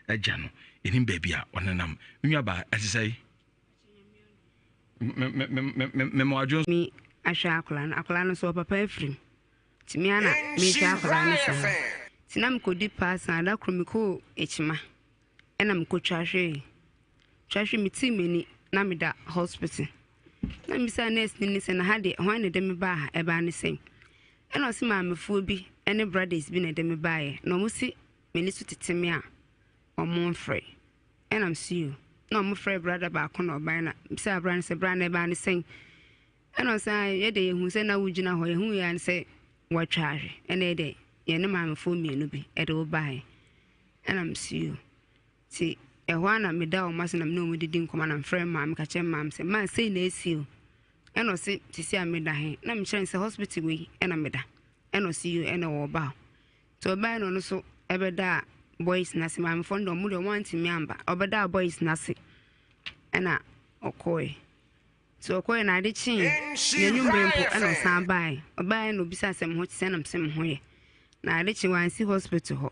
Agya no, yɛnim baabi a ɔnenam. Me nuabaa, ɛte sɛn? Mema wadwo. Me ahwɛ akwadaa no, akwadaa no nso ɔpapa afiri mu. Nti me ara na mehwɛ akwadaa no saa. Nti na mekɔdi paasa, da koro mekɔɔ Akyima ɛna mekɔtwa hwee. Twa hwee metii m'ani na meda hospital. Na mebisaa nurse ni no sɛ na ha deɛ hwan na ɛde me baa ha, ɛbaa ne sɛn? Ɛna ɔse maamefoɔ bi ne brothers bi na ɛde me baeɛ na wɔn se m'ani so tete me a wɔn mfrɛ. Ɛna mese yoo. Na wɔn frɛ brother baako na ɔbaeɛ na mebisaa brother no sɛ bra na ɛbaa ne sɛn? Ɛna ɔse ae yɛdeɛ yɛhuu sɛ na wogyina hɔ yɛhuu yɛ ara ne sɛ wɔatwa ahwe ɛna yɛdeɛ yɛne maamefoɔ mmienu bi ɛde wo baeɛ. Ɛna mese yoo. Nti ɛhɔ ara na meda wɔn ase na me ne wɔn didi nkɔmmɔ na mefrɛ maame ka kyerɛ maame sɛ maa sei na asi o. Ɛna ɔse sisi a meda he? Na mekyerɛ no sɛ hospital wei ɛna meda. Ɛna ɔse yoo ɛna wɔba hɔ. Nti ɔbaeɛ na ɔno nso ɛbɛdaa boys no ase. Maamefoɔ no deɛ ɔmo deɛ ɔmo antumi amba. Ɔbɛdaa boys no ase ɛna ɔkɔɔɛ. Nti ɔkɔɔɛ na ade kyee n'anwummerɛ mpo ɛna ɔsan baeɛ. Ɔbaeɛ na obisaa sɛ me ho te sɛn na mese me ho yɛ. Na ade kyee wansi hospital hɔ.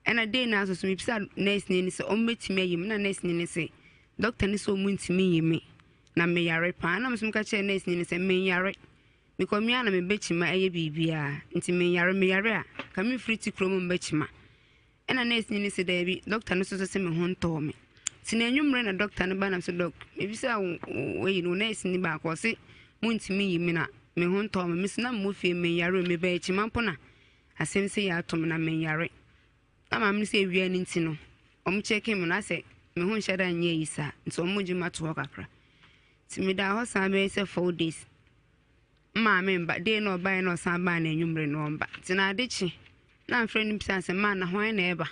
Ɛna day no ara nso so mebisaa nurse ni no sɛ ɔmo bɛtumi ayi me na nurse ni no se doctor no sɛ ɔmo ntumi nyi me na meyare paa. Ɛna me nso meka kyerɛɛ nurse ni no sɛ menyare because me ara na mebɛkyima ɛyɛ biribiara nti menyare meyare a ka memfiri ti kurom mbɛkyima. Ɛna nurse ni no se daabi doctor no nso so se me ho ntɔɔ me. Nti na anwummerɛ na doctor no ba na me so doc mebisaa wo wo ayi no nurse ni baako ɔse montumi nyi me na me ho ntɔɔ me me so na mewɔ fie menyare o mebɛkyima mpo na Asɛm sei ato me na menyare. Na maame no sɛ awia no nti no, wɔn kyɛke me no asɛ me ho nhyɛ da nyɛ ayi saa nti wɔn gye me ato hɔ kakra. Nti medaa hɔ saa bɛyɛ sɛ 4 days. Maame mba, day na ɔbaeɛ na ɔsan baa na anwummere no ɔmba. Nti na ade kye na mfrɛ no bisa sɛ maa na hwan na ɛba?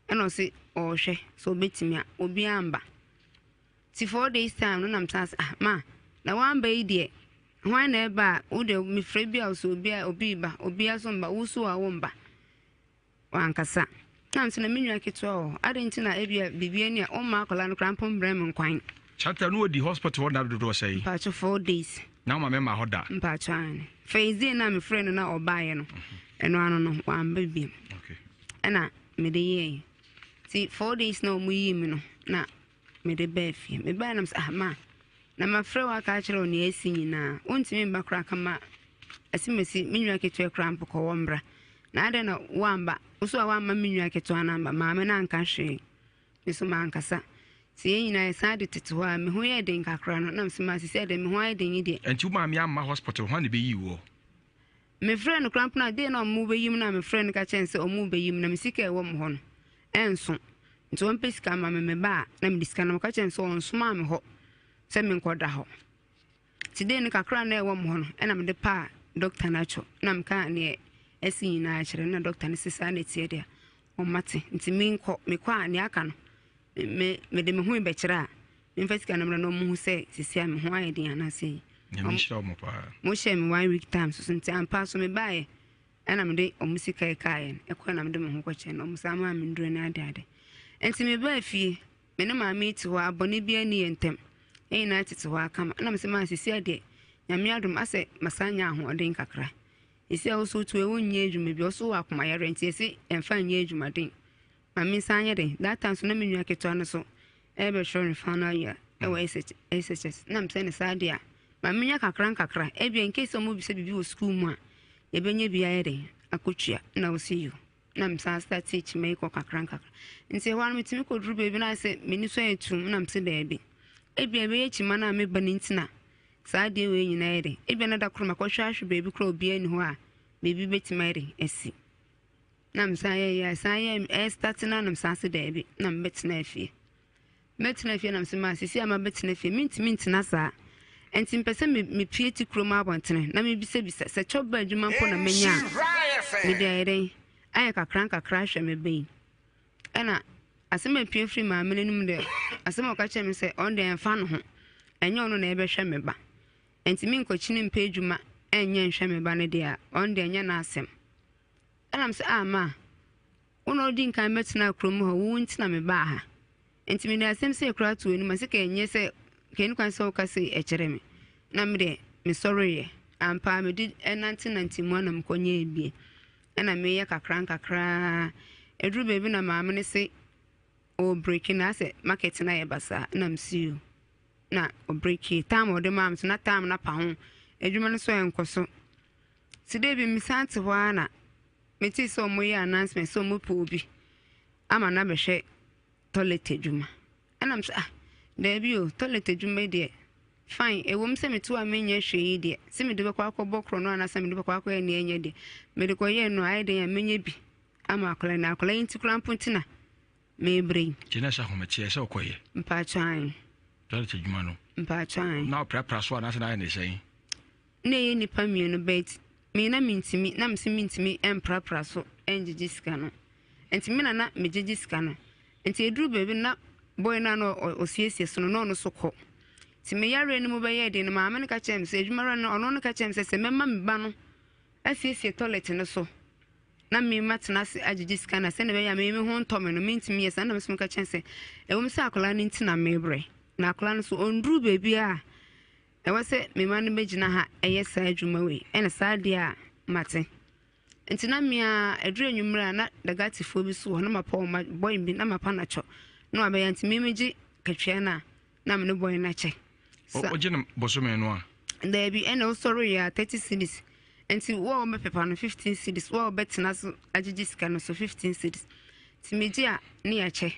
Ɛna ɔse ɔrehwɛ sɛ ɔbɛtumi a, obiara mba. Nti 4 days time no na mesan sɛ ah ma na wamba yi deɛ hwan na ɛba a wo deɛ mefrɛ bi a ɔsɛ obi a obi ba obi so mba wo so a wo mba wankasa na nso na me nua ketewa wɔ hɔ adɛn nti na ebia biribi ani a ɔmma akwadaa no koraa mpo mbrɛ me nkwan. Chapter no ɔdi hospital hɔ nna dodoɔ sɛn? Mpakyɛ 4 days. Na wo maame mma hɔ da? Mpakyɛ aane. First day no a mefrɛ no na ɔbaeɛ no ɛno ano no wamba biom. Okay. Ɛna mede yɛɛ nti 4 days na ɔmo yii me no na mede baa fie. Mebae na mesɛ, ah ma, na mafrɛ wo aka akyerɛ wo nea asi nyinaa. Wontumi mba koraa ka ma asimasi me nua ketewa koraa mpo kɔ wɔ mbra. Na adɛn na woamba? Wo so a woamma me nua ketewa no amba. Maame no anka hwee. Me so mankasa. Nti yɛn nyinaa yɛsan de tete hɔ a me ho yɛɛ den kakra no na mesɛ ma sisi ɛdɛ me ho ayɛ den yi deɛ. Ɛnti wo maame amma hospital hwan na ɛbɛyii woɔ? Mefrɛɛ no koraa mpo na day no a wɔrebɛyi me no a mefrɛɛ no ka kyerɛɛ no sɛ wɔrebɛyi me na me sika a ɛwɔ me hɔ no ɛnso nti ɔmpɛ sika ma me meba a na mede sika no meka kyerɛɛ no sɛ ɔnsomaa me hɔ sɛ menkɔda hɔ nti day no kakra na ɛwɔ me hɔ no ɛna mede paa dɔkta no atwɔ na meka neɛ ɛsi nyinaa kyerɛ na dɔkta no sɛ saa na ɛteɛ deɛ ɔmate nti menkɔ mekɔ a neɛ aka no me mede me ho bɛkyerɛ a memfa sika no mmra na ɔmo hu sɛ sisi a me ho ayɛ den anaasɛ yi. Nyame nhyira ɔmo paa. Mo hyɛ me one week time soso nti ampa so me baeɛ ɛna mede ɔmo sika ɛkaeɛ no ɛkɔɛ na mede me ho kɔkyɛ no ɔmo san maa me nduro ne ade ade nti me baa fie me ne maame yi te hɔ a bɔne biara nni yɛn ntam yɛn nyinaa tete hɔ akama ɛna me sɛ maa sisi adeɛ Nyame adom asɛ masan nya ahoɔden kakra sisi a woso tu ɛwo nyɛ adwuma bi ɔso wɔ akoma yareɛ nti ɛse ɛmfa nyɛ adwumaden Ma me nsa anyɛ den. That time so na me nua ketewa no so ɛrebɛtwerɛ ne final year ɛwɔ SHS. Na mesɛ ne saa deɛ a, ma menya kakra nkakra. Ebia in case ɔmo bisa biribi wɔ sukuu mu a, yɛbɛnya bi ayɛ den akɔtua. Na ɔsi yo. Na mesan start kyima yi kɔ kakra nkakra. Nti ɛhɔ ara no metumi kɔduru baabi na ayɛ sɛ m'ani so ayɛ tumm na mese daabi. Ebia ɛbɛyɛ kyima no a meba no nti na saa adeɛ wei nyinaa yɛ den. Ebia na da koro makɔhwɛ ahwɛ baabi koraa obiara nni hɔ a biribi bɛtumi ayɛ den asi. Na me san yɛ yɛ san yɛ ɛstart na na me san se daabi na me bɛtena fie mɛtena fie na me se maa sisi a ma bɛtena fie mentumi ntena saa nti mpɛ sɛ me mepie ti kurom abɔntene na mebisabisa sɛ kyɔba adwuma mpo na menya a mede ayɛ dɛn ayɛ kakra nkakra ahwɛ me bɛyi ɛna asɛm a pie firi maame no anim dɛ asɛm a ɔka kyerɛ me sɛ ɔno deɛ ɛmfa no ho ɛnyɛ ɔno na ɛbɛhwɛ me ba nti menkɔkyini mpɛ adwuma ɛnyɛ nhwɛ me ba no deɛ a ɔno deɛ ɛnyɛ n'asɛm. Ɛna mese, Ah, ma, wo na wodi nkan bɛtenaa kurom hɔ, wo nti na mebaa ha. Enti mede asɛm sei koraa too w'anim a, sɛ ka ɛnyɛ sɛ, ka ɛni kwan sɛ woka sei kyerɛ me. Na me deɛ, mesɔreeɛ. Ampa ara mede nantenante mu a na mekɔnyɛɛ bie. Ɛna meyɛ kakra nkakra. Ɛduru baabi na maame no se, Ɔrebreki no asɛ market no ayɛ basaa na mese yoo na ɔbrekii time a ɔde maa me so na time no apa ho adwuma no so ɛnkɔ so nti dɛ bi mesan te hɔ ara na metee sɛ wɔyɛ announcement sɛ wɔpɛ obi ama no abɛhwɛ toilet adwuma ɛna mesɛ ah daabi o toilet adwuma yi deɛ fine ɛwom sɛ mete hɔ a menyɛ hwee yi deɛ sɛ mede bɛkɔ akɔbɔ korɔ no anaasɛ mede bɛkɔ akɔyɛ nea ɛnyɛ deɛ mede kɔyɛɛ no ayɛ den a mɛnya bi ama akwadaa na akwadaa yi nti koraa mpo nti na merebrɛ yi. Nti na ɛsɛ ahometeɛ sɛ ɔkɔyɛ. Mpakyɛ ae. Toilet adwuma no. Mpakyɛ ae. Na ɔprapra so anaasɛ na ayɛ ne sɛn? Na ɛyɛ nnipa mmienu but me na mentumi na mese mentumi mprapra so ngyegye sika no nti me na na megyegye sika no nti ɛduru baabi no na boy no a na ɔsiesie so no na ɔno so kɔ nti me yareɛ no mu bɛyɛɛ den no maame no ka kyerɛɛ me sɛ adwumawura no ɔno no ka kyerɛɛ me sɛ sɛ mɛma me ba no asiesie toilet no so na me matena ase agyegye sika na sɛnea ɛbɛyɛ a me me ho ntɔ me no mentumi yɛ saa na mesɛ meka kyɛn sɛ ɛwom sɛ akwadaa no nti na mebrɛ na akwadaa no so ɔnduru baabi a ɛwɔ sɛ me ma no bɛgyina ha ɛyɛ saa adwuma wei ɛna saa deɛ a mate nti na mea ɛduru anwummerɛ a na dagatifoɔ bi so wɔ na mapa wɔn bɔyɛ bi na mapa no atwɔ na wabɛyɛ nti me megye katua no a na me ne bɔyɛ no akyɛ Wogye no bosome no a? Daabi, ɛna wosɔre yɛ a 30 cedis. Nti wo a wɔbɛpepa no 15 cedis, wo a wɔbɛtena so agyegye sika no so 15 cedis. Nti megye a ne yɛakyɛ.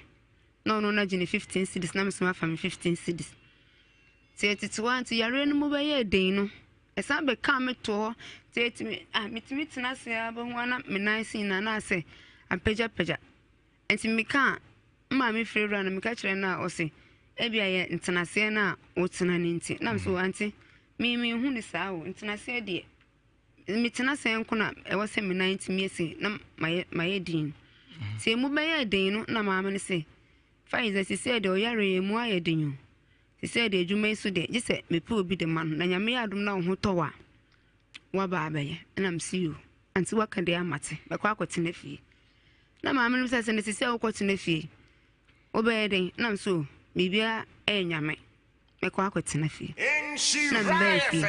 Na ɔno no agye ne 15 cedis na me nso mafa me 15 cedis. Nti ɛtete hɔ a nti yareɛ no mu bɛyɛɛ den no, ɛsan bɛkaa me too hɔ. Nti ɛtumi ah metumi tena ase ara bɛhu ara na me nan ase nyinaa na asɛ apagyapagya. Nti mekaa Me maame frɛ wura no, meka kyerɛ no a, ɔse, ebia yɛ ntenaseɛ no a wotena no nti. Na mesɛ, ante, me menhu no saa o, ntenaseɛ deɛ, metena sɛn nko na ɛwɔ sɛ me nan tumi asi na mayɛ, mayɛ din. Nti emu bɛyɛɛ den no, na maame no se, Faiza, sisei deɛ ɔyare yi emu ayɛ den o. Sisei deɛ adwuma yi so deɛ, gye sɛ mepɛ obi de ma no, na Nyame yɛ adom na wo ho tɔ wo a, woaba abɛyɛ. Ɛna mese, yoo, ante woaka deɛ a mate, mɛkɔ akɔtena fie. Na maame no bisa sɛ, na sisi a wokɔtena fie, wobɛyɛ dɛn? Na me so, biribiara ɛyɛ Nyame, mɛkɔ akɔtena fie. Na mebaa fie.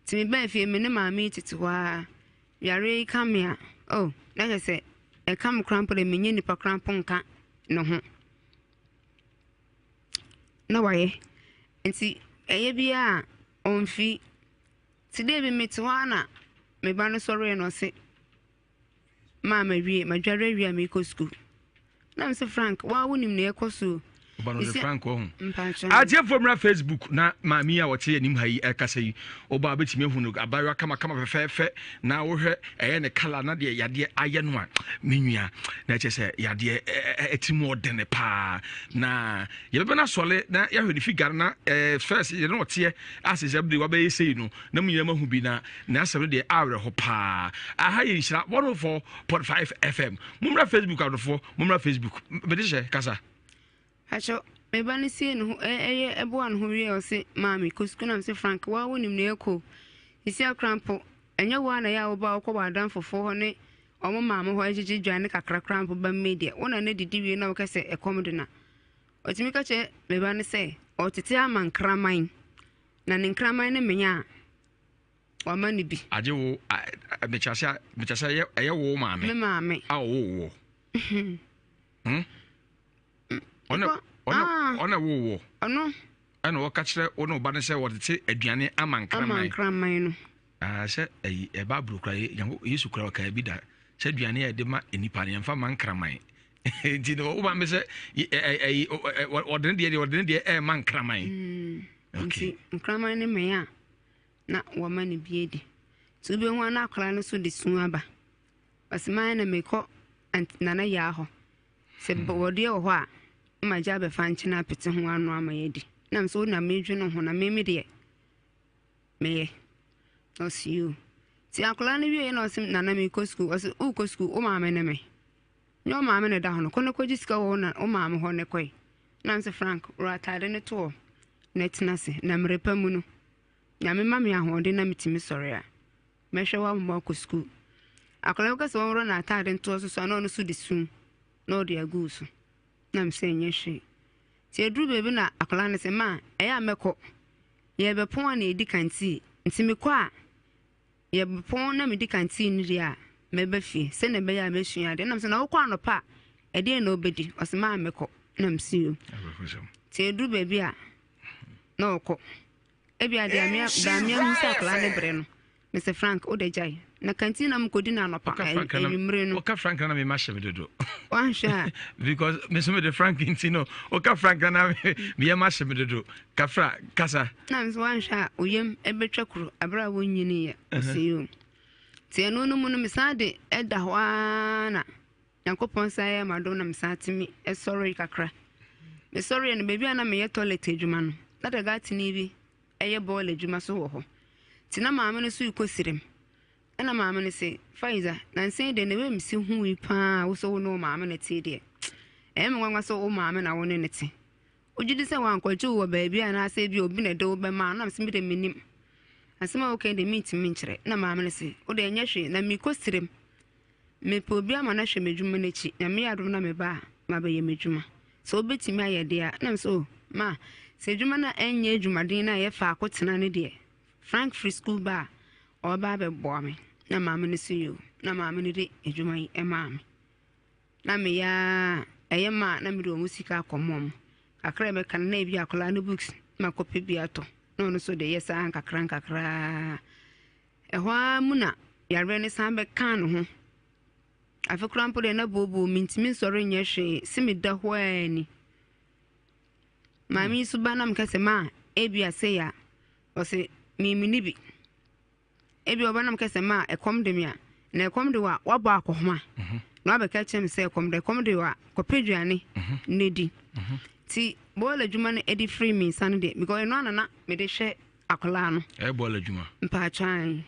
Nti mebaa fie, me ne maame yi tete hɔ ara. Yareɛ yi ka me a, oh, na kyerɛ sɛ ɛka me koraa mpo dɛ menyɛ nipa koraa mpo nka ne ho. Na wayɛ. Nti ɛyɛ biara a ɔmfi. Nti dɛ bi mete hɔ ara na me ba no sɔreeɛ na ɔse, Maa mawie, madware awie a merekɔ sukuu. Na mese Frank, waa wonim nea ɛkɔ so o. Ɔba no de Frank ɔho. Atiefoɔ mmra Facebook na maame yi a ɔte anim ha yi ɛkasa yi, ɔba abɛtumi ahu no abayewa kamakama fɛfɛɛfɛ na wohwɛ ɛyɛ ne kala na deɛ yadeɛ ayɛ no a me nua na ɛkyɛ sɛ yadeɛ ɛti mu ɔdene paa na yɛbɛbɛ no asɔle na yɛahwɛ ne figure na ɛɛ first yɛne ɔteɛ asɛ sɛ bere wabɛyɛ sei no na mo nyinaa mahu bi na N'asɛm no deɛ awerɛho paa. Aha yɛ nhyira 104.5 FM. Mommra Facebook adɔfoɔ, mommra Facebook. Mede hyɛ kasa. Akyɛ me ba no sie ne ho ɛyɛ ɛboa ne ho wie ɔse maame kɔ sukuu na mese Frank waa wonim nea ɛkɔ sisi akora mpo ɛnyɛ waa na ɛyɛ a woba wokɔ wɔ adamfofoɔ hɔ ne ɔmo maame hɔ ɛgyegye dwane kakra koraa mpo ba mmei deɛ wo na ne didi wie na wokɛ sɛ ɛkɔm de na ɔtumi ka kyerɛ me ba no sɛ ɔtete ama nkraman na ne nkraman no menya a wama no bi. Agye wo mekyerɛ mekyerɛ sɛ ɛyɛ ɛyɛ wo maame. Me maame. A ɔwɔ woɔ. Hmm? Ɔna ɔna ah. ɔna wo woɔ. Ɔno. Ɛna ɔka kyerɛ wo ne ɔba no sɛ wɔtete aduane ama nkraman. Ama nkraman no. Ah, sɛ ɛyi ɛba aburo kura Yesu kura ɔka bi da sɛ aduane a yɛde ma nnipa no yɛmfa ma nkraman. Nti no wo maame sɛ ɛyi ɔde ne deɛ deɛ ɔde ne deɛ ɛma nkraman. Mm. Nti nkraman ne mmɛn a. na wɔma no bi adi. Nti wobɛhu a na akwadaa no nso de su aba. Ɔse mayɛ na mekɔ Nana Yaa hɔ. Sɛ hmm. bɔdeɛ wɔ hɔ a, ma gya abɛfa nkyene apete ho ano ama yɛadi. Na me sɛ wo na medwene ho na meme deɛ meyɛ. Ɔse yoo. Nti akwadaa no wieɛ na ɔse Nana mekɔ sukuu. Ɔse wokɔ sukuu wo maame ne me. Nyɛ wo maame na ɛda hɔ no kɔ na kɔgye sika wɔ wo maame hɔ ne kɔe. Na me sɛ Frank worɔ ataade no to hɔ na tena ase na mmerɛ pa mu no Nyame ma me ahoɔden na metumi sɔre a, mɛhwɛ wo ama woakɔ sukuu. Akwadaa bi ka sɛ wɔnworɔ n'ataade ntoɔ so so a na ɔno nso de su na ɔde agu wo so. Na me sɛ ɛnyɛ hwee. Nti ɛduru baabi na akwadaa no sɛ ma ɛyɛ a mɛkɔ. Yɛbɛpɔn a na yɛdi kantii. Nti mekɔ a yɛbɛpɔn na medi kantii no deɛ a mɛba fie sɛnea ɛbɛyɛ a mɛsua adeɛ. Na me sɛ na wokɔ anɔpa a ɛdeɛn na wobɛdi? Ɔsɛ maa mɛkɔ. Na mese yo. Nti ɛduru baabi a na ɔkɔ. Ebia deɛ amea deɛ amea hu sɛ akwadaa no brɛ no. Mese Frank wo de gyae. Na kantin na mekɔdi no anɔpa anwummere no. Woka Frank na mema hyɛ me dodo. Wanhwɛ a. Because me so mede Frank nti no woka Frank na meyɛ ma hyɛ me dodo. Kafra kasa. Na me so wanhwɛ a oyam ɛbɛtwa kuro abere a wonyiniiɛ. Ɔse yo. Nti ɛno no mu no mesan de ɛda hɔ ara na Nyankopɔn san yɛɛ m'adom na mesan tumi sɔree kakra. Mesɔreeɛ no, baabi a na meyɛ toilet adwuma no, na dagatini bi yɛ bɔɔl adwuma so wɔ hɔ. Nti na maame no so rekɔ sirem. Ɛna maame no se, Faiza, nansa yi deɛ na wei mesi hu yi paa wo sɛ wo ne wo maame na te deɛ. Ɛyɛ me nwanwa sɛ wo maame na wo ne no te. Wogye di sɛ wankɔgye wo wɔ baabi anaasɛ ebi obi na ɛde wo bɛma a? Na mese me deɛ mennim. Asɛm a woka yi deɛ mentumi nkyerɛ. Na maame no se, wo deɛ ɛnyɛ hwee, na merekɔ sirem. Mepɛ obi ama no ahwɛ m'adwuma no akyi, Nyame yɛ adom na meba a, mabɛyɛ m'adwuma. Sɛ wobɛtumi ayɛ deɛ a, na mesɛ oh, ma, sɛ adwuma no a ɛnyɛ adwumaden na ɛyɛ faako tena no deɛ, Frank firi sukuu ba a, ɔbɛba abɛboa me. Na maame no so yoo, na maame no de adwuma yi maa me. Na meyɛ ara, ɛyɛ ma a, na mede wɔn sika akɔma wɔn. Kakra a ɛbɛka no, na ebi akwadaa no books, na makɔpɛ bi atɔ. Na ɔno nso de yɛ saa nkakra nkakra. Ɛhɔ ara mu na yareɛ no san bɛkaa ne ho. Afe koraa mpo deɛ na booboo mentumi nsɔre nyɛ hwee se meda hɔ ara ni. Maame yi so ba na meka sɛ maa ebia sei a ɔse memini bi. Ebia ɔba na meka sɛ maa ɛkɔm de me a na ɛkɔm de wo a wabɔ akɔhoma mhm. na wabɛka kyerɛ me sɛ ɛkɔm de ɛkɔm de wo a kɔpɛ aduane mhm. na di. Mhm. Nti bɔɔl adwuma no ɛde firi me nsa no deɛ because ɛno ana na mede hwɛ akwadaa no. Ɛyɛ bɔɔl adwuma. Mpaatwa ae.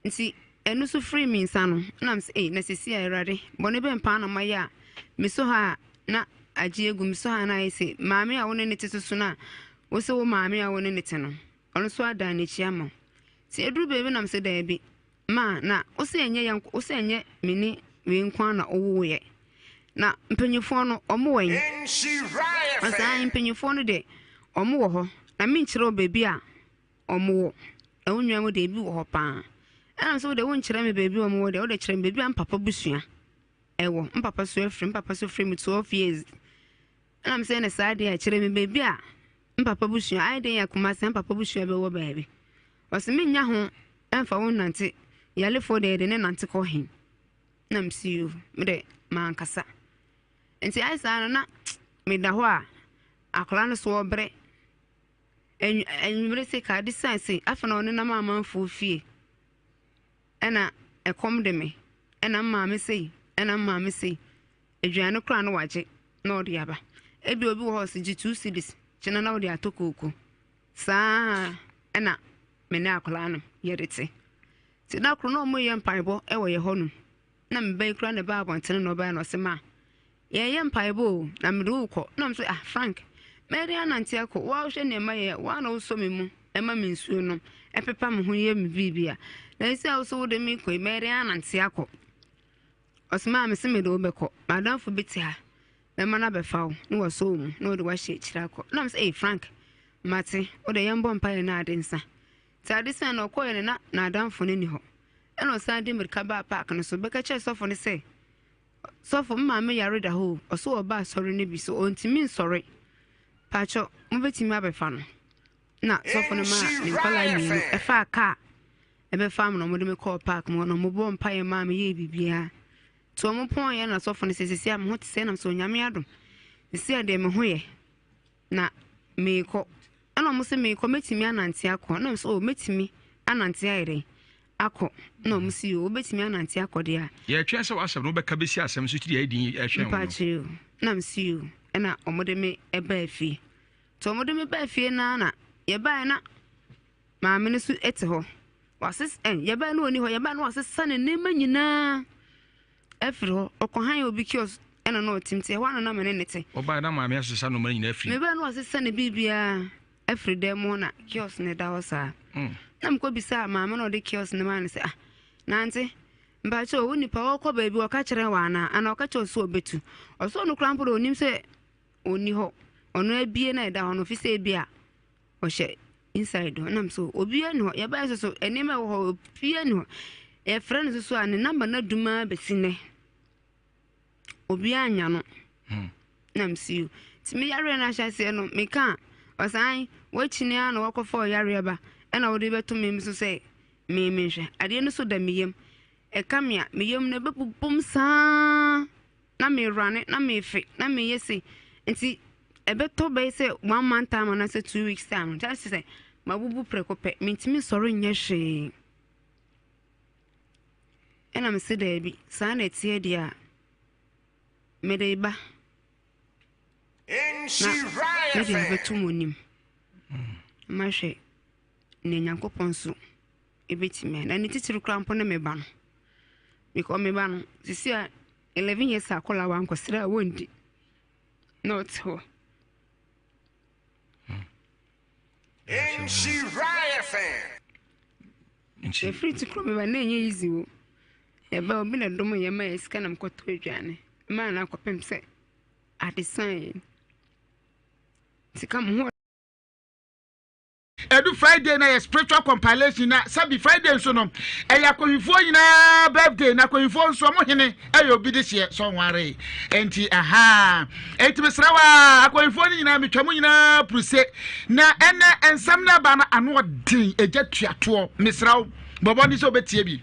Nti ɛno nso firi me nsa no na mesɛ ei na sisi a Awurade bɔne bɛn paa na mayɛ a mesɔ ha a na agye agu mesɔ ha na ayɛ sɛ maame a wo ne ne te soso no a wo sɛ wo maame a wo ne ne te no ɔno nso adan n'akyi ama wo. Nti ɛduru baabi na mesɛ daabi Ma na wo sɛ ɛnyɛ yɛn wo sɛ ɛnyɛ me ne wei nko ara na wowoeɛ. Na mpanyinfoɔ no wɔn wɔ he? Ɔsɛ mpanyinfoɔ no deɛ wɔn wɔ hɔ na menkyerɛ wo baabi a wɔn wɔ. Na wo nua mu deɛ ebi wɔ hɔ paa. Ɛna sɛ wo deɛ wonkyerɛ me baabi a wɔn wɔ deɛ wo deɛ kyerɛ me baabi a mpapa busua ɛwɔ. Mpapa so afiri mpapa so firi mu 12 years. Ɛna mesɛ ne saa deɛ kyerɛ me baabi a mpapa busua ayɛ den yɛ Kumasi mpapa busua bɛwɔ baabi. Ɔse mennya ho mfa wo nnante, yarefoɔ deɛ yɛde ne nante kɔ he? Na mese yoo, medɛ mankasa. Nti ayɛ saa no na meda hɔ a akwadaa no so ɔbrɛ. Anwummere se ka ade san se afei na ɔnenam amanfoɔ fie ɛna ɛkɔm de me ɛna maame sei ɛna maame sei aduane koraa no wagye na ɔde aba. Ebi obi wɔ hɔ ɔse gye 2 cedis kyena na wode atɔ kooko. Saa ara na me ne akwadaa no yɛde te. Nti da koro na wɔreyɛ mpaebɔ wɔ yɛn hɔnom. Na me ba yi koraa na ɛbaa abɔntene na ɔbaeɛ na ɔse ma yɛreyɛ mpaebɔ o na mede wo kɔ. Na ɔmo sɛ ah Frank mɛyɛ dɛn anante akɔ wo a wohwɛ nea mayɛ wo a na wosɔ me mu ɛma me nsuo nom ɛpepa me ho yɛ me biribia na ɛsɛ a wo so wode me kɔ yi mɛyɛ dɛn anante akɔ. Ɔse maa mese mede wo bɛkɔ m'adamfo bi te ha mɛma no abɛfa wo na wasɔ wo mu na ɔde wo ahyɛ akyire akɔ. Na mesɛ ei Frank mate wo deɛ yɛmbɔ mpaeɛ na ade nsa. Nti ade sa no ɔkɔeɛ no na n'adamfo no nni hɔ. Ɛna ɔsan de mmirika baa park no so bɛka kyerɛɛ sɔfo no sɛ sɔfo me maame yare da hɔ o ɔso ɔba asɔre no bi so ɔntumi nsɔre pakyɛ mobɛtumi abɛfa no. Na sɔfo no maa ne nkwadaa mmienu ɛfaa kaa ɛbɛfaa me na wɔde me kɔɔ park mu hɔ na wɔbɔɔ mpaeɛ maa me yɛɛ biribiara. Nti wɔn pɔn yɛ na sɔfo no sɛ sisi a me ho te sɛ nam sɛ Onyame adom sisi a deɛ me ho yɛ na meekɔ ɛna wɔn sɛ meekɔ mɛtumi anante akɔ ɛna wɔn sɛ oh mɛtumi anante ayɛ dɛn akɔ ɛna wɔn sɛ yoo wobɛtumi anante akɔ deɛ a. Yɛtwɛn sɛ w'asɛm no wobɛka bɛsi asɛm so tiri a ɛdin ɛhwɛn wo no. Mpakyɛ o ɛna me sɛ yoo ɛna wɔn de me ɛbaa fie nti wɔn de me baa fie naa na yɛbaeɛ na Maame no nso te hɔ. Wases ɛ yɛbae no ɔni hɔ. Yɛbae no wasesa ne nneɛma nyinaa afiri hɔ. Ɔkɔhan obi kiosk ɛna na ɔte nti ɛhɔ ana na me ne ne te. Ɔbae na maame asesa nneɛma nyinaa afiri. Mebae no wasesa ne biribiara afiri dan mu hɔ na kiosk no da hɔ saa. Na mekɔ bisaa maame na ɔde kiosk no maa no sɛ ah nante mpakyɛ wo nipa ɔkɔ baabi ɔka kyerɛ wɔ anaa anaa ɔka kyerɛ sɛ ɔbɛtu. Ɔsɛ ɔno koraa mpo de ɔnim sɛ ɔnni hɔ. Ɔno abie na ɛda hɔ no ɔfi sɛ ebi a ɔhyɛ inside hɔ nam so obiara ni hɔ yɛbaeɛ nso so nneɛma ɛwɔ hɔ obiara ni hɔ yɛfrɛ no nso so a ne namba no adum ara bɛsi nnɛ obiara nya no. Na mese yo. Nti me yareɛ no ahyɛaseɛ no meka a, ɔse ae, woakyini ara na woakɔfa ɔyareɛ ba ɛna wode bɛto me so sɛ me menhwɛ. Adeɛ no so da me yam. Ɛka me a, me yam no ɛbɛbobom saa na merane na mefe na meyɛ sei. Nti ɛbɛtɔ bɛyɛ sɛ one month time anaasɛ 2 weeks time no, kyerɛ sɛ mabubu prɛko pɛ, mentumi nsɔre nyɛ hwee. Ɛna mese daabi, saa na ɛteɛ deɛ a, mede ba na mede abɛto mo anim mahwɛ nea Nyankopɔn nso ɛbɛtumi ayɛ. Na ne titiri koraa mpo ne me ba no, because me ba no sisi a 11 years akɔla wankɔsrɛ a wɔndi na ɔte hɔ. Ɛfiri ti kuro meba na ɛnyɛ easy o. Ɛba obi na dom yɛ ma yɛ sika na mekɔtɔ aduane maa no akɔpem sɛ ade san yɛ. Sika mo ho. Ɛdu Friday na yɛ spiritual compilation na sɛbi Friday nso no ɛyɛ akɔhwifoɔ nyinaa birthday na akɔhwifoɔ nso ɔmo hene ɛyɛ obi de hyeɛ sɛ ɔnware nti aha enti mesrɛ wa akɔhwifoɔ no nyinaa metwa mo nyinaa puruse na ɛnɛ nsɛm no aba no ano ɔden ɛgya tuatoɔ mesrɛ wo bɔbɔ ne sɛ wobɛtie bi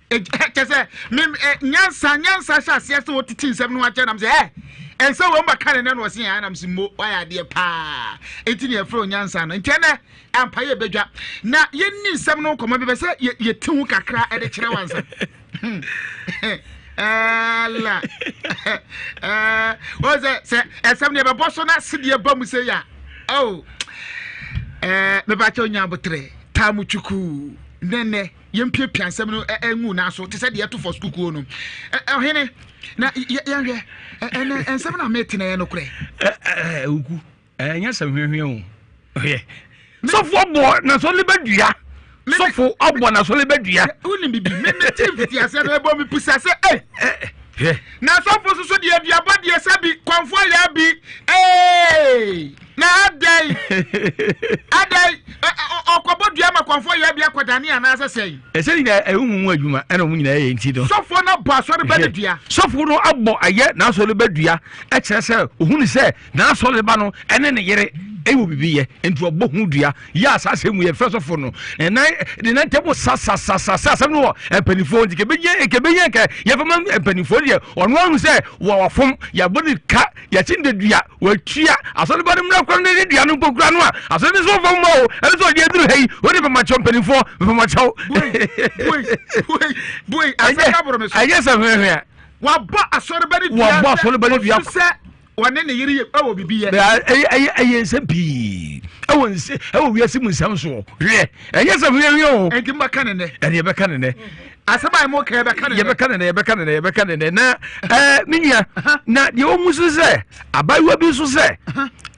kyɛ sɛ me nyansa nyansa hyɛ aseɛ sɛ wɔtete nsɛm no akyɛ nam sɛ ɛ ɛnsɛ wɔn bɛka ne nɛ na ɔse yɛn nam sɛ mo wayɛ adeɛ paa nti ne yɛfrɛ onyansa no nti ɛnɛ ampa yɛ bɛdwa na yɛnni nsɛm no nkɔmmɔ bɛbɛ sɛ yɛte ho kakra ɛde kyerɛ wansa ɛla wɔn sɛ sɛ ɛsɛm no yɛbɛbɔ so na sedeɛ ba mu sɛ yɛ a oh ɛɛ mebakyɛ onya abotrɛ taa mu twukuu nɛnɛ yɛmpiapia nsɛm no ngu nan so te sɛ deɛ ɛto fɔ sukukuo no. Ɔhene, na yɛnhwɛ ɛnɛ nsɛm no a mete na ɛyɛ nokorɛ. Awuku, ɛnyɛ sɛm hwehwɛ o. Hwɛ, sɔfo abɔ n'asɔre bɛdua. Sɔfo abɔ n'asɔre bɛdua. Wonim bibi, mete mfitiaseɛ no ɛbɔ me pusa sɛ ei. Hwɛ. Na asɔfo nso so deɛ aduabɔ deɛ sɛ bi kɔnfoɔ yɛ bi ee na adɛn adɛn ɔkɔbɔ dua ma kɔnfoɔ yɛ bi akɔdane anaasɛ sɛn. Ɛsɛ nyinaa ɛho mu adwuma ɛna wɔn nyinaa yɛ nti no. Sɔfoɔ no abɔ asɔre ba no dua. Sɔfoɔ no abɔ ayɛ n'asɔre ba dua ɛkyerɛ sɛ ohun sɛ n'asɔre ba no ɛne ne yere ɛwɔ biribi yɛ nti ɔbɔ ho dua yɛ a saa asɛm mu yɛfrɛ sɔfo no ne nan ne nan ntam sasasasa sɛ asɛm no wɔ mpanimfoɔ nti kɛbɛnya kɛbɛnya kɛ yɛfɛ ma mpanimfoɔ deɛ ɔno ahu sɛ wɔwafom yɛabɔ ne ka yɛkyi ne dua wɔatua asɔreba no mmra kora no ne dua no mpo kura no a asɔre no so fam ma o ɛno sɛ ɔde aduru ha yi wode mɛmakyɛw mpanimfoɔ mɛmakyɛw ɛnyɛ sɛ hwɛhwɛ wabɔ asɔreba no dua wabɔ asɔreba no dua sɛ wɔne ne yere yɛ ɛwɔ bibi yɛ. ɛyɛ ɛyɛ ɛyɛ nsɛm pii ɛwɔ nse ɛwɔ wiase mu nsɛm soɔ hwɛ ɛnyɛ sɛ hwɛ hwɛ o. ɛnti mo bɛka ne nɛ. ɛne yɛbɛka ne nɛ. Asɛm a mo ka yɛbɛka ne nɛ. Yɛbɛka ne nɛ yɛbɛka ne nɛ yɛbɛka ne nɛ na ɛɛ me nua na deɛ wɔn mu so sɛ abaayewa bi nso sɛ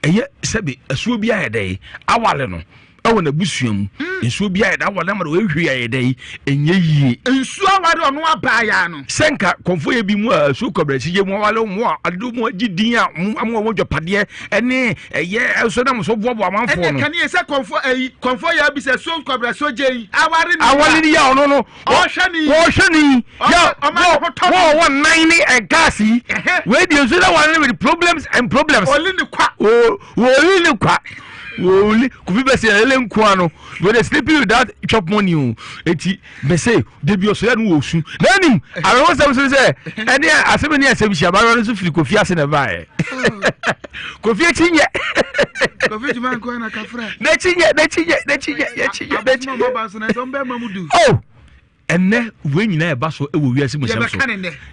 ɛyɛ sɛbi asuo bi ayɛ dɛ awale no. Ɛwɔ n'abusua mu. Nsuo bi ayɛ dɛ awɔ n'ama na wɔahwie ayɛ dɛ yi ɛnyɛ yie. Nsuo aware ɔno abaayaa no. Sɛ nka kɔnfo yɛ bi mu a nsuo kɔbrɛsi yɛ mu awale mu a ade mu agye din a mu ama wɔn dwapadeɛ ɛne ɛyɛ ɛnso nam so boaboa amanfoɔ no. Ɛne kane sɛ kɔnfo ɛyi kɔnfo yɛ bi sɛ so kɔbrɛso gye yi aware ne. Awale ne yɛ ɔno no. Ɔhwɛ ne yi. Ɔhwɛ ne yi. Yɛ wɔ wɔ nan ne ɛgaasi yi. Wei deɛ nsuo na awale no with problems and problems. Ɔli ne kwa. Wɔli ne kwa. Wɔli kofi bɛsɛ ɛlɛ nkoa no wɔde sleeping without chop money o eti bɛsɛ debi ɔsɔ yɛ no wɔ su na anim awɛwɔ sɛm so sɛ ɛne asɛm ne asɛm hyia abayewa no nso firi kofi ase na ɛbaeɛ kofi akyi nyɛ kofi juma nkoa na kafra n'akyi nyɛ n'akyi nyɛ n'akyi nyɛ n'akyi nyɛ n'akyi nyɛ oh ɛnɛ wei nyinaa ɛba so ɛwɔ wiase mu sɛm so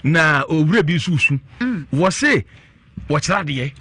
na owura bi nso su wɔse wɔkyerɛ adeɛ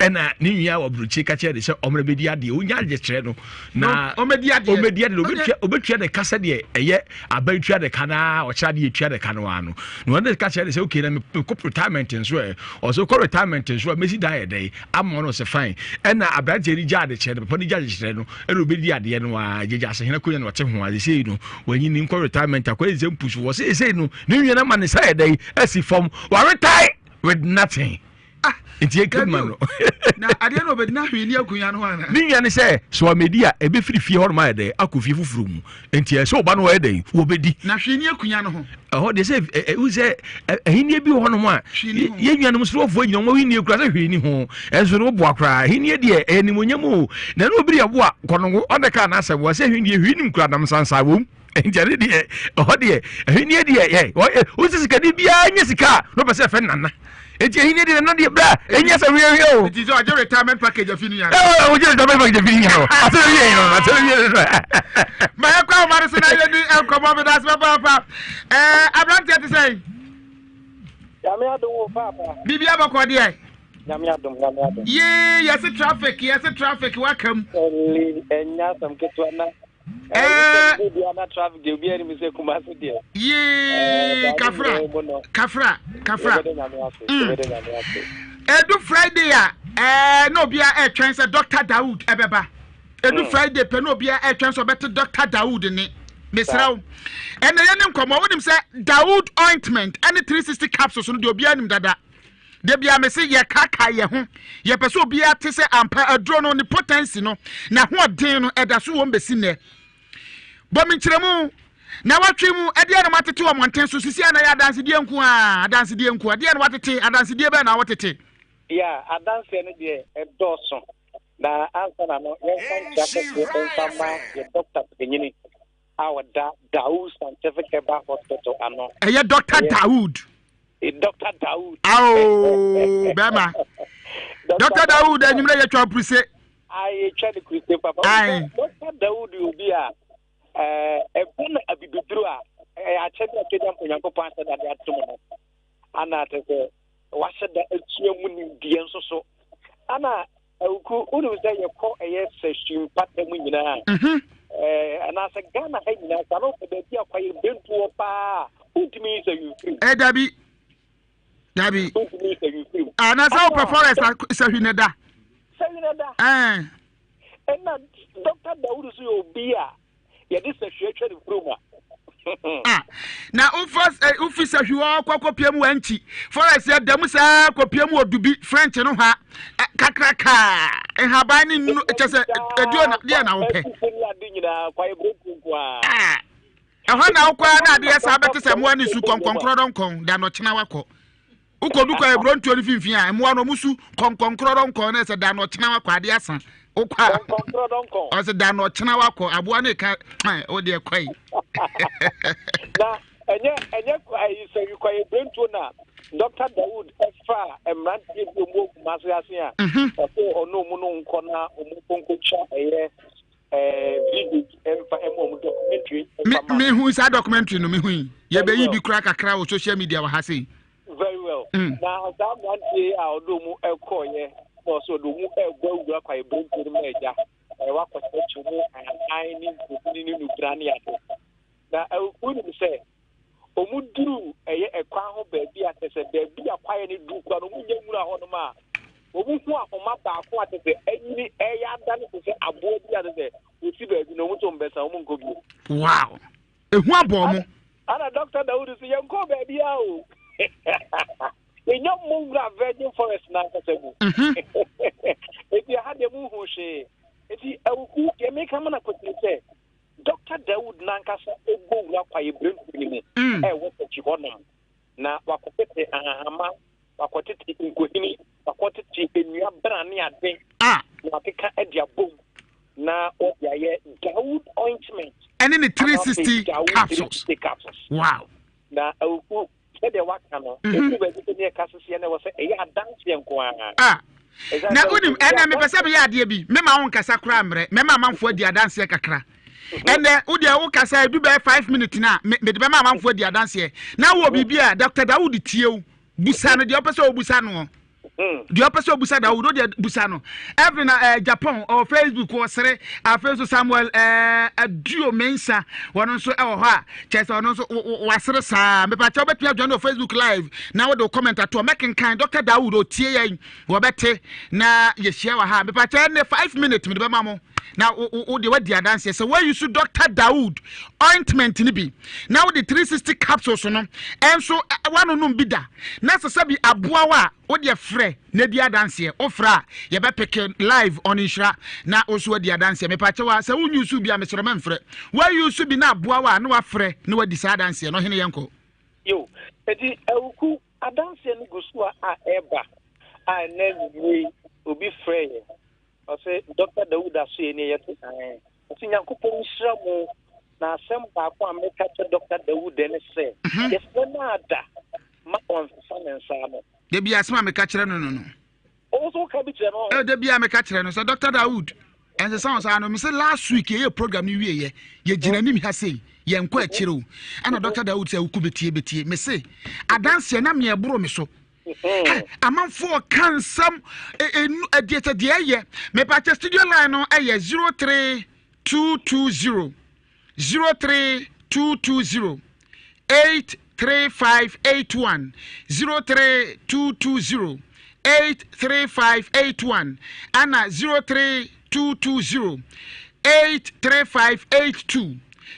ɛna ne nua wɔ aburokyi ka kyerɛ de sɛ ɔmena bɛdi adeɛ ɔnya adeɛ kyerɛ no na ɔmɛdi adeɛ ɔmɛdi adeɛ ɔbɛtua ɔbɛtua ne ka sɛdeɛ ɛyɛ aban tua ne ka na ɔkyerɛ adeɛ tua ne ka no ano na ɔne ka kyerɛ de sɛ okay na mekɔ retirement nso ɛ ɔsɛ kɔ retirement nso a mɛsi dan yɛ dɛn ama ɔno sɛ fine ɛna aberanteɛ no gya ade kyerɛ no papa no gya ade kyerɛ no ɛna ɔbɛdi adeɛ no a gyegya asehene konya na ɔte ho a sɛsei no wanyini nkɔ retirement akɔyɛ nsɛm pusu wɔ sɛsei no ne nua no ama ne nsa yɛ dɛn asi fam waretae with nothing. Ah, nti yɛnka bi ma no. Na adeɛ na ɔbɛdi na hwee ni akonnwa no ho ana? Ne nua ne sɛ sɛ wamɛdi a ɛbɛfiri fie hɔ nom ayɛ dɛn akɔ fie foforɔ mu nti ɛsɛ ɔba no ɔyɛ dɛn wɔbɛdi. Na hwee ni akonnwa no ho. Ɛhɔ deɛ sɛ ɛwu sɛ ahennie bi wɔ hɔ nom a yɛn nuanom sorofoɔ nyina wɔn ahennie kura sɛ hwee ni ho ɛnso no woboa koraa ahennie deɛ ɛyɛ nimonyam o na ɛno obiri ɛboa kɔnɔngo ɔbɛka n'asɛm wɔ sɛ ahennie hwee nim kura nam sansan wɔm nti ɛne deɛ ɛhɔ deɛ ahennie deɛ yɛ wosi sikani biara nyɛ sika a na ɔpɛ sɛ ɛfɛ nana nti ahennie deɛ nana deɛ bra ɛnyɛ sɛ hwehwɛ o. Nti sɛ ɔgye retirement package afi ne yàrá. Ɛɛ ɔgye retirement package afi ne yàrá asɛ wie yɛn no asɛ wie yɛn no. Ma yɛ kɔ ahoma no so na yɛ ni nkɔmɔ mi da ase papaapa ɛɛ aberanteɛ te sɛ. Nyame adom wo paapa. Biribi abɔkɔ deɛ. Nyame adom nyame adom. Yee yɛse traffic yɛse traffic waka mu. Ɛli ɛnya asɛm ketewa na. Ɛɛ. Ɛɛ traffic deɛ obiara nim sɛ Kumasi deɛ. Yee kafra kafra kafra. Edu Friday a ɛɛ na obiara ɛretwɛn sɛ Dr. Dawood ɛbɛba. Edu Friday pɛ na obiara ɛretwɛn sɛ ɔbɛte Dr. Dawood ne. Mesrɛ wo. Ɛnna yɛn ne nkɔmɔ wonim sɛ Dawood ointment ɛne 360 capsules no deɛ obiara nim dada. Da biara mese yɛkaakae yɛn ho, yɛpɛ sɛ obiara te sɛ ampa aduro no ne potency no, n'ahoɔden no ɛda so wom bɛsi nnɛ. Bɔ me nkyerɛmu na watwe mu ɛdeɛ na matete wɔ mmɔnten so sisi a na yɛ adansedie nko a adansedie nko a deɛ na watete adansedie bɛn na wɔtete. Yeah, adanseɛ no deɛ ɛdɔɔso na ansa na no yɛmfa nkyia kɛseɛ mfa ma yɛ dɔkta panyini a ɔda Daoud Scientific Herbal Hospital ano. Ɛyɛ Dɔkta Daoud. Dr. Daoud. Ao bɛrima. Dr. Daoud enyimrɛ yɛ twa puruse. Ayi twa ne kuruse papa. Ayi. Dr. Daoud yɛ obi a ɛbɔ no abibiduro a ɛyɛ akyɛde a Kenya Onyankopɔn ahyɛ da de atom no. Ana te sɛ wahyɛ da atua mu nimdeɛ nso so. Ana Awuku, wonim sɛ yɛkɔ ɛyɛ sɛhwi mpata mu nyinaa. Anaasɛ Ghana ha nyinaa saa na wopɛ baabi a kwaeɛ bentuɔ paa wontumi yi sɛ hwi mfirim. Dabi. Dabi. Wontumi yi sɛ hwi mfirim. Anaasɛ wopɛ forest sɛ hwi ne da. Sɛ hwi ne da. Ɛna Dr. Dawudu so yɛ obi a yɛde sahwi atwa ne kurom a. Ah, na wofa eh, wofi sahwi hɔ kɔ kɔpie mu wankyi forest yɛ da mu saa kɔpie mu odubi french no ha eh, kakraka nhaban ne nnuro kyɛ sɛ eduo na deɛ na wopɛ. Ah, ɛhɔ na wokɔ a na adeɛ saa bɛte sɛ mmoa ne su kɔnkɔnkorɔdɔnkɔn da no ɔkyena wakɔ. Wokɔdu kwae aburontuo no mfimfini a, mmoa no wɔn su kɔnkɔnkorɔdɔnkɔn na ɛsɛ da no ɔkyena wakɔ adeɛ asa. Wokɔ a ɔsɛ da no ɔkyena wakɔ aboa no ka wo deɛ kɔe. Na ɛnyɛ ɛnyɛ ayi sɛ kwae aburontuo na Dr. Dawood ɛfa mmeranteɛ bi ɔmu wɔ Kumasi ase a ɔsɛ ɔne ɔmu no nkɔ na ɔmu nkɔnkɔtwa ɛyɛ mehu saa documentary no mehu yi yɛbɛyi bi kora kakra wɔ social media wɔ ha sei very well mm. na saa mmeranteɛ a ɔde ɔmu ɛkɔɔyɛ na ɔsɛ ɔde ɔmu ɛbɔ awura kwae berɛntuo no ma agya ɛyɛ wakɔkyerɛkyerɛ mu ahan ne nkofini ne nubra ne ade na awukuo nim sɛ Wɔn duruu ɛyɛ ɛkwan ho baabi a kyerɛ sɛ baabi a kwaeɛ no duru koraa no wɔn nyɛ nwura hɔ nom a wɔn hu ahoma baako a kyerɛ sɛ anyini ɛyɛ adane te sɛ aboa bi a kyerɛ sɛ wɔsi baabi na wɔn nso wɔn bɛsa wɔn nkɔ bio. Wow! Ehu abɔ wɔn. Ana Dr. Dawudu sɛ yɛn kɔ baabi a o. Yɛnya mmɔ nwura virgin forest n'ankasa mu. Eti ɛha deɛ mo nhu hwee. Eti awuku deɛ meka mo na kɔtiri sɛ Dɔkta Dawood n'ankasa bɔ wura kwaebirentuo no mu a ɛwɔ Turkey hɔnom, na wakɔtete ahahama, wakɔtete nkohini, wakɔtete nnua bena ne ade, na wakeka de abom na wɔde ayɛ Dawood ointment. Ɛne ne 360 capsules. capsules. Wow. Na awuku sɛdeɛ waka no mhm. ɛdu baabi sɛ ne ɛka seseɛ no ɛwɔ sɛ ɛyɛ adanseɛ nko ara ah. Na wonim ɛnɛ mepɛ sɛ meyɛ adeɛ bi mema wo nkasa koraa mmerɛ mɛma amanfoɔ adi adanseɛ kakra mhm. ɛnɛ wodeɛ wokasa ɛdu bɛyɛ 5 minutes no a mede bɛma amanfoɔ adi adanseɛ na wɔ biribi a Dr. Dawood tie wo busa no deɛ wopɛ sɛ wobusa noɔ Deɛ ɔpɛ sɛ ɔbusa Dawud, wo deɛ busa no. Evelyn eh, Japan, ɔwɔ Facebook, ɔsere. Afei nso Samuel eh, Aduo Mensa, wɔn nso ɛwɔ hɔ a, kyerɛ sɛ ɔno nso wasere saa. Mepakyɛ wobɛtumi adwane wɔ Facebook live na wode wo comment ato hɔ. Mɛkenkan Dr. Dawud, ɔtie yɛn, wɔbɛte na yɛhyia wɔ ha. Mepakyɛ ɛnɛ 5 minutes mede bɛma mo. Na wo wo deɛ wadi adanseɛ sɛ woayi so Dr. Daoud ointment no bi na wode 360 capsules no ɛnso woanonom bi da na sɛ sɛ bi aboa wo a wodeɛ frɛ na di adanseɛ. Wofrɛ a yɛbɛpeke live on Nhyira na wo nso wadi adanseɛ. Mepakyɛw a sɛ wonyi so bi a mesrɛ mɛmfrɛ. Woayi so bi na aboa wo a na wafrɛ na wadi saa adanseɛ no. Ɔhene yɛnkɔ. Yo, enti Awuku adanseɛ no gu so a a ɛreba a ɛnnɛ anwummere yi obi frɛɛ yɛn. Ɔse Doctor Dawood Asoɛ nie yɛte ae. Ɔse Nyankopɔn nhyira mo na asɛm baako a meka kyɛ Doctor Dawood ne sɛ yɛsrɛ no ada ma ɔnsesa ne nsa ano. Da bi asɛm a meka kyerɛ no no no. Wo nso woka bi kyerɛ no ɔho. Da bi a meka kyerɛ no sɛ Doctor Dawood ɛnsesa wo nsa ano. Mese last week yɛyɛ program no wieɛ yɛgyina anim ha sei yɛnkɔ akyire o. Ɛna Doctor Dawood sɛ wokɔ bɛtie bɛtie. Mese adanseɛ na meɛ boro me so. Amanfoɔ ka nsɛm ɛdeɛ sɛ deɛ ɛyɛ. Mepakyɛ studio line no ɛyɛ 03220 03220 83581 03220 83581 ɛna 03220 83582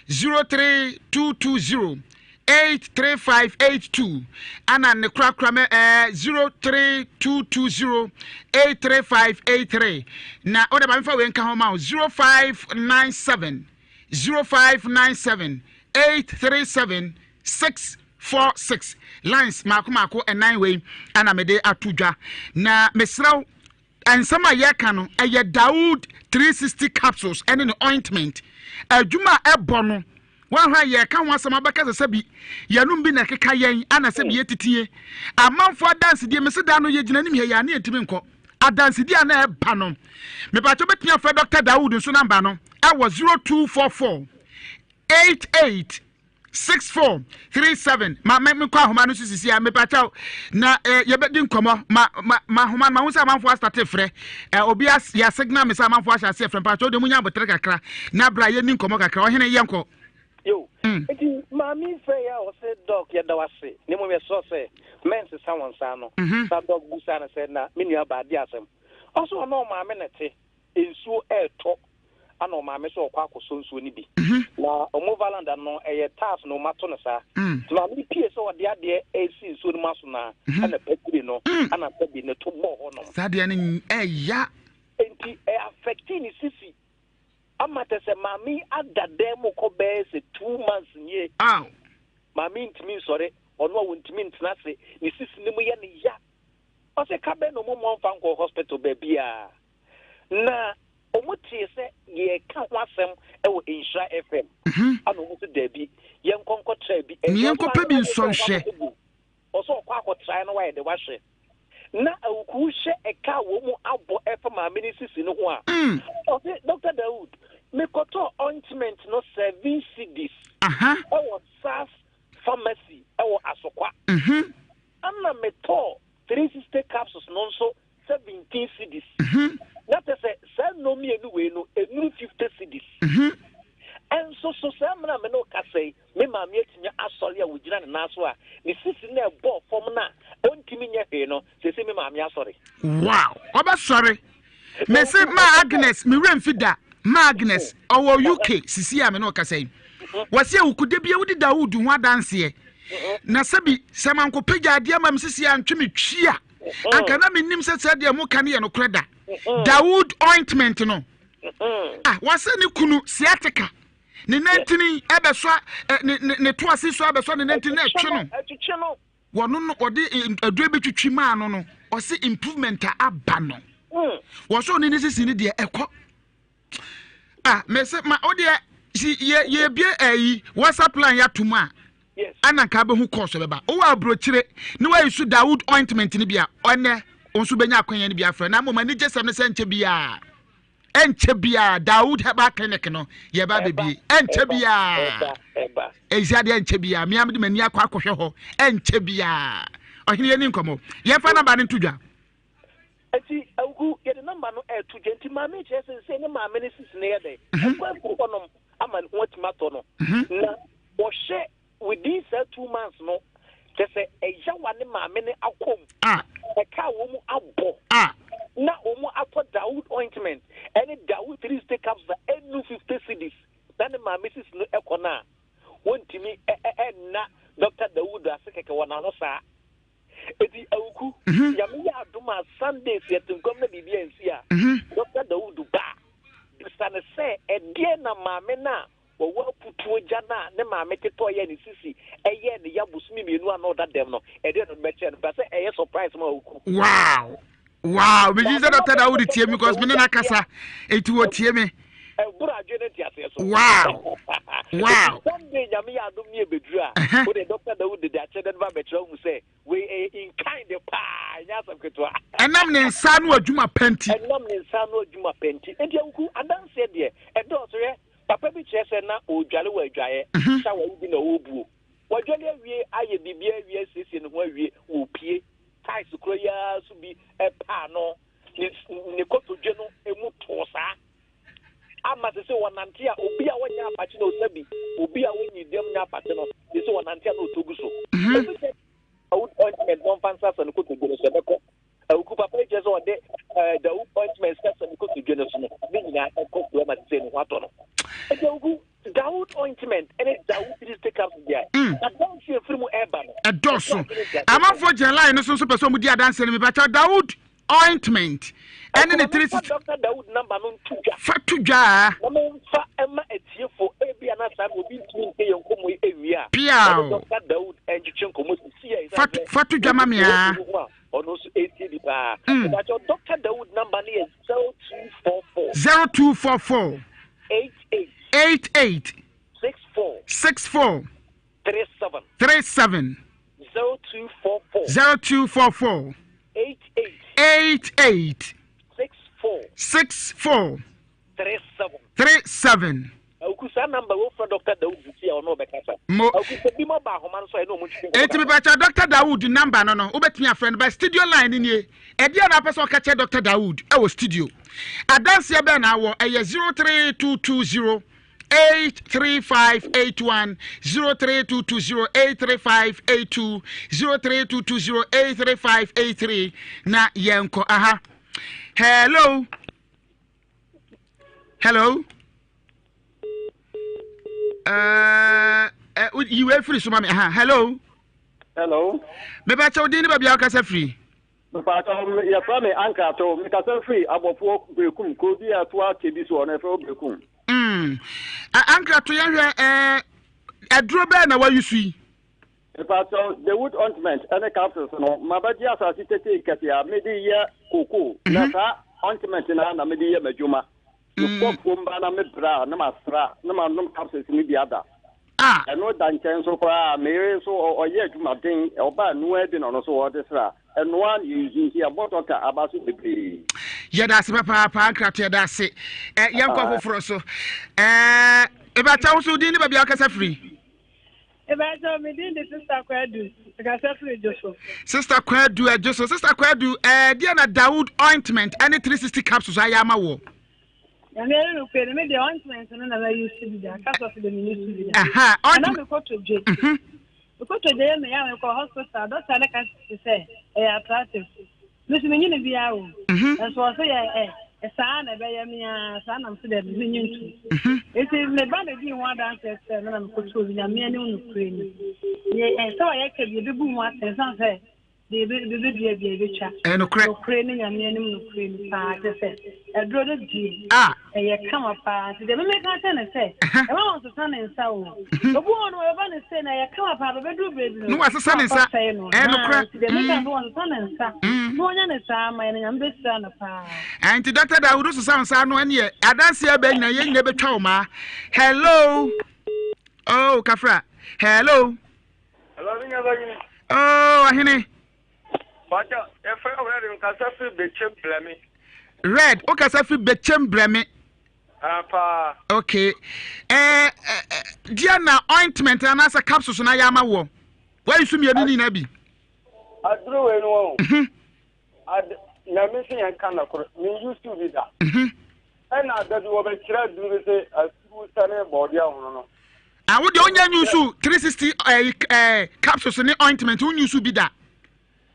03220 83582 ɛna ne korakora mɛ ɛɛ 03220 83583 na o de ma mefa wei nka ho ma wo 0597 0597 837 646 lines mako mako ɛnan wei ɛna mede ato dwa na mesrɛ wo Nsɛm a yɛreka no, ɛyɛ Daud 360 capsules ne ne ointment. Adwuma a ɛbɔ no, woahwɛ a yɛreka ho asɛm abɛka sɛ sɛbi yɛnom bi na ɛkeka yɛn ana sɛbi yɛtitie. Amanfo adansedie, mese da no yɛgyina anim ha yi a ne yɛntumi nkɔ. Adansedie a na ɛba no, mepakyɛ wobɛtumi afrɛ Dr. Daud nso namba no ɛwɔ 0244 88 6437 ma me mekɔ ahoma no so sisi a mepakyɛw na eh, yɛbɛdi nkɔmmɔ ma ma ma ahoma no ma ho sɛ amanfoɔ astate frɛ eh, obi as yɛ signal me sɛ amanfoɔ ahyɛ aseɛ frɛ mpakyɛw deɛ munya abotere kakra na bra yɛni nkɔmmɔ kakra ɔhene yɛnkɔ yo mm. nti maame frɛ yɛ a ɔsɛ dɔk yɛda wo ase na mmom yɛsrɛ sɛ mɛnsesa wɔn nsa ano mhm. na dɔk busa no sɛ na me nua baa di asɛm ɔsɛ ɔne ɔmaame na te nsuo ɛretɔ Ana ɔmaame sɛ ɔkɔ akɔsɔ nsuo no bi. Na ɔmo valanda no ɛyɛ tiles na ɔmo ato no saa. Nti maame no pie sɛ ɔde adeɛ ɛresi nsuo no mu aso no a, ɛna patiri no, ɛna sɛbi ne to bɔɔ hɔ nom. Saa deɛ no ɛya. Nti ɛ affecti ne sisi ama kyerɛ sɛ maame yi ada dan mu kɔ bɛyɛ sɛ 2 months nie. Aw. Maame yi ntumi nsɔre, ɔno a ɔntumi ntena ase, ne sisi no mu yɛ no ya. Ɔsɛ ka bɛn na ɔmo mmoa mfa nkɔ hospital baabiara. Na ɔmo tee sɛ yɛreka ho asɛm wɔ Nhyira FM. Ɛna ɔmo sɛ daabi, yɛnkɔ nkɔtra bi. Ne yɛnkɔpɛ bi nsɔ nhwɛ. Ɔsɛ ɔkɔ akɔtrae na wayɛ de wahwɛ. Na awuku hwɛ ɛka a wɔn mu abɔ ɛfa maame ne sisi no ho a. Ɔsɛ Dr. Dawood, mekɔtɔɔ ointment no 7 cedis ɛwɔ SAS pharmacy ɛwɔ Asokwa. Ɛna metɔɔ 360 capsules no nso 17 cedis. Na kyɛ sɛ saa nnuro mmienu wei no ɛnuru 50 cedis. Ɛnso so saa mmerɛ a me ne wo kasa yi, me maame atumi asɔre a wɔgyina ne nan so a ne sisi no ɛbɔɔ fam no a ɔntumi nyɛ hwee no, seesei me maame asɔre. Wow, ɔbɛsɔre. Mese ma Agnes, me werɛ mfi da. Ma Agnes, ɔwɔ UK sisi a me ne ɔkasa yi. Wɔse awukude bia wodi Dawood ho adanseɛ. Na sɛbi sɛ mankɔpagya adeɛ ama me sisi a ntwe me twi a, anka na menim sɛ sɛ deɛ moka no yɛ nokorɛ da. Dawood ointment no. Ah, wɔse ne kunu sciatica ne nantini ɛbɛsɔ ne ne ne to ase so abɛsɔ ne nantini na ɛtwe no. Ɛtwetwe no. Wɔno no ɔde aduro bi twitwi maa no no ɔse improvement a aba no. Wɔsɔ ɔne ne sisi ne deɛ ɛkɔ. Ah, mese ma o deɛ si yɛ yɛbie ɛyi WhatsApp line yɛato mu a ɛna nka bɛhu kɔɔso bɛba. Wowɔ aburokyire ne wayi so Dawood ointment no bi a ɔnɛ wo nso bɛnya akwanya no bi afrɛ na mmom anigye sɛm ne sɛ nkyɛ biara ɛnkyɛ biara Dawood Herbal Clinic no yɛba bɛbie ɛnkyɛ biara ɛsi adeɛ ɛnkyɛ biara mmea mede m'ani akɔ akɔhwɛ hɔ ɛnkyɛ biara ɔhene yɛni nkɔmmɔ yɛmfa namba no nto dwa. Eti awuku yɛde namba no ɛɛto dwa nti maame kyerɛ sɛ sɛ ne maame ne sisi no yɛ dɛ ɛkɔ afiri hɔnom ama ne ho atumi atɔ no na wɔhwɛ within saa 2 months no kyɛ sɛ ɛyawa ne maame ne akɔm ɛka a wɔn mu abɔ. na wɔn atɔ Dawood ointment ɛne Dawood 360 capsules a ɛnnu 50 cedis na ne maame sisi no ɛkɔ no a, wɔntumi ɛnna Dr. Dawood ase kɛkɛ wɔ n'ano saa. Eti Awuku, Nyame yɛ adom a Sunday sɛ yɛte nkɔm na biribi ansi a, Dr. Dawood ba a, bisa no sɛ ɛdeɛn na maame no a wɔwɔ aputuo gya no a ne maame tetɔeɛ a ne sisi ɛyɛɛ ne ya bosome mmienu a na ɔda dɛm no, ɛdeɛn na ɔde bɛkyerɛ no? Pɛ sɛ ɛyɛ surprise ma Awuku. Wow! Wow! Megye sɛ Dr. Dawood tie me because me ne no akasa, eti wɔtie me. Ɛboro adwene ne nteaseɛ so. Wow! Wow! Sunday Nyame yɛ adom ne ɛbɛduru a, wode Dr. Dawood de akyɛdɛ no ba bɛkyerɛ wohu sɛ wei ɛyɛ in kind paa, ɛnyɛ asɛm ketewa. Ɛnam ne nsa ano adwuma pa nti. Ɛnam ne nsa ano adwuma pa nti. Enti Awuku, adanseɛ deɛ, ɛdɔɔso hwɛ. Papa bi kyerɛ sɛ na ɔredware wɔ adwaeɛ, shower yi bi na ɔrebuo. Wadware awie, ayɛ biribiara awie, asiesie ne ho awie, ɔrepue. Tiles korɔ yi ara so bi paa no, ne, ne kotodwe no mu too saa. Ama sɛ sɛ wɔnante a, obi a wɔnyɛ apakye na ɔsa bi, obi a wɔnyi dɛm nyɛ apakye no, sɛ sɛ wɔnante a na ɔtɔ gu so. Obi sɛ Dawood ointment na ɔmfa nsasa ne kotodwe no so, ɛbɛkɔ. Awuku papa yi kyerɛ sɛ ɔde Dawood ointment sasa ne kotodwe no so no, ne nyinaa ɛkɔ so ama sɛ ne ho atɔ no. Ɛti Awuku, Dawood ointment ɛne Dawood 360 capsules deɛ, adansi efiri mu ɛba no. Ɛdɔɔso. Amanfoɔ gyina line no so nso pɛ sɛ wɔn di adansi no, mepakyɛw Dawood ointment ɛne ne 360. Dr. Dawood number no nto dwa. Fa to dwa. Na memfa ɛma atiefo ebi ana saa obi ntumi nte yɛn nkɔmmɔ yi ewie a. Piaw. Dr. Dawood ɛntwetwe nkɔmmɔ sisi yɛ. Fa to dwa ma me a. Ɔno nso etie bi paa. Mepakyɛw Dr. Dawood number no yɛ 0244. 0244. 88. 88. 64. 64. 37. 37. 0244. 0244. 88. 88. 64. 64. 37. 37. Awuku saa number wo frɛ Dr. Dawood sisi a ɔno ɔbɛkasa. Mo. Awuku sɛ bi mo ba ahoma no so a ɛna ɔmo ntwitwi nkɔmɔ. Eti mepakyɛw Dr. Dawood number no no wobɛtumi afrɛ no but studio line no nie. Ɛdeɛn na wopɛ sɛ ɔka kyerɛ Dr. Dawood ɛwɔ studio? Adanseɛ bɛn na awɔ? Ɛyɛ 03220 83581 03220 83582 03220 83583 na yɛnkɔ aha. Hello. Hello. Uh, uh, yi wei firi so ma me aha. Hello. Hello. Mebɛkyɛ wo din ne baabi a wokasa firi. Mepaatɔ yɛfrɛ me Ankrato mekasa firi abɔfoɔ Berekum kuro bi a ɛtoa Kyebi soɔ no yɛfrɛ hɔ Berekum. Mm. Ankrato yɛhwɛ ɛɛ aduro bɛɛ na wayi so yi. Mepaatɔ the wood ointment ɛne capsules no mabɛgye asase tetee kɛse a mede yɛ koko na saa ointment na na mede yɛ m'adwuma. Mekɔ afuom ba na mebrɛ a na masra na manom capsules no bi ada. Ah. Ɛno da nkyɛn nso koraa me yere nso ɔyɛ adwumaden ɔba noa bi na ɔno nso ɔde sra ɛnoa na yɛyi nti yɛbɔ dɔkta aba so bebree. Yɛda ase papaapa Nkrato yɛda ase. Ɛ yɛnkɔ foforɔ so. Ɛɛ Ebakyɛ wo so din ne baabi a wokasa firi? Ebakyɛ me din de Sister Kwadu mekasa firi Dwoso. Sister Kwadu Adwoso Sister Kwadu ɛɛ deɛ na Dawood ointment ɛne 360 capsules ayɛ ama woɔ? Nyame ayɛ no kwe no me deɛ ointment no na ma use bi da capsules de me use bi da. Aha ointment. Ɛna me kɔtɔ dwe. Me kɔtɔ dwe yɛ me ya me kɔ hospital doctor ne ka sɛ ɛyɛ arthritis. Me so me nyini biara o. Nso ɔsɛ yɛ ɛ saa na ɛbɛyɛ me a saa na me so deɛ me nyi ntu. Nti me ba na di ho adanse kyerɛ me na me kɔtɔ bi nyame anim no kure ni. Yɛ sɛ ɔyɛ ka bi ebebu ho atɛn san sɛ Deɛ yɛbɛdua biara yɛbɛtwa. Ɛyɛ nokorɛ. Nokorɛ ne Nyame anim nokorɛ ni paa kyerɛ sɛ aduro no deɛ Ah. ɛyɛ kama paa nti deɛ memeka kyerɛ no sɛ ɛma wɔnsesa ne nsa o obi wɔ no ɔbɛba ne sei na ɛyɛ kama paa bɛbɛduru berɛ bi no Na wasesa ne nsa. wakɔsɛe no Ɛyɛ nokorɛ. Haa, nti deɛ meka sɛ wɔnsesa ne nsa na wɔnya ne saa ma yɛ no Nyame bɛhyira no paa. Ɛnti Dr. Dawudu sesa wo nsa ano ɛneɛ adanseɛ bɛn nyina yɛn nyina bɛtwa wo maa. Hello. Oh, kafra. Hello. Hello, me nua banyini. Oh, ɔhene. Bàjẹ́, yɛfrɛ wo Red, nkasa firi Bɛkyɛm Brɛme. Red, wokasa firi Bɛkyɛm Brɛme. Ah, paa. Okay. Eh, eh, eh, deɛ na ointment anaasɛ capsules na ayɛ ama woɔ? Wayi so mmienu ne nyinaa bi. Aduro wei no wɔn. Mhm. Ad, nyame sɛ yɛn ka nɔkorɛ, me use bi da. Mhm. Ɛna da bi wɔbɛkyerɛ aduro bi sɛ asuru sɛ ne bɔɔdeɛ ahono no. Ah, wo deɛ wonya nyusu 360 eh, eh, capsules ne ointment wo nyusu bi da.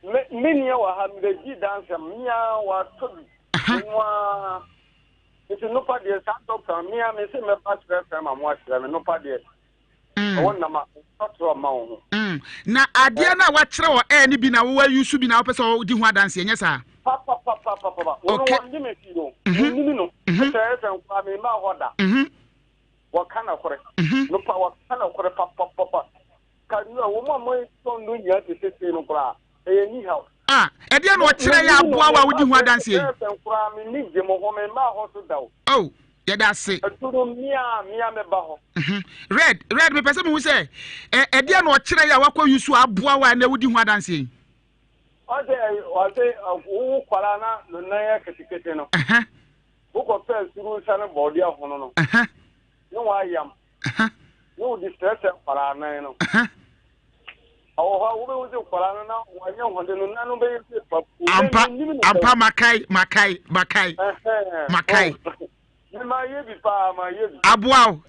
Me me nua wɔ ha mebɛgye danse mea watɔ bi. Ɔno ara. Nti nopa deɛ saa dɔkta mea me se mɛba kyerɛ fɛn ma mo akyerɛ me nopa deɛ. Mm. Ɛwɔ nam a ɔtɔtrɔ ma wo ho. Mm. Na adeɛ no a wakyerɛ wɔ ɛɛ no bi na wowɔ ayi so bi na wopɛ sɛ wodi ho adanseɛ nyɛ saa? Papapapapapa. Wɔn Okay. wɔn de me fi no. Menim no. Kyerɛ fɛn koraa me mmaa hɔ da. Wɔka nokorɛ. Nopa wɔka nokorɛ papapapa. Ka nua wɔn a wɔtɔn no nyinaa te sese no koraa ɛyɛ ni haw. Ah, ɛdeɛ na ɔkyerɛ yɛ aboa wo a wodi ho adanseɛ yi? Kyerɛ fɛn koraa me ni gye mo ho me mmaa hɔ so da o. Oh, yɛda ase. Ɛturo mia mia mɛba hɔ. Mhm. Red, red, mepɛ sɛ mehu sɛ ɛ ɛdeɛ na ɔkyerɛ yɛ a wakɔ yi so aboa wo a ɛnɛ wodi ho adanseɛ yi? Ɔsɛ ɔsɛ wowo kwara na no nan yɛ ketekete no. Wokɔ pɛ suru nsa no bɔɔde ahono no. Ne wayam. Ne wodi srɛsrɛ nkwaraa nan no. Ɔwɔ hɔ a wobɛhu sɛ nkwaraa no na wɔanyɛ hoɔden no nan no bɛyɛ sɛ papu. Ampa, ampa, makae, makae, makae, makae. Mayɛ bi paa, mayɛ bi. Aboa wo.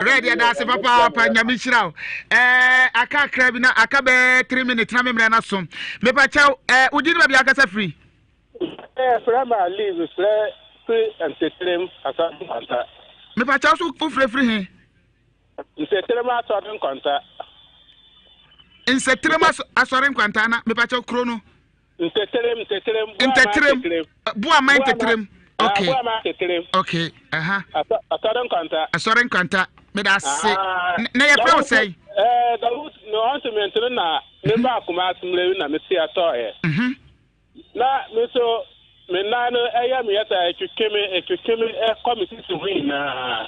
Red yɛda ase papaapa nyame nhyira wo eh, aka akra bi na aka bɛɛ 3 minutes na memmerɛ no so mepa kyɛw eh, wodi ne baabi akasa firi Eh, frɛ ma leave frɛ firi nteterem asɔre nkwanta. Mepa kyɛw so wofrɛ firi he? Nteterem asɔre nkwanta. Nseterem asɔre nkwanta na mepa kyɛw kuro no. Nteterem nteterem. Nteterem Buama nteterem. Ah, Okay. Buama nteterem. Okay. Aha. Asɔre nkwanta. Asɔre nkwanta. Meda ase. Ah. Na yɛfrɛ wo sɛn? Eh, Dawud ne ɔntumi ntene na me ba akoma asemlewi na me si atɔɔyɛ. Mhm. Na me nso, me nan no yɛ me yɛ sɛ ɛtwetwe me, ɛtwetwe me kɔ me sisi ho nyinaa.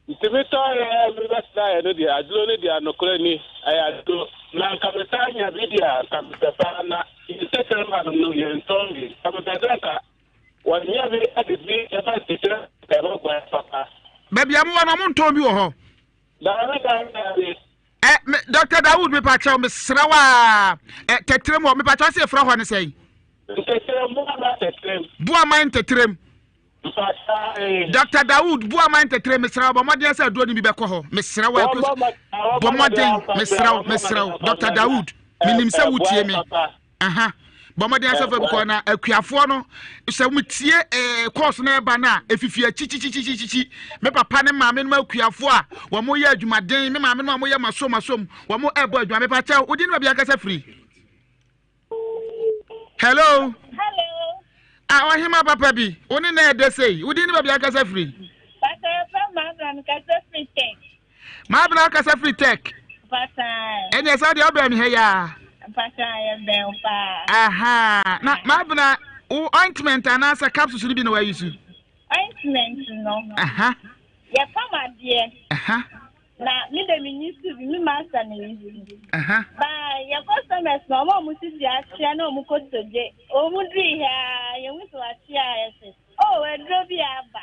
Nti metɔeɛ mebɛsraeɛ no deɛ, aduro no deɛ nokorɛ ni, ɛyɛ aduro. Na nka mesan nya bi deɛ a, nka mepɛ paa. Na yɛn tɛkyerɛma no no, yɛntɔn bi. Nka mepɛ sɛ nka wɔnyɛ bi de bi ba tɛkyerɛma nka ɛbɛboa papa. Baabi a mowɔ no, wɔntɔn bi wɔ hɔ? Daabi, daabi, daabi. Ɛ me Dr. Dawood mepakyɛw mesrɛ wo a ɛ tɛtrɛm hɔ mepakyɛw sɛ yɛfrɛ hɔ ne sɛn? Ntɛtrɛm Boaman tɛtrɛm. Boaman tɛtrɛm. Dr. Dawood Boaman tɛtrɛm mesrɛ wo bɔ mmɔden sɛ aduro no bi bɛkɔ hɔ mesrɛ wo bɔ mmɔden mesrɛ wo mesrɛ wo Dr. Dawood menim sɛ wotie me. Aha. Bɔ mmɔden asɛ fa bi kɔ na akuafoɔ no sɛ wɔtie ɛɛ kɔɔso na ɛba no a efifi akyikyikyikyikyikyi me papa ne maame no akuafoɔ a wɔn yɛ adwumaden me maame no a wɔyɛ masom masom wɔn ɛbɔ adwuma mepa kyɛw wodi ne baabi ankasa firi. Hello. Hello. A ɔhema papa bi wo ne na ɛdɛ sei wodi ne baabi ankasa firi. Pasa yɛfrɛ maabena no kasa firi tech. Maabena kasa firi tech. Pasa. Ɛnna ɛsɛ deɛ ɔbɛn mi ha yaa. Pasa yɛ bɛn paa. Aha na maabena wo ointment anaasɛ capsules no bi na wayi so. Ointment no. Aha. Yɛpam adeɛ. Aha. Na me de me nyi su bi me master na yi su. Aha. Ba yɛ customers na ɔmo a ɔmo sisi akyea na ɔmo kotodwe ɔmo duri ha yɛn ho so akyea yɛ sɛ oh aduro bi aba.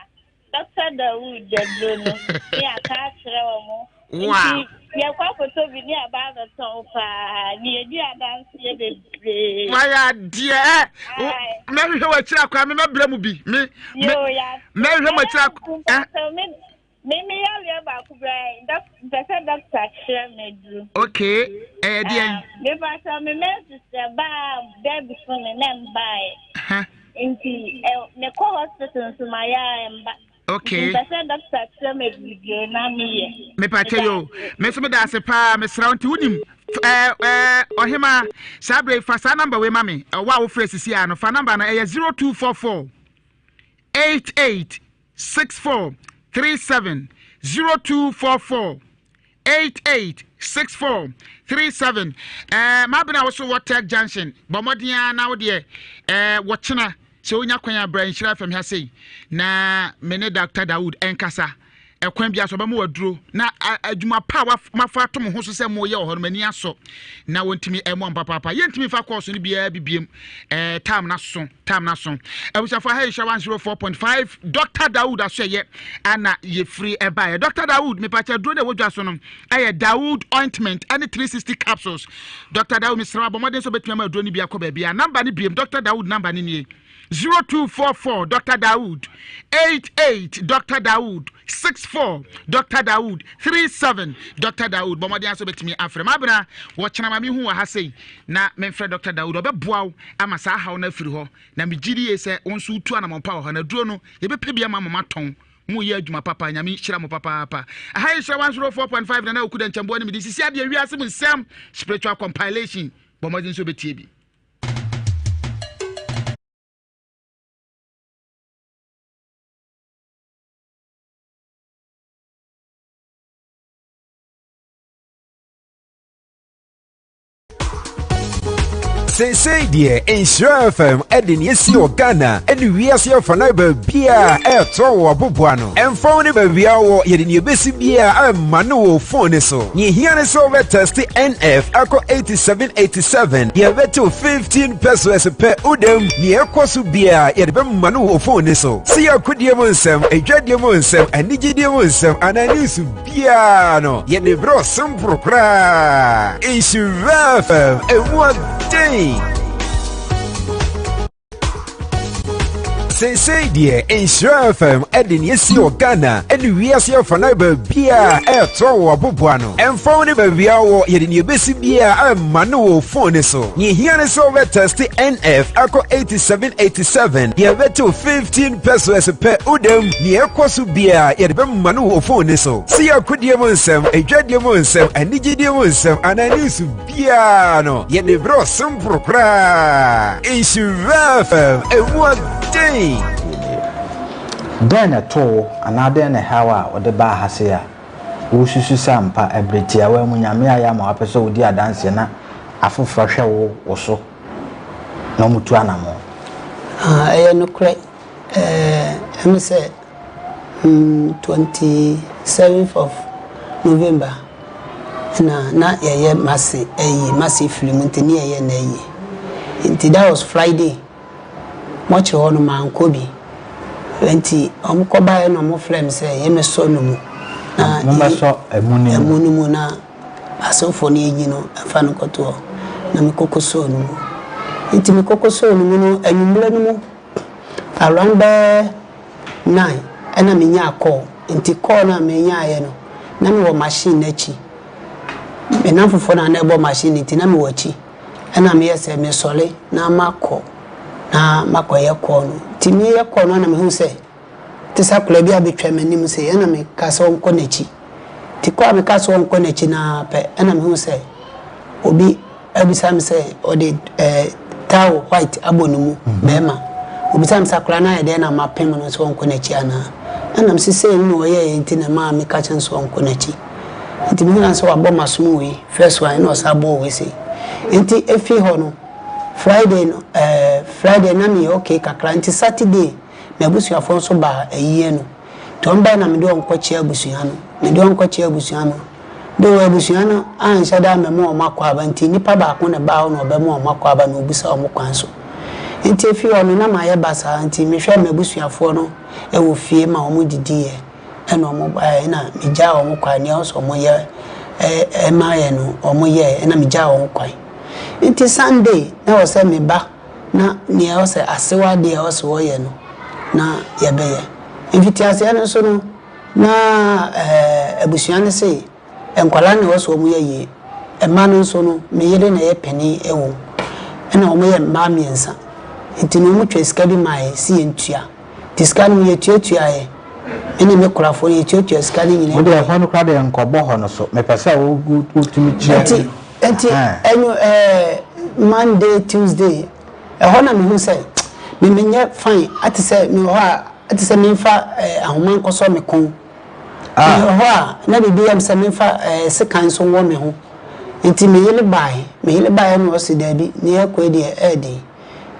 Dɔkta Dawood aduro no ne aka akyerɛ wɔn. Wow. Nti yɛkɔ akɔtɔ bi ne aba abɛtɔn paa ne yɛdi adanseɛ bebree. Wayɛ adeɛ ɛ. Mɛhwehwɛ wɔ akyiri akwa me mɛbrɛ mu bi. Me me mɛhwehwɛ mu akyiri akwa. Ɛ. Me me me yareɛ baako bra mpɛ sɛ dɔkta kyerɛ me aduro. Okay ɛyɛ deɛn. Mepa sɛ me menses ɛbaa dɛ so me na mbaeɛ. Nti ɛ mekɔ hospital nso ma yɛ a ɛmba. Okay. Nti mpɛ sɛ doctor kyerɛ me biribi na meyɛ. Mepa kyɛ yo. Me nso meda ase paa mesrɛ wo nti wonim ɛɛ ɛɛ ɔhema saa bere fa saa namba wei ma me ɛwɔ a wofrɛ sisi a no fa namba no ɛyɛ 0244 88 64 37 0244 88 64 37 ɛɛ mabena a woso wɔ tech junction bɔ mmɔden ara na wo deɛ ɛɛ wɔkyena sɛ wonya kwan a bra nhyira fam ha sei na me ne Dr. Dawood ɛnkasa ɛkwan bi aso ɔbɛma waduro na adwuma pa a mafa ato mo ho so sɛ moyɛ wɔ hɔ no m'ani asɔ na wɔntumi ɛmmɔ mpapaapa yɛntumi fa kɔɔso no biara bibiem ɛɛ tam no aso Time no aso. Abusuafo aha yɛ Nhyira 104.5 Dr. Dawood asoɛyɛ ana yɛfiri ɛbaeɛ. Dr. Dawood mepakyɛ aduro no ɛwɔ dwa so no ɛyɛ Dawood ointment ɛne 360 capsules. Dr. Dawood mesrɛ abɔ mmɔden sɛ wobɛtumi ama aduro no bi akɔ baabi a. Namba no biem Dr. Dawood namba no nie. 0244 Dr. Dawood, 88 Dr. Dawood, 64 Dr. Dawood, 37 Dr. Dawood. Bɔ mmɔden aso bɛtumi afrɛ. Mabena, wɔkyena ma mehu wɔ ha sei na memfrɛ Dr. Dawood. Ɔbɛboa wo ama saa haw no afiri hɔ. Na megye die sɛ wo nso wotu anammɔn pa wɔ hɔ. Na aduro no, yɛbɛpɛ bi ama mo matɔn. Mo yɛ adwuma papa, Nyame hyira mo papaapa. Aha yɛ Nhyira 104.5 Nana Okuda Nkyɛnboa ne mede sisi adeɛ wiase mu nsɛm spiritual compilation. Bɔ mmɔden sɛ wobɛtie bi. Seesei deɛ Nhyira FM de nea esi wɔ Ghana ne wiase afanan baabiara ɛretɔ wɔ aboboa no. Ɛmfa wo ne baabi a wɔ, yɛde nea ebesi biara ɛma no wɔ phone no so. Nea ehia ne sɛ wobɛtɛste NF akɔ 8787, yɛbɛtew 15 pesos pɛ wodam. Nea ɛkɔ so biara yɛde bɛma no wɔ phone no so. Sɛ yɛ akodie mu nsɛm, adwadie mu nsɛm, anigyedie mu nsɛm anaa news biara no, yɛde brɛ wo simple koraa. Nhyira FM, emu ɔden. Seesei deɛ Nhyira FM de nea esi wɔ Ghana ne wiase afanan baabiara ɛretɔ wɔ aboboa no. Ɛmfa wo ne baabi a wɔ, yɛde nea ebesi biara ɛma no wɔ phone no so. Nea ehia ne sɛ wobɛtɛste NF akɔ 8787, yɛbɛtew 15 pesos pɛ wodam. Nea ɛkɔ so biara yɛde bɛma no wɔ phone no so. Sɛ yɛ akodie mu nsɛm, adwadie mu nsɛm, anigyedie mu nsɛm anaa news biara no, yɛde brɛ wo simple koraa. Nhyira FM, emu ɔden. Dɛn na ɛtoo wo anaa dɛn na ɛhaw a wode baa ha sei a woresusu sɛ ampa ɛberɛ tiawa mu Nyame ayɛ ama wapɛ sɛ wodi adanseɛ na afoforɔ hwɛ wo wo so na wɔtu anamɔn? Ah, ɛyɛ nokorɛ. Ɛɛ, ɛme sɛ 27th of November na na yɛyɛ mase ayi, mase firi mu nti ne yɛyɛ no ayi. Nti that was Friday. Mɔkyere hɔ no mankɔ bi. Nti wɔn kɔ baeɛ na wɔn frɛ me sɛ yɛmmɛsɔ no mu. Na Mommɛsɔ ɛmu no mu. Ɛmu no mu na asɔfoɔ no yɛnyi no mfa no nkɔto hɔ. Na mekɔkɔ sɔɔ no mu. Nti mekɔkɔ sɔɔ no mu no anwummerɛ no mu around bɛyɛ nine ɛna menyaa call. Nti call no a menyaeɛ no na mewɔ machine no akyi. Me nnamfofoɔ na na ɛbɔ machine no nti na mewɔ akyi. Ɛna meyɛ sɛ mesɔre na makɔ na makɔyɛ call no. Nti meyɛ call no na mehu sɛ te sɛ akwadaa bi abɛtwa m'anim sei ɛna meka sɛ ɔnkɔ n'akyi. Nti kɔ a meka sɛ ɔnkɔ n'akyi no ara pɛ ɛna mehu sɛ obi abisa me sɛ ɔde eh, towel white abɔ ne mu, bɛrima. Obisa me sɛ akwadaa no ayɛ dɛn na mapem no sɛ ɔnkɔ n'akyi anaa. Ɛna mese sei na ɔyɛeɛ nti na ɛmaa meka kyerɛ no sɛ ɔnkɔ n'akyi. Nti mehu na sɛ wabɔ m'asom wei first one ɛna ɔsan bɔɔ wei sei. Nti efi hɔ no Friday no eh, Friday na meyɛ okay kakra nti Saturday m'abusuafoɔ nso baa ayie no. Nti wɔn bae na mede wɔn kɔkyea abusua no. Mede wɔn kɔkyea abusua no. Though abusua no anhyɛ da ammɛma wɔn akwaaba nti nipa baako na ɛbaa hɔ na ɔbɛma wɔn akwaaba na ɔbisa wɔn kwan so. Nti efi hɔ no na mayɛ basaa nti mehwɛɛ m'abusuafoɔ no wɔ fie ma wɔn didiiɛ ɛna wɔn baeɛ ɛna megyaa wɔn kwan nea ɛwɔ sɛ wɔyɛ ɛma yɛ no wɔn yɛɛ ɛna megyaa wɔn kwan. Nti Sunday na ɛwɔ sɛ meba na nea ɛwɔ sɛ asew adeɛ a ɛwɔ sɛ wɔyɛ no na yɛbɛyɛ. Mfitiaseɛ no nso no na abusua no se nkwadaa na ɛwɔ sɛ wɔyɛ yie. Mma no nso no, me yere na ɛyɛ panin wɔ mu. Ɛna wɔyɛ mmaa mmiɛnsa. Nti no wɔtwa sika bi maa yɛ sɛ yɛntua. Nti sika no yɛtuatuaeɛ. Me ne me korafoɔ no yɛtuatua sika no nyinaa. Wo deɛ ɛhɔ no koraa deɛ nkɔbɔ hɔ no so. Mepɛ sɛ wotumi kyerɛ. Nti nti ɛnu ɛɛ Monday, Tuesday ɛhɔ na mehu sɛ me menyɛ fine ate sɛ mewɔ hɔ a ate sɛ memfa ɛɛ ahoma nkɔsɔ me kɔn. Mewɔ hɔ a na biribi yɛ me sɛ memfa ɛɛ sekan nso nwɔ me ho. Nti me yere bae me yere baeɛ na ɔse daabi nea ɛrekɔ yi deɛ ɛyɛ den.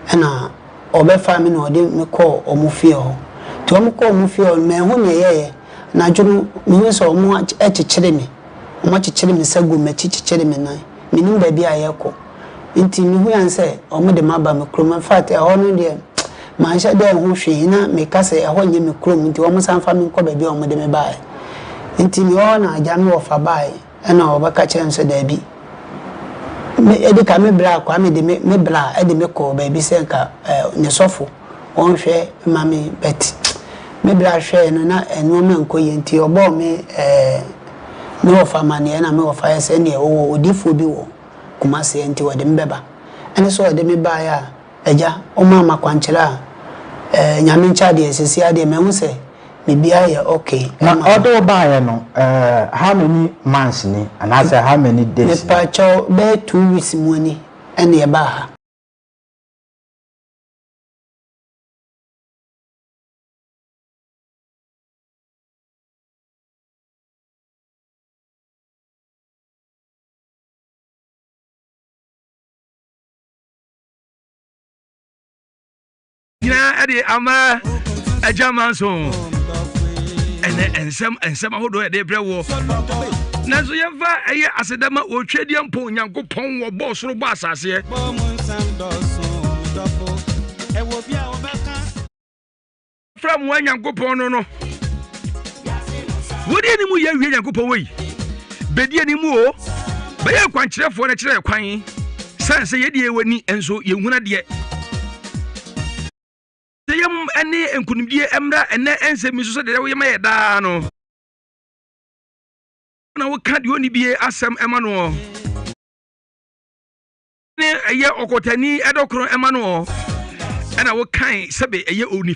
Ɛna ɔbɛfaa me na ɔde me kɔɔ wɔn fie hɔ. Nti wɔn kɔɔ wɔn fie hɔ no, manhu nea ɛyɛeɛ. Anadwo no, mehuu sɛ wɔakyekyere me. Wɔakyekyere me nsa gu m'akyi kyekyere me nan. Mennim baabi a yɛrekɔ. Nti mehui ara ne sɛ wɔde me aba me kurom. In fact, ɛhɔ no deɛ, manhyɛ da anhu hwee. Na meka sɛ ɛhɔ nyɛ me kurom nti wɔnsan mfa me nkɔ baabi a wɔde me baeɛ. Nti mewɔ hɔ na agya me wɔfa baeɛ. Ɛna ɔbɛka kyerɛɛ me sɛ daabi. Me, edi kan me bra Kwame de me, me bra de me kɔɔ baabi sɛ nka eh, ne sɔfo. wɔnhwɛ ma me but me bra hwɛɛ no na nnoɔma nkɔ yie nti ɔbɔɔ me ɛɛ me wɔfa amaneɛ na me wɔfa yɛ sɛ ɛneɛ ɔwɔ odiifoɔ bi wɔ Kumasi nti ɔde me bɛba. Ɛne sɛ ɔde me baeɛ a agya ɔmaa me akwankyerɛ a ɛɛ Nyame nkyɛ adeɛ seesei ara deɛ mahu sɛ biribiara yɛ okay Na ma me. ɔde wo baeɛ no ɛɛ how many months ni anaasɛ how many days ni? Mepakyɛw bɛyɛ 2 weeks mu ni ɛna yɛbaa ha. Nyinaa ɛde ama agya manso ɛnɛ nsɛm nsɛm ahodoɔ yɛde brɛ wɔ nanso yɛmfa ɛyɛ asedama wɔtwadeɛ mpo onyankopɔn wɔ bɔɔ soro bɔ asaseɛ. Frɛ mmoa Nyankopɔn no no. Wodi anim yɛ wie Nyankopɔn wei. Bedi anim o. Bɛyɛ kwankyerɛfoɔ na kyerɛ kwan. Sane sɛ yɛdeɛ w'ani nso yɛnhunu adeɛ. Sɛ yɛm ne nkonimdie mmra ɛnɛ nsɛm yi so sɛdeɛ woyɛ ma yɛ daa no. Na woka deɛ ɔnni bie asɛm ɛma noɔ. Ne ɛyɛ ɔkɔtani ɛdɔkoro ɛma noɔ. Ɛna wokan sɛbe ɛyɛ oni.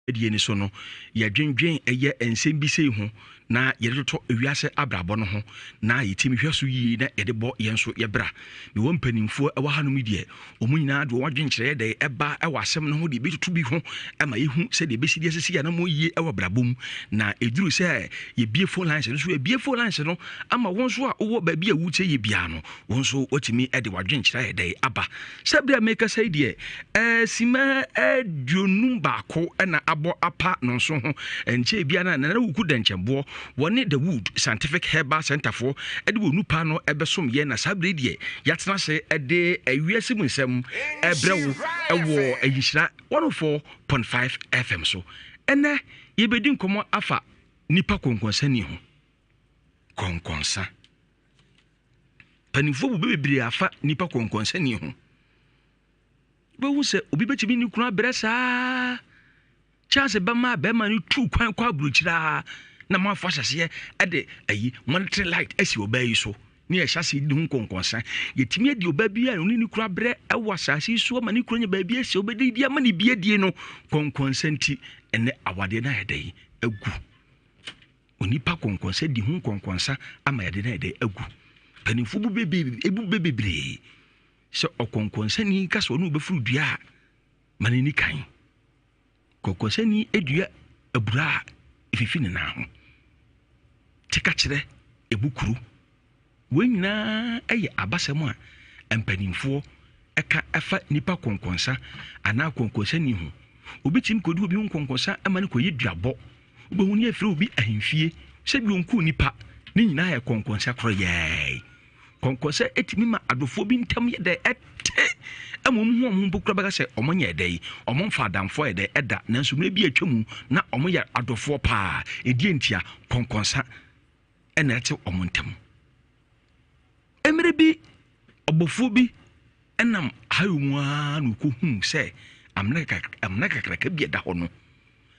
Adie no so no, yɛdwendwen ɛyɛ nsɛm bi sei ho na yɛde totɔ ewiase abrabɔ no ho na yɛtumi hwɛ so yie na yɛde bɔ yɛn nso yɛ bra. Mewɔ mpanimfoɔ ɛwɔ hanom yi deɛ, wɔn nyinaa de wɔn adwenkyerɛ dɛ ɛba ɛwɔ asɛm no ho deɛ ɛbɛtutu bi ho ɛma yɛhu sɛdeɛ ɛbɛsi de asisi yɛn yie ɛwɔ abrabɔ mu. Na ɛduru sɛ yɛbie phone lines no so, yɛbie phone lines no ama wɔn nso a wowɔ baabi a wotie yɛ biara no, wɔn nso wɔatumi de w'adwenkyerɛ ayɛ dɛ aba. Sɛ bere a merekasa yi deɛ, ɛɛ simma 51 na abɔ apa no nso ho. Ɛnkyɛe biara na Nana Wuku Dɛnkyɛmboɔ, wɔne The Wood Scientific Herbal Centre foɔ de wɔn nupa no bɛsom yɛn na saa bere yi deɛ yɛatena ase de wiase mu nsɛm rebrɛ wo wɔ Nhyira 104.5 FM so. Ɛnnɛ yɛbɛdi nkɔmmɔ afa nipa kɔnkɔnsani ho. Kɔnkɔnsa. Mpanimfoɔ bu bɛ bebree afa nnipa kɔnkɔnsani ho. Wobɛhu sɛ obi bɛtumi ne kunu abrɛ saa. Chance bɛma bɛrima no tu kwan kɔ aburokyire a na manfo ahyɛseɛ de ayi monitoring light asi ɔbaa yi so ne yɛhyɛ aseɛ di ho nkɔnkɔnsa. Yɛtumi adi ɔbaa bi a ɔne ne kunu abrɛ wɔ asase yi so ama ne kunu anya baabi asi ɔbɛdi di ama ne bi adie no kɔnkɔnsa nti ɛnɛ awadeɛ no ayɛ dɛ agu. Onipa kɔnkɔnsa di ho nkɔnkɔnsa ama yɛde no ayɛ dɛ agu. Mpanimfoɔ bu bɛ ebu bɛ bebree sɛ ɔkɔnkɔnsani ka sɛ ɔne ɔbɛfuru dua a ma n'ani kan. Kɔnkɔnsani dua abura a efifi ne nan ho. Te ka kyerɛ ebu kuro. Wei nyinaa yɛ abasɛm a mpanimfoɔ ka fa nnipa kɔnkɔnsa anaa kɔnkɔnsani ho. Obi tumi kɔdi obi ho nkɔnkɔnsa ma no kɔyɛ duabɔ. Wobɛhu ne afiri obi ahemfie sɛ bi ɔnku nipa. Ne nyinaa yɛ kɔnkɔnsa korɔ yɛɛ. Kɔnkɔnsa tumi ma adɔfoɔ bi ntam yɛ dɛ ɛte ɛma wɔn ho wɔn ho mpo kura bɛka sɛ wɔn nyɛ dɛ yi wɔn mfa adamfoɔ yɛ dɛ ɛda nanso mmerɛ bi atwa mu na wɔn yɛ adɔfoɔ paa. Ɛdeɛ ntia kɔnkɔnsa na ɛte wɔn ntam. Mmerɛ bi, ɔbɔfoɔ bi nam ahayɔ mu ara na ɔkɔhuu sɛ amena amena kakraka bi a ɛda hɔ no,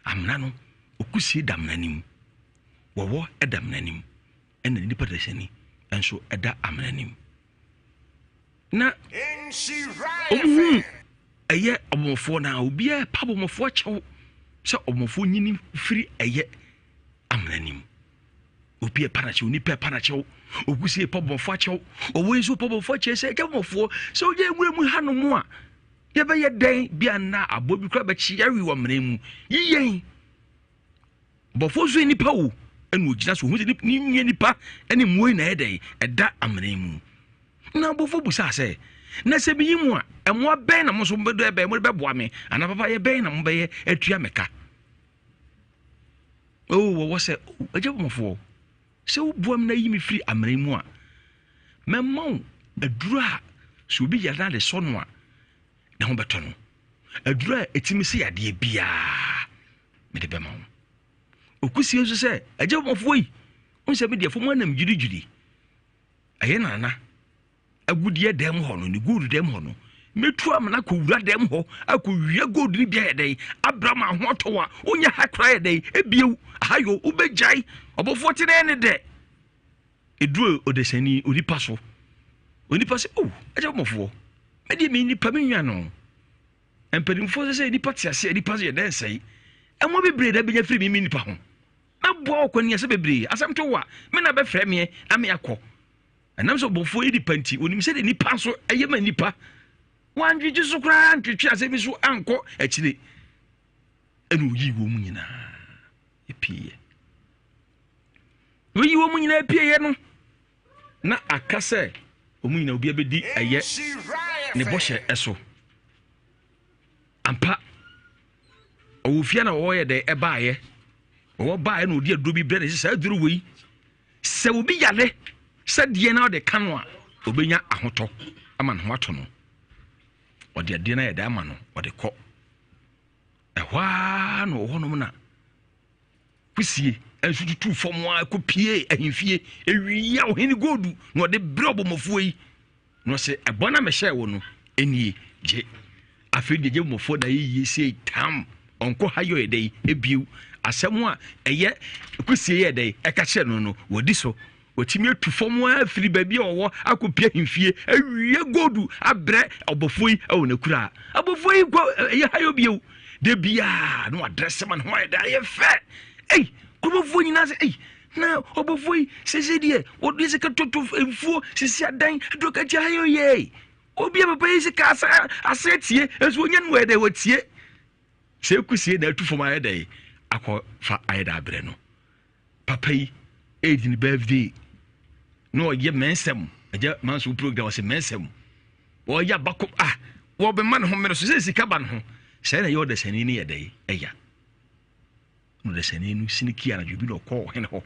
amena no, ɔkusie da amena no mu. Wɔwɔ da amena no mu, ɛna nipa dasani nso da amena no mu. Na wɔhuu. ɛyɛ ɔbɔmmɔfoɔ no a obiara pa abɔmmɔfoɔ kyɛw sɛ ɔbɔmmɔfoɔ nyini firi ɛyɛ amena no mu. Obi ɛpa n'akyɛw, nipa ɛpa n'akyɛw, okusie ɛpa ɔbɔmmɔfoɔ akyɛw, ɔwɔ yi nso pa ɔbɔmmɔfoɔ akyɛw sɛ ɛgya ɔbɔmmɔfoɔ sɛ ɔgya nwura mu hanom a yɛbɛyɛ dɛn bi anaa aboa bi koraa bɛkye yɛawe wɔ amena mu yi yɛn. Bɔfoɔ nso yɛ nipa o, ɛna ɔgyina so, ɔhu sɛ ne nua nipa ne mmoa yi na ɛyɛ dɛn ɛda amena mu. Na abɔfoɔ busaa sɛ, na sɛ meyi mu a, mmoa bɛn na mo nso mobɛdɔ ɛbɛn mode bɛboa me, anaa papa yɛ bɛn na mobɛyɛ atua me ka? O wɔwɔ sɛ, o agya bɔfoɔ, sɛ woboa me na yi me firi amena mu a, mɛma wo aduro a sɛ obi yare na de sɔ no a, ne ho bɛtɔ no. Aduro a ɛtumi sɛ yadeɛ biara mede bɛma wo. Okusie nso sɛ, agya bɔfoɔ yi, wo sɛ medeɛ fam anam dwiridwiri. Ɛyɛ nana agudeɛ dɛm hɔ no, ne gold dɛm hɔ no, mɛtu amena akɔwura dɛm hɔ akɔwia gold no bi ayɛ dɛn abra ma ho atɔ a wonyɛ ha koraa yɛ dɛn ebiew aha yo wobɛgyae ɔbɔfoɔ te ne dɛ ɛduru ɔdasani onipa so onipa sɛ oh agya bɔfoɔ medeɛ me nipa me nwa no mpanimfoɔ sɛ sɛ nipa te aseɛ nipa sɛ yɛ dɛn sɛe ɛmo bebree da bɛnya firi me me nipa ho Mɛboa wo kwan bebree. Asɛm to wo a, me na bɛfrɛ meɛ na me akɔ. Ɛnam sɛ ɔbɔfoɔ yɛ nipa nti, onim sɛdeɛ nipa nso ɛyɛ ma nipa. Wantwetwe so koraa ntwetwe asɛm bi so ankɔ akyire. Ɛna oyii wɔn mu nyinaa pieeɛ. Oyi wɔn mu nyinaa pieeɛ no, na aka sɛ wɔn nyinaa obi abɛdi ɛyɛ ne bɔhyɛ ɛso. Ampa, ɔwɔ fie na wɔyɛ dɛ ɛbaayɛ. Wɔwɔ baayɛ na ɔdi aduro bi brɛ ne sɛ saa aduro wei sɛ obi yare sɛ deɛ na ɔde ka no a ɔbɛnya ahotɔ ama ne ho ato no. Ɔde adeɛ no ayɛ dɛ ama no ɔde kɔ. Ɛhɔ ara na ɔwɔ hɔnom na kusie nso tutu fam a kɔpie ahemfie ewia ɔhene goodu na ɔde brɛ ɔbɔmmɔfoɔ yi. Na ɔse, Ɛbɔ no a mehyɛɛ wo no nie, gye. Afei deɛ gye mmɔfoɔ na ayɛ yie sei tam, ɔnkɔ ha yɛ dɛn ebiew. Asɛm a ɛyɛ kusie yɛ dɛn ɛka kyerɛ no no, wadi so. Watumi atu fam ara firi baabi a ɔwɔ akɔpia ahemfie, awie goldu abrɛ ɔbɔfoɔ yi wɔ n'akura. Abɔfoɔ yi kɔ ɛyɛ ha yɛ bio. Da biara na wadrɛse ma ne ho ayɛ dɛ ayɛ fɛ. Ei, kuromfoɔ nyinaa sɛ, ei, Na ɔbɔfoɔ yi sese deɛ wɔde sika toto mfuo sisi adan aduro kakyi ayɛ yɛ obi a papa yi sika asa ase atie nso onya no ɛdɛ wɔtie sɛ ekusie na atu fam ayɛ dɛ akɔ fa ayɛ dɛ abrɛ no papa yi ɛredi ne birthday na ɔyɛ mɛnsɛm ɛgya manso program ɔsɛ mɛnsɛm ɔyɛ abako ah wɔbɛma ne ho mmerɛ so sɛ sika ba ne ho sɛ na ɛyɛ ɔdasani ne yɛ dɛ ɛya Na ɔdasani no sini kii anadwo bi na ɔkɔɔ ɔhene hɔ.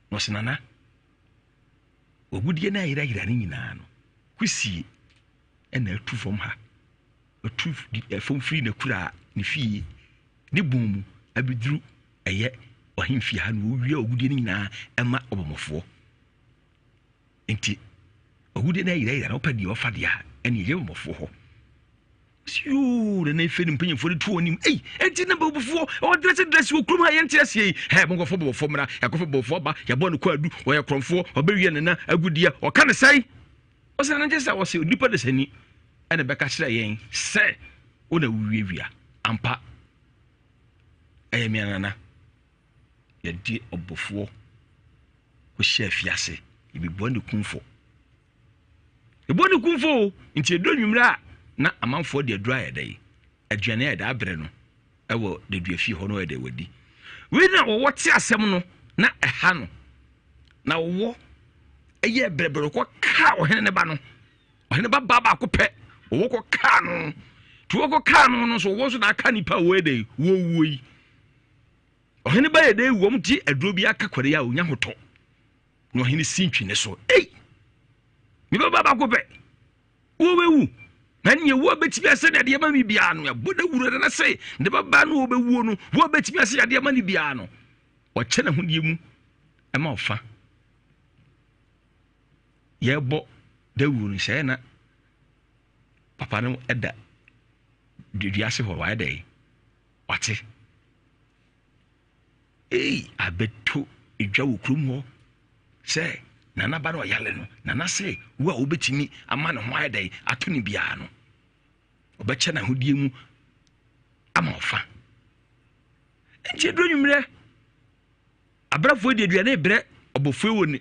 Na ɔse, Nana, w'agudeɛ no ayerayera no nyinaa no, kusie ɛna atu fam ha. Atu fam firi n'akura ne fie ne bɔn mu abɛduru ɛyɛ ɔhemfie ha na wɔwia agudeɛ no nyinaa ɛma ɔbɔmmɔfoɔ. Nti agudeɛ no ayerayera no wopɛ deɛ ɔfa deɛ a ɛne ɛyɛ ɔbɔmmɔfoɔ hɔ. Yoo, na na efe ne mpanyinfoɔ de to wɔn anim. Ei, eti na bɔbɔfoɔ ɔdrɛse drɛse wɔ kurom ha yɛn te aseɛ yi. Hɛ, monkɔfɔ bɔbɔfoɔ mmra, yɛakɔfɔ bɔbɔfoɔ aba, yɛabɔ no kwaadu, ɔyɛ korɔmfoɔ, ɔbɛwia ne na agudeɛ, ɔka ne sɛe. Ɔsɛ na nkyɛ sɛ ɔsɛ onipa desani ɛna bɛka kyerɛ yɛn sɛ wo na wowiawia. Ampa, ɛyɛ me anana. Yɛde ɔbɔfoɔ kɔhyɛ afiase, yɛbɛbua ne kumfɔ. Ebo ne kumfo o, nti edu anwummerɛ a na amanfoɔ de aduru ayɛ dɛ, aduane ayɛ dɛ abrɛ no ɛwɔ dadua fie hɔ no ɔyɛ dɛ wadi. Wei na wɔwɔ te asɛm no na ɛha no. Na wɔwɔ ɛyɛ brɛbrɛ kɔ kaa ɔhene ne ba no. Ɔhene ba baa baako pɛ, wɔwɔ kɔ kaa no. Nti wɔkɔ kaa no no nso wɔwɔ nso na aka nipa a wɔyɛ dɛ wɔwuo yi. Ɔhene ba yɛ dɛ wɔn gye aduro bi aka kware a onya hotɔ. Na ɔhene si ntwi ne so. Ei! Me bɛba baako pɛ. Wobɛwu. Na neɛ wo bɛtumi asɛ ne adeɛ ma me biara no, ɛbɔ dawuro na sɛ ne bɛba no wɔbɛwuo no, wo bɛtumi asɛ adeɛ ma ne biara no. Ɔkyɛ n'ahodeɛ mu ɛma ɔfa. Yɛbɔ dawuro no sɛ na papa no ɛda dua ase hɔ wayɛ dɛ wate. Ei abɛto dwa wɔ kurom hɔ sɛ Nana ba no ɔyare no, Nana se wo a wobɛtumi ama ne ho ayɛ dɛn ato no biara no. Ɔbɛkyɛ n'ahodeɛ mu ama ɔfa. Nti aduru anwummerɛ, abrafoɔ de aduane rebrɛ ɔbɔfoɔ wɔ ne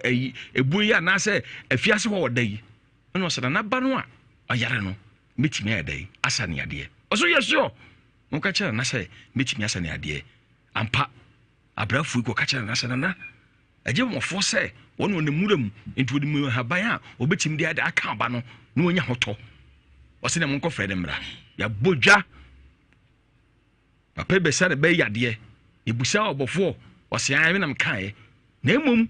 ɛyi ebuo yi anaasɛ afiase hɔ ɔda yi. Ɛna ɔsɛ nana ba no a ɔyare no mɛtumi ayɛ dɛ asa ne adeɛ. Ɔso yɛ sure. Monka kyerɛ nana sɛ mɛtumi asa ne adeɛ. Ampa, abrafoɔ yi kɔka kyerɛ nana sɛ nana Ɛgye wɔfoɔ sɛ wɔn wɔn nwura mu nti wɔde mu nhaban a wɔbɛtumi de aka aba no na wɔnya hotɔ. Ɔsɛ na monkɔfrɛ no mmra. Yɛabɔ dwa. Papa bɛsa ne bɛyɛ yadeɛ. Yɛbusa ɔbɔfoɔ ɔsɛ ayɛ me na mekaeɛ. Na mmom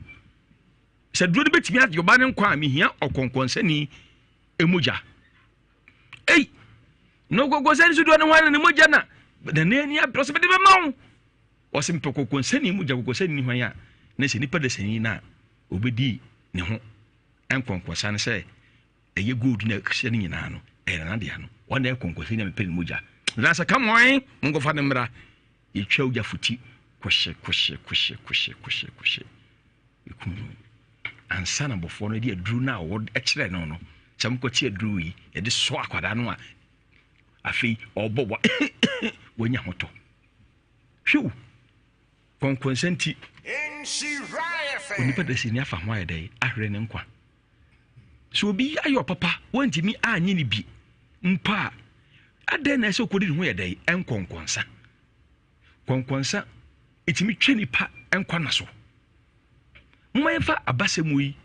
sɛ duro no bɛtumi agye ɔba no nkwa a mehia ɔkɔnkɔnsani mogya. Ei! Na ɔkɔnkɔnsani so duro no hwan na ne mogya na na n'ani abrɛ sɛ mede bɛma wo. Ɔse mepɛ kɔkɔnsani mogya, kɔkɔnsani ne hwan a na sɛ nipa dasani no a ɔbɛdi ne ho nkɔnkɔnsa no sɛ ɛyɛ gold na ɛhyɛ no nyinaa no ɛyɛ nana dea no wɔn na ɛyɛ kɔnkɔnsani a mepɛ ne mogya na sɛ come on monkɔfa no mmra yɛtwa ogya foti kɔhye kɔhye kɔhye kɔhye kɔhye kɔhye ɛkum no ansa na bɔfoɔ no de aduru no a ɔwɔ kyerɛ no no sɛ mokɔte aduru yi yɛde sɔ akwadaa no a afei ɔbɔ wa wanya hotɔ Hwɛ o, kɔnkɔnsa nti, onipa dasani afa ho ayɛ dɛn ahwere ne nkwa. Sɛ obi ayɛ ɔpapa, wantumi anyɛ ne bi mpo a, adɛn na ɛsɛ okodi ne ho yɛ dɛn nkɔnkɔnsa? Kɔnkɔnsa ɛtumi twe nipa nkwa na so. Momma yɛmfa abasɛm yi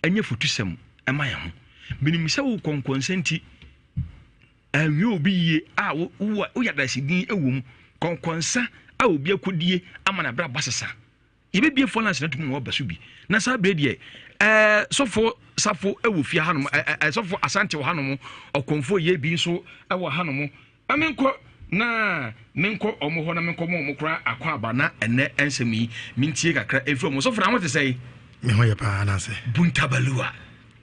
nyɛ fotusɛm ma yɛn ho. Menim sɛ wo kɔnkɔnsa nti, Anwie obi yie a woyɛ adasedin wɔ mu, kɔnkɔnsa a obi akɔdie ama n'abrabɔ asesa. Yɛbɛbie phone lines no atom ma wɔaba so bi. Na saa berɛ deɛ, ɛɛ sɔfo safo wɔ fie hanom, ɛɛ sɔfo asante wɔ hanom, ɔkɔmfoɔ yɛ bi nso wɔ hanom. Na menkɔ na menkɔ wɔn hɔ na menkɔ ma wɔn koraa akɔ aba na ɛnɛ nsɛm yi mentie kakra ɛfiri wɔn. Sɔfo na ho te sɛ yi? Me ho yɛ paa anase. Buntabalua.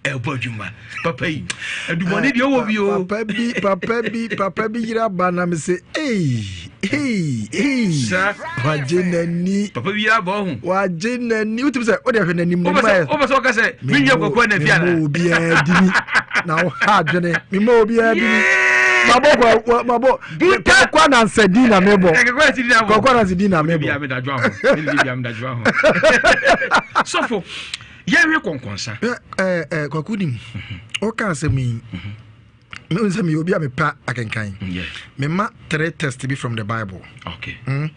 ɛbɔ adwuma papa yi adubɔne deɛ ɔwɔ bi o. Papa bi papa bi papa bi yere aba na me se ei ei ei. Sa wagye n'ani. Papa bi yere aba ɔho. Wagye n'ani wotumi sɛ o de hwɛ n'anim ne mma yɛ. Wopɛ sɛ ɔka sɛ me nua kɔkɔɔ na fi ana. Memmɔ obiara dini na woha adwene memmɔ obiara dini. Mabɔ kɔ mabɔ kɔkɔ anansa din na mebɔ kɔkɔ anansa din na mebɔ. Sɔfo. Yɛnwe kɔnkɔnsa. Ɛ ɛ kwaku nim woka asɛm yi mehu sɛ meyɛ obi a mepa akenkan mema three test bi from the bible okay. mm?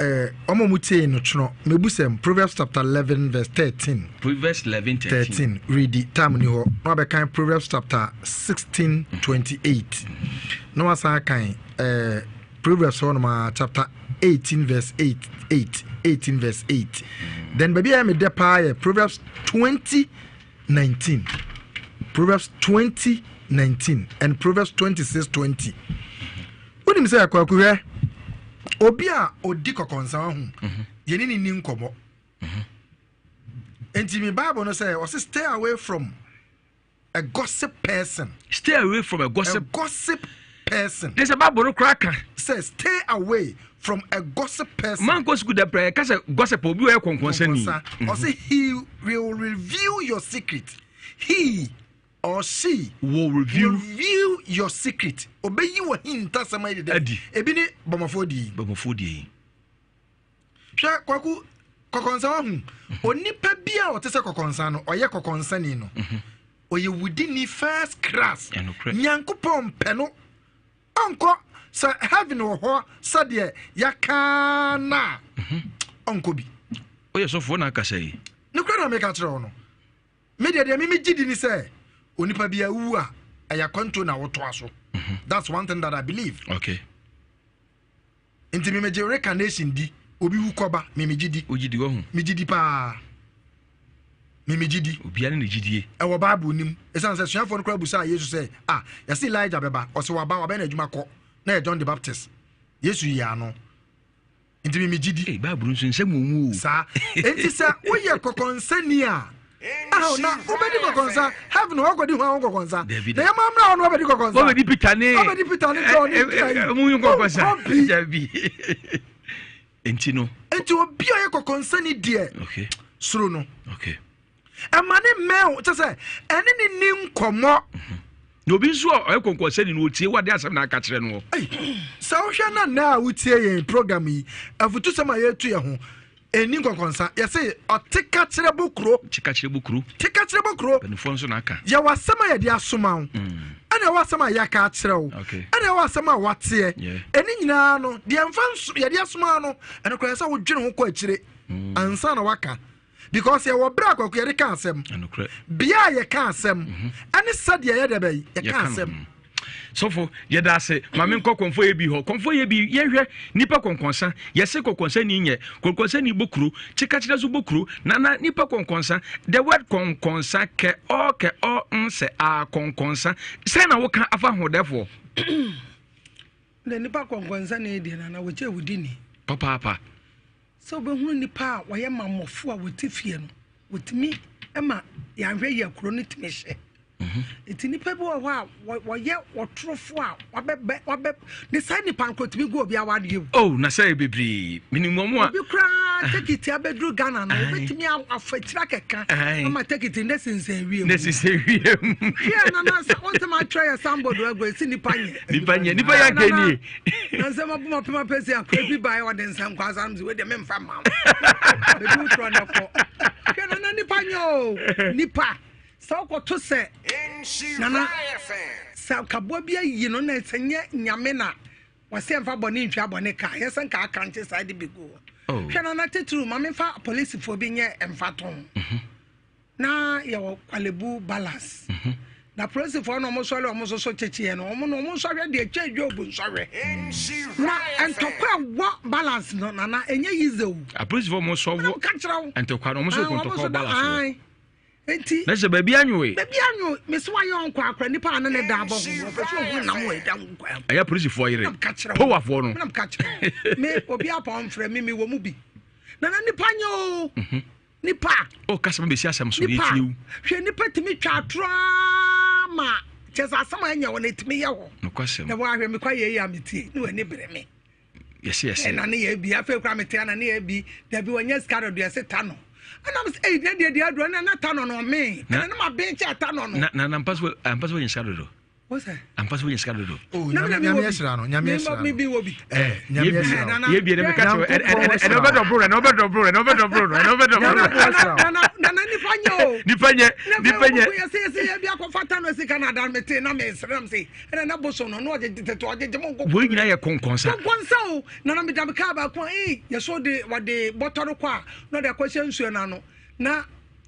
eh, ɔma mu tiei no twerɛ mebu sɛm proverbs chapter 11 verse 13 proverbs 11 13, 13 read time ni hɔ na wabɛkan proverbs chapter 16 28 na wasan akan eh, Proverbs hɔ nom a chapter 18 verse 8 8 18 verse 8 then baabi a ɛyɛ me dɛ paa yɛ Proverbs 20 19 Proverbs 20 19 and Proverbs 26 20 wonim sɛ kwaku hwɛ obi a odi kɔkɔnsa ho mhm. yɛne ne ni nkɔmmɔ mhm. nti mi bible no sɛ ɔse stay away from A gossip person. Stay away from a gossip. A gossip person. De sɛ Bible no koraa ka. Sɛ stay away from a gossip person. Man kɔ sukuu dɛ pɛrɛ ka sɛ gossip obi ɔyɛ kɔnkɔnsani. Kɔnkɔnsa. Mhm. Ɔsɛ he will reveal your secret. He or she will reveal will reveal your secret. Obeyi wɔ hintasɛm ayi de dɛ. Adi. Ebi ne bɔmɔfoɔ die yi. Bɔmɔfoɔ die yi. Hwɛ kwaku kɔkɔnsa wahu mhm. onipa bi a ɔte sɛ kɔkɔnsa no ɔyɛ kɔkɔnsani no mhm. ɔyɛ wudini first class nyankopɔn mpɛ no ɔnkɔ sɛ heaven wɔ hɔ sɛdeɛ yɛaka no a mhm. ɔnkɔ bi woyɛ sɔfoɔ na akasa yi ne kora na meka kyerɛ wo no me deɛ deɛ meme gye di ni sɛ onipa bi awu a ɛyɛ akwantuo na wotoa so that's one thing that i believe okay Nti me megye recarnation di. Obi wu kɔba, me megye di. Wogye di wahu? Megye di paa. Me megye di. Obiara ne ne gyidie. Ɛwɔ Bible nim. Ɛsiane sɛ asuafoɔ no koraa busaa Yesu sɛ, ah, yɛse Elijah bɛba. Ɔse waba, wabɛyɛ n'adwuma kɔ. Na ɛyɛ John the Baptist. Yesu yii ano. Nti me megye di. Ei, Bible nso nsɛm wɔ mu o. Saa. Enti sɛ woyɛ kɔkɔnsani a, Aw, na wobɛdi kɔkɔnsa. Heaven hɔ kɔdi hwan ho kɔkɔnsa? Na yɛma mmra hɔ no wabɛdi kɔkɔnsa. Wabɛdi Peter ne. Wabɛdi Peter ne John ne Peter. Mu kɔkɔnsa. Ɔnkɔ bi. Dabi. Enti no. Enti obi a ɔyɛ kɔkɔnsa ni deɛ. Okay. Soro no. Okay. Ɛma ne mmɛn kyɛ sɛ ɛne ne ni nkɔmmɔ. Mhm. Na obi nso a ɔyɛ kɔnkɔnsani no ɔtie wade asɛm na aka kyerɛ noɔ. Sɛ wohwɛ na nnɛ a wotie yɛn program yi, afutusɛm a yɛretu yɛn ho, ɛnni nkɔnkɔnsa. Yɛse ɔte ka kyerɛ bo kuro. Te ka kyerɛ bo kuro. Te ka kyerɛ bo kuro. Mpanimfoɔ nso na aka. Yɛwɔ asɛm a yɛde asoma wo. Ɛna ɛwɔ asɛm a yɛaka akyerɛ wo. Ɛna ɛwɔ asɛm a wateɛ. Ɛne nyinaa no, deɛ mfa yɛde asoma no, ɛno koraa sɛ wodwene ho kɔ akyire ansa na waka. Because yɛwɔ berɛ a kwaku yɛde ka asɛm. Bea a yɛka asɛm ɛne sɛdeɛ yɛde bɛyi yɛka asɛm. Sɔfo, yɛda ase. Ma menkɔ kɔmfɔ yɛ bi hɔ. Kɔmfɔ yɛ bi, yɛnhwɛ nipa kɔnkɔnsa. Yɛse kɔnkɔnsa ni nyɛ. Kɔnkɔnsa ni bɔ kuro. Kyekakyerɛ so bɔ kuro. Nana, nipa kɔnkɔnsa. The word kɔnkɔnsa, kɛ ɔ kɛ ɔ nsɛ a kɔnkɔnsa. Sɛn na woka afa ho dɛfoɔ? Na nipa kɔnkɔnsa ni deɛ nana wɔkyɛ wodi ni. Papaapa. Sɛ wobɛhunu nipa a wɔyɛ mammɔfo a wɔte fie no, wɔtumi ma yɛanhwɛ yie a kuro no tumi hyɛ. Nti nipa bi wɔ hɔ a wɔyɛ ɔtorofo a wabɛbɛ wabɛ ne saa nipa nko tumi gu obi awadeɛ mu. Oh, na sɛ bebree menim wɔn a. Obi koraa tekiti abɛduru Ghana no obetumi afa akyiri akɛka ama tekiti ne sensɛn wiem. Ne sensɛn wiem. Hwɛ nana sɛ wɔn nsɛm atwerɛ yɛ sanbɔdo agu esi nipa nyɛ. Nipa nyɛ nipa yɛ anka nie. Na nsɛm apoma pema pɛ si akora bi ba yɛ ɔde nsɛm kɔ asa no sɛ wei deɛ memfa mma wo. Bɛbi wotorɔ ne kɔ. Hwɛ nana nipa nyɛ o nipa. Sɛ wokɔto sɛ nana sɛ kaboa bi ayi no na sɛ nyɛ nyame na wɔsɛ mfa bɔne ntwa bɔne ka yɛ sɛ nka aka nte saa de bi gu hɔ oh. Hwɛ nana titiriw ma memfa polisifoɔ bi nyɛ mfato ho mhm. Na yɛwɔ kwalebu balance mhm. Na polisifoɔ na wɔn sɔre wɔn soso kyekyeɛ no wɔn no wɔn nsɔhwɛ deɛ kyɛ job nsɔhwɛ na ntɔkwa ɛwɔ balance no nana ɛnyɛ yize o. Apolisifoɔ wɔn sɔ wɔ ntɔkwa no wɔn sɔ ntɔkwa balance wɔ. Enti. Na sɛ baabi anwoe. Baabi anwoe. Mesi wayɛ ɔnkɔ akora nipa a ne ne da abɔ ho no ɔpɛ sɛ ohun nam wɔ ɛda nkwa mu. Ɛyɛ apolisifoɔ yere. Powafoɔ no. Nam ka kyerɛ me obi apa ɔmfrɛ me me wɔ mu bi. Na na nipa nyɛ o. Mhm. Nipa. O kasa ma besi asɛm so yɛ tie o. Hwɛ nipa tumi twa atorɔ ma kyɛ sɛ asɛm a ɛnyɛ wɔ na etumi yɛ hɔ. Nokwasɛm. Na wɔahwɛ me kwa yɛ yi a metie ne wɔ ani bere me. Yɛse yɛse. Ɛna ne yɛ bi afei kora mete ana ne yɛ bi dabi wɔnyɛ sika dodo yɛse ta no ɛna mesɛ ɛyi ne deɛ deɛ aduro ɛna na ta no no ɔmee ɛna ne ma ben kyɛ ta no no. Na na na mpa so ampa so wɔnyɛ sika dodo. Wosɛ. Ampa so wɔnyɛ sika dodo. Oh nyame nyame ɛsira no nyame ɛsira no. Mi bi wɔ bi. Ɛɛ nyame ɛsira no. Yɛ bi ɛna meka kyerɛ ɛna ɛna ɔbɛ dɔ bro ɛna ɔbɛ dɔ bro ɛna ɔbɛ dɔ bro ɛna ɔbɛ dɔ bro. Nana nana nipa nyɛ o. Nipa nyɛ nipa nyɛ. Yɛsɛ yɛsɛ yɛ bi akɔfa ta no sika na adan mete na mesrɛ nam se ɛna na bosom no na ɔgyegye tete ɔgyegye mo nkoko. Wei nyinaa yɛ kɔnkɔnsa. Kɔnkɔnsa o na na meda me kaa baako a ee yɛsɛ ɔde wɔde bɔtɔ no kɔ a na ɔde akɔhyɛ nsuo no ano na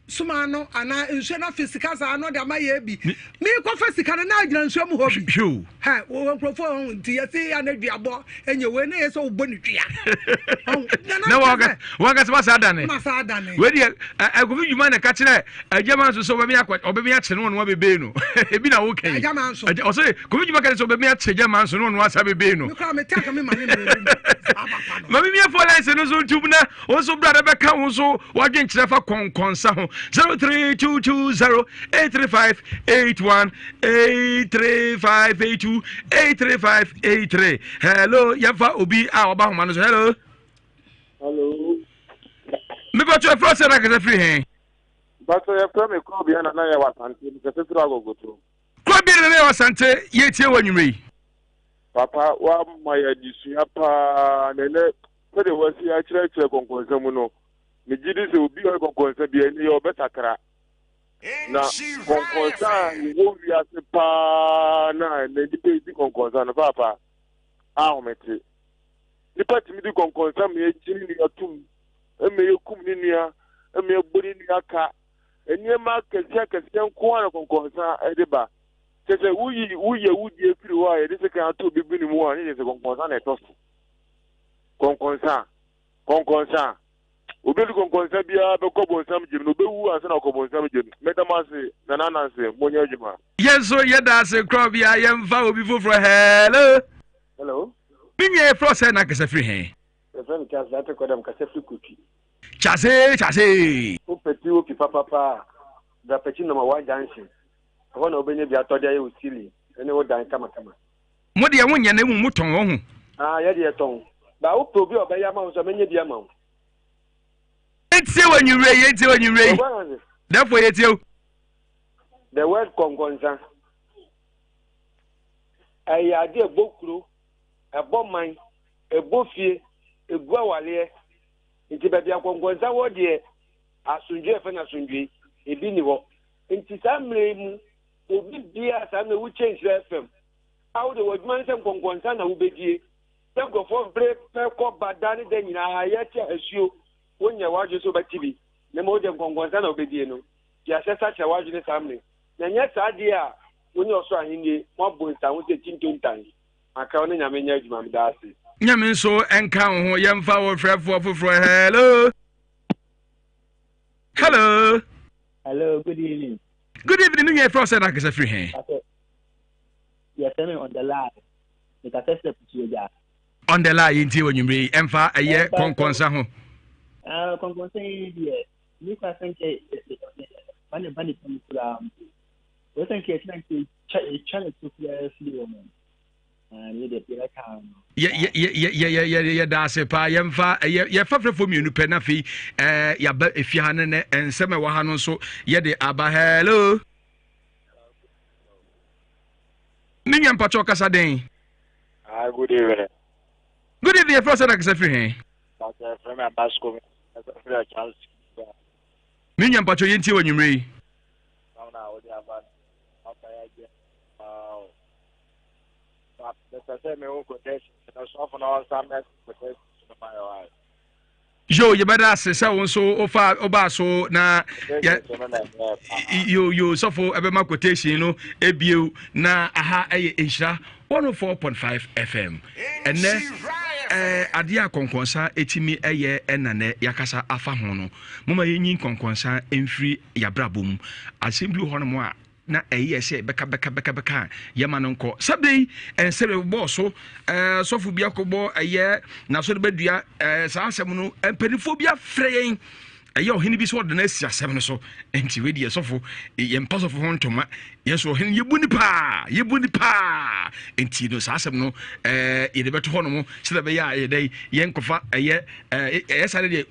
suma no anaa nsuo no afe sika saa na ɔde ama yɛ bi mekɔfa sika no na agyina nsuo mu hɔ bi hɛ wɔ nkurɔfoɔ ho nti yɛse yɛ na duabɔ ɛnyɛ wei na yɛ sɛ wobɔ ne dua na wɔnkasa wasa adane wei deɛ ɛkofi dwuma na ɛka kyerɛ agyama nso sɛ ɔbɛmi akɔ ɔbɛmi akye no ɔno abebe no ebi na woka yi ɔsɛ kofi dwuma ka sɛ ɔbɛmi akye agyama nso no ɔno asa bebe no maame mi afɔ lɛnse no nso ntum na wɔn nso bra bɛka wɔn nso wadwen kyerɛ fa kɔnkɔnsa ho 03220 835 81 835 82 835 83 hello yɛmfa obi a ɔba homa no so hello hello mepɛtɔ ɛfrɛ sɛ na kɛsɛ firi he Mpatsɔ yɛfrɛ me Krobea Nana Yaw Asante, mekasa firi Agogoto. Krobea Nana Yaw Asante, yɛtie wɔ anwummerɛ yi. Papa, woama yɛ adesua paa na ɛnɛ sɛdeɛ woasi akyerɛkyerɛ kɔnkɔnsa mu no, megye di sɛ obi a ɔyɛ kɔnkɔnsa biara ɛnɛ yɛ ɔbɛsakra. Na kɔnkɔnsa a ɛwɔ wiase paa na ɛnɛ nnipa redi kɔnkɔnsa no paapa ahomete. Nnipa tumi di kɔnkɔnsa ma yɛgye ne nua tom ma yɛkum ne nua, ma yɛbɔ ne nua ka. Nneɛma akɛseɛ akɛseɛ nko ara na kɔnkɔnsa de ba. Kyɛ sɛ woyi woyi awudie firi hɔ a yɛde sekan ato obi bene mu a ne kyɛ sɛ kɔnkɔnsa na ɛtɔ so. Kɔnkɔnsa, kɔnkɔnsa. Obi adi kɔnkɔnsa biara bɛkɔ bonsam gyem na obewu ansa na ɔkɔ bonsam gyem. Meda mo ase, Nana Ananse, monyɛ adwuma. Yɛn nso yɛda ase korɔbea yɛmfa obi foforɔ hello. Hello. Me nua yɛfrɛ wo sɛ na kasa firi he? Yɛfrɛ me Charles Lartey Kɔdam kasa firi Kotwi. Kyasee kyasee. Wopɛ POP papapa a, bra Pakyi Nɔma One Junction. Ɛhɔ na wobɛnya bi atɔ de ayɛ wo ceiling ne wo dan kamakama. Mo deɛ monyɛ na mmom motɔn, wahu. Ah, yɛ deɛ yɛtɔn. Ba wopɛ obi a ɔbɛyɛ ama wo nso a, mɛnya bi ama wo. Yɛntie wo anwummerɛ yi, yɛntie wo anwummerɛ yi. Therefore yɛtie wo. The word kɔnkɔnsa. Ɛyɛ adeɛ a ɛbɔ kuro, ɛbɔ man, ɛbɔ fie, ɛgu awaleɛ. Nti baabi a nkɔnkɔnsa wɔ deɛ, asomdwoe a yɛfrɛ no asomdwoe, ebi nni hɔ. Nti saa mmerɛ yi mu, obi biara saa mmerɛ wokyɛ Nhyira FM a wode w'adwuma ne sɛ nkɔnkɔnsa na wobɛdie, sɛ nkurɔfoɔ bere pɛ kɔ ba da ne da nyinaa yɛte asuo, wonyɛ w'adwene sɛ wobɛte bi, na mmom wode nkɔnkɔnsa na wobɛdie no, fi aseɛ sakyera w'adwene saa mmerɛ. Na ɛnyɛ saa deɛ a, wo ne ɔsoro ahennie moabɔ nsaho sɛ tintontan. Maka wo ne Nyame nyɛ adwuma. Meda ase. Nyame nso nka wo ho. Yɛmfa wo frɛfoɔ foforɔ. Hello. Hello. Hello, good evening. Good evening, me nua efrɛ sɛ na akasa firi he? Yɛfrɛ me on the line. Mekasa firi Aputuo gya. On the line, yɛntie wɔ nwummere yi. Ɛmfa ɛyɛ kɔnkɔnsa ho. Ah, kɔnkɔnsa yi deɛ, ne kura sɛ nkɛ ba ne ba ne pam koraa mpo. Wɔ sɛ nkɛ ɛkyina nkɛ ɛtwa ne to koraa firi wɔ mu. Yɛda ase paa. Yɛmfa yɛfa frɛfoɔ mmienu pɛ na afei yɛaba efie ha no nɛ nsɛm ɛwɔ ha no nso yɛde aba. Hello, me nua, mpakyɛ ɔkasa den? Ah, good evening. Good evening. Yɛfrɛ sɛ nakasa firi he? Me nua, mpakyɛ yɛntie wɔ anwummerɛ yi. Yo, yɛbɛda ase sɛ wo nso wofa wobaa so na yɛ yo yo sɔfo ɛbɛma quotation no ebiew na aha ɛyɛ nhyira 104.5 FM. Ɛnɛ ɛɛ adeɛ a kɔnkɔnsa etimi ɛyɛ ɛna nɛ yakasa afa ho no, moma yɛnyi nkɔnkɔnsa mfiri yabrabɔ mu. Asɛm bi wɔ hɔnom a na ɛyɛ sɛ bɛka bɛka bɛka bɛka a yɛma no nkɔ. Sɛ bere yi ɛnsɛ bɛbɔɔ so ɛɛ sɔfo bi akɔbɔ ɛyɛ n'asɔre bɛdua ɛɛ saa asɛm no, mpanimfoɔ bi afrɛ yɛn, ɛyɛ ɔhene bi sɛ ɔde no asi asɛm no so. Nti wei deɛ sɔfo, yɛmpa sɔfo ho ntoma, yɛn so ɔhene yɛbu ni paa, yɛbu ni paa. Nti no saa asɛm no ɛɛ yɛde bɛto hɔ nom sɛdeɛ ɛbɛyɛ a yɛdɛ yɛnkɔfa ɛyɛ ɛɛ ɛyɛ saa deɛ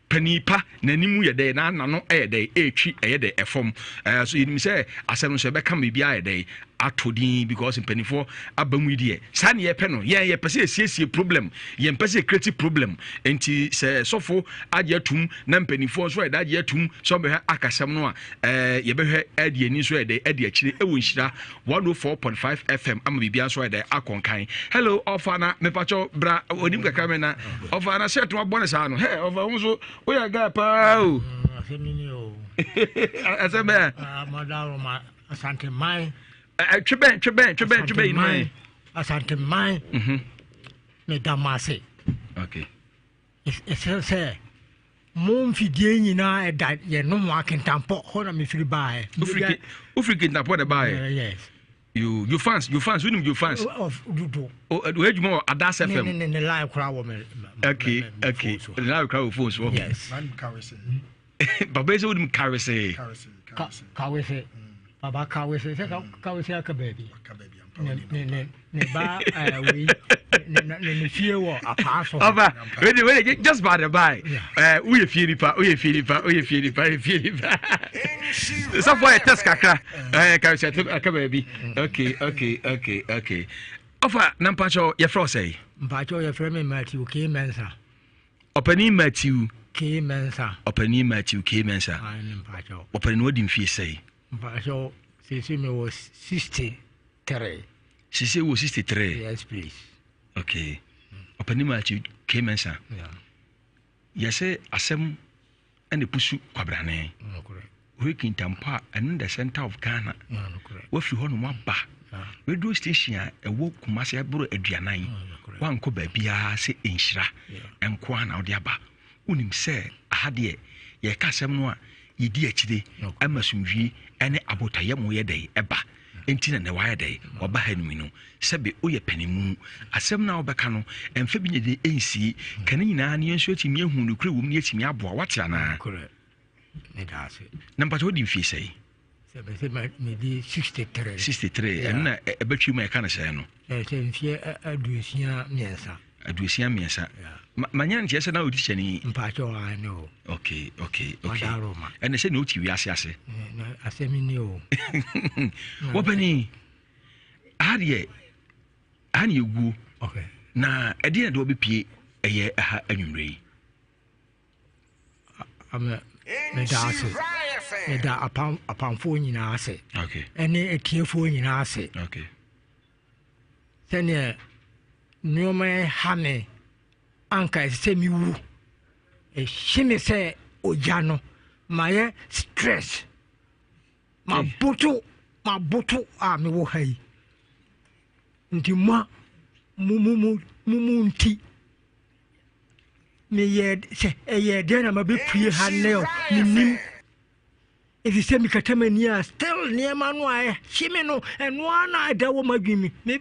Panin pa, n'anim yɛ dɛ, na n'ano yɛ dɛ, ɛretwi ɛyɛ dɛ ɛfam. Ɛɛ so yɛnim sɛ asɛm no so ɛbɛka ma biribiara ayɛ dɛ ato din because mpanimfoɔ aba mu yi deɛ saa ne yɛpɛ no. Yɛn yɛpɛ sɛ yɛsiesie problem, yɛmpɛ sɛ yɛkreti problem. Nti sɛ sɔfo agye atum na mpanimfoɔ nso ayɛ dɛ agye atum sɛ wɔbɛhwɛ akasɛm no a, ɛɛ yɛbɛhwɛ ɛde ani nso ayɛ dɛ ɛde akyire ɛwɔ nhyira 104.5 FM ama biribiara nso ayɛ dɛ akɔ nkan. Hello ɔfa na mepakyɛw bra onim kakra me na ɔfa na shirt wabɔ ne saa no. Hɛ ɔfa ho so woyɛ guy paa o. Asɛm ni o. Asɛm bɛn? Madaroma Asanteman. Twe bɛn twe bɛn twe bɛn twe bɛn yi. Asanteman. Meda mo ase. Okay. Ɛsɛ sɛ mo mfidie nyinaa ɛda yɛn nohoa Kintampo hɔ na mefiri baeɛ. Wofiri Kintampo na baeɛ? Yes. You you fans you fans wonim you fans. Dodo. O o adwuma wɔ Adas FM. Ne ne ne line koraa wɔ me. Okay okay ne line koraa wɔ phone so. Yes. Baba yi sɛ wonim kawese. Kawese. Baba kawese sɛ kawese aka baabi. Ne ne ne ne ba wei ne ne ne fie wɔ apaa so. Ɔba wei wei just by the by. Ɛɛ woyɛ fie nipa woyɛ fie nipa woyɛ fie nipa woyɛ fie nipa. Sɔfo ayɛ test kakra. Ɛɛ kawese aka baabi. Okay okay okay okay. Ɔfa na mpakyɛw yɛfrɛ wo sɛn? Mpakyɛw yɛfrɛ me Matthew K Mensah. Ɔpanin Matthew. K. Mensah. Ɔpanin Matthew K. Mensah. Ayi mpakyɛw. Ɔpanin wadi mfie sɛn? Mpakyɛw sisi mi wɔ 63. Sisi wɔ 63. Yes please. Okay. Ɔpanin Matthew K. Mensah. Yeah. Yɛsɛ asɛm ɛna pusu kwabrane. Wohwɛ Kintampo a, ɛno the center of Ghana. Wafiri hɔ nom aba. Radio station a ɛwɔ Kumasi ɛboro 40. Wankɔ baabiara sɛ nhyira nko ara na wode aba. Wonim sɛ aha deɛ yɛka asɛm no a yɛdi akyire ɛma sumdwie ɛne abotayɛmu yɛ dɛn ɛba. Enti na nɛ wayɛ dɛn waba ha nom no. Sɛbe woyɛ panimu. Asɛm no a wobɛka no ɛmfa bi nyɛ den ɛnsie. Ka ne nyinaa na yɛn nso yɛatumi ahu nokorɛ wɔ mu na yɛatumi aboa. Wate anaa? Meda ase. Na mpakyɛ wodi mfie sɛn? Sɛ mese medi 63. 63 ɛno na ɛbɛtwi mu a ɛka no sɛn no? Sɛ mfie 63. 63. Manya nteɛ sɛ na wodi kyɛni. Mpakyɛ ɔa ne o. Okay okay okay. Ɛna sɛ na wote wiase ase. Asɛm ni o. Wɔpɛni aha deɛ. Ɛha ne yɛguo. Na ɛdeɛ na ɛde wɔbɛpie ɛyɛ ɛha anwummerɛ yi. Meda ase. Meda apam apamfoɔ nyinaa ase. Ɛne atiefoɔ nyinaa ase. Sɛdeɛ nneɛma ɛha me anka ɛsɛ sɛ mewu. Ɛhye me sɛ ogya no mayɛ stress. Maboto maboto a mewɔ ha yi. Nti mo a mo mo mo mo nti Meyɛɛ sɛ ɛyɛɛ dɛn na mabɛpue ha nnɛ o, mennim. Ɛfiri sɛ mekata m'ani a still nneɛma no a ɛhye me no, ɛno ara na ɛda wɔ m'adwene mu. Me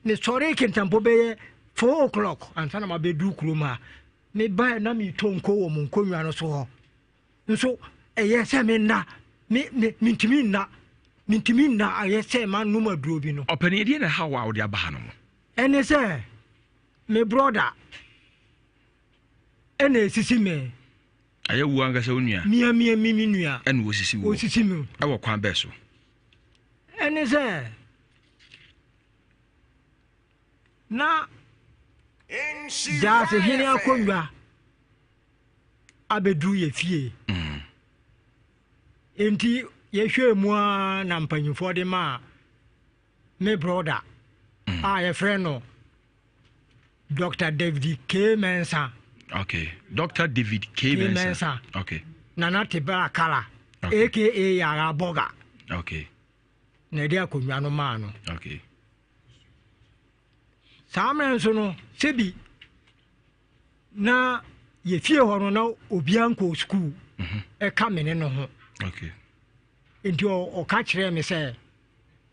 mesɔree kentampo bɛyɛ 4 o'clock ansa na mabɛduru kurom ha. Mebaeɛ na metɔ nko wɔ mo nkonnwa no so hɔ. Nso ɛyɛ sɛ menna, me me mentumi nna, mentumi nna ayɛ sɛ manom aduro bi no. Ɔpanin, ɛdeɛn na ɛha wo a wode aba ha nom? Ɛne sɛ Me brɔda ɛna esisi me. Ɛyɛ wo ankasa wo nua. Mia mia mi mi nua. Ɛna osisi wo. Osisi mi. Ɛwɔ kwan bɛɛ so. Ɛne sɛ na gyaase hene akonnwa abɛduru yɛ fie. Mm. Nti yɛhwɛɛ mu ara na mpanyinfoɔ de maa me brɔda a yɛfrɛ no Dr. David K. Mensah. Okay. Dr. David K. K. Mensah. Okay. Nana Tebra Kala. Okay. AKA Yara Boga. Okay. Na ɛde akonnwa no maa no. Okay. Saa mmerɛ nso no, sɛbi na yɛfie hɔ no na obiara nkɔɔ sukuu mhm. ɛka me ne no ho. Okay. Nti ɔka kyerɛɛ me sɛ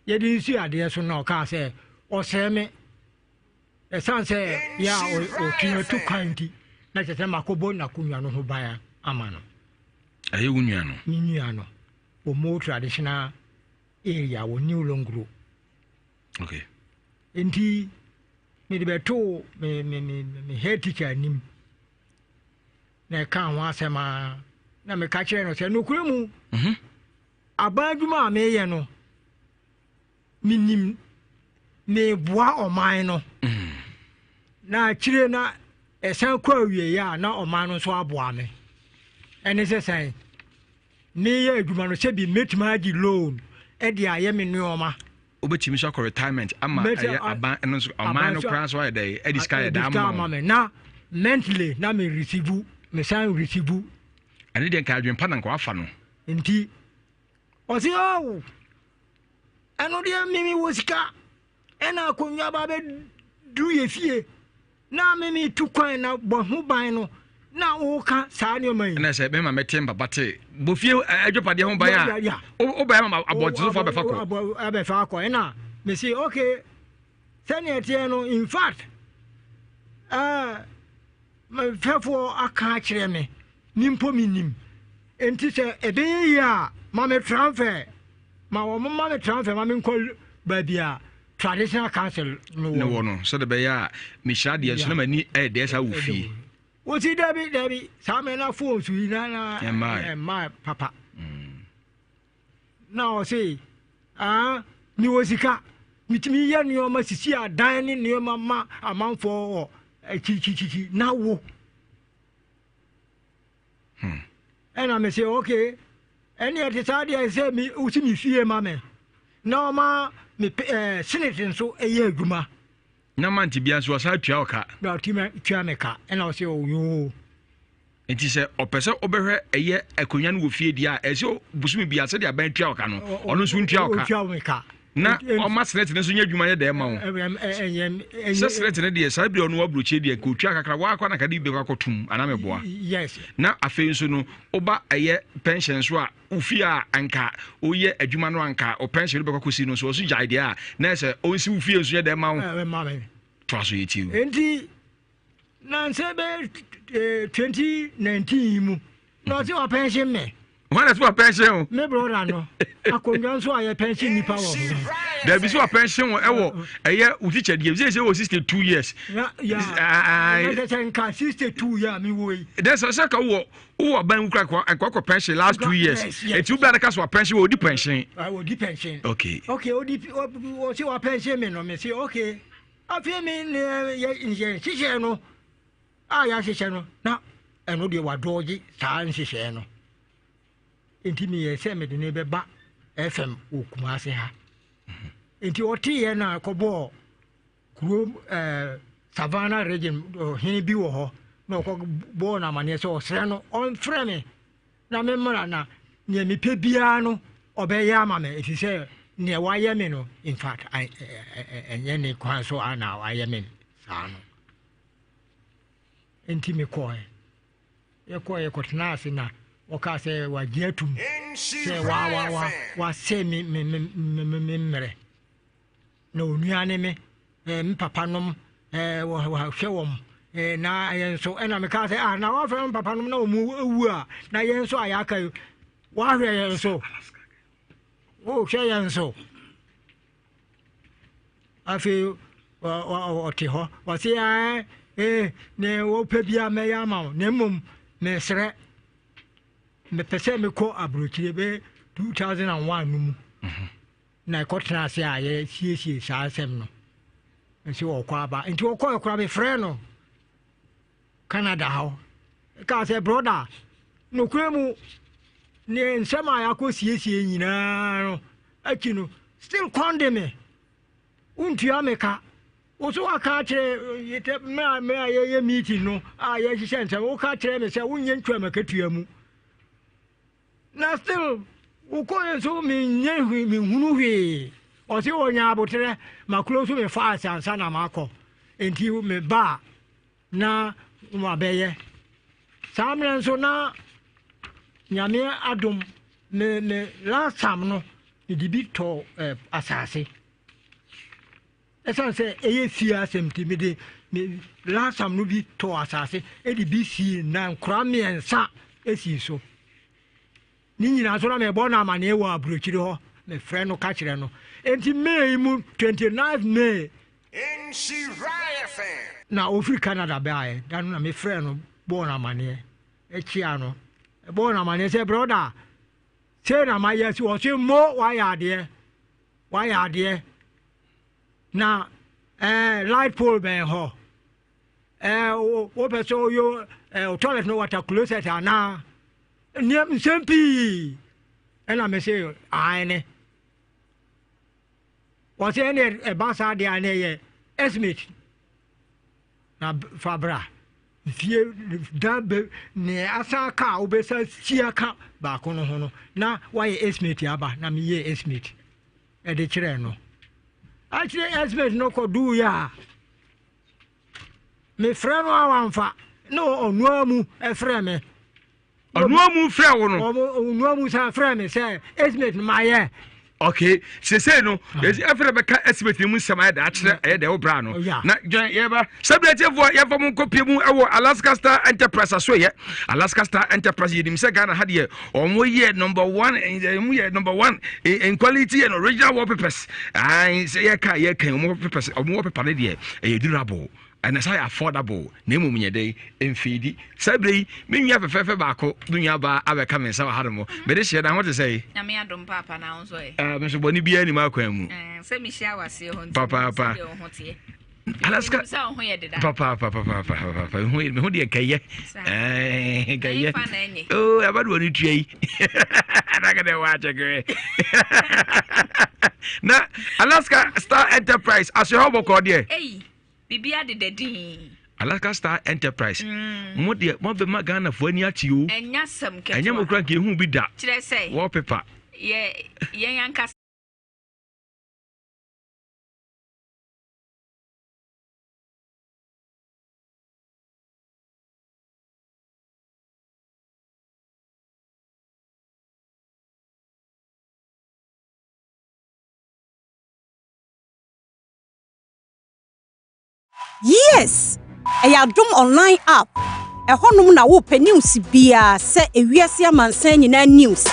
yɛde nsi adeɛ so na ɔkaa sɛ ɔsɛe me ɛsiane sɛ yɛ a ɔtwe atu kwan nti na kyerɛ sɛ makɔbɔ n'akonnwa no ho ban ama no. Ɛyɛ wo nua no? Me nua no wɔ Mo traditional area wɔ New Longro. Okay. Nti mede bɛtoo me me me me head teacher anim na ɛka ho asɛm a na meka kyerɛ no sɛ nokorɛ mu mhm. Aban adwuma a meyɛ no, menim meboa ɔman no. Na akyire na ɛsan kɔ awieeɛ a na ɔman no nso aboa me. Ɛne sɛ sɛn meyɛ adwuma no sɛbi mɛtumi agye loan de ayɛ me nneɛma. Wobɛtumi nso akɔ retirement ama ɛyɛ aban no nso ɔman no koraa nso ayɛ dɛ ɛde sika ayɛ dɛ ama me. Na mentally na me receive mesan receive. Ɛne deɛ nka adwempa na nka wafa no. Nti ɔse oh ɛno deɛ me mewɔ sika ɛna akonnwa ba bɛduru yɛ fie na me metu kwan na bɔ ho ban no na woka saa nneɛma yi. Ɛna sɛ mɛma mɛte mpapa te bɔ fie adwapadeɛ ho ban a wobɛyɛ ma abɔntensofoɔ abɛfa kɔ. Abɛfa kɔ ɛna mese okay sɛnea ɛteɛ no in fact ɛɛ me mfɛfoɔ aka akyerɛ me Me mpo mennim. Enti sɛ ɛbɛyɛ yie a, ma me transfer. Ma wɔn mma me transfer ma menkɔ baabi a traditional council no wɔ. Wɔ no, sɛdeɛ ɛbɛyɛ a mehyira adeɛ nso na m'ani ayɛ dɛ saa wɔ fie. Wosi dabi dabi saa mmerɛ na phones yi na na ɛmmaa papa. Mm. Na ɔse ah mewɔ sika metumi yɛ nneɛma sisi adan ne nneɛma ma amanfoɔ wɔ akyirikyirikyiri na wo. Hmm. Ɛna me se okay ɛne ɛte saa deɛ sɛ me wosi me fie ma me na ɔma me ɛɛ eh, senate nso ɛyɛ adwuma. Na mante bia nso ɔsan tua ɔka. Na ɔtumi tua me ka ɛna ɔse ɔyoo. Nti sɛ ɔpɛ sɛ ɔbɛhwɛ ɛyɛ akonnwa no wɔ fie deɛ a ɛsɛ bosome bia sɛdeɛ aban tua ɔka no ɔno nso ntua ɔka. Ɔtua me ka. Na ɔma senate no nso nyɛ adwuma yɛ dɛn ma wo. Sɛ senate no deɛ saa bere ɔno aburokyire deɛ nka otua kakra wakɔ na kade bi bɛkɔ akɔtum anaa mɛboa. Yes. Na afei nso no woba ɛyɛ pension nso a ofie a anka woyɛ adwuma no anka o pension no bɛkɔ akɔsi no nso ɔso gyae deɛ a na ɛsɛ ɔnsi wo fie nso yɛ dɛn ma wo. Toa so yɛ tie o. Enti Nansa bɛyɛ 2019 yi mu na ɔse wapɛnhye me. Wọn na sɛ wapɛnhye o. Me broda no akonnwa nso a yɛpɛnhye nnipa wɔ ho. Dabi sɛ wapɛnhye wo ɛwɔ ɛyɛ wo teacher deɛ sɛ sɛ wɔ 62 years. Na ya na sɛ nka 62 yɛ a mewɔ yi. Dɛ sɛ sɛ ka wowɔ wowɔ aban mu kura nka wakɔ pɛnhye last 2 years. Eti wo bra no ka so wapɛnhye wɔ odi pɛnhye. Odi pɛnhye. Okay. Okay odi ɔse wapɛnhye me no me se okay. Afei me ne yɛ nhyehyɛɛ no a yɛahyehyɛ no na ɛno deɛ wadɔɔgye saa nhyehyɛɛ no. Nti meyɛɛ sɛ mede no bɛba FM wɔ Kumase ha. Nti ɔteeɛ na kɔbɔɔ kuro ɛɛ Savannah region ɔhene bi wɔ hɔ na ɔkɔ bɔɔ no amaneɛ sɛ ɔsrɛ no ɔmfrɛ me na me mmra na nea mepɛ biara no ɔbɛyɛ ama me ɛfiri sɛ nea wayɛ me no in fact ɛnyɛ ne kwan so a na wayɛ me saa no nti mekɔɛ yɛkɔɛ yɛkɔtena ase na wɔkaa sɛ wagye atum sɛ wa wa wa wasɛ me me me me me mmerɛ Na onua ne me, eh, me papa nom, eh, wɔhwɛ wɔn, eh, na yɛn nso, ɛna mekaa sɛ, ah, na wɔafrɛ me papa nom na wɔn awu a, na yɛn nso a yɛaka yi, wɔahwɛ yɛn so, wɔhwɛ yɛn so. Afei, ɔte hɔ, ɔse, eh, eh, ne wɔpɛ bia mɛyɛ ama wo, na mmom mesrɛ, mepɛ sɛ mekɔ aburokyire bɛ 2001 no mu. Mm -hmm. Na ɛkɔtenaa ase a yɛsiesie saa asɛm no. Nso ɔkɔ aba. Nti ɔkɔɛ koraa mefrɛɛ no Canada hɔ. Kaa sɛ brɔda, nokorɛ mu ne nsɛm a yɛakɔ siesie nyinaa no akyi no, still kɔn de me. Wontua me ka. Wo so waka akyerɛ mmerɛ a yɛyɛ meeting no a yɛhyehyɛ nsɛm, woka kyerɛ me sɛ wonyɛ ntwa makatua mu. Na still wokɔɛ nso menyɛ hwee menhunu hwee ɔse ɔnya aboterɛ ma close me files ansa na makɔ nti me ba a na mabɛyɛ saa mmerɛ nso na nyame adom me me last time no mede bi tɔ eh, asase ɛsiane sɛ ɛyɛ fie asɛm nti mede me last time no bi tɔɔ asase de bi sii na nkora mmiɛnsa sii so ne nyinaa nso na mebɔ no amaneɛ wɔ aburokyiri hɔ mefrɛ no ka kyerɛ no enti May mu 29 May na ɔfiri Canada baeɛ da no na mefrɛ no bɔɔ no amaneɛ ɛkyia no ɛbɔɔ no amaneɛ sɛ brɔda sei na mayɛ si ɔse mo wayɛ adeɛ Wayɛ adeɛ na ɛɛ light pole bɛn hɔ ɛɛ wopɛ sɛ woyɛ ɛɛ toilet no water closet anaa nneɛma nsɛm pii ɛna me se aane wɔsɛ ɛne ɛba saa deɛ a ne ɛyɛ estimate na fa bra fie da bɛ nea asan aka a wobɛsa si aka baako no ho no na wayɛ estimate aba na meyɛ estimate ɛde kyerɛɛ no akyerɛ estimate no kɔduuiɛ a mefrɛ no a wamfa na ɔnoa mu ɛfrɛ me Ɔnoa mu frɛ wo no. Ɔnoa mu san frɛ me sɛ estimate no mayɛ. Okay, sesei no yɛsi afei na bɛka estimate no mu nsɛm ayɛ dɛ akyerɛ ɛyɛ dɛ wo bra no. Na dwɛn yɛba sɛbi atiefoɔ yɛmfa mo nkɔpie mu ɛwɔ Alaska Star Enterprise asoɛyɛ. Alaska Star Enterprise yɛnim sɛ Ghana ha deɛ wɔn yɛ number one wɔn yɛ number one in quality and original wallpapers. Ayi sɛ yɛka yɛka wɔn wallpapers wɔn wallpaper no deɛ ɛyɛ durable. Ɛna saa yɛ affordable na mmom nyɛ dɛn mfeedi. Saa berɛ yi me nua fɛfɛɛfɛ baako me nua baa abɛka me nsa wɔ ha nom. Mede hyɛ na ho te sɛ yi. Nyame adom paapa na wo nso ɛ. Ah, me nso bɔne biara nim akwan mu. Eh, sɛ mehyia waseɛ hɔ nti. Papaapa. Sɛ wo ho teɛ. Alaska. Sɛ wo ho yɛ deda. Papaapa papaapa papaapa. Me ho deɛ kɛyɛ. Eh, kɛyɛ. Oh, ɛba de wɔne tua yi. Na kɛdɛ wɔ akyɛkɛrɛ. Na Alaska Star Enterprise asoɛ hɔ bɔkɔɔ deɛ. Ei. Biribiara deda dinn. Alaska Star Enterprise. Mm. Mo deɛ mo abɛma Ghanafoɔ ani ate o. Ɛnyɛ asɛm ketewa. Ɛnyɛ mo kura nka ehu bi da. Kyerɛ sɛ. Wallpaper. Yɛ yɛn ankasa. Yes! Ɛyɛ Adom Online App. Ɛhɔnom na wopɛ news biara sɛ ewiase amansan nyinaa news,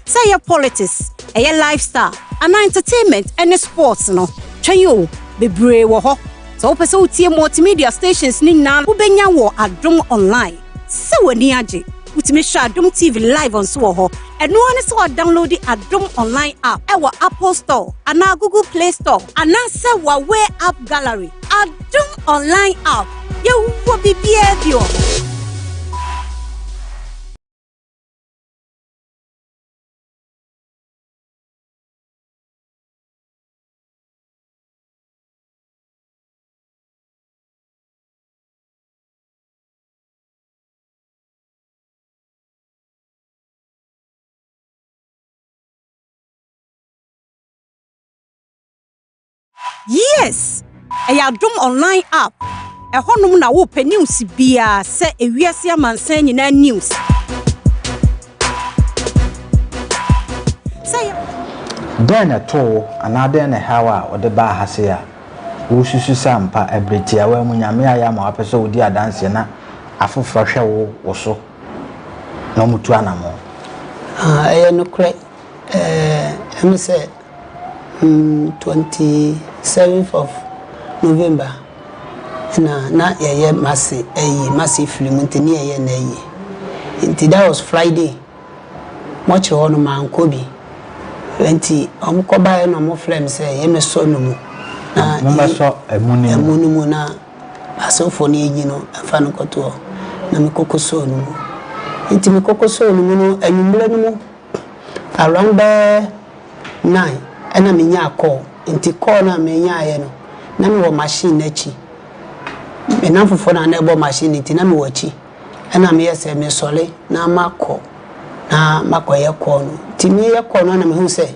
sɛ ɛyɛ politics, ɛyɛ lifestyle, anaa entertainment ne sports no, twɛn o, bebree wɔ hɔ. Sɛ wopɛ sɛ wotie multimedia stations no nyinaa, wobɛnya wɔ Adom Online. Sɛ w'ani agye. Wotumi hwɛ Adom TV live nso wɔ hɔ. Ɛno ara ne sɛ wɔadownloadi Adom Online app wɔ Apple Store anaa Google Play Store anaasɛ Huawei App Gallery. Adom Online app, yɛwɔ biribiara bi wɔ hɔ. Yes! Ɛyɛ Adom Online app. Ɛhɔnom na wopɛ news biara sɛ ewiase amansan nyinaa news. Sɛ yɛ. Dɛn na ɛtoo wo anaa dɛn na ɛhaw a wode baa ha sei a wususu sɛ ampa bere tiawa mu Nyame ayɛ ama woapɛ sɛ wodi adanse na afoforo hwɛ wo wo so na wɔtu anammɔn? Ah, ɛyɛ nokorɛ. Ɛɛ, ɛme sɛ mm, 27th of November na na yɛyɛ mase ayi, mase firi mu nti ne yɛyɛ na ayi. Nti that was Friday. Mɔkyere hɔ no mankɔ bi. Nti wɔn kɔ baeɛ na wɔn frɛ me sɛ yɛmmɛsɔ no mu. Na mommɛsɔ ɛmu no mu. Ɛmu no mu na asɔfoɔ no yɛnyi no mfa no nkɔto hɔ. Na mekɔkɔ sɔɔ no mu. Nti mekɔkɔ sɔɔ no mu no anwummerɛ no mu around bɛyɛ nine ɛna menyaa call. Nti call no a menyaeɛ no na mewɔ machine no akyi. Me nnamfofoɔ na na ɛbɔ machine no nti na mewɔ akyi. Ɛna meyɛ sɛ mesɔre na makɔ na makɔyɛ call no. Nti meyɛ call no na mehu sɛ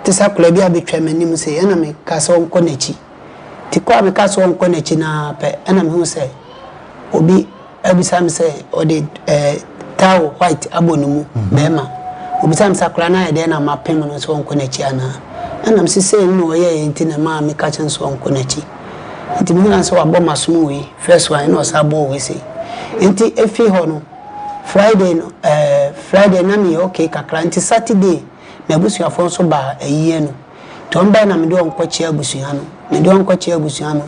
te sɛ akwadaa bi abɛtwa m'anim sei ɛna meka sɛ ɔnkɔ n'akyi. Nti kɔ a meka sɛ ɔnkɔ n'akyi no ara pɛ ɛna mehu sɛ obi abisa me sɛ ɔde eh, towel white abɔ ne mu, bɛrima. Obisa me sɛ akwadaa no ayɛ dɛn na mapem no sɛ ɔnkɔ n'akyi anaa. Ɛna mese sei na ɔyɛeɛ nti na ɛmaa meka kyerɛ no sɛ ɔnkɔ n'akyi. Nti mehuu ara sɛ wabɔ m'asom wei first one ɛna ɔsan bɔɔ wei sei. Nti efi hɔ no Friday no ɛɛ Friday na meyɛ okay kakra nti Saturday m'abusuafoɔ nso baa ayie no. Nti wɔn bae na mede wɔn kɔkyea abusua no. Mede wɔn kɔkyea abusua no.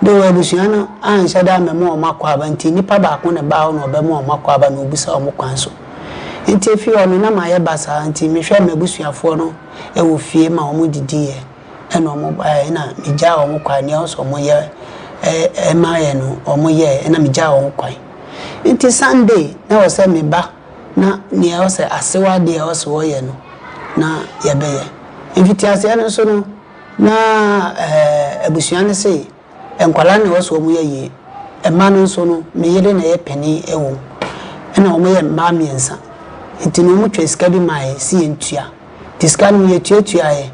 Though abusua no anhyɛ da ammɛma wɔn akwaaba nti nipa baako na ɛbaa hɔ na ɔbɛma wɔn akwaaba na ɔbisa wɔn kwan so. Nti efi hɔ no na mayɛ basaa nti mehwɛɛ m'abusuafoɔ no wɔ fie ma wɔn didiiɛ. Ɛna wɔn baeɛ ɛna megyaa wɔn kwan nea ɔsɛ wɔn yɛ ɛma yɛ no wɔn yɛɛ ɛna megyaa wɔn kwan. Nti Sunday na ɛwɔ sɛ meba na nea ɛwɔ sɛ asew adeɛ ɛwɔ sɛ wɔyɛ no na yɛbɛyɛ. Mfitiaseɛ no nso no na ɛɛ abusua no se Nkwadaa na ɛwɔ sɛ wɔyɛ yie. Mma no nso no, me yere na ɛyɛ panin wɔ mu. Ɛna wɔyɛ mmaa mmiɛnsa. Nti no wɔtwa sika bi maa yɛn sɛ yɛntua. Nti sika no yɛtuatuaeɛ.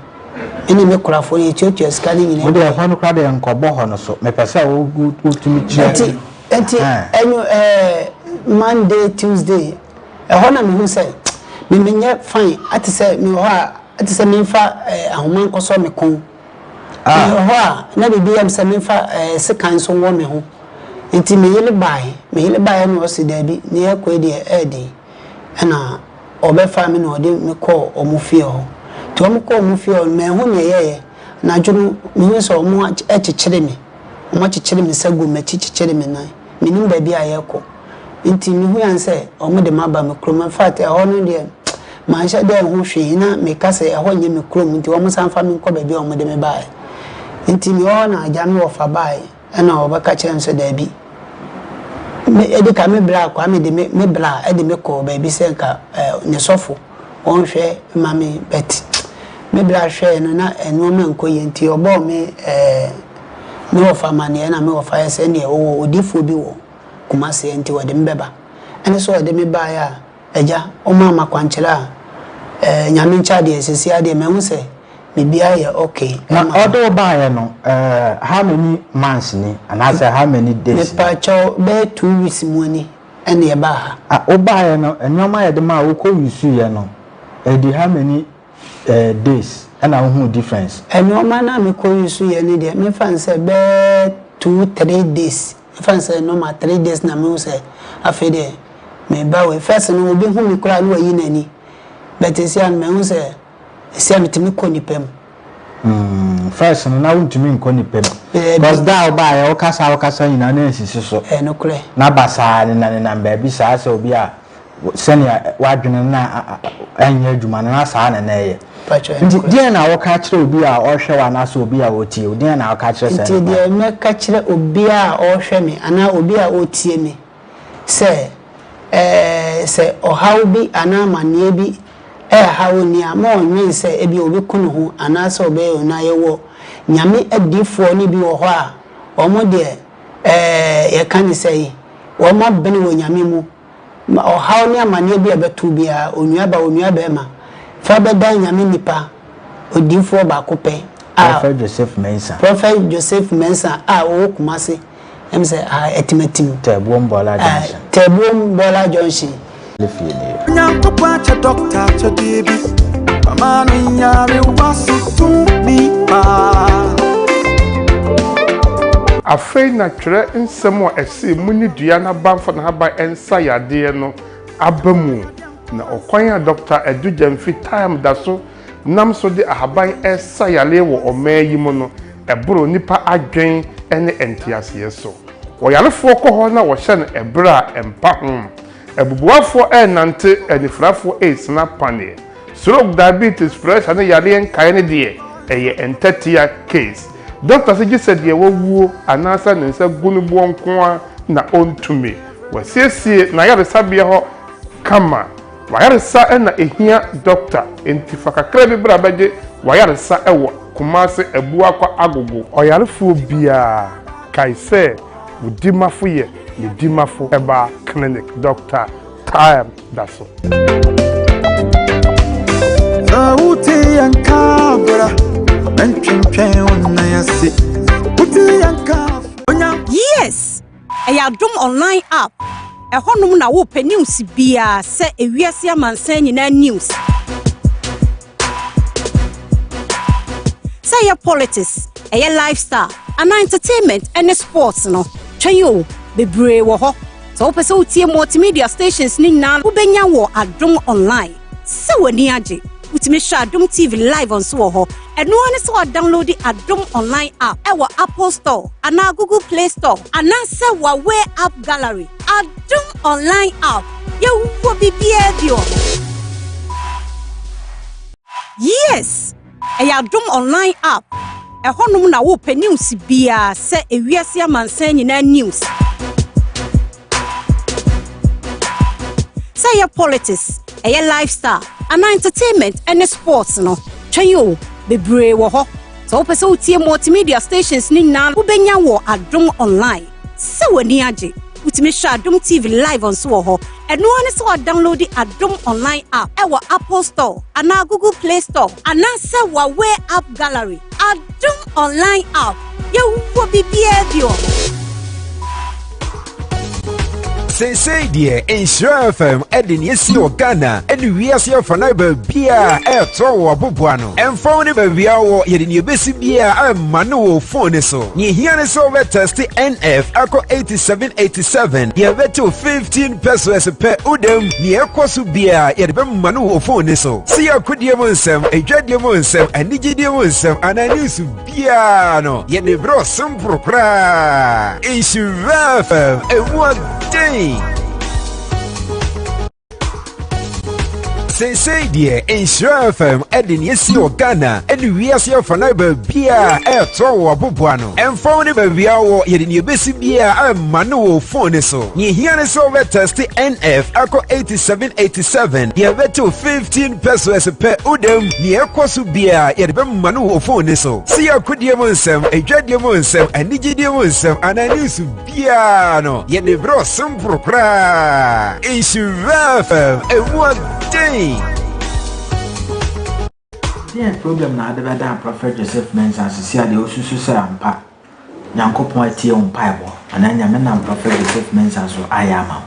Me ne me korafoɔ no yɛtuatua sika no nyinaa Wo deɛ wieeɛ. ɛhɔ no koraa deɛ nkɔbɔ hɔ no so. Mepɛ sɛ wo wotumi kyerɛ. Nti nti ɛnu ɛɛ Monday, Tuesday ɛhɔ na mehu sɛ me menyɛ fine ate sɛ mewɔ hɔ a ate sɛ memfa ɛɛ ahoma nkɔsɔ me kɔn. Mewɔ hɔ a, na biribi yɛ me sɛ memfa sekan nso nwɔ me ho. Enti me yere bae. Me yere baeɛ na ɔse daabi, nea ɛrekɔ yi deɛ ɛyɛ den. Ɛna ɔbɛfaa me na ɔde me kɔɔ wɔn fie hɔ. Nti wɔn kɔɔ wɔn fie hɔ no, manhu nea ɛyɛeɛ. Anadwo no, mehuu sɛ wɔakyekyere me. Wɔakyekyere me nsa gu m'akyi kyekyere me nan. Mennim baabi a yɛrekɔ. Nti mehui ara sɛ wɔde me aba me kurom. In fact, ɛhɔ no deɛ, manhyɛ da anhu hwee. Na meka sɛ ɛhɔ nyɛ me kurom nti wɔnsan mfa me nkɔ baabi a wɔde me baeɛ. Nti mewɔ hɔ na agya me wɔfa baeɛ ɛna wɔbɛka kyerɛɛ me sɛ daabi. Me, ɛdi kan me bra Kwame de me, me bra de me kɔɔ baabi sɛ nka eh, ne sɔfo wɔnhwɛ ma me but me bra hwɛɛ no na nneɛma nkɔ yie nti ɔbɔɔ me eh, me wɔfa amaneɛ na me wɔfa yɛ sɛ ɛneɛ ɔwɔ odiyifoɔ bi wɔ Kumasi nti wɔde me bɛba. Ɛne sɛ ɔde me baeɛ a, Agya, womaa me akwankyerɛ a, eh, Nyame nkyɛ adeɛ, seesei ara deɛ mahu sɛ biribiara yɛ okay Na ma me. ɔde wo baeɛ no, eh, how many months ni anaasɛ how many days ni? Mepaakyɛw, bɛyɛ two weeks mu ni ɛna yɛbaa ha. Ah, wobaeɛ no, nneɛma a yɛde maa wo wokɔ use yɛ no, ɛdi how many eh, days ɛna wohuu difference? Nneɛma no a mekɔ use yɛ no deɛ, memfa no sɛ bɛyɛ two, three days. Mefa no sɛ normal three days na mehu sɛ afei deɛ me ba wei. First no obi hu me koraa na wayi n'ani but seesei no mahu sɛ seesei metumi kɔ nipa mu. Mm, first no na wontumi nkɔ nipa mu. Because da a wobaeɛ wokasa wokasa nyinaa na nsisi so. Ɛyɛ nokorɛ. Na basaa nenam nenam baabi saa sɛ obi a. sɛnea w'adwene no na ɛnyɛ adwuma no na saa na na ɛyɛ. Nti deɛn na woka kyerɛ obi a ɔrehwɛ wo anaasɛ obi a ɔretie wo? Deɛn na woka kyerɛ saa Nti nipa no? deɛ mɛka kyerɛ obi a ɔrehwɛ me anaa obi a ɔretie me sɛ, ɛɛ, sɛ ɔhaw bi anaa amaneɛ bi rehaw onii a, ma ɔnnwen sɛ ebia ɔbɛku ne ho anaasɛ ɔbɛyɛ wei. Na yɛwɔ Nyame adiyifoɔ no bi wɔ hɔ a, wɔn deɛ, ɛɛ, yɛka ne sɛn, wɔn abene wɔ Nyame mu. Ma ɔhaw ne amaneɛ bi a ɛbɛto wo biara, onuaba, onuabarima, fa bɛdan Nyame nipa, odiyifoɔ baako pɛ a, Prophet Joseph Mensah. Prophet Joseph Mensah a ɔwɔ Kumasi, ɛm sɛ aha Atimatim. Tɛɛbuom Bɔɔla Junction. Tɛɛbuom Bɔɔla Junction. Ne fie nie. Onyankopɔn akyɛ dɔkta akyɛdeɛ bi ama no nyarewa so tumi paa. Afei na twerɛ nsɛm a ɛse monni dua no aba mfa n'ahaban nsa yadeɛ no aba mu. Na ɔkwan a Dɔkta Adu Gyamfi Time da so nam so de ahaban resa yareɛ wɔ ɔman yi mu no, ɛboro nnipa adwen ne nteaseɛ so. Ɔyarefoɔ kɔ hɔ na wɔhyɛ no ɛberɛ a ɛmpa ho. Abubuafoɔ renante, anifirafoɔ resina paneɛ. Stroke, diabetes, pressure ne yareɛ nkaeɛ no deɛ, ɛyɛ ntɛtea case. Doctor se gyesɛ deɛ wawuo anaasɛ ne nsa gu no boɔ nko ara na ɔntumi. Wasiesie n'ayaresabea hɔ kama. W'ayaresa na ɛhia doctor, enti fa kakra bi bra bɛgye w'ayaresa wɔ Kumasi Abuakwa Agogo. Ɔyarefoɔ biara, kae sɛ wo dimafo yɛ me dimafo Herbal Clinic Doctor Time da so. Sɛ wote yɛn nka bra, mɛntwentwɛn wo nan ase. Wote yɛn nka onya. Yes! Ɛyɛ Adom Online App. Ɛhɔnom na wopɛ news biara sɛ ewiase amansan nyinaa news. Sɛ ɛyɛ politics, ɛyɛ lifestyle, anaa entertainment ne sports no, twɛn o, bebree wɔ hɔ. Sɛ wopɛ sɛ wotie multimedia stations no nyinaa wobɛnya wɔ Adom Online. Sɛ w'ani agye, wotumi hwɛ Adom TV live nso wɔ hɔ. Ɛno ara ne sɛ woadownloadi Adom Online app ɛwɔ Apple Store anaa Google Play Store anaasɛ Huawei App Gallery. Adom Online app, yɛwɔ biribiara bi wɔ hɔ. Yes! Ɛyɛ Adom Online app. Ɛhɔnom na wopɛ news biara sɛ ewiase amansan nyinaa news. Sɛ ɛyɛ politics, ɛyɛ lifestyle, anaa entertainment ne sports no, twɛn o, bebree wɔ hɔ. Sɛ wopɛ sɛ wotie multimedia stations no nyinaa wobɛnya wɔ Adom Online. Sɛ w'ani agye, wotumi hwɛ Adom TV live nso wɔ hɔ. Ɛno ara ne sɛ woadownloadi Adom Online app ɛwɔ Apple Store anaa Google Play Store anaasɛ Huawei App Gallery. Adom Online app, yɛwɔ biribiara bi wɔ hɔ. Seesei deɛ Nhyira FM de nea esi wɔ Ghana ne wiase afanan baabiara ɛretɔ wɔ aboboano. Ɛmfa wo ne baabi a wɔ, yɛde nea ebesi biara ɛma no wɔ phone no so. Nea ehia ne sɛ wobɛtɛste NF akɔ 8787, yɛbɛtew 15 pesos pɛ wodam. Nea ɛkɔ so biara yɛde bɛma no wɔ phone no so. Sɛ yɛ akodie mu nsɛm, adwadie mu nsɛm, anigyedie mu nsɛm anaa news biara no, yɛde brɛ wo simple koraa. Nhyira FM, emu ɔden. Seesei deɛ Nhyira FM de nea esi wɔ Ghana ne wiase afanan baabiara ɛretɔ wɔ aboboano. Ɛmfa wo ne baabi a wɔ, yɛde nea ebesi biara ɛma no wɔ phone no so. Nea ehia ne sɛ wobɛtɛste NF akɔ 8787, yɛbɛtew 15 pesos pɛ wodam. Nea ɛkɔ so biara yɛde bɛma no wɔ phone no so. Sɛ yɛ akodie mu nsɛm, adwadie mu nsɛm, anigyedie mu nsɛm anaa news biara no, yɛde brɛ wo simple koraa. Nhyira FM, emu ɔden. Deɛn problem na wode bɛdan Prophet Joseph Mensah sisi a deɛ wosusu sɛ ampa Nyankopɔn atie wo mpaebɔ anaa Nyame nam Prophet Joseph Mensah so ayɛ ama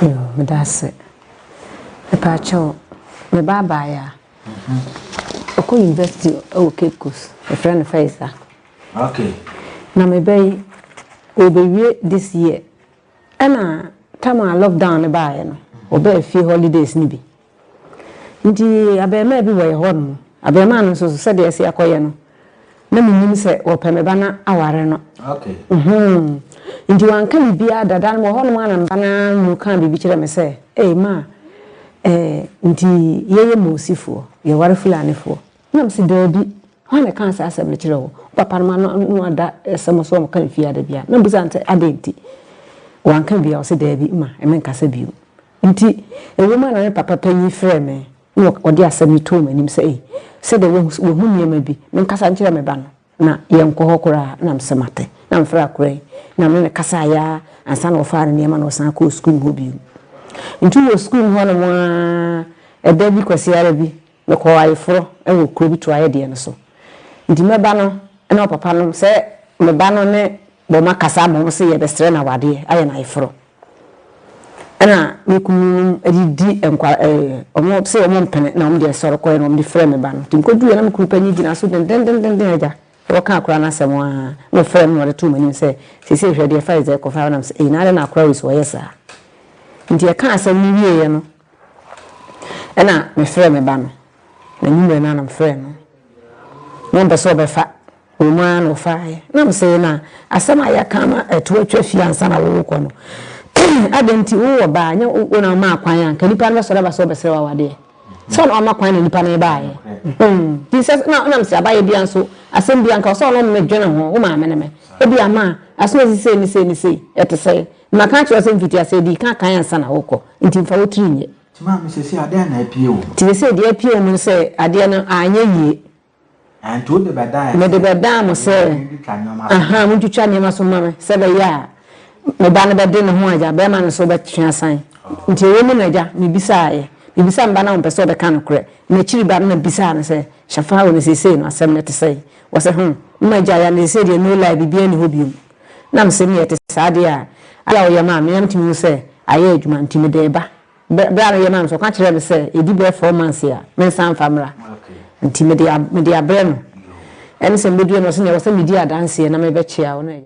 wo? Yoo medase. Mepaakyɛw me ba abaayaa ɔkɔ university wɔ Cape Coast yɛfrɛ no Faiza. Okay. Na me ba yi ɔrebɛwie this year ɛna tam a lockdown no baeɛ no ɔbaa fie holidays no bi nti abarimaa bi wɔ yɛ hɔ nom abarimaa no nso so sɛdeɛ ɛsi akɔyɛ no na menim sɛ wɔpɛ me ba no aware no okay. mm -hmm. Nti wanka biribiara dada no wɔ hɔ nom a na me ba no ara mu kaa biribi kyerɛ me sɛ. Ei ma eh, nti yɛyɛ Mosifoɔ, yɛware Fulanifoɔ? Ɛna mese, Daabi, hwan na ɛkaa saa asɛm no kyerɛɛ wo? Wo papa no ma no ada asɛm so a wɔka no fie ha da biara. Na mebisa no sɛ, Adɛn nti? Wanka biara, ɔse, Daabi, ma menkasa bio. Nti, ɛwom a na me papa panyin frɛɛ me na ɔde asɛm no too m'anim sɛ, Ei, sɛdeɛ wahu nneɛma bi, menkasa nkyerɛ me ba no. Na yɛnkɔ hɔ koraa na mesɛ mate. Na mefrɛɛ akora yi na me ne no kasaeɛ ara ansa na ɔfaa ne nneɛma na ɔsan kɔɔ sukuu mu hɔ bio. Nti wɔ sukuu mu hɔnom ara, ɛda bi Kwasiara bi, mekɔɔ ayeforɔ wɔ kuro bi toaeɛ deɛ no so. Nti mɛba no na ɔpapa no sɛ me ba no ne wɔn akasa ama wɔn sɛ yɛbɛsrɛ no awadeɛ ayɛ no ayeforɔ. Ɛna me kununom de di nkwa ɛɛ wɔn sɛ wɔn mpene na wɔn deɛ sɔre kɔɛ na wɔn de frɛ me ba no. Nti mekɔduruiɛ na me kunu panyin gyina so dendendenden agya wɔka akora no asɛm ara na ɔfrɛ me na ɔde too m'anim sɛ seesei hwɛ deɛ fa dze kɔfa nam sɛ ei na adɛn na akora wei so ɔyɛ saa. Nti yɛka asɛm no wieeɛ no ɛna mefrɛ me ba no na anwummerɛ no ara na mefrɛ no na ɔmpɛ sɛ ɔbɛfa. Wɔ mu ara na ɔfaeɛ. Na mese, Na asɛm a yɛaka ama ɛto atwa fie ansa na worekɔ no, adɛn nti? Wowɔ ba a, nyɛ wo na womaa kwan a anka nipa no bɛsɔre aba sɛ ɔbɛsrɛ wo awadeɛ? Sɛ ɔna wama kwan na nipa no baeɛ. Nti sɛ na na mese abayɛ bia nso asɛm bia nka ɔsɛ ɔno mmedwene ho, wo maame ne me. Ebi ama a, asɛm asi sei ne sei ne sei, ɛte sɛn? Maka akyerɛ wo sɛ mfitiaseɛ di kan kan ansa na wokɔ, nti mfa wo tiri nyɛ. Nti maame seesei adɛn na apue wo mu? Nti seesei deɛ apue wo mu ne sɛ adeɛ no anyɛ yie. Nti wode bɛdan Mede bɛdan mo sɛ, Ahaa, montwitwa nneɛma so mma me, sɛ ɛbɛyɛ a me ba no bɛde ne ho agya, barima no nso bɛtwe asan. Nti ɛwɔ mu na agya, mebisaeɛ. Mebisaa me ba no a ɔmpɛ sɛ ɔbɛka nokorɛ. N'akyiri ba no na mebisaa no sɛ, Shafao no seesei no asɛm no te sɛn? Ɔse, Hum, mma agya ya no seesei deɛ no lie, biribiara nni hɔ biom. Na mese, Neɛ ɛte saa deɛ a, adeɛ a woyɛ maa me, na metumi hu sɛ ayɛ adwuma, nti mede reba. Berɛ a meyɛ maa no nso, ɔka kyerɛɛ me sɛ ɛdi bɛyɛ 4 months a, mensan mfa mmra. Nti mede mede abrɛ no. Ɛne sɛ mebɛdue no, ɔse nea ɛwɔ sɛ medi adanseɛ na mebɛkyea wo no ɛyɛ.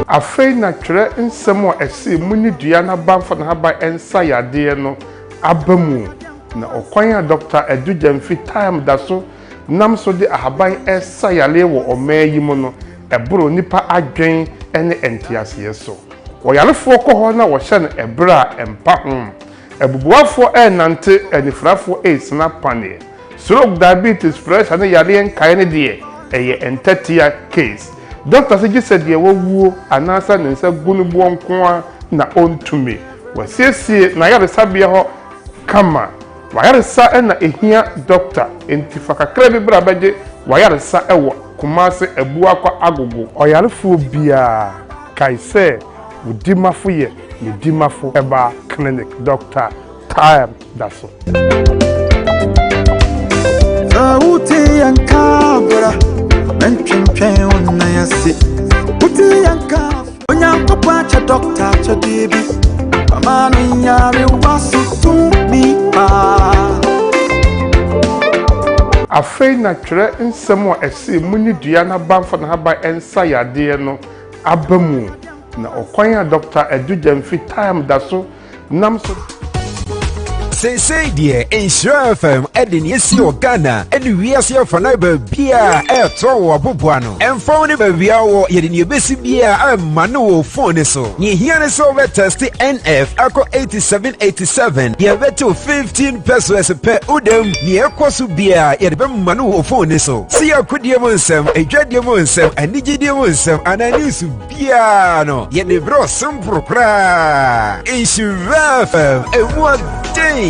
Afei na twerɛ nsɛm a ɛse monni dua no aba mfa n'ahaban nsa yadeɛ no aba mu. Na ɔkwan a Dɔkta Adu Gyamfi Time da so nam so de ahaban resa yareɛ wɔ ɔman yi mu no, ɛboro nnipa adwen ne nteaseɛ so. Ɔyarefoɔ kɔ hɔ na wɔhyɛ no ɛberɛ a ɛmpa ho. Abubuafoɔ renante, anifirafoɔ resina paneɛ. Stroke, diabetes, pressure ne yareɛ nkaeɛ no deɛ, ɛyɛ ntɛtea case. Doctor se gye sɛ deɛ wawuo anaasɛ ne nsa gu no boɔ nko ara na ɔntumi. Wasiesie n'ayaresabea hɔ kama. W'ayaresa na ɛhia doctor, enti fa kakra bi bra bɛgye w'ayaresa wɔ Kumasi Abuakwa Agogo. Ɔyarefoɔ biara, kae sɛ Wo dimafo yɛ me dimafo Herbal Clinic Doctor Time da so. Sɛ wote yɛn nka bra, mɛntwentwɛn wo nan ase. Wote yɛn nka, Onyankopɔn akyɛ dɔkta akyɛdeɛ bi. Ama no nyarewa so tumi paa. Afei na twerɛ nsɛm a ɛse monni dua no aba mfa n'ahaban nsa yadeɛ no aba mu, na ɔkwan a Dɔkta Adu Gyamfi Time da so nam so. Seesei deɛ Nhyira FM de nea esi wɔ Ghana ne wiase afanan baabiara ɛretɔ wɔ aboboa no. Ɛmfa wo ne baabi a wɔ, yɛde nea ebesi biara ɛma no wɔ phone no so. Nea ehia ne sɛ wobɛtɛste NF akɔ 8787, yɛbɛtew 15 pesos pɛ wodam. Nea ɛkɔ so biara yɛde bɛma no wɔ phone no so. Sɛ yɛ akodie mu nsɛm, adwadie mu nsɛm, anigyedie mu nsɛm, anaa news biara no, yɛde brɛ wo simple koraa. Nhyira FM, emu ɔden.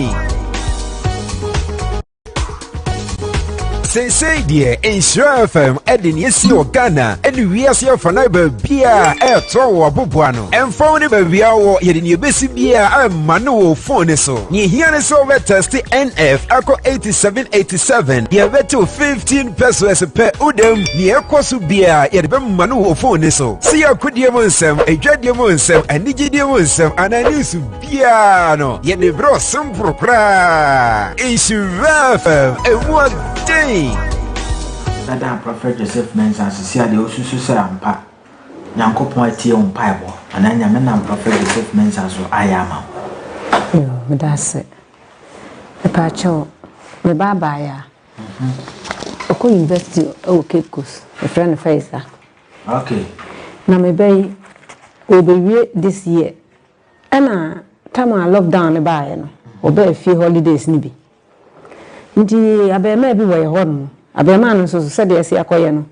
Seesei deɛ Nhyira FM de nea esi wɔ Ghana ne wiase afanan baabiara ɛretɔ wɔ aboboa no. Ɛmfa wo ne baabi a wɔ, yɛde nea ebesi biara ɛma no wɔ phone no so. Nea ehia ne sɛ wobɛtɛste NF akɔ 8787, yɛbɛtew 15 pesos pɛ wodam. Nea ɛkɔ so biara yɛde bɛma no wɔ phone no so. Sɛ yɛ akodie mu nsɛm, adwadie mu nsɛm, anigyedie mu nsɛm, anaa news biara no, yɛde brɛ wo simple koraa. Nhyira FM, emu ɔden. bɛdaa Prophet Joseph Mensah sisi a deɛ wosusu sɛ ampa Nyankopɔn atie wo mpaebɔ anaa Nyame nam Prophet Joseph Mensah so ayɛ ama wo? Yoo medase. Mepaakyɛw me ba abaayaa ɔkɔ university wɔ Cape Coast yɛfrɛ no Faiza. Okay. Na me ba yi ɔrebɛwie this year ɛna time a lockdown no baeɛ no ɔbaa fie holidays no bi. Nti abarimaa bi wɔ yɛn hɔnom. Abarimaa no nso so sɛdeɛ asi akɔyɛ no,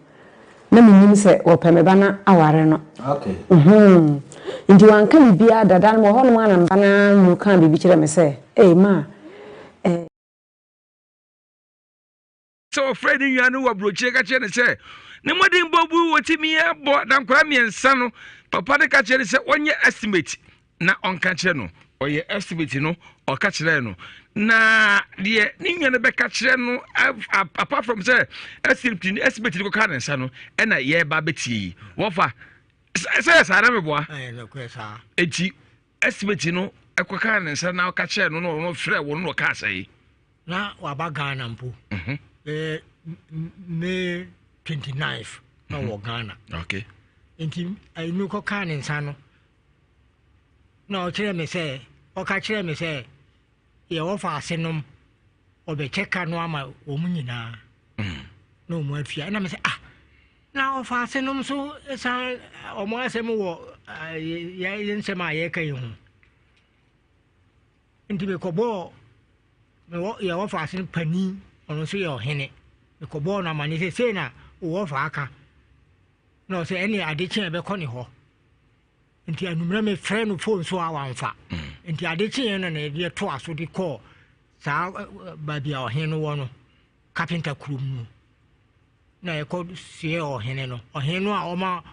na mennim sɛ wɔpɛ me ba no aware no. Mm-hmm. Nti wanka biribiara da. Da no mewɔ hɔnom a na me ba no ara mu kaa biribi kyerɛɛ me sɛ, Ei, ma, eh. Sɛ ɔfrɛɛ ne nua no wɔ aburokyire ka kyerɛɛ no sɛ ne mmɔdenbɔ bu wɔtumi abɔ na nkwadaa mmiɛnsa no, papa no ka kyerɛ no sɛ ɔnyɛ estimate na ɔnka kyerɛ no. Ɔyɛ estimate no, ɔka kyerɛɛ no. Na deɛ ne nua no bɛka kyerɛ no apart from sɛ estimate no estimate no kɔka ne nsa no ɛna yɛreba abɛtie yi. Wɔfa sɛ yɛ saa na meboa. Eti estimate no ɛkɔka ne nsa na ɔka kyerɛ no na ɔno frɛ wɔn na ɔka asɛe. Na waba Ghana mpo. Mhm. Bɛyɛ May 29th na mhm. wɔ Ghana. Okay. Nti ɛnu kɔkaa ne nsa no na ɔkyerɛ me sɛ ɔka kyerɛ me sɛ yɛwɔ fa ase nom ɔbɛkyɛ ka no ama wɔn nyinaa mm. na wɔn atua ɛna me sɛ ah na ɔfa ase nom so san wɔn asɛm wɔ yɛ nsɛm a yɛka yi ho. Nti mekɔbɔɔ me wɔ yɛ wɔfa ase no panin, ɔno nso yɛ ɔhene. Mekɔbɔɔ no amanneɛ sɛ sei na wo wɔfa aka. Na ɔsɛ ɛne ade kye a ɛbɛkɔ ne hɔ. Nti anwummerɛ mefrɛ no fon so a wamfa. Mm. Nti ade kyeeɛ no na yɛde toa so de kɔɔ saa baabi a ɔhene no wɔ no, kapenta kurom no. Na yɛkɔ soɛ ɔhene no. Ɔhene no a ɔma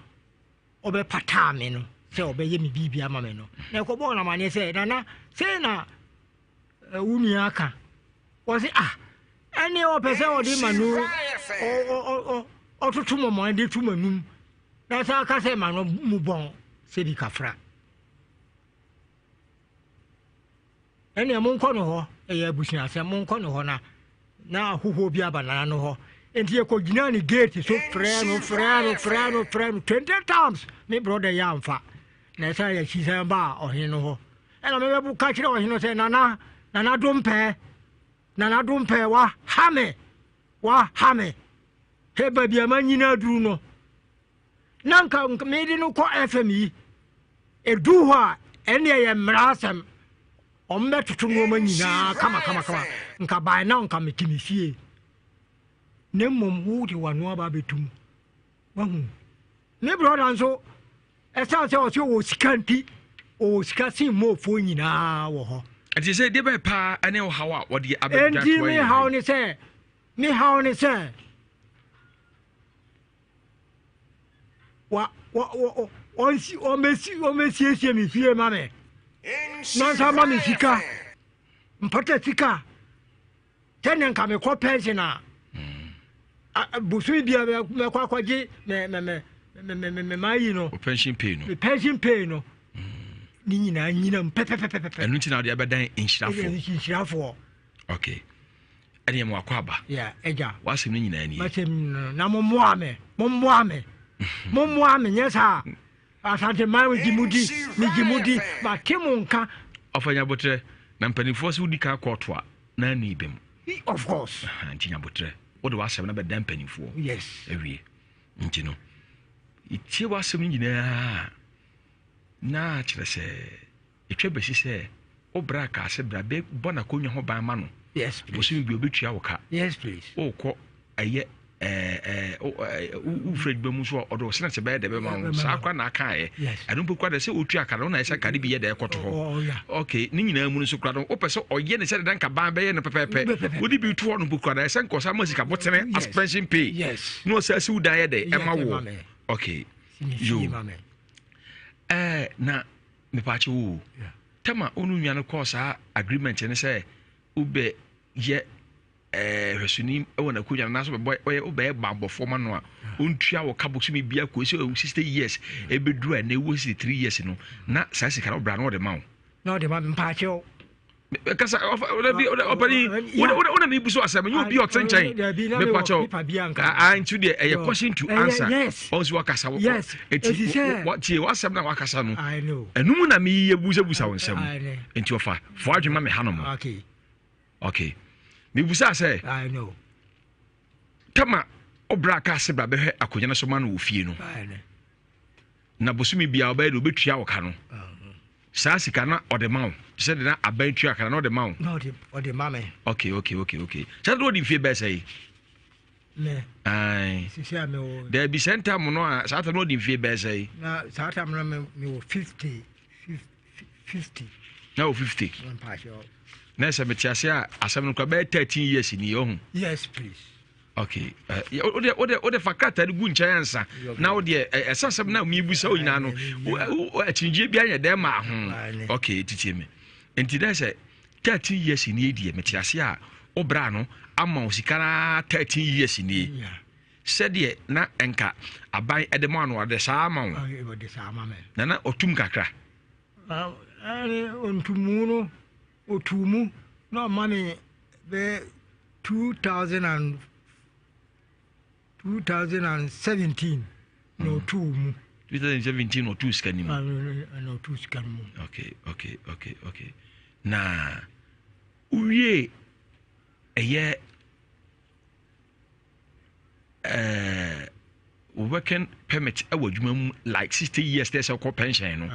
ɔbɛpataa me no sɛ ɔbɛyɛ me biribi ama me no na ɛkɔbɔɔ no amanneɛ sɛ nana sei na eh, wo nua aka wɔse ah ɛne ɔpɛ sɛ ɔde ma no ɔtoto mɔmɔne de to m'anum na sɛ aka sɛ ma no mu bɔn sɛ bi kafra Ɛnneɛ monkɔ ne hɔ, ɛyɛ abusuasɛm, monkɔ ne hɔ na na ahohoɔ bi aba nana no hɔ. Nti yɛkɔgyinaa ne gate so frɛɛ no frɛɛ no frɛɛ no frɛɛ no 20 times me brɔda yi amfa. Na ɛsan yɛakyi san baa ɔhene no hɔ. Ɛna mebɛbo ka kyerɛ ɔhene no sɛ nana nana dompɛɛ nana dompɛɛ waha me waha me hɛ baabi a manyina aduru no na nka mede no kɔ fm yi ɛduu hɔ a ɛne ɛyɛ mmara asɛm ɔmbɛtoto nneɛma nyinaa kamakamakama nka by now nka mete me fie na mmom wode w'ano aba abɛtum wahu me brɔda nso ɛsiane sɛ ɔsɛ ɔwɔ sika nti ɔwɔ sika sen mɔɔfoɔ nyinaa wɔ hɔ ɛnti sɛ deɛ bɛyɛ paa ɛne ɔhaw a wɔde abɛdwa ɛnti me haw ne sɛ me haw ne sɛ wa wa wa ɔnsi ɔmɛsi ɔmɛsiesie me fie ma me na nsa ma me sika mpata sika sɛnea nka mekɔ pension a bosomi bia mɛkɔ akɔgye mɛ mɛ mɛ mɛ mɛ mɛ mayi no pension pay no me pension pay no ne nyinaa nyina mu pɛpɛpɛpɛpɛ ɛno nti na wode abɛdan nhyirafoɔ nhyirafoɔ okay ɛne ɛma wakɔ aba yeah ɛgya w'asɛm no nyinaa nie m'asɛm no na mommoa me mommoa me mommoa me nyɛ saa asante man megye mu di megye mu di mate mo nka ɔfa nyabotrɛ na mpanimfoɔ sɛ wodi ka kɔɔto a na ani bɛm of course nti nyabotrɛ wode w'asɛm no bɛda mpanimfoɔ yes awie nti no ɛtie w'asɛm no nyinaa na kyerɛ sɛ Etwa besi sɛ wo bra kaa sɛ bra bɛ bɔ n'akonnwa ho ban ma no. Yes please. Bosome bi obetua wo ka. Yes please. Wokɔ ɛyɛ ɛɛ ɛɛ wofura adwuma mu nso a ɔde ɔsena sɛ bɛyɛ dɛ bɛma wo saa kora na aka ayɛ. Ɛno mpo kora dɛ sɛ otua ka no na ɛsɛ kade bi yɛ dɛ ɛkɔto hɔ. Oh, okay ne nyinaa mu no nso kora no wopɛ sɛ ɔyɛ ne sɛ deda nka ban bɛyɛ no pɛpɛɛpɛ. Wode bi to hɔ no mpo kora dɛ ɛsɛ nkɔsa ma sika botene as pension pay. Yes. Na ɔsɛ asiw dan yɛ dɛ ɛma wo. Okay. Yo. Ɛɛ na Mepaakyɛw oo, tɛm a wo ne wo nua no kɔɔ saa agreement no sɛ wobɛ yɛ ɛɛ hwɛsoni wɔ n'akonnwa no anaasɛ wobɛbɔ ɔyɛ wobɛyɛ bammɔfoɔ ma no a ɔntua wo ka bosome bia kɔsi sɛ ɔwɔ 60 years ɛbɛduru a na ɛwɔ 63 years no na saa sika no wobra na ɔde ma wo. Na ɔde ma me mpaakyɛw. Kasa ɔdabi ɔpani wona mi busu asɛm nye obi ɔte nkyɛn mepakyɛw ah nti deɛ ɛyɛ question to answer ɔnso wakasa wɔ eti tie wasɛm na wakasa no ɛnum na mi yɛ busabusa wɔn nsɛm nti ɔfa fo adwuma mi ha nom okay mi busa sɛ tama ɔbra kaa se bra bɛhwɛ akonnwa no so ma no wɔ fie no. Na bosome biara ɔbɛyɛ de ɔbɛtua wo ka no. Saa sika na ɔde ma wo sɛ de na aban tua ka na ɔde ma wo. Na ɔde ɔde ma me. Okay okay okay okay. Sɛ de ɔde mfie bɛɛ sɛ yi. Me. Ayi. Sisi a me wɔ. Dɛbi sɛ ntam no a saa tam no ɔde mfie bɛɛ sɛ yi. Na saa tam no me me wɔ 50 50. Na wɔ 50. Na sɛ mete ase a asɛm no kora bɛyɛ 13 years ni ɔho. Yes please. Okay. Wode wode wode fa krataa no gu nkyɛn ansa na wode ɛsɛ asɛm na mibu sɛ onyinaa no akyinnyegye bi ayɛ dɛn ma ho. Okay, titie me. Nti dɛ sɛ 13 years ni deɛ mete ase a wobra no ama wo sika na 13 years ni. Sɛdeɛ na nka aban ɛde ma no ɔde saa ama wo. Na na ɔtum kakra. Ɔntumu no ɔtuu mu na ɔma me bɛyɛ 2000 and 2017 na hmm. ɔtuu mu. 2017 na ɔtuu sika no mu. Ah, na ɔtuu sika no mu. Okay, okay, okay, okay. Na wowie ɛyɛ ɛɛ working permit ɛwɔ adwuma mu like 60 years tɛ sɛ ɔkɔ pension no.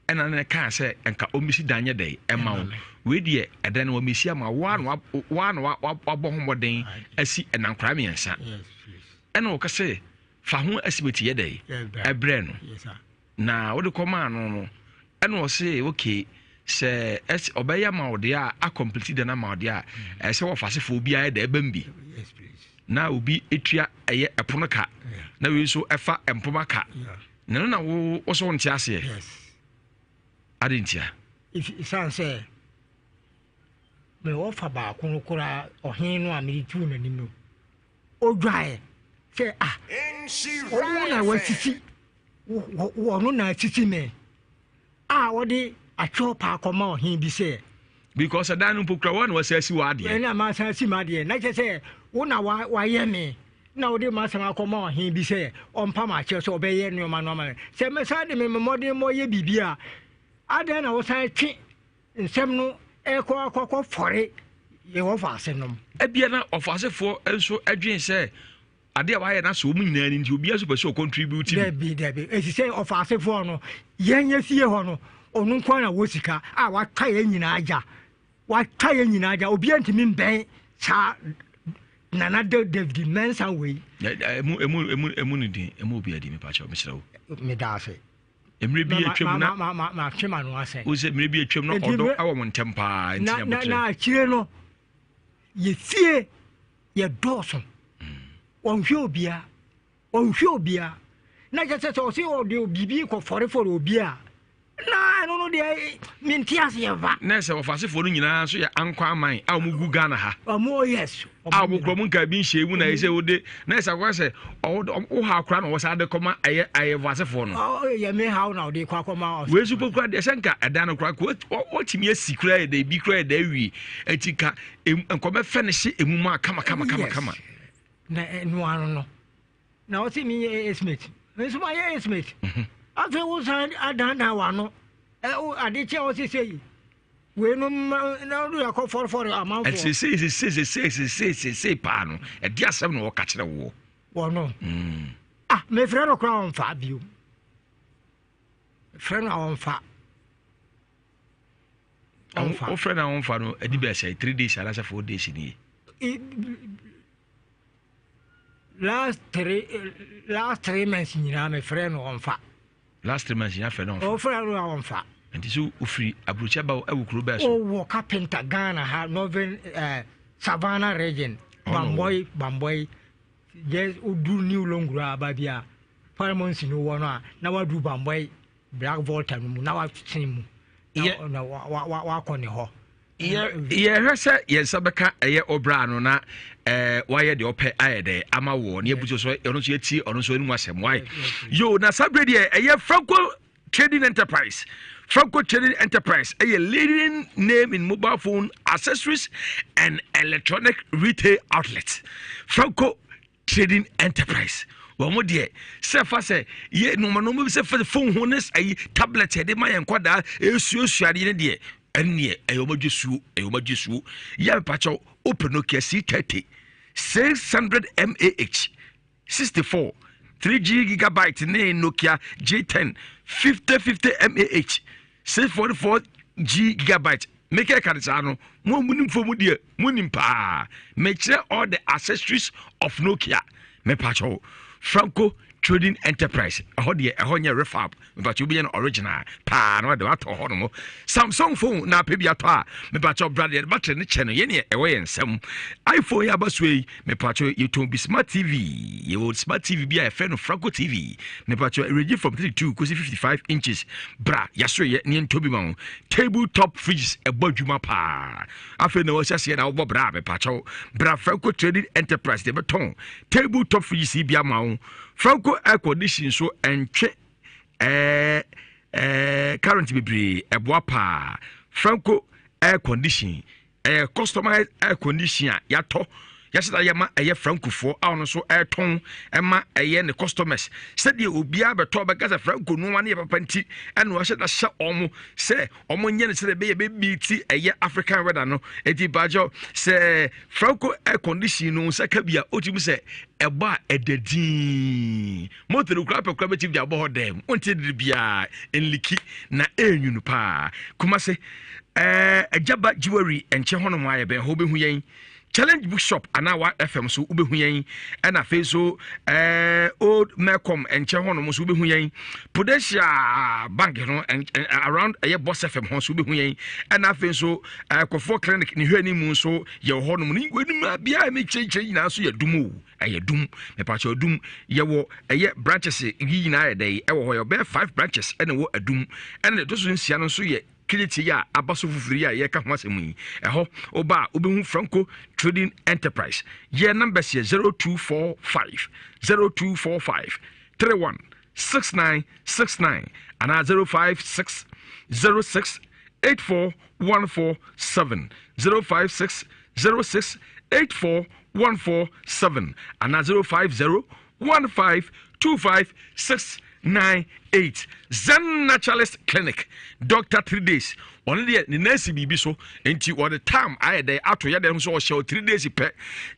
Ɛna ne kaa sɛ nka ɔmmɛsi dan nyɛ dɛn ɛma wo. Wei deɛ ɛdan no wɔmmɛsi ama wo na woa na wabɔ ho mmɔden asi ɛnankora mmiɛnsa. Ɛna wɔka sɛ fa ho estimate yɛ dɛn ɛbrɛ no. Na wode kɔmaa no no ɛna ɔse okay sɛ ɔbɛyɛ ama wo deɛ a akɔmplete dan ama wo deɛ a ɛsɛ wɔfa asefoɔ obiara yɛ dɛ ɛbɛm bi. Na obi etua ɛyɛ ɛpono ka na wei nso ɛfa mpoma ka. Na ɛno na wo wo so wonte aseɛ. Yes. Ade ntia. Ɛsiane sɛ me wɔfa baako no koraa ɔhene no a mede tuu n'anim no ɔdwaeɛ sɛ ah ɔwo na wasisi wɔno na asisi me a wɔde atwerɛ paa kɔma ɔhene bi sɛ. Because ɛdan no mpo kura wɔn na wɔsan asi wɔ adeɛ. Ɛna ma san asi m'adeɛ na kyerɛ sɛ wo na wayɛ me na wode m'asɛm akɔma ɔhene bi sɛ ɔmpa m'akyerɛ sɛ ɔbɛyɛ nneɛma no ama me sɛ mesan de me mmɔden mmɔ yɛ biribi a adɛn na wosan twe nsɛm no ɛkɔ akɔkɔ fɔre yɛ wɔfa ase nom. Ebia na ɔfasefoɔ nso dwen sɛ Ade a wayɛ no asɔ wɔn nyinaa ani nti obiara nso pɛ sɛ ɔcontribute bi. Dabi dabi esi sɛ ɔfaasefoɔ no yɛn yɛ fie hɔ no ɔno nko ara na wɔ sika a watwa yɛn nyinaa gya watwa yɛn nyinaa gya obiara ntumi mbɛn saa Nana David Mensah wei. Emu emu emu emu ne din emu obi adi mepa kyɛw mesrɛ wo. Meda ase. Mmerɛ bi atwam na matwe ma no asɛn. Wo sɛ mmerɛ bi atwam na ɔdɔ ɛwɔ mo ntɛm paa nti na na akyire no yɛ fie yɛ dɔɔso ɔnhwɛ obia ɔnhwɛ obia na kyɛ sɛ sɛ ɔse ɔde biribi kɔ fɔrefɔre obi a na ɛno no deɛ mente aseɛ va. Na sɛ wɔfasefoɔ no nyinaa nso yɛ ankwa aman a wɔn gu Ghana ha. Wɔn yes. A wɔn kura wɔn nka bi nhyɛ mu na ɛsɛ wɔde na ɛsɛ akɔka sɛ ɔwɔ wo ha kora na wɔsan de kɔma ɛyɛ ɛyɛ wɔasefoɔ no. Ɔ yɛ me haw na ɔde kɔ akɔma. Wei nso kura deɛ sɛ nka ɛdan no kora wɔtumi asi kura yɛ dɛ ebi kura yɛ dɛ awie eti ka nkɔmɛfɛ no hyɛ emu mu a kama kama kama kama. Na ɛno ano no na ɔsi mi yɛ estimate nso ma yɛ estimate mhm. afei wosan adandan w'ano ɛ ade kyɛ ɔsi sɛ yi weinom na ɔde akɔ fɔrefɔre amanfoɔ. Ɛsese sese sese sese sese paa no ɛde asɛm na wɔka kyerɛ woɔ. Wɔno mm. ah mefrɛ no koraa ɔmfa bio frɛ no a ɔmfa. Ɔmfa. Wofrɛ no a ɔmfa no ɛdi bɛɛ sɛ three days anaasɛ four days nie. Last 3 months nyinaa mefrɛ no ɔmfa. Last 3 months nyinaa frɛ no ɔmfa. Ɔfrɛ no a ɔmfa. Nti so ofiri aburokyi aba ɛwɔ kuro bɛɛ so. Ɔwɔ carpenter Ghana ha northern Savannah region Bamboi Bamboi just odu New Longura aba bi a Paramount no wɔ no a na wadu Bamboi Black Volta no mu na watene mu na wakɔ ne hɔ. Yɛhwɛ sɛ yɛn nsa bɛka ɛyɛ ɔbra no na ɛɛ wayɛ deɛ ɔpɛ ayɛ dɛ ama wɔ ne abuso so ɔno nso yɛtie ɔno nso anim asɛm wae yo na saa bere deɛ ɛyɛ Franco. Trading Enterprise. Franco Trading Enterprise ɛyɛ leading name in mobile phone accessories and electronic retail outlet. Franco Trading Enterprise. Wɔn deɛ sɛ fa sɛ yɛ nneɛma nneɛma bi sɛ fa phone ho ne ayi tablet yɛde ma yɛn nkwadaa esuasua adeɛ ne deɛ ɛnneɛ ɛyɛ wɔn adwe suo ɛyɛ wɔn adwe suo yɛ mpakyɛw open Nokia C30 600 mAh 64 3G gigabyte ne Nokia J10 50 50 mAh 644G gigabyte. Mekɛ ka no saa no, mo a munim fo mu deɛ munim paa. Mekyerɛ all the accessories of Nokia. Mepakyɛw, Franco Trading Enterprise. Ɛhɔ deɛ ɛhɔ nyɛ refab. Mepakyɛw wobɛnya no original paa na wɔde watɔ hɔ nom. Samsung phone na apɛ bi atɔ a, mepakyɛw bra deɛ battery no kyɛ no yɛne ɛwɔ yɛn nsam. iPhone yɛ aba so yi, Mepakyɛw yɛtɔn bi smart TV. Yɛwɔ smart TV bi a yɛfrɛ no Franco TV. Mepakyɛw ɛregi from 32 kosi 55 inches. Bra yɛasoyɛ ne yɛntɔ bi ma wo. Table top fridges ɛbɔ adwuma paa. Afei na wɔahyɛ aseɛ na wobɔ bra mepakyɛw. Bra Franco Trading Enterprise deɛ bɛtɔn table top fridges yi bi ama wo. Franco air condition nso ɛntwe ɛɛ ɛɛ current bebree ɛboa paa. Franco air condition Ɛyɛ customized air condition a yɛatɔ yɛahyɛ da yɛ ma ɛyɛ Francofoɔ a ɔno nso ɛretɔn ɛma ɛyɛ ne customers sɛdeɛ obiara bɛtɔ bɛka sɛ Franco nneɛma no yɛ papa nti ɛna ɔhyɛ da hyɛ wɔn sɛ wɔn nyɛ no sɛdeɛ ɛbɛyɛ bɛbi ɛyɛ African weather no eti baakyɛw sɛ Franco air condition no nsa ka bi a otumi sɛ ɛbɔ a ɛda dinn motor kura pɛ kura bɛtumi de abɔ hɔ dɛm wonte de biara nliki na ɛnwunu paa Kumase Ɛɛ Agyaba Jewelry nkyɛn hɔnom a yɛbɛn hɔ wobɛhu yɛn. Challenge Bookshop anaa wa FM so wobɛhu yɛn. Ɛna afei nso ɛɛ Old Melcom nkyɛn hɔnom nso wobɛhu yɛn. Prudential Bank no around ɛyɛ Boss FM hɔ nso wobɛhu yɛn. Ɛna afei nso ɛɛ Kɔfoɔ Clinic ne hwɛ anim nso yɛwɔ hɔnom. Ne wɔnim biara ne kyerɛkyerɛ nyinaa nso yɛ dum o. Ɛyɛ dum. Mepakyɛ dum yɛwɔ ɛyɛ branches yi nyinaa yɛ dɛ ɛwɔ hɔ yɛ ɔbɛyɛ five branches ɛna ɛwɔ adum. Ɛna ɛtɔ so nsia no nso yɛ Kiliti yi a aba so foforo yi a yɛreka ho asɛm yi, ɛhɔ woba a wobɛhu Franco Trading Enterprise. Yɛn numbers yɛ 0245 0245 31 6969 anaa 056 06 84147 056 06 84147 anaa 050 1525698 Zen Naturalist Clinic Doctor 3 days ɔno deɛ ne nan si biribi so nti wɔde tam ayɛ dɛ ato yɛ dɛ ho sɛ ɔhyɛ 3 days pɛ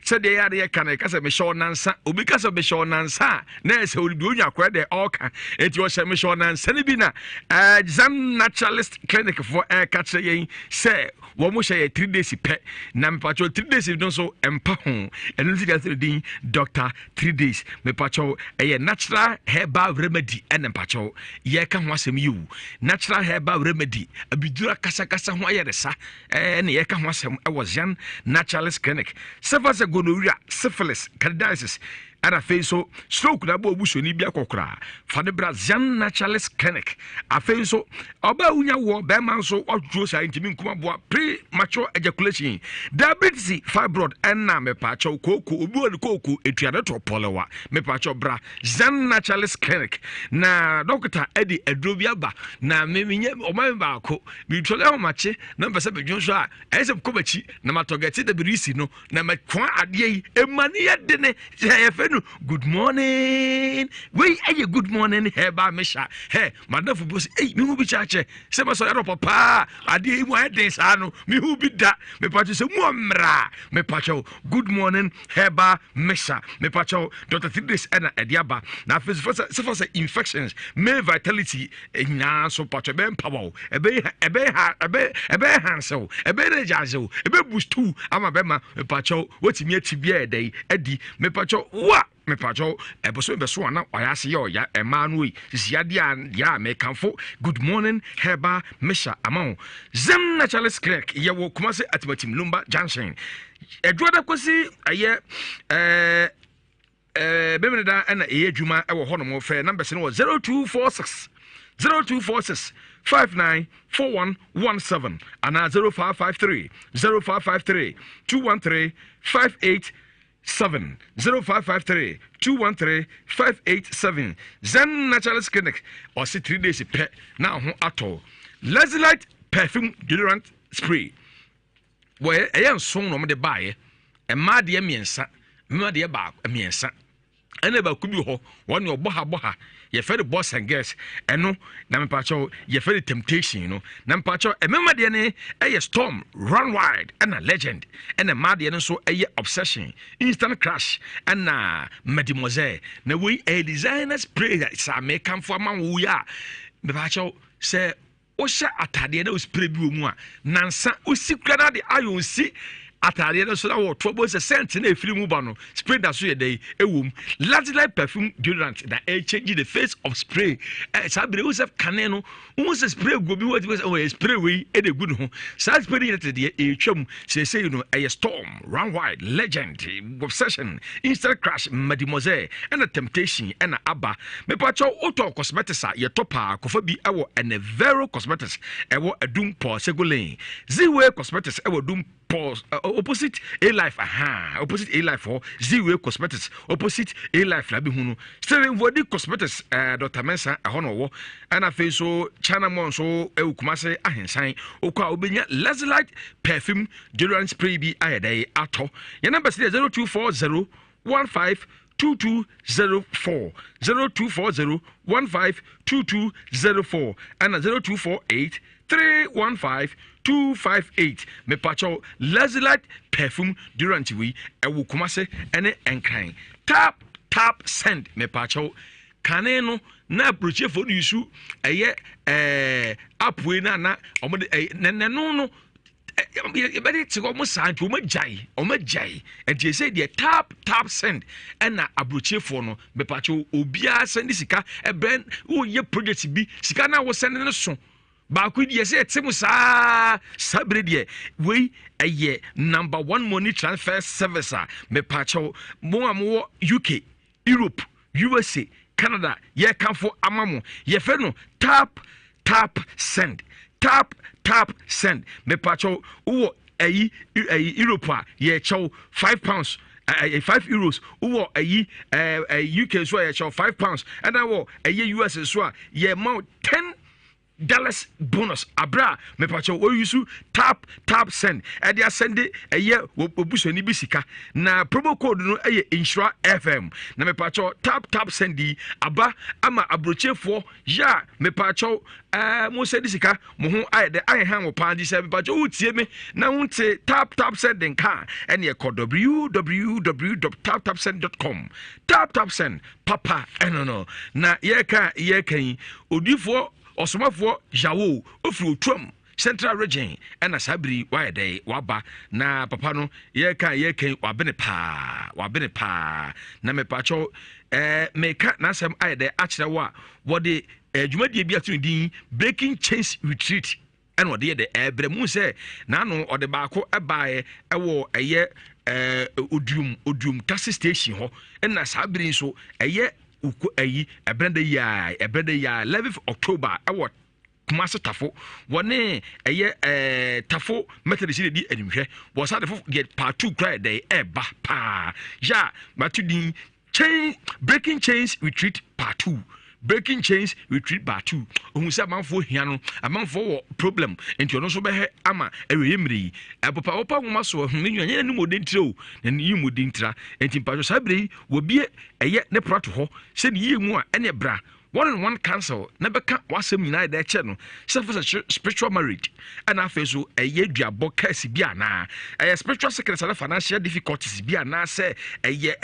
sɛdeɛ yɛ adeɛ ka no ɛka sɛ mehyɛ ɔnansa obi ka sɛ mehyɛ ɔnansa a na ɛsɛ ɔde onya akɔɛ dɛ ɔka nti ɔhyɛ mehyɛ ɔnansa no bi na eh, Zen Naturalist Clinic foɔ ɛka kyerɛ yɛn sɛ wɔn hyɛ yɛ 3 days pɛ na mepatwɛ 3 days no nso mpa ho ɛno nti deɛ sɛ din Doctor 3 days mepakyɛw ɛyɛ natural herbal remedy ɛna mpakyɛw yɛka ho asɛm yi o natural herbal remedy abidura kasakasa ho ayaresa ɛna yɛka ho asɛm ɛwɔ Zion Naturalist Clinic sɛfa sɛ gonorrhea syphilis candidiasis ɛna afei nso stroke na abɔ obusuani bi akɔkoraa fa ne bra Zion Naturalist Clinic afei nso Ɔbaa wunya woɔ, bɛrima nso wadwo saa ntumi nkum aboa, premature ejaculation, diabetes, fibroid ɛna mepaakyɛw kooko, obi wɔ ne kooko etua ne to pɔlewa, mepaakyɛw bra Zen Naturalist Clinic na dɔkota ɛde aduro bi aba na me menyɛ ɔma me baako, metwale ahomakye na mpɛ sɛ medwo nso a ɛyɛ sɛ mekɔ m'akyi na matɔ gɛte da birisi no na mɛkoa adeɛ yi ɛma ne yɛ dene sɛ yɛfɛ no good morning wei ɛyɛ good morning herbal mixture hɛ madafo bi sɛ ei mehu bi kyakyɛ sɛ mɛsɔ yɛrɛ papa adeɛ yi mu ayɛ den saa no mehu bi da mepakyɛ sɛ mu ɔmmra mepakyɛw good morning herbal mixture mepakyɛw dr three ɛna ɛde aba na afei sɛ sɛ sɛ infections male vitality nyinaa nso pakyɛ ɛbɛyɛ mpawa o ɛbɛyɛ ɛbɛyɛ ha ɛbɛyɛ ɛbɛyɛ hansew ɛbɛyɛ energize o ɛbɛ boost ama bɛma mepakyɛw wotumi akyi bi a ɛdɛ yi adi mepakyɛw wa mepakyɛw ɛbɛso bɛso ana ɔyɛ ase yɛ ɔya ɛmaa no yi sisi adeɛ a deɛ a mekanfo good morning herbal mixture ama wo zem naturalist clinic yɛwɔ kumase atimatim lumba junction ɛdwoada kɔsi ɛyɛ ɛɛ Eh, Memeneda na ɛyɛ adwuma wɔ hɔnom. Frɛ numbers no wɔ 0246 0246 594117 anaa 0553 0553 213 58. 7 0553 213 587 Zen Naturalist Clinic ɔse 3 days pɛ na ho atɔ. Lezilite perfume deodorant spray wɔyɛ ɛyɛ nson na wɔde baeɛ mmaa deɛ mmiɛnsa mmarima deɛ baako mmiɛnsa ɛna baako bi wɔ hɔ wɔn ne ɔbɔ ha bɔ ha yɛfɛ no boys and girls ɛno na mepakyɛw yɛfɛ no temptation no na mepakyɛw mmarima deɛ no ɛyɛ storm run wild ɛna legend ɛna mmaa deɛ no nso ɛyɛ obsession instant crash ɛna mademoiselle na wei ɛyɛ designer spray saa mekamfo ama wo yi a mepakyɛw sɛ Wohyɛ ataadeɛ na wospray bi wɔ mu a, nansa wosi kura na de iron si ataadeɛ no so na wɔto abɔ sɛ scent na efiri mu ba no spray da so yɛ dɛ ɛwɔ mu. Luxury perfume deodorant na ɛchange the face of spray. Ɛ saa bere wo sɛ kane no wo sɛ spray gu obi ho ɛtumi sɛ ɔyɛ spray wei ɛna egu ne ho. Saa spray no yɛ te deɛ ɛretwa mu seesei no ɛyɛ storm, run wide, legend, obsession, instant crush, mademoiselle ɛna temptation ɛna aba. Mepakyɛw wotɔ cosmetics a yɛtɔ paa kɔfa bi wɔ Enevero Cosmetics ɛwɔ Adum Paul Sego Lane, Ziway Cosmetics ɛwɔ Adum Paul uh, opposite A Life aha opposite A Life hɔ Ziway Cosmetics opposite A Life na bɛhu no Steven Vodi Cosmetics uh, Dr. Mensa ɛhɔ na ɔwɔ ɛna afei nso China Mall nso ɛwɔ Kumase ahensan wokɔ a wobɛnya Lazilite perfume deodorant spray bi ayɛ dɛ atɔ yɛn numbers yɛ 0240 15 2204 0240 15 2204 ɛna 0248 315 258 mepakyɛw Lazilite perfume deodorant wei ɛwɔ Kumase ɛne Nkran tap tap send mepakyɛw kane no na aburokyefoɔ de yusu ɛyɛ ɛɛ app wei na na wɔn de ɛyɛ nɛnɛno no yɛbɛde te wɔn saa nti wɔn agyae wɔn agyae nti ɛsɛ deɛ tap tap send ɛna aburokyefoɔ no bɛpakye obiara send sika ɛbɛn wɔyɛ project bi sika na wɔsɛn no so baako deɛ sɛ ɛte mu saa saa bere deɛ wei ɛyɛ number one money transfer service a mepaakyɛw mo a mowɔ UK Europe, USA, Canada yɛkamfo ama mo. Yɛfrɛ no tap tap send. Tap tap send. Mepakyɛw wowɔ ɛyi ɛyi Europe a yɛkyɛw £5 ɛɛ €5 wowɔ ɛyi ɛɛ UK nso a yɛkyɛw £5 ɛna wɔ ɛyɛ US nso a yɛma $10 bonus abere a mepakyɛw oyi so tap tap send ɛde asɛnde ɛyɛ obusuani bi sika na promo code no ɛyɛ nhyira fm na mepakyɛw tap tap send yi aba ama aburokyefoɔ yɛ a mepakyɛw ɛɛ mo sɛde sika mo ho ayɛ dɛ ayɛ han wɔ paa nti sɛ mepakyɛw wotie me na wonte tap tap send nka ɛne ɛkɔ www.taptapsend.com tap tap send Papa ɛno no na yɛka yɛka yi odiifoɔ ɔsomafoɔ Yawo ofiri Otuam Central Region ɛna saa bere yi wayɛ dɛ waba na papa no yɛka yɛka yi wabene paa wabene paa na mepaakyɛw ɛɛ meka n'asɛm ayɛ dɛ akyerɛ wo a wɔde ɛɛ dwumadie bi ato ne din Breaking Chains Retreat ɛna ɔde yɛ dɛ ɛbrɛ mu sɛ n'ano ɔde baako ɛbaeɛ ɛwɔ ɛyɛ ɛɛ oduom oduom taxi station hɔ ɛna saa bere nso ɛyɛ uko ɛyi ɛbrɛ de yia ɛbrɛ de yia 11 October ɛwɔ Kumasi Tafo wɔne ɛyɛ ɛɛ Tafo Methodist de di animhwɛ wɔ saa de fo deɛ part 2 kura ɛdɛ ɛɛba paa yɛ a mato din Chain Breaking Chains Retreat Part 2 Breaking Chains Retreat Part 2 ohun sɛ amanfoɔ hia no amanfoɔ wɔ problem nti ɔno nso bɛhɛ ama awieɛ mmerɛ yi ɛpopa wopa nwoma so ɛho ne nwa nyɛ ne mu ɔden tira o na ne yi mu den tira nti mpatwɔ saa berɛ yi wɔbie ɛyɛ ne prato hɔ sɛ ne yie mu a ɛne bra One on one counsel na bɛka w'asɛm nyinaa yɛ dɛ kyerɛ no sɛ fo sɛ spiritual marriage ɛna afei so ɛyɛ duabɔ curse bi anaa ɛyɛ spiritual sickness ana financial difficulties bi anaa sɛ ɛyɛ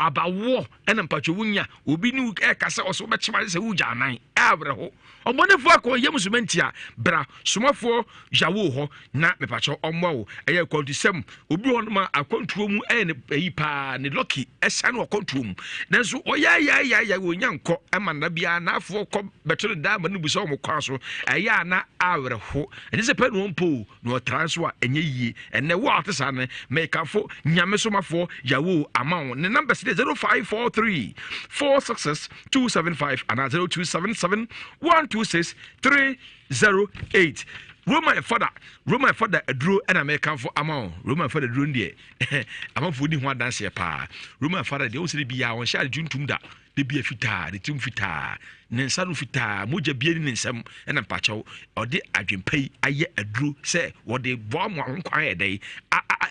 abawoɔ ɛna mpatwa wonya obi ne ɛka sɛ ɔsɛ wobɛkyema sɛ wogya anan ɛawerɛho ɔbɔnefoɔ akɔ yɛ musumanti a bra somafoɔ yawo hɔ na mepakyɛw ɔmmoa wo ɛyɛ akwantusɛm obi wɔ nom a akwantuo mu ɛyɛ ne ɛyi paa ne lɔki ɛsan wɔ akwantuo mu nanso ɔyɛayɛayɛayɛ wɔnya nkɔ ɛma nna biara n'afoɔ kɔ bɛto no daa ma no bu sɛ wɔn kwan so ɛyɛ a na awerɛho ɛnyɛ sɛ pɛ na wɔn po na ɔtra nso a ɛnyɛ yie ɛnɛ wo a ɔte saa no mɛkamfo nyame somafoɔ yawo ama wo ne numbers de 0543 466 275 anaa 0277 126 308. Roman fada, Roman fada aduro ɛna mɛkanfo ama wo. Roman fada aduro no deɛ amanfoɔ di ho adanseɛ paa. Roman fada deɛ ɔsɛ bi a ɔnhyɛ ade tuntum da, de bi fitaa, ne tirim fitaa, ne nsa no fitaa, mogya bie ne ne nsam ɛna mpakyɛw ɔde adwempa yi ayɛ aduro sɛ wɔde boa mo ho kwan yɛ dɛn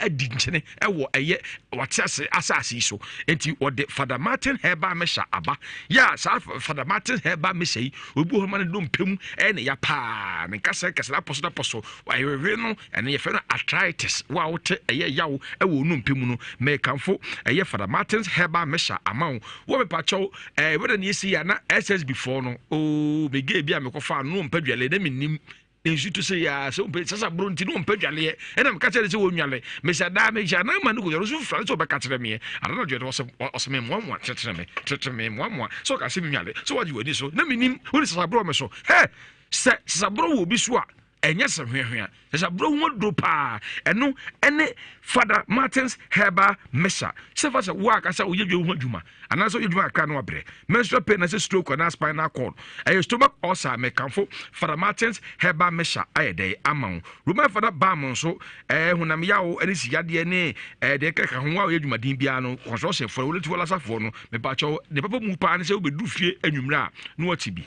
adi nkyene ɛwɔ ɛyɛ wate ase asase yi so. Nti wɔde Fada Martin Herbal Mixture aba. Yɛ a saa Fada Martin Herbal Mixture yi Obi wɔ hɔ ma ne dompe mu ɛyɛ ne ya paa, ne nkasɛɛ nkasɛɛ n'apɔ so n'apɔ so, awewe no, ɛno yɛfrɛ no arthritis. Wo a wote ɛyɛ yaw ɛwɔ wo nnompe mu no, mekamfo ɛyɛ Father Martin's Herbal Mixture ama wo. Wo mepakyɛw, ɛɛ wɛda ne esi a na SSB foɔ no, oo me gay bi a mekɔfaa no, no ɔmpɛ dwale na mennim. Nsu to sɛ yaa sɛ ɔmpɛ sasa boro nti no ɔmpɛ dwaleɛ ɛna meka kyerɛ ne sɛ wɔnwale mesa daa mehyɛ anan ma no kɔdwale so fura ne sɛ ɔbɛka kyerɛ meɛ ada na dwene ɔsɛ ɔsɛ me mmoamoa kyerɛkyerɛ me kyerɛkyerɛ me mmoamoa sɛ ɔka sɛ menwale sɛ wagye w'ani so na menim wone sasa boro me so hɛ sɛ sasa boro wɔ obi so a ɛnyɛ sɛ hweahwea sasa boro ho aduro paa ɛno ɛne Father Martin's Herbal Mixture sɛ fa sɛ wo akasa woyɛ dwa ho adwuma anaasɛ woyɛ adwuma kakra na wabrɛ menstrual pain na sɛ stroke anaa spinal cord ɛyɛ stomach ulcer mekamfo Father Martins herbal mixture ayɛ dɛ ama wo Roman Father balm nso ɛɛ honam yawo ɛne siyadeɛ ne ɛɛ deɛ kɛkɛ ho a woyɛ adwumaden biara no construction foɔ wɔlɛti wɔlasafoɔ no mepakyɛw ne papa mu paa ne sɛ wobɛduru fie anwummerɛ a na wate bi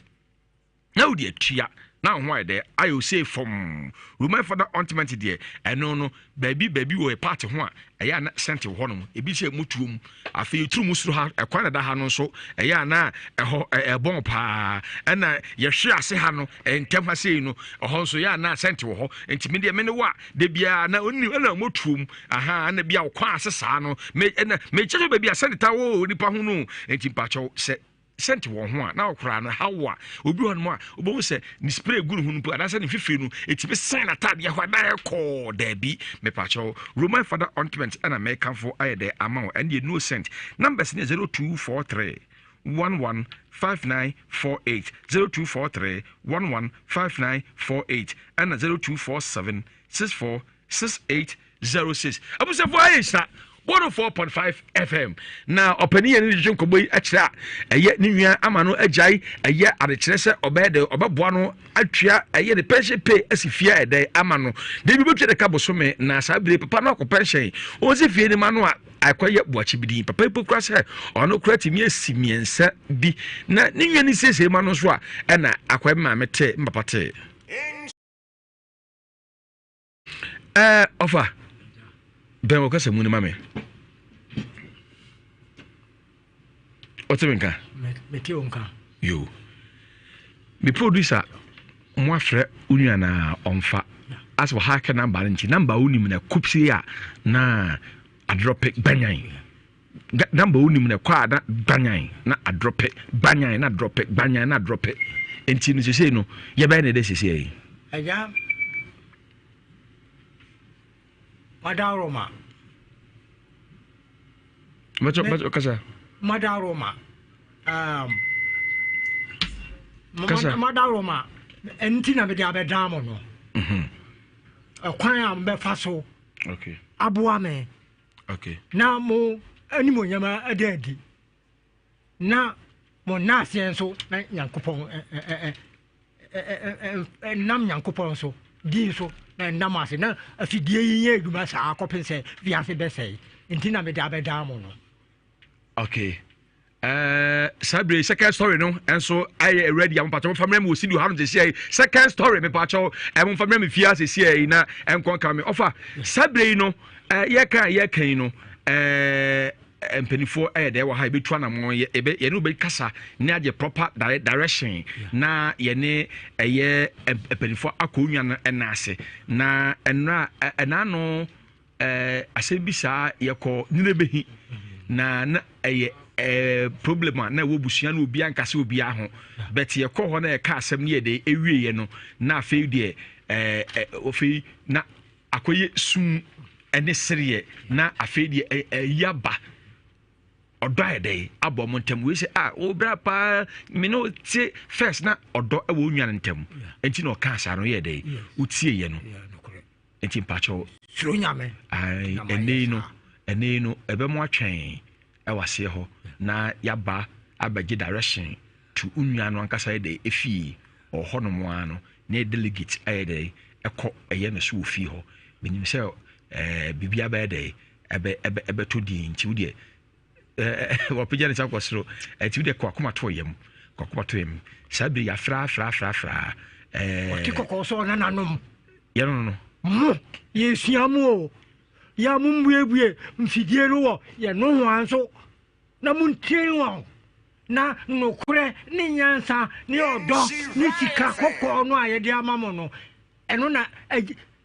na wode atua na wo ho ayɛ dɛ ayɛ osei fam Roman fada ointment deɛ ɛno no baabi baabi wɔ yɛ part ho a ɛyɛ ana sɛnte wɔ hɔnom ebi sɛ mutuo mu afei yɛturu mu soro ha ɛkwan na da ha no nso ɛyɛ ana ɛhɔ ɛbɔn paa ɛna yɛhwe ase ha no ntɛm ha sei no ɛhɔ nso yɛ ana sɛnte wɔ hɔ nti me deɛ me ne wo a da biara na ɔni ɛna motuo mu aha ɛna bi a ɔkwan ase saa no me ɛna mekyɛ sɛ baabi a sɛnte ta wɔ nipa ho no nti mpakyɛw sɛ sɛnte wɔn ho a na ɔkoraa no haw a obi hɔ nom a wobɛhu sɛ ne spray gu ne ho no mpo anaasɛ ne mfifiri no ɛtumi sɛn n'ataadeɛ hɔ anaa ɛkɔɔ daabi mepakyɛw Roman father ointment ɛna mekamfo ayɛ dɛ ama wo ɛne no scent numbers ne 0243 115948 0243 115948 ɛna 0247 64 6806 abusuafoɔ ayɛ nhyira 104.5 fm na ɔpanin yɛn ne twetwe nkɔmmɔ yi akyerɛ a ɛyɛ ne nua ama no agyae ɛyɛ adekyerɛ sɛ ɔbɛyɛ dɛ ɔbɛboa no atua ɛyɛ ne pension pay asi fie a ɛdɛ ama no de bi bɛtua ne ka bosome na saa bere papa no akɔ pension ɔnsi fie no ma no a akɔyɛ boakye bi din papa yi kura sɛ ɔno kura tumi asi mmiɛnsa bi na ne nua no siesie ma no nso a ɛna akɔyɛ maame te papa te Ɛɛ ɔfa bɛn wɔ kasa mu no ma me. Ɔte me nka? Mete wo nka. Yo. Me producer mo afrɛ wo nua na ɔmfa. Asɛ wɔ ha kɛ namba no nti namba wonim na kupsie a na adrɔpe gbanyan. Namba wonim na ɛkɔ a na gbanyan na adrɔpe gbanyan na adrɔpe gbanyan na adrɔpe. Nti no sesei no yɛbɛyɛ ne dɛ sesei yi. Agya Madaroma. Bɛtɔ bɛtɔ kasa. Madaroma. Um, kasa. Madaroma. Ɛnti na mede abɛdan mo no. Mhm. Ɛkwan a mobɛfa so. Okay. Aboa me. Okay. Na mo animuonyam ada adi. Na mo nnaaseɛ nso na Nyankopɔn nam Nyankopɔn so din so na ɛnam ase na afidie yi nyɛ adwuma saa kɔpem sɛ wiase bɛsɛe nti na mede abɛdaa mo no. Okay. Uh, saa bere second story no nso ayɛ ready a mopakyɛ momfa mmerɛ me wɔ studio ha no sɛsia yi second story mepakyɛw eh, momfa mmerɛ me fie ha sɛsia yi na ɛnkɔ nka me ɔfa saa bere yi no eh, yɛka yɛka yi no eh, mpanimfoɔ ɛyɛ dɛ wɔ ha yɛbɛtu anamɔ yɛbɛ yɛne wobɛkasa ne agye proper direction na yɛne ɛyɛ mpanimfoɔ akɔ onwa no ɛna ase na ɛnora ɛna ano ɛɛ asɛm bi saa yɛkɔ nyina bɛhi na na ɛyɛ ɛɛ problem a na ɛwɔ busua no obiara nkasa obiara ho bɛte yɛkɔ hɔ na yɛka asɛm no yɛ de ɛwieɛ no na afei deɛ ɛɛ afei na akɔyɛ sum ne sereɛ na afei deɛ ɛyi aba ɔdɔ ayɛ dɛ abɔ ɔmo ntam wei sɛ ah wo bra paa me ne wo te first na ɔdɔ ɛwɔ onua no ntam nti na ɔka saa no yɛ dɛ wotie yɛ no nti mpakyɛw suro nyame ɛnɛ yi no ɛnɛ yi no ɛbɛmo atwɛn ɛwɔ aseɛ hɔ na yaba abɛgye direction to onua no ankasa yɛ dɛ efie ɔhɔ nom ara no na yɛ delegate ayɛ dɛ. ɛkɔ ɛyɛ no so wɔ fie hɔ. Menim sɛ ɛɛ biribi abɛyɛ dɛ ɛbɛ ɛbɛ ɛbɛtɔ din nti wo deɛ ɛɛ wɔpagya ne nsa kɔ soro ɛnti wo deɛ kɔ akoma to yam kɔ akoma to yam saa bere yɛafra afra afra afra ɛɛ. Ɔte kɔkɔɔ sɛ ɔnananom. Yɛn no no. Mo yɛsua mo o yɛ a mombuebue mfidie no wɔ yɛn nohoa nso na montie wɔn na nokorɛ ne nyansa ne ɔdɔ ne sika kɔkɔɔ no a yɛde ama mo no ɛno na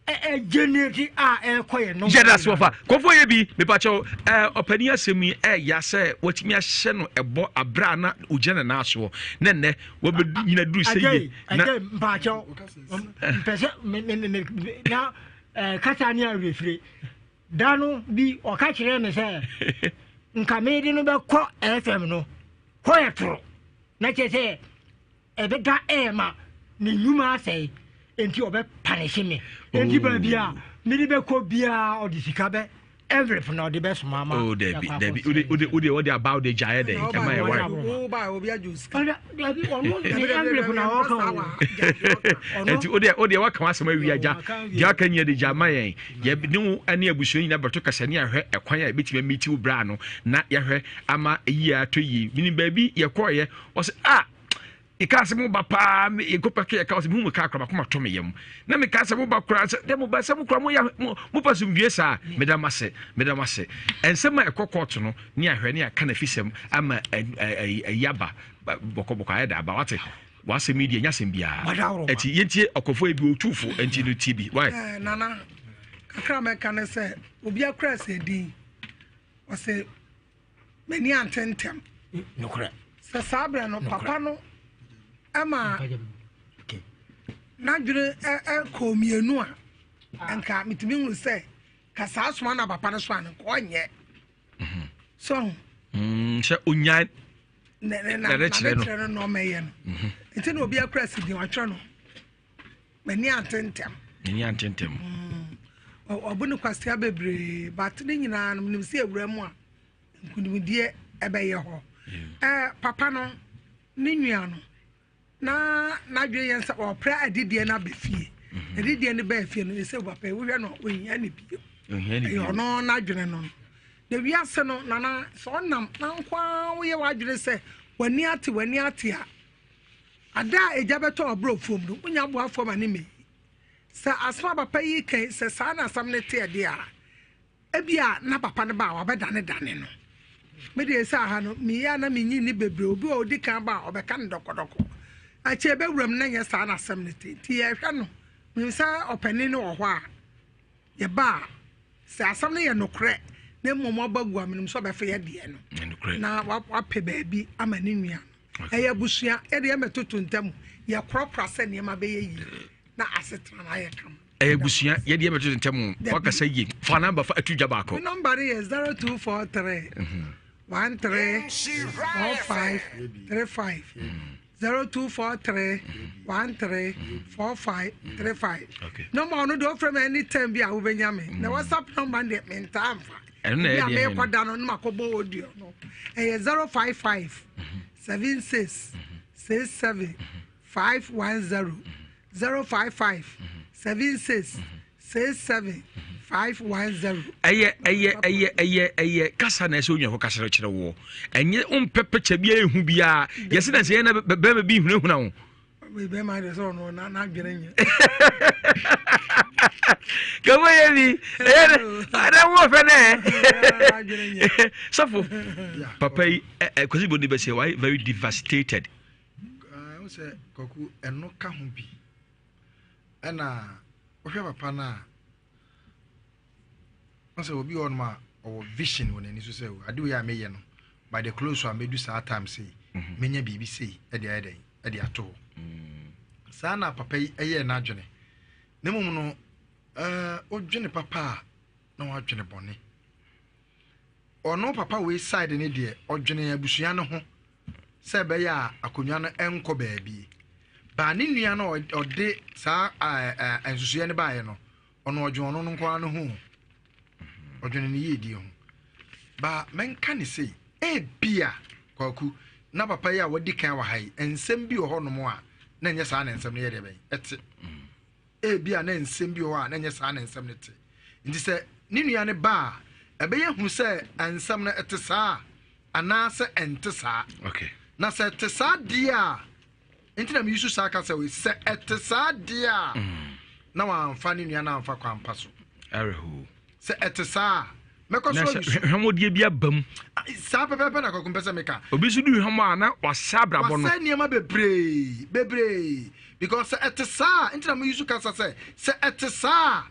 ɛgyeneti a ɛrekɔ yɛn no. Yɛda so ɔfa kɔfo yɛ bi mepakyɛw ɛɛ ɔpanin asɛm yi ɛɛya sɛ watumi ahyɛ no ɛbɔ abere a na ogyina ne nan soɔ na nnɛ wabɛnyina duru sɛ yie na mpakyɛw mpɛ sɛ me me me na ɛɛ kasa ne awerɛfire Da no bi ɔka kyerɛɛ me sɛ nka mede no bɛkɔ FM no hɔ yɛ toro na kyerɛ sɛ ɛbɛda ɛɛma ne nnwuma asɛe enti ɔbɛpanehye me enti baabi a mede bɛkɔ biara ɔde sika bɛ envelope na ɔde bɛsoma ama oh dabi dabi wode wode wode wode aba wode gyaeɛ dɛ ɛma yɛ ware dabi ɔno ne envelope na ɔka o enti wode wode waka w'asɛm awie agya deɛ aka nyɛ de gya ma yɛn Yɛne wo ne abusua nyinaa bɛto kasa ne ahwɛ ɛkwan a yɛbɛtumi amiti wo bra no na yɛahwɛ ama yie atɔ yie. Menim baabi yɛkɔɔyɛ, ɔsɛ ah yɛkaa sɛ moba paa yɛkɔ pɛkɛ yɛka ɔsɛ mehu me kaa koraa makoma tɔ me yam na mekaa sɛ moba koraa sɛ dɛ moba sɛ mo koraa moyɛ mopa somdue saa meda mo ase meda mo ase ɛnsɛm a ɛkɔ kɔɔto no ne ahwɛ ne aka n'afisɛm ama ayi aba bɔkɔbɔkɔ ayɛ da aba wate W'asɛm yi deɛ ɛnyɛ asɛm biara. Ɛti yɛntie ɔkɔfoɔ yi bi ɔtu fo ɛnti no tie bi. Why? Eh, nana, kakra mɛka ne sɛ obi akora sɛ din ɔsɛ m'ani ante ntɛm. Nokorɛ. Sɛ saa berɛ no papa no ɛma n'adwene ɛkɔɔ mmienu a nka metumi hunu sɛ ka saa soma na papa no so a no nka ɔnyɛ. Mhm. So. Mm, sɛ onya na kyerɛ no na ɔmɛyɛ no mhm. nti na obi akura si din watwerɛ no m'ani ante ntɛm m'ani ante ntɛm mm. ɔbo ne kwasea bebree but ne nyinaa no menim sɛ awura mu a nkunimdie ɛbɛyɛ hɔ ɛɛ papa no ne nua no na n'adwene yɛn sɛ ɔpra adidiɛ no abɛ fie mhm. adidiɛ no bɛɛ fie no ɛsɛ papa yi wohwɛ no ɔhia ne bio ɛyɛ ɔno n'adwene no na wiase no nana sɛ ɔnam na nko ara woyɛ w'adwene sɛ w'ani ate w'ani ate a ada a egya bɛtɔ ɔbrɔ fam no wonya aboafoɔ ma ne mɛyi sɛ asɛm a papa yi kan sɛ saa na asɛm no teɛ deɛ a Ebia na papa no ba a wabɛdanedane no. Me deɛ sɛ aha no, meyɛ a na menyi nni bebree. Obi wɔ ɔdi kan ba a, ɔbɛka no dɔkɔdɔkɔ. Akyire ɛbɛwura mu na nyɛ saa na asɛm no te. Nti yɛhwɛ no, menim sɛ ɔpanin no wɔ hɔ a, yɛba a, sɛ asɛm no yɛ nokorɛ na mmom ɔba gu a, menim sɛ ɔbɛfa yɛ deɛ no. Na wapɛ baabi ama ne nua no. Ɛyɛ abusua, yɛde yɛmmɛtoto ntam, yɛkorɔkorɔ sɛ nneɛma bɛyɛ yie na asetena no ayɛ kama. ɛyɛ abusua yɛde yɛ bɛto ntɛm wakasa yie fa namba fa atu dwa baako. Me nɔmba no yɛ 0243 13 45 35 0243 13 45 35 nɔmba ɔno deɛ ɔfrɛ me anytime bi a wobɛnya me na whatsapp nɔmba no deɛ mentaa mfa bi a merekɔda no na makɔbɔ audio no ɛyɛ 055 76 67 510 055 76 67 510. Ɛyɛ ɛyɛ ɛyɛ ɛyɛ ɛyɛ kasa na ɛsɛ onua kɔ kasa kyerɛ woɔ ɛnyɛ wompɛ pɛkyɛ bi ehu biara yɛsi na sɛ yɛn na bɛrima bi hunahuna wo. Bɛrima de sɛ ɔno n'adwene nyɛ. Kɛmɛ yɛ bi ɛyɛ dɛ ɛdɛ wo fɛ dɛ sɔfo papa yi ɛ ɛ kwasi bo de bɛ sɛ wayɛ very devastated. Wohu sɛ Kwaku, ɛno ka ho bi. Ɛna wohwɛ papa no a, wohu sɛ obi wɔ hɔnom a ɔwɔ vision wɔ n'ani so sɛ ade wei a meyɛ no, by the close a mɛdu saa time sei, mhm. menya biribi sei ɛde ayɛ dɛn, ɛde ato hɔ. Mm. Saa na papa yi ɛyɛɛ n'adwene. Na mmom no, ɛɛ wodwene papa a na wadwene bɔne. Ɔno papa wei side ne deɛ ɔdwene abusua no ho sɛ ɛbɛyɛ a akonnwa no nkɔ baabi. Baa ne nua no ɔde saa nsusuiɛ no baeɛ no, ɔno ɔdwen ɔno no nko ara no ho. Ɔdwene ne yiedie ho. Baa mɛnka ne sei, ebia Kwaku na papa yi a wadi kan wɔ ha yi, nsɛm bi wɔ hɔnom a na ɛnyɛ saa na nsɛm no yɛ deɛ bɛn ɛte. Ebia na nsɛm bi wɔ hɔ a na ɛnyɛ saa na nsɛm no te. Nti sɛ ne nua no ba a, ɛbɛyɛ hu sɛ nsɛm no ɛte saa anaasɛ ɛnte saa. Okay. Na sɛ ɛte saa deɛ a, nti na meyi so saa kasa wei, sɛ ɛte saa deɛ a, mm. na wamfa ne nua no amfa kwampa so. Awerɛhow. Sɛ ɛte saa a, mɛkɔ so ayi so. Hwɛmɔdeɛ bi aba mu. Saa pɛpɛɛpɛ na Kwaku mpɛ sɛ meka. Obi nso di hwɛmɔ a na wasɛ abrabɔ no. Wasɛ nneɛma bebree bebree because sɛ ɛte saa a nti na mo use kasa sɛ sɛ ɛte saa a.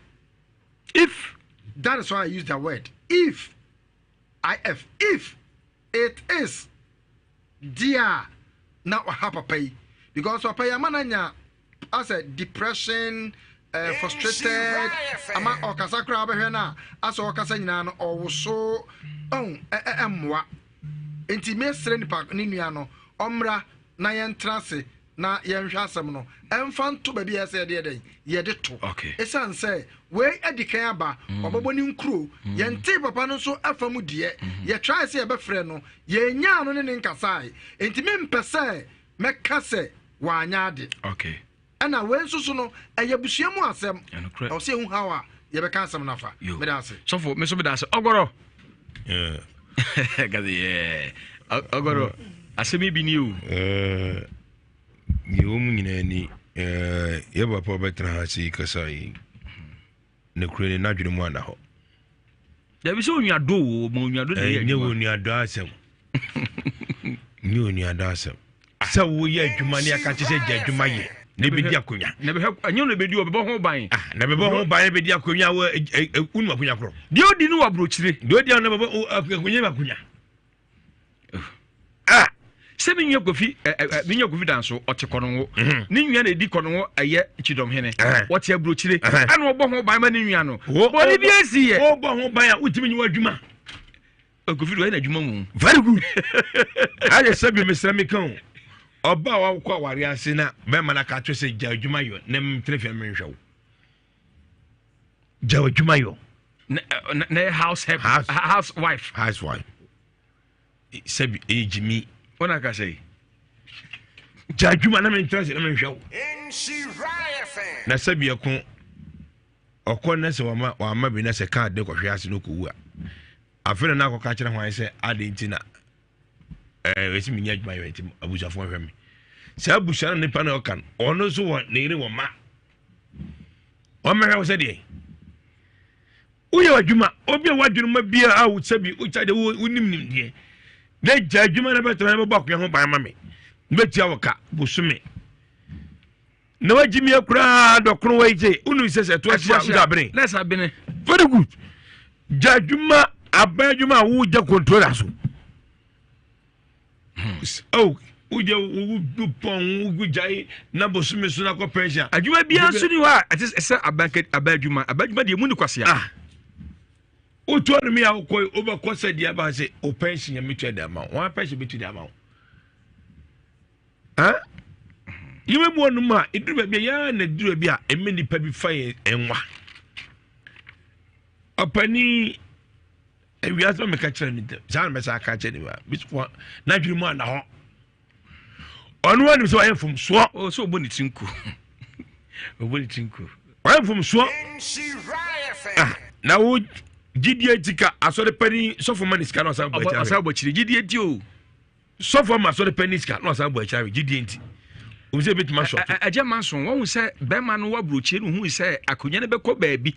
If. That is why I use the word if if if it is deɛ a na waha papa yi because papa yi ama no anya asɛ depression uh, frustrated ama ɔkasa koraa wobɛhwɛ no a asɛ ɔkasa nyinaa no ɔwoso ɔn ɛmmoa nti mesrɛ nipa ne nua no ɔmmra na yɛntena ase na yɛnhwɛ asɛm no ɛmfa nto baabi a ɛsɛ yɛde yɛdɛn yɛde to ɛsiane sɛ wei adi kan aba mm. ɔbɛbɔ ne nkuro mm. yɛntee papa no nso afa mu deɛ mm. yɛtrae sɛ yɛbɛfrɛ no yɛnyaa no ne ne nkasae nti mempɛ sɛ mɛka sɛ wanyɛ ade. Okay. Ɛna wei nso so no, ɛyɛ abusua mu asɛm. Ɛwɔ sɛ ehu how a yɛbɛka asɛm no afa. Meda ase. Sɔfo, me nso meda ase. Ɔgɔrɔ. Gade yɛ. Ɔgɔrɔ. Asɛm yi bi ni o. Deɛ wɔ mu nyinaa ni yɛ papa ɔbɛtena ha sei kasa yi. Nokorɛ ni, n'adwene mu anna hɔ. Dabi sɛ onuadɔ o, ma onuadɔ na ɛyɛ adwuma. Ɛnyɛ onuadɔ asɛm. Nyɛ onuadɔ asɛm. Sɛ woyɛ adwuma ne aka kyerɛ sɛ gya adwuma yɛ na ebedi akonnwa. Na bɛhwɛ ɛnyɛ na ebedi ɔbɛbɔ ho ban. Ah, na bɛbɔ ho ban ebedi akonnwa wɔ wunu akonnwa korɔ. Deɛ odi no wɔ aburokyire. Deɛ odi no bɛbɔ akonnwa yɛ akonnwa. Ah, sɛ me nua kofi ɛ ɛ me nua kofi danso ɔte kɔnɔngo mhm. ne nua na edi kɔnɔngo ɛyɛ kyidɔmhene wɔte aburokyire ɛna ɔbɔ ho ban ma ne nua no bɔne bi esi yɛ ɔbɔ ho ban a wotumi nyi w'adwuma kofi de ɔyɛ n'adwuma mu very good ayɛ sɛ bi mesrɛ me ka o ɔba a wakɔ aware ase na bɛrima no aka kyerɛ sɛ gya adwuma yɔ na mtena fie menhwɛ wo gya adwuma yɔ na yɛ house help house wife house wife sɛbi ɛyɛ gyimi wọn aka sɛ yi gya adwuma na mentena se na menhwɛ wo na sɛbi ɛko ɔkɔ na sɛ wama wama bi na sɛ kaa de kɔhwe ase no kɔwu a afei na na akɔka kyerɛ hwan sɛ ade nti na ɛɛ ɛsi menyɛ adwuma yɛ nti abusuafoɔ hwɛ me saa abusua no nipa na ɔka no ɔno nso wɔ ne yere wɔ ma ɔmmɛhwɛ wo sɛ deɛ Woyɛ adwuma, obi a wadwene ma biara a sɛbi wokya deɛ wonim nimdeɛ na gya adwuma na bɛtena na bɛbɔ akonya ho ban ma me mɛtua wo ka bosome na wagye mi koraa dɔkono wɔ gye wonim sɛ sɛ ɛto ahyia wogya abene na ɛsɛ abene very good gya adwuma aban adwuma a wogya controller so Oh, wogya wogu pɔn wogu gyae na bosome so na kɔ pension. Adwuma biara nso ni hɔ a ɛte sɛ aban aban adwuma aban adwuma deɛ mu ni kwasea. Ah, wotu anum yi a wokɔ wobɛkɔ sɛ deɛ aba sɛ o pension yɛ metua de ama wo wɔn pension bɛtu de ama wo. Ah, yɛbɛbu anum a ɛduru baabi a yɛa na ɛduru baabi a ɛmɛ nipa bi fa yɛ nwa. Ɔpanin Ewiase ma meka kyerɛ no ntɛm saa na mɛsa aka kyerɛ ne ba n'adwene mu ana hɔ ɔno anim sɛ ɔyɛ mfomsoɔ o sɛ ɔbɔ ne tiri nku ɔbɔ ne tiri nku ɔyɛ mfomsoɔ ah, na wo gyidie nti ka asɔre panin sɔfo ma ne sika na ɔsan bɔ akyire ɔsan bɔ akyire gyidie nti o Sɔfo ama asɔre panyin sika na wasan bɔ akyire awe gyidie nti. Obi sɛ ebetumi asɔ. Agya Manson wɔn sɛ bɛrima no wɔ aburokyire no hu sɛ akonnwa no bɛkɔ baabi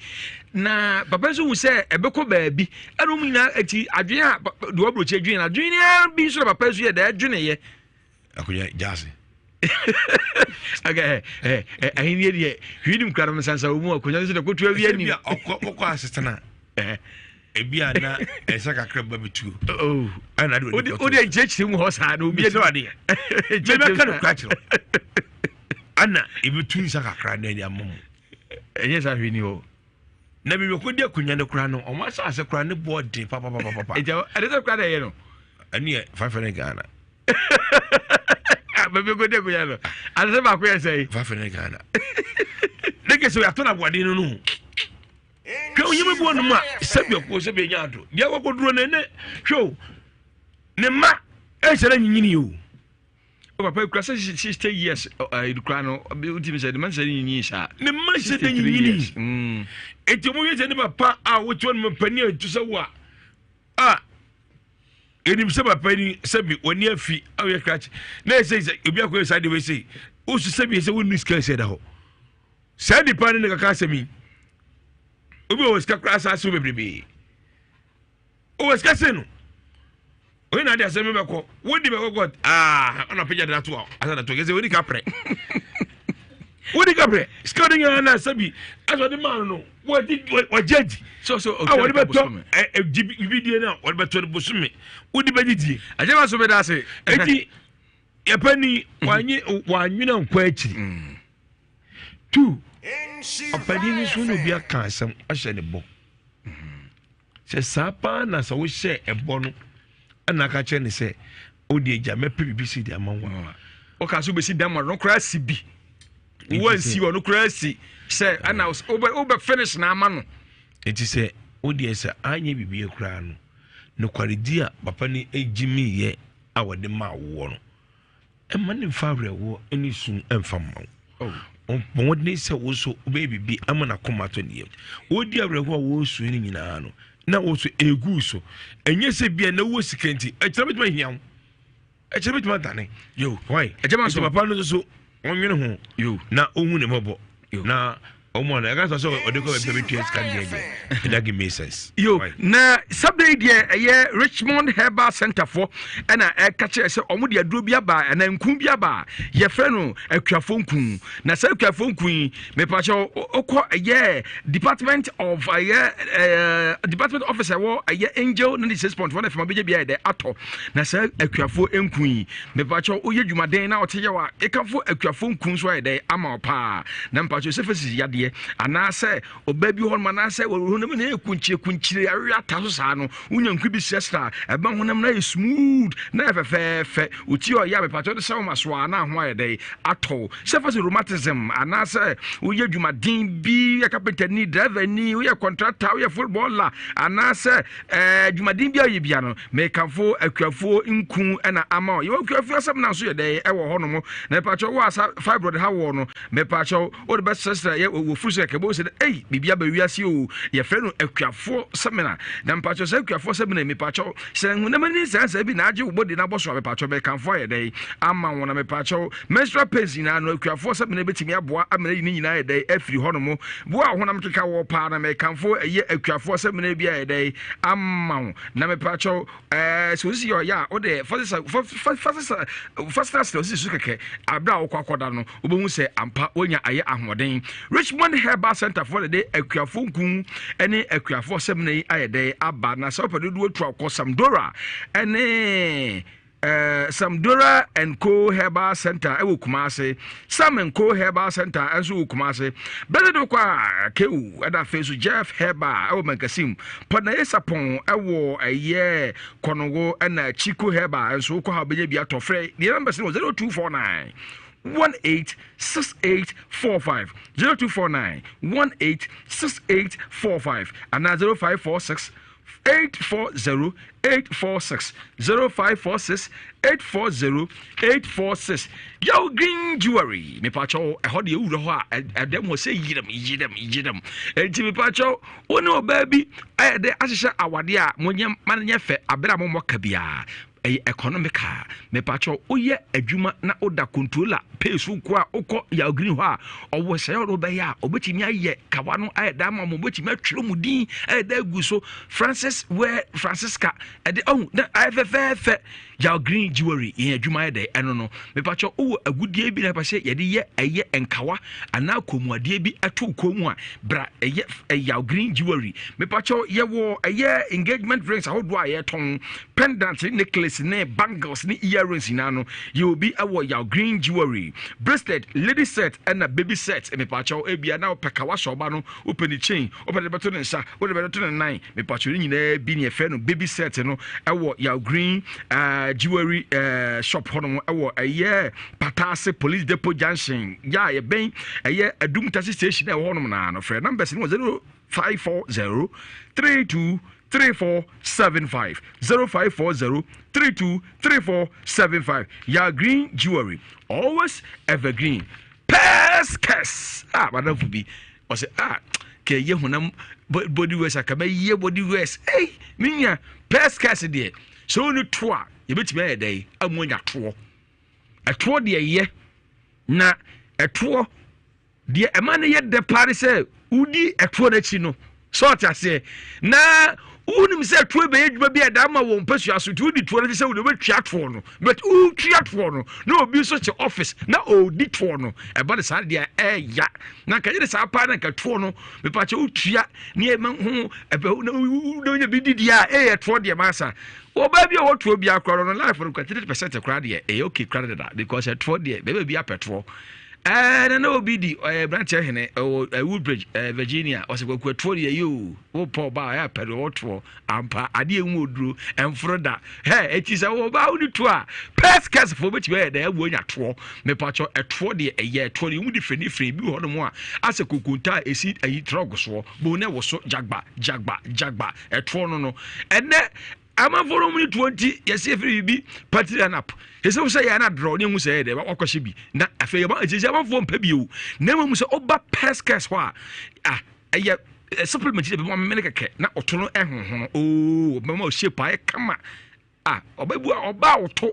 na papa nso hu sɛ ɛbɛkɔ baabi ɛna wɔn nyinaa eti adwene a deɛ wɔ aburokyire dwene na adwene no bi nso na papa nso yɛ dɛ ɛdwene yɛ. Akonnwa gyaase. Ahenni deɛ hwii nim kura no nsansa wɔ mu akonnwa no nso na kotu awi anim. Ɔkɔ ɔkɔ asetena. ebi a na ɛsɛ kakra ba bɛtuo oh. ɛna de wode wode nkyerɛkyerɛ mu hɔ saa na obi anim adeɛ mebɛka no kora kyerɛ ana ɛbɛtu nsa kakra na ɛde ama mu ɛnyɛ saa hwɛ ni hɔ na baabi ɔkɔdi akonnwa no koraa no ɔmo asase koraa ne boɔ den papapapapa ɛde sɛ koraa na ɛyɛ no ɛne yɛ 500 Ghana baabi ɔkɔdi akonnwa no ade sɛ baako yɛ sɛe 500 Ghana ne kɛ sɛ yɛatɔ no aboaden no no hwɛ onyame bi wɔnom a sɛbi ɔkɔ sɛbi ɛnya ado deɛ wakɔduro no ɛnɛ hwɛ o ne mma ɛnhyɛ no nyinyini o Papa kura sɛ 60 years kura no wotumi sɛ ne ma nsɛ ne nyinyi saa. Ne mma sɛ ne nyinyini. Eti ɔmo yɛ sɛ ne papa a wotu ɔno panin a etu sɛ wo a a enim sɛ papa ni sɛbi wɔni afi a ɔyɛ krakye na ɛsɛ sɛ obi akɔyɛ saa deɛ wɔsɛ wosu sɛbi sɛ wonni sika sɛ da hɔ saa nipa ne ne kaka asɛm yi obi wɔ sika koraa asaase wo bebrebe ɔwɔ sika sen no oyi na ade asɛm bɛkɔ wodi bɛkɔ kɔ aa ɔna pagya de ato a asa na to kɛsɛ wodi ka prɛ wodi ka prɛ sika ɔde nyinaa na sɛbi asɛ ɔde maa no no wɔde wɔgye adi a wɔde bɛtɔ ɛ ɛ bibidie no a wɔde bɛtɔ no bosome wodi bɛgye die. Ɛgyɛ ma so bɛda ase. Eti yɛpɛ ni wɔanye wɔanwene nkɔ akyiri. Tu ɔpanin no so na obi aka asɛm ahyɛ ne bɔ. Sɛ saa paa na sɛ wohyɛ ɛbɔ no ɛna aka kyerɛ ne sɛ wode agya mɛpɛ biribi si de ama wo a. Woka so bɛsi dam ɔno koraa si bi. Wansi ɔno koraa si sɛ ɛna wobɛ finish na ama no. Nti sɛ wodeɛ sɛ anyɛ biribi koraa no nokwaredi a papa no gyimiiɛ a wɔde maa woɔ no Mma no mfa awerɛhoɔ ne su mfa mma wo. Oh. Bɔ mmɔden sɛ wo nso wobɛyɛ biribi ama n'akoma atɔ ne yam. Wɔredi awerɛhoɔ a wɔresu no nyinaa no, na wo nso ɛgu so. Ɛnyɛ sɛ bia na wowɔ sika nti, ɛkyerɛ bɛtumi ahia wo. Ɛkyerɛ bɛtumi adane. Yo. Why? Ɛgyama so. Papa no nso so, ɔnwene ho. Yo. Na ɔhu ne mmɔbɔ. Na ɔmo ano ɛka sɛ sɛ ɔde kɔ baabi a bɛtua sika deɛ deɛ it doesn't make sense. Yo na sabere yi deɛ ɛyɛ Richmond Herbal Center foɔ ɛna ɛka kyerɛ sɛ ɔmo de aduro bi aba ɛna nku bi aba yɛfrɛ no akuafo nku na saa akuafo nku yi mepakyɛ ɔkɔ ɛyɛ department of ɛyɛ ɛɛ department office ɛwɔ ɛyɛ Angel 96.1 FM abɛgye bi ayɛ dɛ atɔ na saa akuafo nku yi Mepakyɛw woyɛ dwumaden na ɔte yaw a ekamfo akuafo nku nso ayɛ dɛn ama wo paa. Na mepakyɛw syphilis yadeɛ anaasɛ ɔbaa bi hɔ nom anaasɛ honam na ɛyɛ kunkyire kunkyire awe ata so saa no wonya nku bi srɛsrɛ a ɛma honam no ayɛ smooth na ayɛ fɛfɛɛfɛ. Oti ɔyɛ a mepakyɛw de hyɛ wo ma so a na ho ayɛ dɛn atɔ wo. Syphilis rheumatism anaasɛ woyɛ dwumaden bi yɛ kapentani driver ni woyɛ contractor woyɛ footballer anaasɛ ɛɛ dwumaden bi a woyɛ bia no Mekamfo akuafoɔ nku na ama wo. Yɛwɔ akuafoɔ asɛm na nso yɛ dɛn ɛwɔ hɔ nom. Na mepaakyɛw wo asa fibroid ha wɔ no. Mepaakyɛw wode bɛsrɛsrɛ yɛ wɔ furu so kɛkɛ bɛhu sɛ ei biribi aba wiase o. Yɛfrɛ no akuafoɔ sɛmina. Na mepaakyɛw saa akuafoɔ sɛmina yi mepaakyɛw sɛ honam ani nsaansaa bi na agye wo body no abɔ so a mepaakyɛw mekamfo ayɛ dɛn ama wo. Na mepaakyɛw menstrual pains nyinaa no akuafoɔ sɛmina bɛtumi aboa ama ayi ne nyinaa ayɛ dɛn afiri hɔ nom. Wo a honam keka wɔ paa na mekamfo ɛyɛ akuafoɔ sɛmina bi ayɛ dɛn ama wo. Na mepakyɛw ɛɛ sɛ osisi yɛ ɔyɛ a wode fasesa fasesa fasesa osisi so kɛkɛ abere a wokɔ akɔda no wobɛhu sɛ ampa woanya ayɛ ahoɔden. Richmond Herbal Center foɔ de akuafo nku ne akuafo sɛmina yi ayɛ dɛ aba na sɛ wopɛ dodoɔ tu akɔ Samdora ne Eh, Samdora and Co Herbal Center ɛwɔ Kumase. Sam and Co Herbal Center nso wɔ Kumase. Bɛsɛ de kɔ a KU ɛna afei so Jeff Herbal ɛwɔ Mankasim. Pɔnaye Sapɔn ɛwɔ ɛyɛ Kɔnɔgo ɛna Chico Herbal nso wokɔ ha wobɛnya bi atɔ. Frɛ deɛ numbers no wɔ 0249 186845 0249 186845 anaa 0546 840 846 0546 840 846 Yaw Green Jewelry mepakyɛw ɛhɔ deɛ wura hɔ a ɛdɛm hɔ sɛ yerem yerem yerem enti mepakyɛw wo ne ɔbaa bi ayɛ dɛ ahyehyɛ awadeɛ a monyɛ ma no nyɛ fɛ abere a mommɔ ka biara Ɛyɛ economical. Mepakyɛw woyɛ adwuma na woda controller pay so nko a wokɔ Yaw Green hɔ a ɔwɔ sɛ ɔde wobɛyɛ a ɔbɛtumi ayɛ kawa no ayɛ da ama mo ɔbɛtumi atwerɛ mu din ayɛ da agu so Francis where Francisca ɛde ɔhu na ayɛ fɛfɛɛfɛ Yaw Green Jewelry yɛn adwuma ayɛ dɛ ɛno no mepakyɛw wowɔ agudeɛ bi na ɛpɛ sɛ yɛde yɛ ɛyɛ nkawa anaa kɔnmuadeɛ bi ɛto kɔn mu a bra ɛyɛ Yaw Green Jewelry mepakyɛw yɛwɔ ɛyɛ engagement rings ahodoɔ a yɛtɔn Pendant ne necklace ne bangles ne earrings nyinaa no yɛ obi wɔ Yaw Green Jewelry. Bracelet, lady set ɛna baby set mepaakyɛw ebia na wopɛ kawa hyɛ ɔba no, wopɛ ne chain, wopɛ de bɛto ne nsa, wode bɛto ne nan, mepaakyɛw ne nyinaa bi ne yɛfrɛ no baby set no ɛwɔ Yaw Green uh, Jewelry uh, shop hɔnom ɛwɔ ɛyɛ Pataase Police Depot Junction yɛ a yɛbɛn ɛyɛ Adum Taxi Station ɛwɔ hɔnom naa no frɛ numbers no wɔ 0540 32. 34 75 0540 32 34 75 Ya Green Jewelry always evergreen pɛskɛs ah madamfo bi ɔsɛ ah kɛyɛ honam body wears aka bɛyɛ body wears ei me nua pɛskɛs deɛ sɛ wonni to a yɛbɛtumi ayɛ dɛn amu anya toɔ ɛtoɔ deɛ yɛ na ɛtoɔ Deɛ ɛma no yɛ dɛ paa ne sɛ wodi ɛtoɔ no akyi no sɛ ɔte aseɛ na wonim sɛ ɛtoɔ bɛyɛ adwuma bi a ɛda ama wɔn mpasua so nti wodi toɔ no akyi sɛ wode wobɛtua toɔ no but wotua toɔ no na obi nso te office na ɔredi toɔ no ɛba no saa deɛ ɛɛya na nka yɛ saa paa na nka toɔ no mepakyɛ wotua ne ɛma ho ɛbɛ na wonya bi didi a ɛyɛ toɔ deɛ maasa ɔbaa bi a wɔtoɔ bi akora no life no kora 30% koraa deɛ ɛyɛ okay koraa deda because ɛtoɔ deɛ bɛbɛ bi apɛ toɔ Ɛɛ na na obi di ɛɛ branteɛ hene ɛwɔ ɛɛ Woodbridge ɛɛ Virginia ɔsɛ kwaku ɛtoɔ deɛ yɛ o wo pɔ ɔbaa ɛyɛ apɛ deɛ ɔtoɔ ampa adeɛ emu oduro ɛnforo da hɛ eti sɛ ɔbaa wo ni toɔ a pɛs kɛse fo obetumi ayɛ dɛ ɛwɔ anya toɔ mepatwɔ ɛtoɔ deɛ ɛyɛ ɛtoɔ deɛ emu di fɛ ne fɛ bi wɔ hɔ nom a asɛ kokonta a esi ayi trɔg soɔ bo na ɛwɔ so jagba jagba jagba ɛtoɔ no no ɛnɛ Amanfoɔ no mu toɔ nti yɛsi efiri biribi party lineup ɛsɛ sɛ yɛn adrɔ ne ehu sɛ yɛ dɛ wakɔhyɛ bi na afei yɛba ɛsɛ sɛ amanfoɔ mpɛ bi o na mmom sɛ ɔba pɛskɛs hɔ a ah ɛyɛ supplement de bɛma memene kɛkɛ na ɔto no ɛhohono oo bɛma o shape ayɛ kama ah ɔba bi a ɔba a ɔto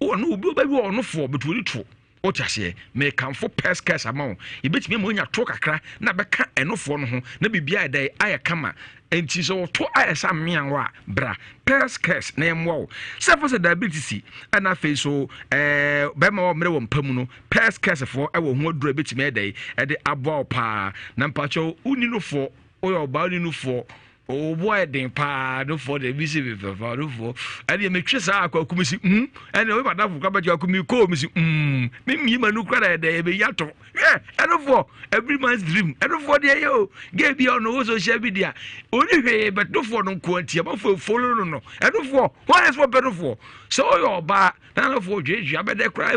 ɔno obi ɔba bi a ɔnofoɔ bɛtu ɔni to Wote aseɛ? Mekamfo Pɛskɛs ama wo. Yɛbɛtumi ama woanya toɔ kakra na bɛka ɛnofoɔ no ho na biribiara ayɛ dɛn? Ayɛ kama. Enti sɛ wo to ayɛ sɛ amea wo a, bra Pɛskɛs na yɛmmoa wo. Sɛ ɛfa sɛ diabetes ɛna afei nso ɛɛ bɛrima wɔ mmerɛ wɔ mpa mu no, Pɛskɛsfoɔ ɛwɔ ho aduro a ɛbɛtumi ayɛ dɛn? Ɛde aboa wo paa. Na mpakyɛw wonni nofoɔ, woyɛ ɔbaa wonni nofoɔ, Wo bo ayɛ den paa no fɔ de bi si mi fɛfɛ no fɔ ɛdeɛ mi twe saa akɔ akumi si mm ɛdeɛ obi madafo kura bɛtwe akumi koo mi si mm mi mi ma nu kura dɛ ɛbɛ yi atɔ hwɛ ɛno fɔ every man's dream ɛno fɔ deɛ yɛ o gay bi a ɔno wɔ social media oni hwee bɛt no fɔ no nko nti ɛma fɔ follow no no ɛno fɔ wɔn ayɛ sɛ ɔpɛ no fɔ sɛ ɔyɛ ɔbaa na no fɔ dwedwe abɛdɛ kura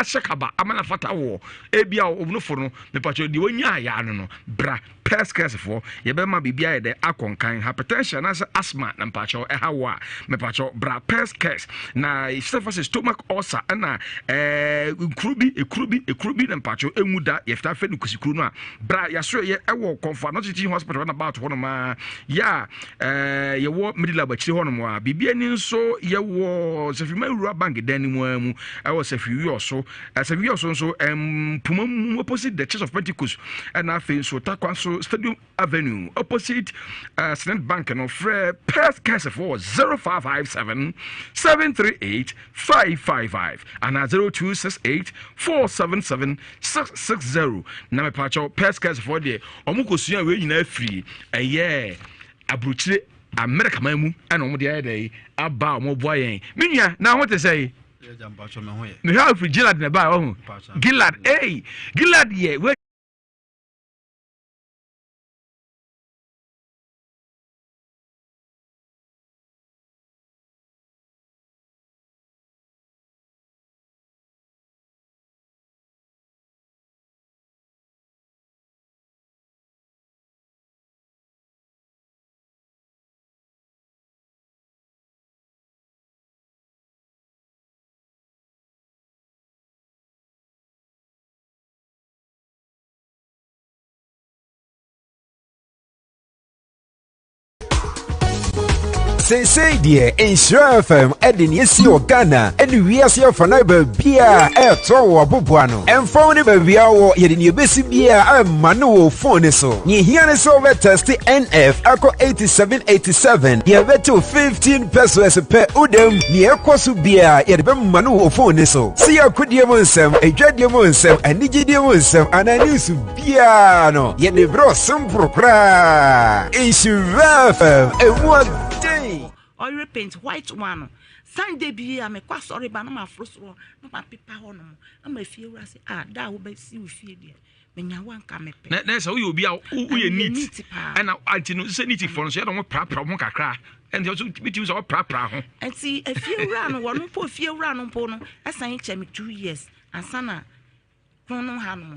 ahyɛ kaba ama na fata wɔ ebi a ɔno fɔ no mipatwa deɛ wɔnya ayɛ ano no bra. Pɛskɛs foɔ, yɛbɛma biribi ayɛ dɛ akɔ nkan. Hypertension anaasɛ asthma na mpakyɛw ɛha wo a, mepakyɛw bra Pɛskɛs. Na sɛ fa sɛ stomach ulcer ɛna ɛɛ nkuro bi, ekuro bi, ekuro bi na mpakyɛw enwu da, yɛfta fɛ no kusikuro no a, bra yasoɛyɛ ɛwɔ Kɔmfo Anɔkye Teaching Hospital ɛna about hɔnom a, yɛ a ɛɛ yɛwɔ Medilab akyire hɔnom a, biribi ani nso yɛwɔ Sɛfima Wura Bank dan no mu ara mu ɛwɔ Sɛfi so. Asɛmdua so nso, mpoma mu opposite the Church of Pentecost, ɛna afei nso Tarkwa nso Stadium Avenue opposite uh, Senate Bank no frɛ Perth Kɛsefo wɔ 0557 738 555 anaa 0268 477 660 na mepaakyɛw Perth Kɛsefo deɛ wɔn kɔsua wei nyinaa firi ɛyɛ aburokyire Amerika man mu ɛna wɔn de ayɛ dɛ aba a wɔn boa yɛn me nua na ho te sɛ yi. Mehwɛ a ofiri Gilad na ɛbaa ɔho. Gilad, ei, Gilad yɛ Seesei deɛ Nhyira FM de nea esi wɔ Ghana ne wiase afanan baabiara ɛretɔ wɔ aboboa no. Ɛmfa wo ne baabiara wɔ, yɛde nea ebesi biara ɛma no wɔ phone no so. Nea ehia ne sɛ wobɛtɛste NF akɔ 8787, yɛbɛtew 15 pesos pɛ wodam. Nea ɛkɔ so biara yɛde bɛma no wɔ phone no so. Sɛ yɛ akodie mu nsɛm, adwadie mu nsɛm, anigyedie mu nsɛm anaa news biara no, yɛde brɛ wo simple koraa. Nhyira FM, emu ɔden. Ɔyere paint white one no Sunday biara mekɔ asɔre ba na maforo soro na mapepa hɔ nom ama fie wura sɛ ah da a wobɛsi wo fie deɛ menya wo anka mepɛ. Na na sɛ woyɛ obi a woyɛ neat ɛna anti no sɛ neat fo no so yɛ na wɔn prapra ho kakra ɛnti nso bitumi sɛ wɔprapra ho. Nti efie wura no wɔn mpo efie wura no mpo no ɛsan kyɛ me 2 years ansa na pono no ha nom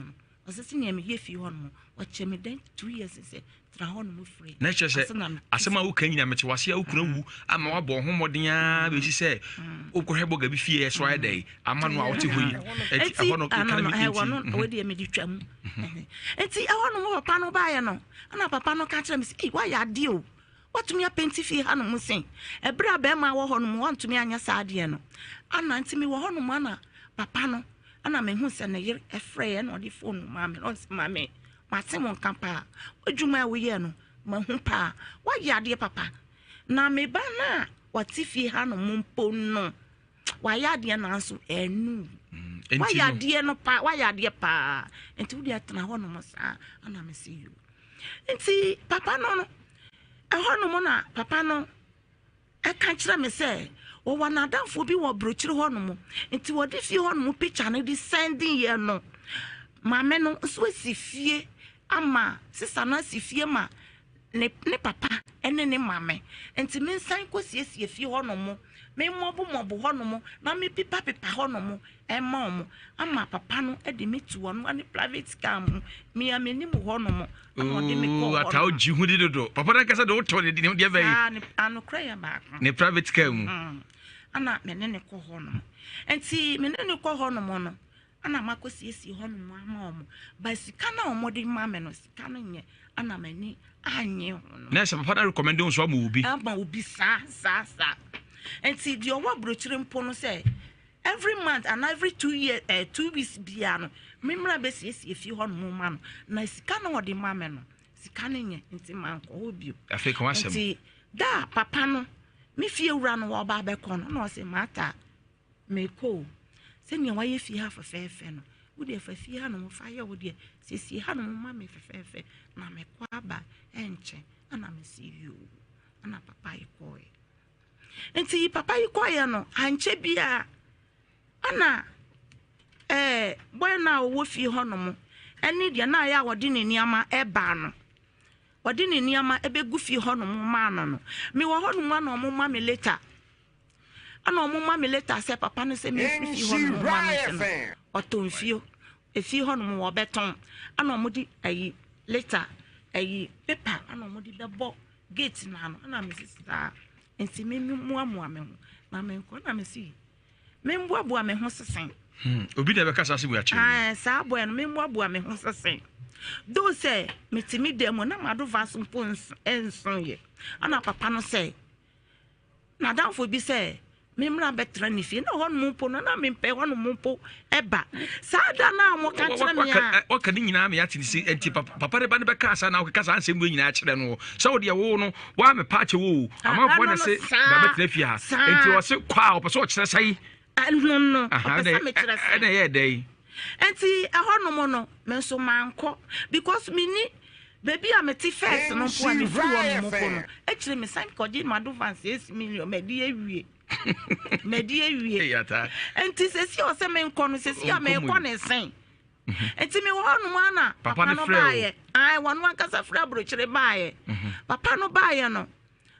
no ɔsɛ sɛ nea meyɛ fie hɔ nom. Ɔkyɛ me dɛn 2 years sɛ tena hɔ nom free. Na kyerɛ sɛ asɛm a woka nyina mete wase a wokunu wu ama woabɔ ho mmɔden a bɛsi sɛ wokɔhwɛ bɔga bi fie so ayɛ dɛn ama no a wote hɔ yi. Ɛnti ɛhɔ no ka no ɛwɔ no wɔdeɛ mede twa mu. Nti ɛhɔ nom papa no baeɛ no, ɛna papa no ka kyerɛ me sɛ, ei, woayɛ adeɛ o, watumi apɛnti fie ha nom sen ɛberɛ a bɛrima wɔ hɔ nom wantumi anyɛ saa adeɛ no. Ana nti mewɔ hɔ nom ana papa no ana mehu sɛ ne yere ɛfrɛeɛ na ɔde phone maa me na ɔsɛ maame, mate wo nka paa, w'adwuma a woyɛɛ no mahu paa, woayɛ adeɛ papa, na me ba no a wate fie ha nom mpo no wayɛ adeɛ nanso ɛnu wayɛ adeɛ no paa, wayɛ adeɛ paa, nti wode atena hɔ nom saa. Ana mese yo. Nti papa no ɛhɔ nom na papa no ɛka kyerɛ me sɛ wɔwɔ n'adamfoɔ bi wɔ aburokyire hɔ nom, nti wɔde fie hɔ nom picture no de sending yɛ no, maame no nso asi fie ama sisa no asi fie ma ne papa ne ne maame, nti me nsan kɔ siesie fie hɔ nom, me mmɔbo hɔ nom na me pipa pipa hɔ nom ɛma wɔn ama papa no de me tu ɔno ne private car mu mea m'anim hɔ nom ɛna ɔde me kɔɔ hɔ ata nom. Ogye ho di dodo. Papa no ankasa de wotɔ ne deɛ bɛyi saa ne anokorɛ yɛ baako ne private car mu. Ana me ne ne kɔ hɔ nom, nti me ne ne kɔ hɔ nom no ana makɔ siesie hɔ nom ama wɔn ba sika no a wɔde ma me no, sika no nyɛ ana m'ani anye ho no. Na sɛ papa no recommend wo nso ama obi. Ama obi saa saa saa, nti deɛ ɔwɔ aburokyire mpo no sɛ every month and every 2 years 2 weeks biara no memmra bɛsiesie fie hɔ nom ma no, na sika no ɔde ma me no, sika no nyɛ, nti mankɔ hɔ bio. Afei ka w'asɛm. Nti da a papa no me fie wura no wɔba abɛkɔ no na ɔsɛ mata mekɔ o, sɛnea wayɛ fie ha fɛfɛɛfɛ no, wodeɛ fa fie ha nom fa yɛ wo deɛ, siesie ha nom ma me fɛfɛɛfɛ na mekɔ aba ɛnkyɛ. Ana mesi yoo. Ana papa yi kɔɛ, nti papa yi kɔɛ no ankyɛ biara ana boy no a ɔwɔ fie hɔ nom ɛne deɛ na ayɛ a wɔde ne nneɛma ɛbaa no, wɔde ne nneɛma ɛbɛgu fie hɔ nom maa no. Mewɔ hɔ nom ana ɔmo ma me letter, ana ɔmo ma me letter sɛ papa no sɛ mefiri fie hɔ nom ma no, nti no ɔtɔ nfio efie hɔ nom wɔbɛtɔn, ana ɔmo de ayi letter ayi paper ana ɔmo de bɛbɔ gate n'ano. Ana me sisi saa nti me mmuamoa me ho na me nkɔ na me si me mboaboa me ho sesen. Obi na ɛbɛka saa sɛ akyerɛ. Ɛɛ, saa boy no, me mboaboa me ho sesen do sɛ mete me dan mu na mado va so mpo nso yɛ, ana papa no sɛ n'adamfo bi sɛ memmra bɛtena ne fie na hɔ nom mpo no na mempɛ hɔ nom mpo ɛba saa da no a wɔka kyerɛ me a. Waka ne nyinaa meyɛ ate ne si nti papa ne ba no bɛka saa na wokeka saa nsɛm wei nyinaa kyerɛ no sɛ wodeɛ wo no woa mepa akyɛ wo o, amanfoɔ na se bɛbɛtena fie ha, nti ɔse kɔ a ɔpɛ sɛ ɔkyerɛ sɛe. Ɛno no ɔpɛ sɛ mekyerɛ sɛ ɛna ɛyɛ dɛn? Nti ɛhɔ nom no me nso mankɔ because menni baabi a mete first no mpo a mefiri hɔ nom mpo no akyire mesan kɔgye m'advance 8 million madi awie, madi awie, nti sɛsi a ɔsɛ menkɔ no, sɛsi a menkɔ ne sɛn? Nti mewɔ hɔ nom ana papa no baayɛ, ae, wɔno ankasa firi aburokyire baayɛ. Papa no baayɛ no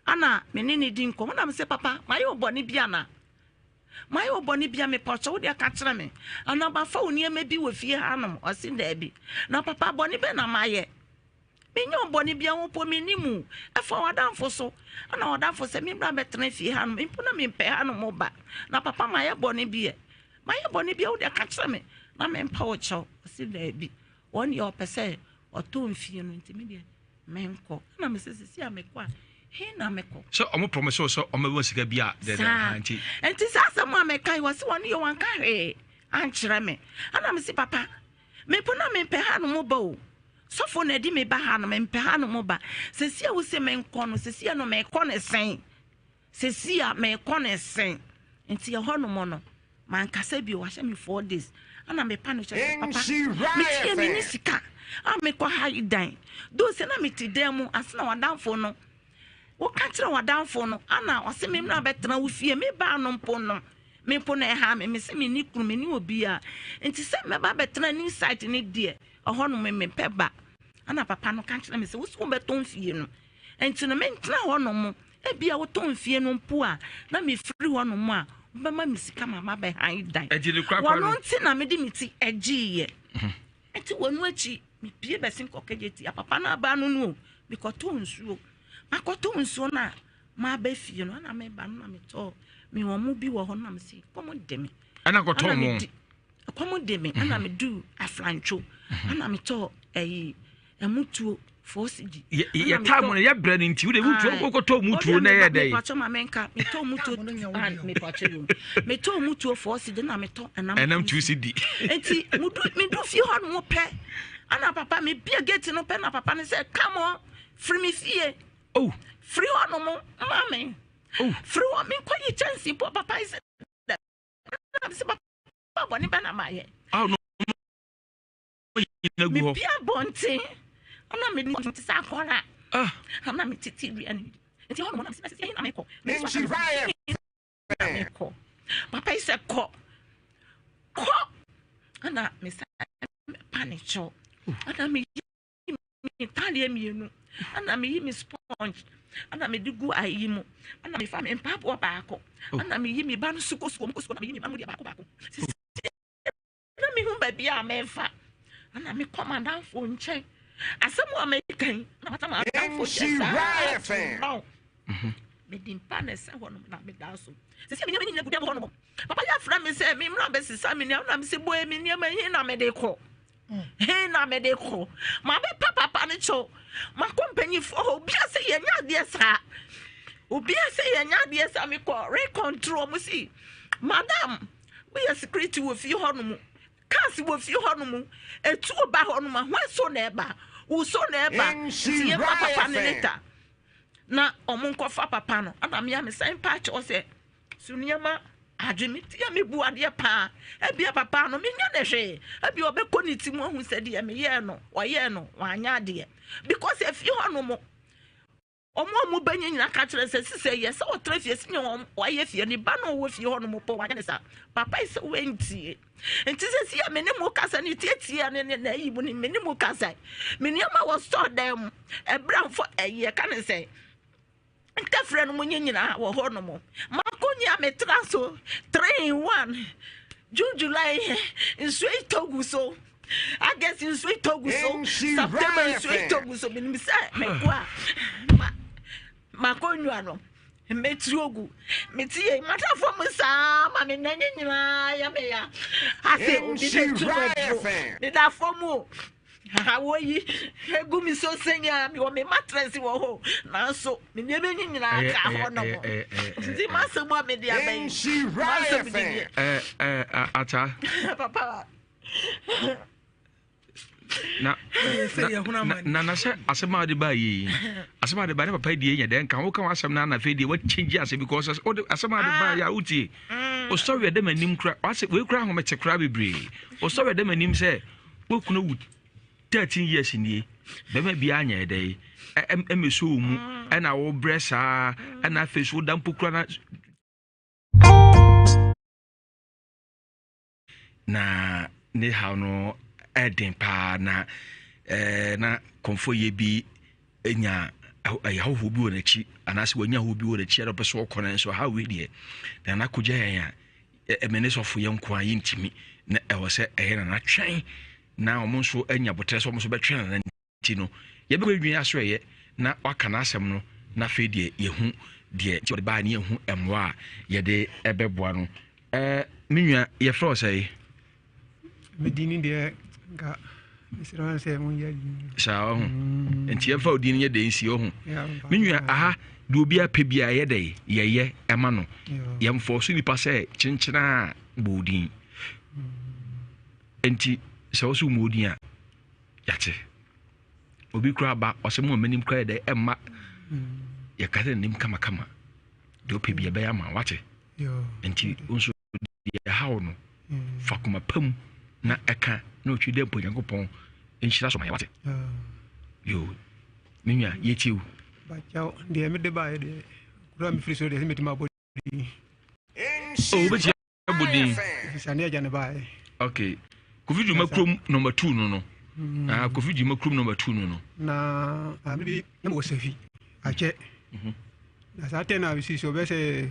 ana me ne ne di nkɔmmɔ na mesɛ, papa, mayɛ wo bɔne bi ana? Mayɛ wo bɔne bia? Mepɛ ɔkyɛ wode aka kyerɛ me anaa mafa wo nneɛma bi wɔ fie hanom? Ɔse daabi. Na papa, bɔne bɛ na mayɛ? Menyɛ wo bɔne bia wo mpo mennim wo, ɛfa w'adamfo so ana w'adamfo sɛ memmra bɛtena fie hanom mpo na mempɛ hanom ba. Na papa, mayɛ bɔne bi ɛ? Mayɛ bɔne bia wode aka kyerɛ me na mempa wo kyɛw? Ɔse daabi, wɔn deɛ ɔpɛ sɛ ɔtɔ mfie no, nti me deɛ menkɔ. Ɛna mesɛ sisi a mekɔ a, he na mekɔ? Sɛ ɔmo promise wo sɛ ɔmo bɛma sika bi a dɛdɛ saa nti. Nti saa asɛm a meka yi, wɔse wɔne yɛ wanka hwee ankyerɛ me. Ana mese, papa, mepo na mempɛ ha no mo ba o, sɔfo na ɛde me ba ha no, mempɛ ha no mo ba. Sɛsi a wose menkɔ no, sɛsi a no mekɔ ne sɛn? Sɛsi a mekɔ ne sɛn? Nti ɛhɔ nom no mankasa bio. Wahyɛ me 4 days ana mepa no kyɛ sɛ, papa, metie me ne sika a mekɔ ha yi dan do sɛ na mete dan mu ase na wadamfo no woka kyerɛ wadamfo no ana ɔse me mmra bɛtena wo fie. Me baa no mpo no, me mpo na ɛha me, mese me ne kunu, me ne obiara, nti sɛ mɛba bɛtena new site ne deɛ ɛhɔ no me mepɛ ba. Ana papa no ka kyerɛ me sɛ wosi wobɛtɔn fie no, nti no mentena hɔ nom, ebia wotɔn fie no mpo a na mefiri hɔ nom a wobɛma me sika ma mabɛhan dan. Ɛnti ne korakora no wɔno nti na mede me ti agyeeɛ. Nti wɔno akyi Mepie bɛsen kɔ Kejetia, papa no aba no no o, mekɔtɔɔ nsuo. Makɔtɔ nsuo no a maba fie no, ɛna meba no na metɔɔ me wɔn mo bi wɔ hɔ na mese kɔm de me. Ɛna kɔtɔɔ mo. Ɛkɔm de me ɛna meduu Afrantwo ɛna metɔɔ ɛyi ɛmutuo 4 cedi. Yɛ taa mu no yɛ brɛ no nti wode mutuo wokɔtɔ mutuo na ɛyɛ dɛ. Mepatwɔ ma menka metɔ mutuo mepatwɔ yom metɔ mutuo 4 cedi na metɔ ɛnam ɛnam 2 cedi. Nti mudu medu fie hɔ nom pɛ ɛna papa mebie gate no pɛ na papa no sɛ come on, firi me fie. Oh. Firi hɔ nom ma me. Oh. Firi hɔ menkɔ yi kyɛnse po papa yi sɛ sɛ papa bɔne bɛ na mayɛ. Oh, no. Mepia abɔnten ɛna me te sɛ akɔra ɛna me tete wia no nti hɔ nom na mesɛ sɛ na mekɔ na mekɔ papa yi sɛ kɔ kɔ ɛna mesa pa ne kyɛw ɛna meyi me ntaadeɛ mmienu ɛna meyi me sponge ɛna mede gu ayi mu ɛna mefa me mpaboa baako ɛna meyi me ba no sukosuko mu kosuko na meyi me ba mu deɛ baako baako sisi na mehu baabi a mefa ɛna mekɔ madamfo nkyɛn asɛm a meka yi na mata madamfo nkyɛn saa to now mede mpa na ɛsɛ hɔ nom na meda so sisi mi nneɛma nyina gu dɛm hɔ nom. Papa yɛ afrɛ me sɛ me mmra bɛsesa me nneɛma na me sɛ boe me nneɛma he na mede kɔ he na mede kɔ ma bɛpa papa no kyɛw makɔ mpanyinfoɔ hɔ obia sɛ yɛnyɛ adeɛ saa obia sɛ yɛnyɛ adeɛ saa mekɔ recontrol mo si madam woyɛ security wɔ fie hɔ nom cars wɔ fie hɔ nom etuo ba hɔ nom a hwan so na ɛba wo so na ɛba nti yɛma papa no later na ɔmo nkɔfa papa no ɛna mmea me san pa akyɛw sɛ so nneɛma adwe me tia me bu adeɛ paa ebia papa no menya ne hwee ebia ɔbɛkɔ ne ti mu ahu sɛ deɛ meyɛɛ no ɔyɛɛ no wanyɛ adeɛ because efie hɔ nom ɔmo a ɔmo bɛnyɛ nyinaa ka kyerɛ sɛ sisɛ yɛ sɛ ɔtena fie si nyɛ wɔn wayɛ fie ne ba na ɔwɔ fie hɔ nom pɔ wanyɛ ne saa papa yi sɛ wɔntie nti sɛ si yɛ me ne mu kasa ne tietie ne ne na ayi mu ne me ne mu kasa me nneɛma wɔ store dan mu ɛbrɛ mfo ɛyi ɛka ne sɛ ntɛfrɛ no mu nye nyinaa wɔ hɔ nom makonya metra so 3 in 1 June, July nsuo yi tɔ gu so, August nsuo yi tɔ gu so, September nsuo yi tɔ gu so. Menim sɛ meko a makonnwa no mɛtiri ogu mete yɛ matafo mu saa ma me nanye nyinaa yɛ me ya ase obi bɛtu maduro meda fam o awoyi egu mi so sɛnya mi wɔ mi mattress wɔ hɔ nanso mi nneɛma nyi nyinaa ka hɔ nom nti masɛm a mede aba yi masɛm de deɛ ata papa. Na na na sɛ asɛm a wode baa yie yi, asɛm a wode baa ne papa deɛ nyɛ dɛ nka woka w'asɛm no ana afei deɛ wakyɛngye asɛm because wode asɛm a wode baa yɛ a wotie ɔsɔre ɛdɛ m'anim kora wasɛ wei kora ahomete kora bebree ɔsɔre ɛdɛ m'anim sɛ wokunu wu 13 years nie bɛma biara nyɛ dɛ ɛmɛso wo mu ɛna wobrɛ saa ɛna afei so woda mpo kora na na ne haw no ɛden paa na ɛɛ na kɔnfɔ yɛ bi nya ɛyɛ ahohoɔ bi wɔ n'akyi anaasɛ wanya ahohoɔ bi wɔ n'akyi ɛna ɔpɛ so ɔkɔ no nso ha wei deɛ na n'akogya yɛn a ɛmɛ ne sɔfo yɛn nko a yɛntumi na ɛwɔ sɛ ɛyɛ nana twɛn na wɔn nso anya botrɛ sɛ wɔn nso bɛtwɛn nana nti no yɛbɛkɔ edwin aso ɛyɛ na waka n'asɛm no na afei deɛ yɛhu deɛ nti ɔde baa ne yɛhu mmoa a yɛde ɛbɛboa no. Me nua, yɛfrɛ wo sɛe? Me din ni deɛ nka mesrɛ wo sɛ monyɛ saa ɔho nti yɛmfa wo din no nyɛ dɛn nsi ɔho. Me nua, aha deɛ obi apɛ bi a ɛyɛ dɛn yɛyɛ ɛma no yɛmfɔ so nipa sɛ kyenkyena a bɔ wo din nti sɛ wo so mmɔ wo din a yɛate obi kura ba ɔsɛ mu a m'anim kura yɛ dɛ ɛmma yɛka sɛ n'anim kamakama deɛ ɔpɛ bi ɛbɛyɛ ama wate nti nso deɛ ɛhaw no fa koma pa mu na ɛka na ɔtwi dɛ mpo Nyankopɔn nhyira so ma yɛ wate yo me nua yɛtie wo. Bakyɛw deɛ mede baeɛ deɛ kura mefiri so deɛ sɛ mɛtumi abɔ din. Oh, wobɛtumi abɔ din. Ɛfiri ne agya ne baeɛ. Okay. Kofi Dwuma kurom number 2 no. Ah, Kofi Dwuma kurom number 2 no. Na mede na mewɔ Safi akyɛ. Na saa tɛn na mesi so bɛsɛ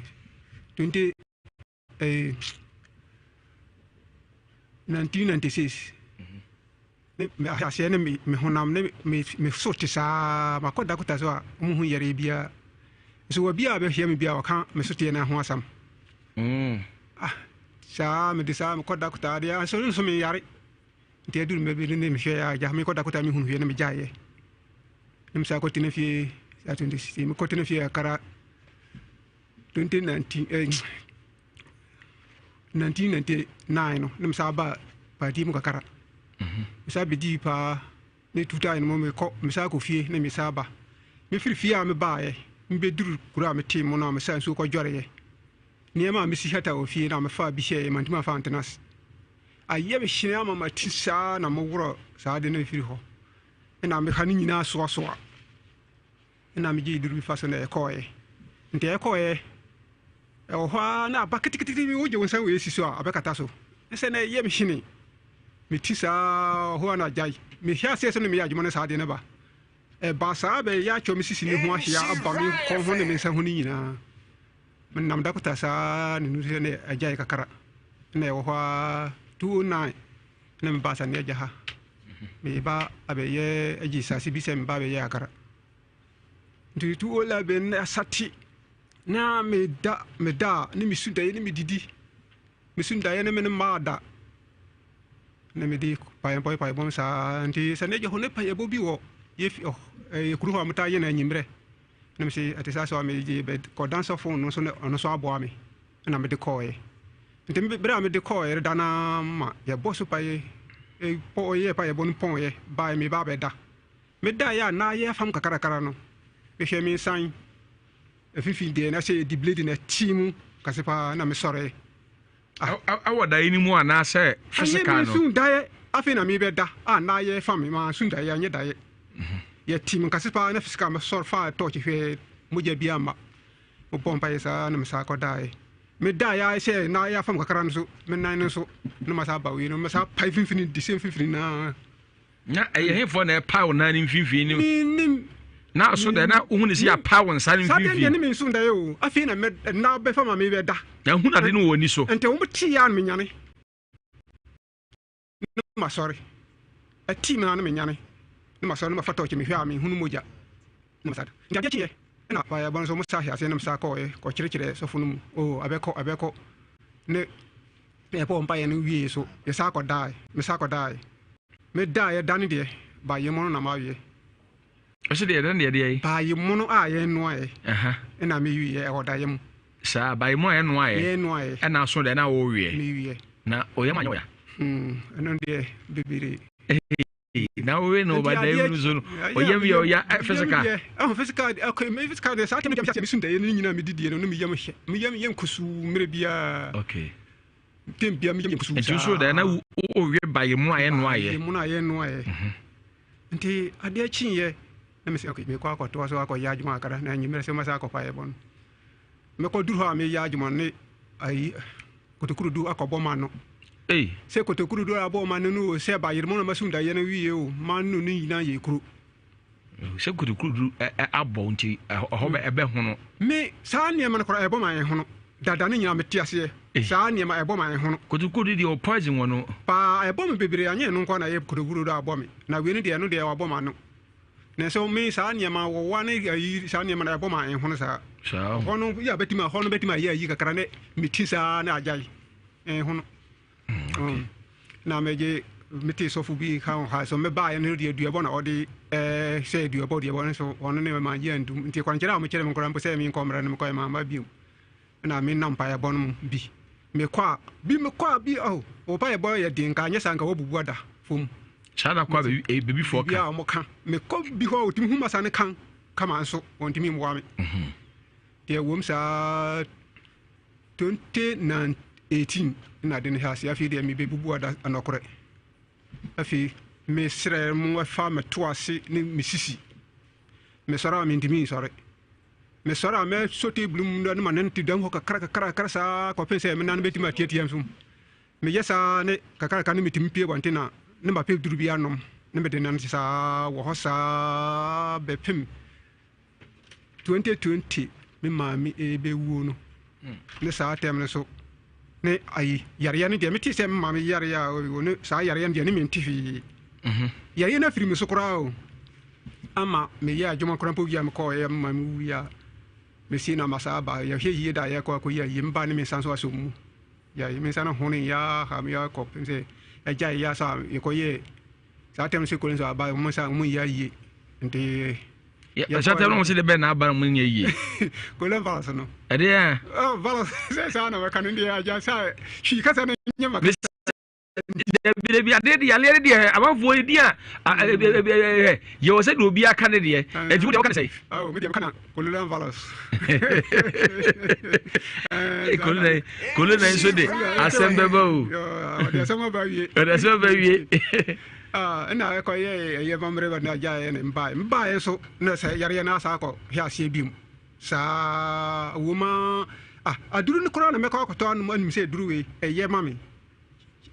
20 1996. Ne me aseɛ ne me me honam ne me me so te saa makɔ dakota so a wɔn ho yareɛ biara nso wɔ bi a bɛhyia me bi a ɔka me so teɛ no ho asɛm mm. ah saa mede saa mekɔ dakota adeɛ nso nso meyare nti aduru mmerɛ bi ne mehwɛ a agya mekɔ dakota mehunu hwee na megyaeɛ ne mesaa kɔtena fie saa 2016 mekɔtena fie akara 2019 eh, 1999 no na mesan baa paati mu kakra mesan bɛdii paa ne 2000 no mekɔ mesan kɔ fie na mesan ba mefiri fie a mebaeɛ mebɛduru kuro a metee mu no a mesan nsuo kɔdwareɛ nneɛma a mesi hata wɔ fie na mefaa bi hyɛeɛ mantumi amfa antena ase ayɛ me hyene ama mati saa na moworɔ saa de no mfiri hɔ na meha no nyinaa soasoa Nna megyee dur bi fa so na yɛkɔɔe. Ntsi yɛkɔɔe, ɛwɔ hɔ ara na aba ketseketse bi, wogye wo nsa wei si so a, ɔbɛkata so. Sɛ na ɛyɛ me hyene me ti saa hɔ ara na agyae. Mehyɛ aseɛ sɛ na meyɛ adwuma no saa adeɛ no ba. Ɛbaa saa bɛyɛ akyɛ me sisi ne ho ahyia aba me kɔn ho ne me nsa ho no nyinaa. Menam dakota saa ne nu sɛ na agyae kakra. Na ɛwɔ hɔ ara 209 na mebaa Sani Agya ha. Meba abɛyɛ agye sase bi sɛ meba abɛyɛ akara. Nti 211 na asate na meda meda a ne mesu daeɛ ne medidi. Mesu daeɛ ne me ne mmaa da. Na mede paebɔ paebɔ saa nti Sani Agya hɔ ne paebɔ bi wɔ yɛ kuro hɔ a wɔtaa yɛ no anwummerɛ. Na mese ɛte saa so a megye kɔ dansɔfo no nso na ɔno nso aboa me. na mede kɔeɛ. Nti berɛ a mede kɔeɛ da no ara ma yɛbɔ so paeɛ, pɔ yɛɛ paeɛbɔ no pɔeɛ baeɛ meba abɛda. Medaeɛ a na ayɛ afam kakrakra no, mehwɛ me nsan afifi deɛ na sɛ yɛdi blade na ɛtee mu kɛse paa na mesɔree. Ɛwɔ daeɛ no mu anaasɛ physical no? Ɛnyɛ mesu daeɛ afei na mebɛda a na ayɛ fam mansu daeɛ anyɛ daeɛ. Mhm. Yɛte mu kɛse paa na physical mesɔre faa tɔɔkye hwɛɛ mogya bi amma. Mobɔɔ mpaeɛ saa ara na mesan kɔdaeɛ. Medaeɛ ara sɛ na ayɛ afam kakra no so, me nan no so na masan aba wei no, masan pae mfimfini de sɛ mfimfini naa. Na ɛyɛ hefoɔ na ɛpae wo nan no mfimfini no? Menim. Na so dɛ na wohu ne sɛ yɛapae wo nsa no mfimfini? Saa deɛ ne me nso daeɛ o. Afei na mɛ na bɛfa ma mebɛda. Na hu ade no wɔ w'ani so. Nti wɔn te yɛ a na menyane. na masɔre. Ɛtii me ara na menyane na masɔre na mafa tɔɔkye mehwɛ a menhunu mogya na masa da. Nti adeɛ kyeeɛ na paeɛbɔ no nso wɔsa hwɛ aseɛ na mesa kɔɔɛ kɔkyerɛkyerɛ sɔfo no mu oo abɛkɔ abɛkɔ ne yɛbɔɔ mpaeɛ no wie so yɛsa kɔdae mesa kɔdae medaeɛ da no deɛ bayɛmɔ no na maweɛ. Ɔsɛ deɛ ɛdɛ deɛ deɛ yi. Bayɛmɔ a yɛnoaeɛ ɛna meweɛ ɛwɔ daeɛ mu. Saa, bae mu a yɛnoaeɛ. Yɛnoaeɛ. Ɛna aso deɛ na woweɛ. Meweɛ. Na oyam anyɛ wo ya. Hmm, ɛno deɛ bebree. Na wowe no ba dan mu so no, oyam yɛ oya eh, physical. Ɛho physical, okay, me physical deɛ saa tɛm deɛ mehyɛ mesu daeɛ no nyinaa medidie no, no meyam hyɛ, meyam yɛ nkusuu mmerɛ biara. Okay. Tɛm biara meyam yɛ nkusuu saa. Nti nso deɛ na wowe bae mu a yɛnoaeɛ. Bae mu a yɛnoaeɛ. Mhm. Nti adeɛ kyeeɛ na mesɛ okay, mekɔ akɔtoa so akɔyɛ adwuma kakra na anwummerɛ sɛ mɛsa akɔpa yɛ bɔ no. Mekɔduru hɔ a meyɛ adwuma no ne ayi kotokurodu akɔbɔ m'ano. Ei. Sɛ kotokurodu a abɔ m'ano no o, sɛ bayerɛ mu na masum daeɛ no wie o, m'ano no nyinaa yɛ kuro. Sɛ kotokurodu abɔ nti ɛhɔ bɛ ɛbɛ hono. Me saa nneɛma no koraa ɛbɔ ma ɛhono. Dada no nyinaa mete aseɛ. Saa nneɛma ɛbɔ ma ɛhono. Kotokurodu deɛ o poison wɔ no. Paa ɛbɔ me bebree anyɛ ɛno nko ara na ɛyɛ kotokurodu a abɔ me. Na wei no deɛ ɛno deɛ wabɔ m'ano. Nanso me saa nneɛma wɔwa ne ayi saa nneɛma no ɛbɔ ma ɛhono saa. Hɔ no yɛ bɛtumi hɔ no bɛtumi ayɛ ayi kakra ne me ti saa ne agyae ɛhono. Mm, na megye mete sɔfo bi ka ho ha so mebaeɛ no deɛ duabɔ na ɔde ɛɛ sɛ duabɔ duabɔ nso ɔno ne ma gye antum nti kwankyerɛ a wɔkyerɛ me nkora mpo sɛ menkɔ mmara no mekɔɛ mamma biom. Na me nam mpaeɛbɔ no mu bi. Mekɔ a, bi mekɔ a bi oh, wo mpaeɛbɔ yɛ den nka anyɛ saa nka woabubu ada fam. Saa na kɔ a baabi eh, baabifoɔ ka. Biribi a wɔka. Mekɔ bi hɔ a wɔtumi hu masa no kan kama nso wɔntumi mmoa me. Mhm. Deɛ ɛwom saa 2018 na ade no hyɛ ase afei deɛ mebɛbubu ada anɔkorɛ. Afei mesrɛ mo ɛfa meto ase ne mesisi. Mesɔre a mentumi nsɔre. Mesɔre a, mɛsɔ table mu na manante dan hɔ kakra kakra kakra saa kɔpem sɛ me nan no bɛtumi atiatia nso. Meyɛ saa ne kakra kakra ne metumi pue abɔnten na ne mapɛ duru bi anom ne mede nante saa wɔ hɔ saa bɛpem 2020 me maame ɛbɛwuo no ne saa tɛm no so ne ayi yareɛ no deɛ mete sɛ me maame yareɛ a ɔwɔ ne saa yareɛ no deɛ ne mente hwee. Yareɛ no afiri me so koraa o. Ama meyɛ adwuma koraa mpo wie a mekɔɔ yɛ ma me wie a mesie na masa aba. Yɛhwɛ yie da yɛkɔ akɔyi ayie mba ne me nsa nso asɔ mu. Yɛ me nsa no hone yɛ ha me akɔ pem sɛ agya yɛ asa yɛkɔyɛ saa tɛm sɛ kɔn so aba wɔn nsa wɔn yɛ ayie nti. Yɛ saa tɛm no wɔn sɛ de bɛn na aba wɔn nyɛ yie. Kɔlɛn virus no. Ɛdeɛ a. Ɔ virus sɛ saa na wɔka no deɛ agya sɛ hwii kasa no nyɛ ma kasa. Dabi dabi adeɛ de yareɛ no deɛ amanfoɔ yi di a yɛwɔ sɛ deɛ obi aka ne deɛ ɛnti wo deɛ woka ne sɛ. Awo mi deɛ meka na Corona virus. Corona corona nso de asɛm bɛba o. Ɔde asɛm aba wie. Ɔde asɛm aba wie. Ɛna ɛkɔ yɛ ɛyɛ mammerɛ ba na agya yɛ ne mbae mbae nso na sɛ yareɛ no asa akɔ hwɛ aseɛ bi mu saa wɔ ma ah aduru no koraa na mɛkɔ akɔtɔ anom anim sɛ aduru wei ɛyɛ ma me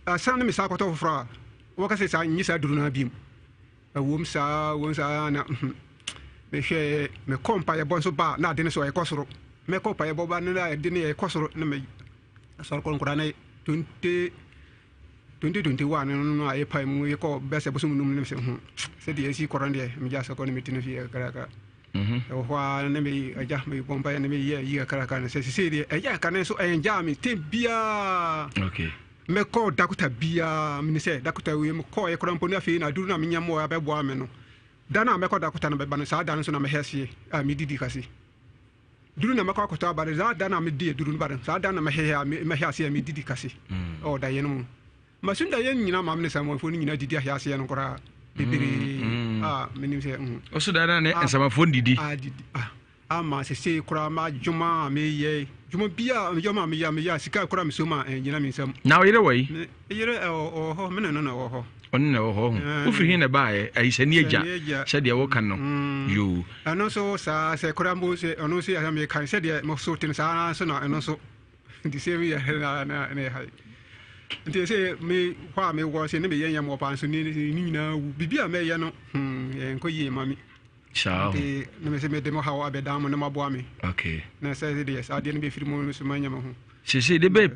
asan ne me saa akɔtɔ foforɔ a wɔka sɛ saa nye saa aduru no abiem ɛwom saa ɛwom saa na mehwɛ mekɔ mpaeɛbɔ nso ba na ade no so ɛkɔ soro mɛkɔ mpaeɛbɔ ba na ade no ɛkɔ soro na me asɔre kɔ nkora na 20 2021 no no a yɛpae mu yɛkɔ bɛsɛ bosom num no sɛ ho sɛdeɛ ɛsi kɔrɔ deɛ megya sɛ kɔ ne meti no fie kakrakra mhm. ɛwɔ hɔ a na me agya mebɔ mpaeɛ na meyɛ yi kakrakra no sɛ sesei deɛ ɛyɛ aka no nso ɛngyaa me tem biaa mɛkɔ dakota biaa mene sɛ dakota wei mekɔɔ yɛ mpo no afei na aduru no a menya mmoa bɛboa me no da no a mɛkɔ dakota no bɛba no saa da no nso na mɛhɛ aseɛ a medidi kase Duru na mɛkɔ akɔtɔ aba no, saa da no a mede aduru no ba no, saa da no na mɛhɛhɛ a mɛhɛ aseɛ a medidi kase mm. ɛwɔ daeɛ no mu. Masu daeɛ no nyinaa maame ne samanfoɔ no nyinaa didi ahɛ aseɛ no koraa bebree mm, mm. a menim sɛ mm. Ɔso daeɛ no ne ah, nsamanfoɔ no didi. Ah, didi ah, ama sesei koraa ma dwuma a meyɛ dwuma bi a meyɛ ma meyɛ meyɛ a sika koraa mesɔ mu a ɛngyina me nsam. Na ɔyere wɔ yi? Yere ɛwɔ hɔ me ne no na ɛwɔ hɔ. Ɔno na ɛwɔ hɔ ho. Wofiri he na ɛbaeɛ? Ayi sɛ ne agya sɛdeɛ woka no. Mm. Yoo. Ɛno nso saa sɛ koraa mpo sɛ ɔno nso yɛ meka sɛdeɛ mo so te no saa ara nso na ɛno nso the same yɛ na na na ɛha yi. Nti sɛ me hɔ a mewɔ sɛ ne meyɛ nyɛ mmoa paa nso ne ne nyinaa wu. Biribi a mɛyɛ no hmm ɛnkɔ yie ma me. Saa. Nti na mese mede mo haw abɛdan mo na moaboa me. Okay. Na sɛ deɛ saa adeɛ no bɛfiri mu nso manya me ho. Seesei de bɛ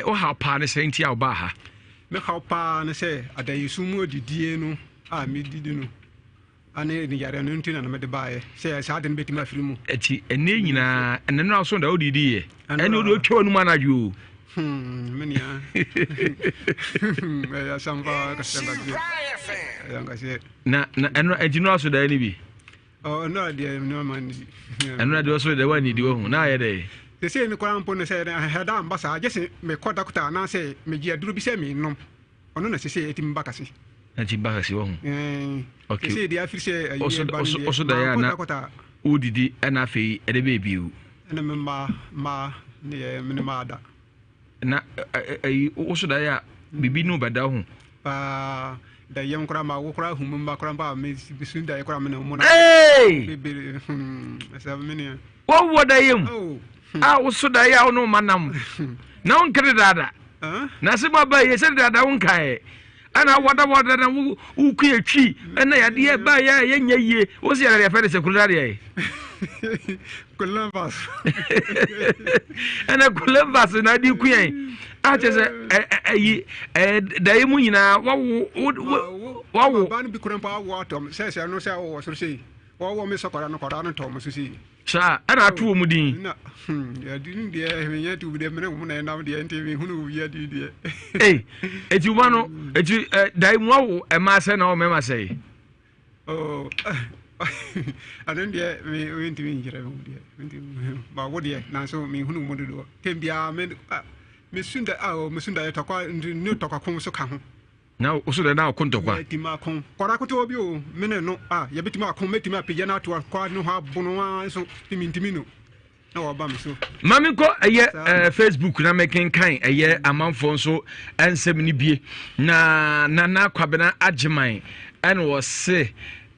ɔhaw paa ne sɛ nti a ɔbaa ha. Me haw paa ne sɛ adaeɛso mu adidie no a medidi no ane ne yareɛ no nti na na mede baeɛ sɛ saa ade no bɛtumi afiri mu. Ɛti ɛnɛ nyinaa ɛnɛ no aso da wodidi yɛ ɛne wode wotwa w'anum anadwo o. Hmm, me nua ɛyɛ asɛm paa kɛseɛ nkɛseɛ ɛyɛ nkɛseɛ. Na na ɛno ɛnti no aso da ɛne bi. Ɛno a deɛ ɛno ama nidi. Ɛno a deɛ ɔsoro deɛ wanidi wahu na ayɛ dɛ. Sesei no koraa mpo no sɛ ɛda mba saa gye sɛ mekɔ dɔkota anaasɛ megye aduro bi sɛ menom ɔno na sesei ɛtumi ba kase. Na ɛtumi ba kase wahu. Okay. Sesei deɛ afiri sɛ ɛyi ɛba no deɛ ɔso da yɛ a na wodidi ɛna afei ɛde bɛyɛ bio. Ɛna me mma mma ne yɛ me ne mma ada. Na ɛyi woso daeɛ a biribi ne wo bɛda ho. Paa da yɛm koraa ma wo koraa hu me mma koraa mpa me sun daeɛ koraa me ne mo na. Bebree hmm ɛsɛ me ne. Wɔwɔ da yɛm oh, hmm. a woso daeɛ a wo ne wo ma nam na wo nkere dada na sɛ mo aba yɛ sɛ dada wo nkaeɛ ɛna wɔdawɔda na wokɔ atwi ɛna yadeɛ baeɛ a yɛnyɛ yie wo sɛ yɛdeɛ fɛ de sɛ kuro dadeɛ Columbus ɛna Columbus na ade ku yɛn akyɛ sɛ ɛyi daeɛ mu nyinaa wawo wawo ba no bi kura mpo awo atɔm sɛ sɛ ɛno sɛ wɔ soro sei wɔwɔ me sɛ kɔda no kɔda no tɔm so sei Saa ɛna ato wɔn din. Na hmm ɛdi deɛ menyɛ tu deɛ mene wɔn na ɛnam deɛ nti mehunu obi adi deɛ. Ee eti wɔn no eti ɛ dae mu awo ɛmaa sɛ na wɔn mɛma sɛ. Oo ɛno deɛ me mentumi nkyerɛ me deɛ mentumi ma wo deɛ nanso mehunu wɔn dodoɔ tɛm biara me mesu da a mesu da yɛ tɔkwa ne tɔkwa ko so ka ho. Na wo so dɛ na ɔko ntɔkwa. Yɛatumi ako. Kɔra ketewa bi o, me ne no a, yɛbɛtumi ako, mɛtumi apagya no ato akɔ ne hɔ abono ara nso mentumi no na waba me so. Ma menkɔ ɛyɛ eh, Facebook na mekenkan ɛyɛ amanfoɔ nso nsɛm no bie na Nana Kwabena Agyeman ɛna ɔse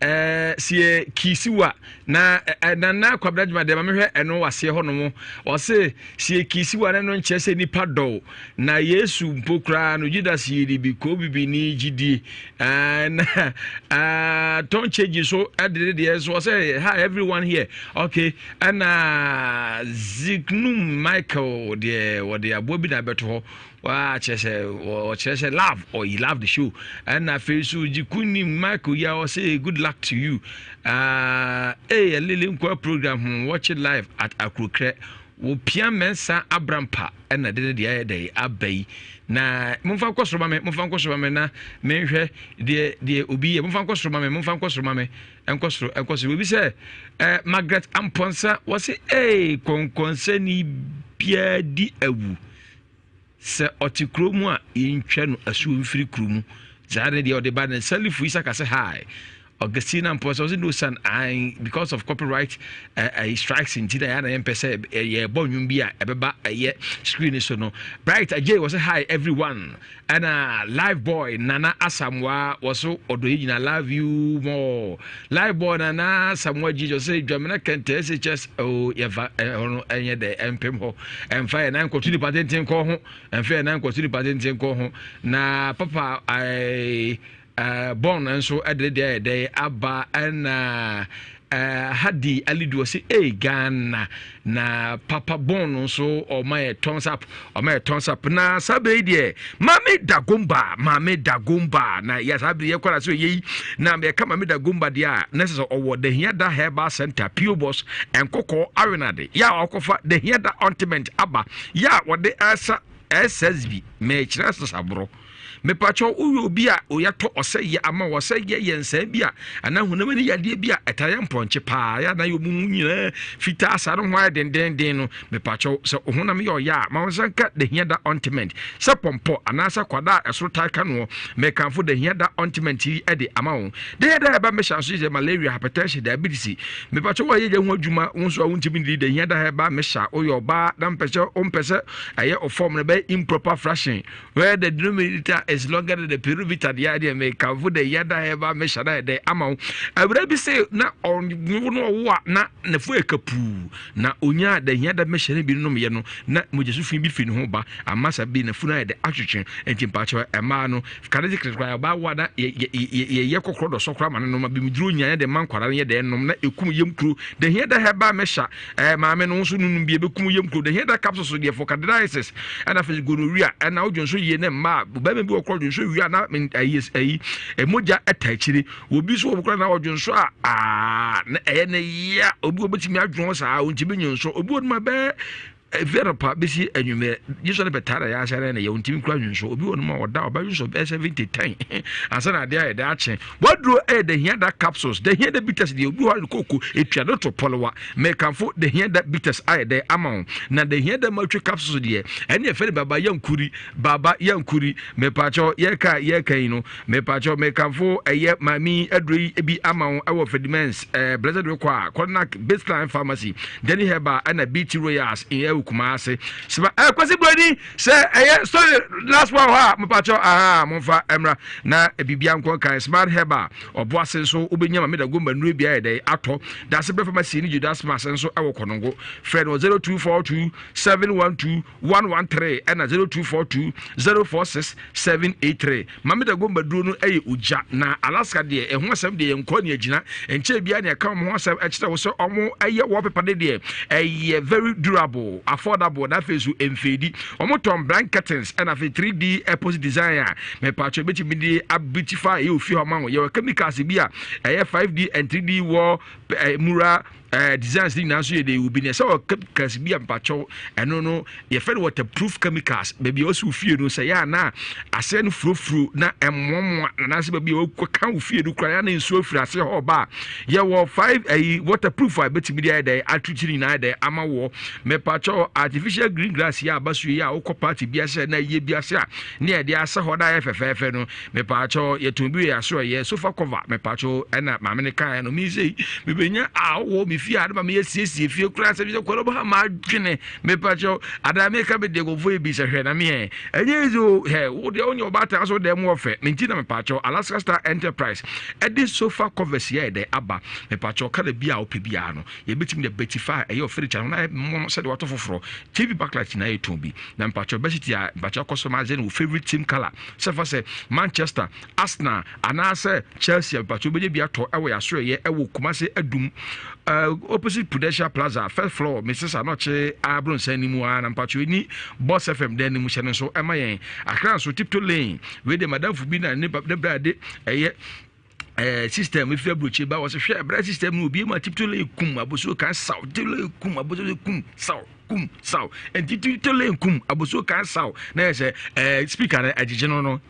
eh, sɛ kiisiwa na eh, Nana Kwabena Agyeman deɛ ma mehwɛ ɛno waseɛ hɔ nom ɔse Sɛ yɛkisi ware no nkyerɛ sɛ nnipa dɔ wo. Na Yesu mpo koraa no, Judas yii ne bi kɔɔ bibini gyidie. Na Tom Chegi so de ne deɛ nso ɔsɛ hi everyone here. Okay, ɛna Zignum Michael deɛ wɔde aboa bi na abɛto hɔ. Waa kyerɛ sɛ ɔkyerɛ sɛ love or he love the show. Ɛna afei so Jikuni Michael yi a ɔsɛ good luck to you. Uh, hey, Lily Nkwa program ho watch it live at Akurokra. Wopia Mensah Abrampa ɛna de ne deɛ ayɛ dɛ aba yi. Na momfa nkɔ soro ma me, momfa nkɔ soro ma me na menhwɛ deɛ deɛ obi yɛ. Momfa nkɔ soro ma me, momfa nkɔ soro ma me. Nkɔ soro, nkɔ soro. Obi sɛ eh, Margaret Amponsa wɔse ee kɔnkɔnsani biara di awu. Sɛ ɔte kuro mu a yɛntwa no asuo mfiri kuro mu. Saa ne deɛ ɔde ba ne Salifu Isaka sɛ hi. Augustina Mpɔsɛ ɔsɛ no son I because of copyright strikes nti na yɛn na yɛmpɛ sɛ yɛbɔ nnwom bi a ɛbɛba ɛyɛ screen so no. Bright Ajay wɔsɛ hi everyone. Ɛna live boy Nana Asamoah wɔso ɔdɔ yɛ nyina love you more. Live boy Nana Asamoah gyi ɔsɛ Dwamena Kɛntɛ SHS oh yɛfa ɛhɔ no ɛnyɛ dɛ ɛmpem hɔ ɛmfa yɛ nan nkɔto nipa tenten kɔ ho ɛmfa yɛ nan nkɔto nipa tenten kɔ ho na papa ɛɛ Bɔn nso de ne deɛ ayɛ dɛn aba ɛna Hadi Alidu ɔsi ee Ghana na papa bɔn no nso ɔma yɛ thumbs up ɔma yɛ thumbs up na saa bere yi deɛ maame Dagomba maame Dagomba na yɛ saa bere yɛ kɔ na so yɛ yi na yɛka maame Dagomba deɛ a na ɛsɛ sɛ ɔwɔ Dahiada Herbal Center PO Box Nkɔkɔɔ Awenade yɛ a ɔkɔfa Dahiada ointment aba yɛ a wɔde ɛsa SSB mɛkyerɛ sasaborɔ. Mepakyɛw, woyɛ obi a yɛatɔ ɔsɛeɛ ama wo, ɔsɛeɛ yɛ nsɛe bi a anaa honam ani yadeɛ bi a ɛtaa yɛ mpɔnkye paa, yɛ anaa yɛ ɔmo ho nyinaa fitaa saa no ho ayɛ dendenden no, mepakyɛw, sɛ wo honam yɛ ɔyɛ a, ma wo nsa nka Dahiada ointment, sɛ pɔmpɔ anaasɛ kwadaa a ɛsoro tae ka noɔ, mekamfo Dahiada ointment yi de ama wo. Dahiada herbal mixture nso yɛ malaria, hypertension, diabetes, mepakyɛw wo a yɛyɛ ho adwuma, wo nso a wontumi nnidi Dahiada herbal mixture, woyɛ ɔbaa na mpɛ sɛ wompɛ sɛ ɛyɛ ɔfɔm no bɛyɛ improper flushing, Where the denominator is longer than the perimeter deɛ adeɛ mekamfo dɛ yada ɛba mehyɛ da ɛdɛ ama wo awura bi sɛ na ɔwo no ɔwo a na nafo ɛka puu na onya da hia da mehyɛ no bi nom yɛ no na mogya so fi bi fi ne ho ba ama sa bi nafo no ayɛ dɛ atwetwe nti mpakyɛ ɛmaa no kane de krekra ɔbaa wo a na yɛyɛ kɔkorɔ dɔsɔ koraa ma no nom abimduro nya yɛ de ma nkwara no yɛ dɛ nom na ɛkum yam kuro da hia da hɛba mehyɛ Ɛɛ maame no nso nunum bi ebekum yam kuro. The hair capsules deɛ for candidiasis ɛna afei gonorrhea ɛna wodwo nso yie ne mmaa bɛrima bi wɔ korɔ dwo nso wie a na ɛyi ɛyi mogya ɛta akyire obi nso wɔ korɔ na ɔdwo nso a aa na ɛyɛ ne ya obi wɔ betumi adwo saa ontumi nyo nso obi wɔ no ma bɛɛ efi anɔpa bɛsi anwummerɛ gye sɛ ne bɛtaa na yɛahyɛ ne ne yɛ ntumi kura nwonso obi wɔ no ma ɔda ɔba nwonso bɛyɛ 70 10 ansa na adeɛ ayɛ dɛ akye Waduro ɛyɛ Dahiada capsules, Dahiada bitters deɛ obi hɔ a kooko etua no to pɔlewa. Mekamfo Dahiada bitters ayɛ dɛ ama wo. Na Dahiada matwe capsules deɛ ɛne ɛfɛ no baba yankuri, baba yankuri. Mepaakyɛw yɛka yɛka yi no, mepaakyɛw mekamfo ɛyɛ maame yi aduro yi bi ama wo ɛwɔ Fedimens, ɛɛ Blessed Rekɔ a, Konak Baseline Pharmacy, Danny Herbal ɛna BT Royals ɛwɔ Kumasi. Sima ɛɛ Kwasi Broni sɛ ɛyɛ story last one hɔ a mepakyɛw aha momfa mmra na biribia nkɔ nkan smart herbal ɔboase nso wobɛnya ma meda gomba nnuro bi ayɛ dɛn atɔ dase berɛ pharmacy ne judas mas nso ɛwɔ kɔnongo frɛ no 0242 712 113 ɛna 0242 046 783 Mame Dagomba duro no yɛ ogya na Alaska deɛ ɛho asɛm deɛ yɛnkɔ ne agyina nkyɛn biara ne ɛka wɔn ho asɛm kyerɛ wo sɛ wɔn ɛyɛ wallpaper de deɛ ɛyɛ very durable affordable na afei so mfeedi wɔn tɔn blank curtains ɛna afei 3D epoxy design a mepatwɛ bɛtumi de abeautify ɛyɛ ofie hɔ ma wo yɛwɔ chemicals bi a ɛyɛ 5D and 3D wall mural Designs ne nyinaa nso yɛ de obi ne sɛ wɔ chemicals bi a mpakyɛw ɛno no yɛfɛ no waterproof chemicals baabi a wɔsi ofie no sɛ yɛ ana aseɛ no furofuro na ɛmoamoa anaasɛ baabi a wɔka ofie no kora yɛ ana nsuo afiri aseɛ hɔ ɔba a yɛwɔ five ɛyi waterproof a ɛbɛtumi de ayɛ dɛ atutu ne nyinaa dɛ ama wɔ mepakyɛw artificial green grass yɛ aba so yi a wokɔ party bi ase na yie bi ase a ne yɛde asɛ hɔ na ayɛ fɛfɛɛfɛ no Mepaakyɛw yɛtɔn bi wɔ yɛ asorɔyɛ sofa cover mepaakyɛw ɛna maame no kaeɛ no me sei mebɛnya a wɔ me fie a ne ma meyɛ siesie fie koraa sɛ sɛ kɔlɔbɔ ha ma adwene mepaakyɛw adaa meka me deɛ kɔfoɔ yɛ bi sɛ hwɛ na meɛ ɛnyɛ easy o hɛ wo deɛ wonyɛ ɔbaatan so dɛm wɔ fɛ menti na mepaakyɛw Alaska Star Enterprise ɛde sofa covers yɛ ɛdɛ aba mepaakyɛw kala bi a wopɛ biara no yɛbɛtumi de bɛtifa a ɛyɛ ɔfirikyɛ no na mmɔ sɛdeɛ wato foforɔ TV backlight na yɛtɔn bi na mpakyɛw bɛsiti a mpakyɛw customize no wo favorite team color sɛ fa sɛ Manchester, Arsenal anaasɛ Chelsea a mpakyɛw wobɛnya bi atɔ ɛwɔ yɛasoɛyɛ ɛwɔ Kumase Adum uh, opposite Prudential Plaza first floor Mrs Anɔkye Abronsan no mu ara na mpakyɛw ɛni Boss FM dan no mu hyɛ no nso ɛma yɛn Accra nso Tiptoe Lane wei de madamfo bi na ne ne bra de ɛyɛ eh, system efi aburokyi ba wɔsɛ hwɛ ɛbrɛ system no obi mu a tiptoe lane kum abosuo kan saw tiptoe lane kum abosuo kum saw kum saw nti tiptoe lane kum abosuo kan saw na yɛ sɛ ɛɛ eh, speaker no ɛgyegye no no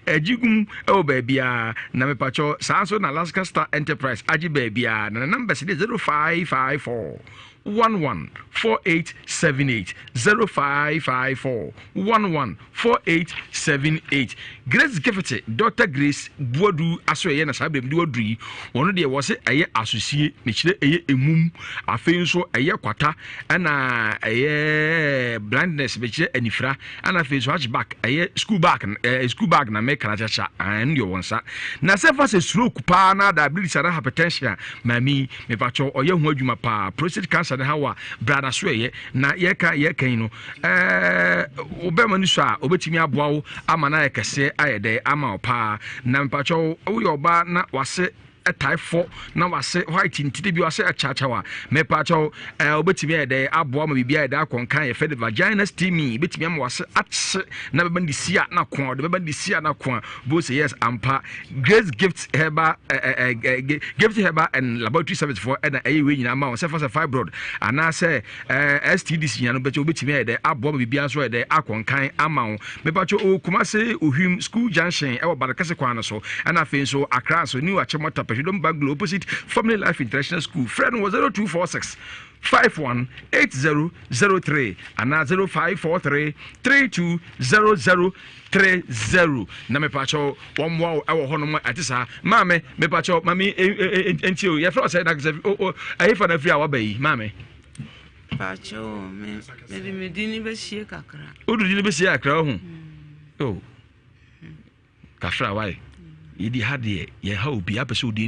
ɛgye gum ɛwɔ baabiara na mepakyɛw saa nso na Alaska Star Enterprise agye baabiara na ne numbers de 0554 11 4878 0554 11 4878 Grace Gift Doctor Grace Buadu aso ɛyɛ na saa berɛ mede waduru yi wɔn deɛ wɔ se ɛyɛ asosie ne kyerɛ ɛyɛ emum afei nso ɛyɛ kwata ɛna ɛyɛ blindness mekyerɛ anifira ɛna afei nso hatchback ɛyɛ school bag ɛɛ school bag na mɛka na kyakya ɛno deɛ wɔn nsa na sɛ fa sɛ stroke paa na diabetes ana hypertension a maame mepakyɛw ɔyɛ ho adwuma paa prostate cancer ne hawa bra na so ɛyɛ na yɛka yɛka yi no ɛɛ wo bɛrima no sɔ a obetumi aboa wo ama no ayɛ kɛseɛ ayɛ dɛ ama wo paa na mpakyɛw woyɛ ɔbaa na wase ɛtae fɔ na wase white ntiri bi wase akyakyaw a mepakyɛw ɛɛ obetumi ayɛ dɛ aboa ma biribi ayɛ dɛ akɔnkan yɛfɛ de vagina steaming ebetumi ama wase akye na bɛba ne si a na ko a ɔde bɛba ne si a na ko a bo sɛ yes ampa grace gift herbal ɛɛ ɛɛ gift herbal and laboratory service foɔ ɛna ɛyɛ wei nyinaa ma wɔn sɛ fa sɛ fibroid anaasɛ Ɛɛ STDs nyinaa no bɛkyɛ wobɛtumi ayɛ dɛ aboa ma biribiara nso ayɛ dɛ akɔ nkan ama wo. Mepakyɛ ɔwɔ Kumase Ohwim School Junction ɛwɔ Barekɛse kwan no so ɛna afei nso Accra nso New Achimota Pɛhwedom Bungalow opposite Family Life International School. Frɛ no wɔ 0246 518003 anaa 0543 3200 30 na mepakyɛw wɔmmoa wo ɛwɔ hɔnom a ɛte saa maame mepakyɛw maame nti o yɛfrɛ ɔsɛ na sɛ ɛhefa na afiri a waba yi maame pakyɛw me mede me din no bɛsie kakra wode din no bɛsie kakra wo ho o kakra wae yɛdi ha deɛ yɛha obi apɛ sɛ wode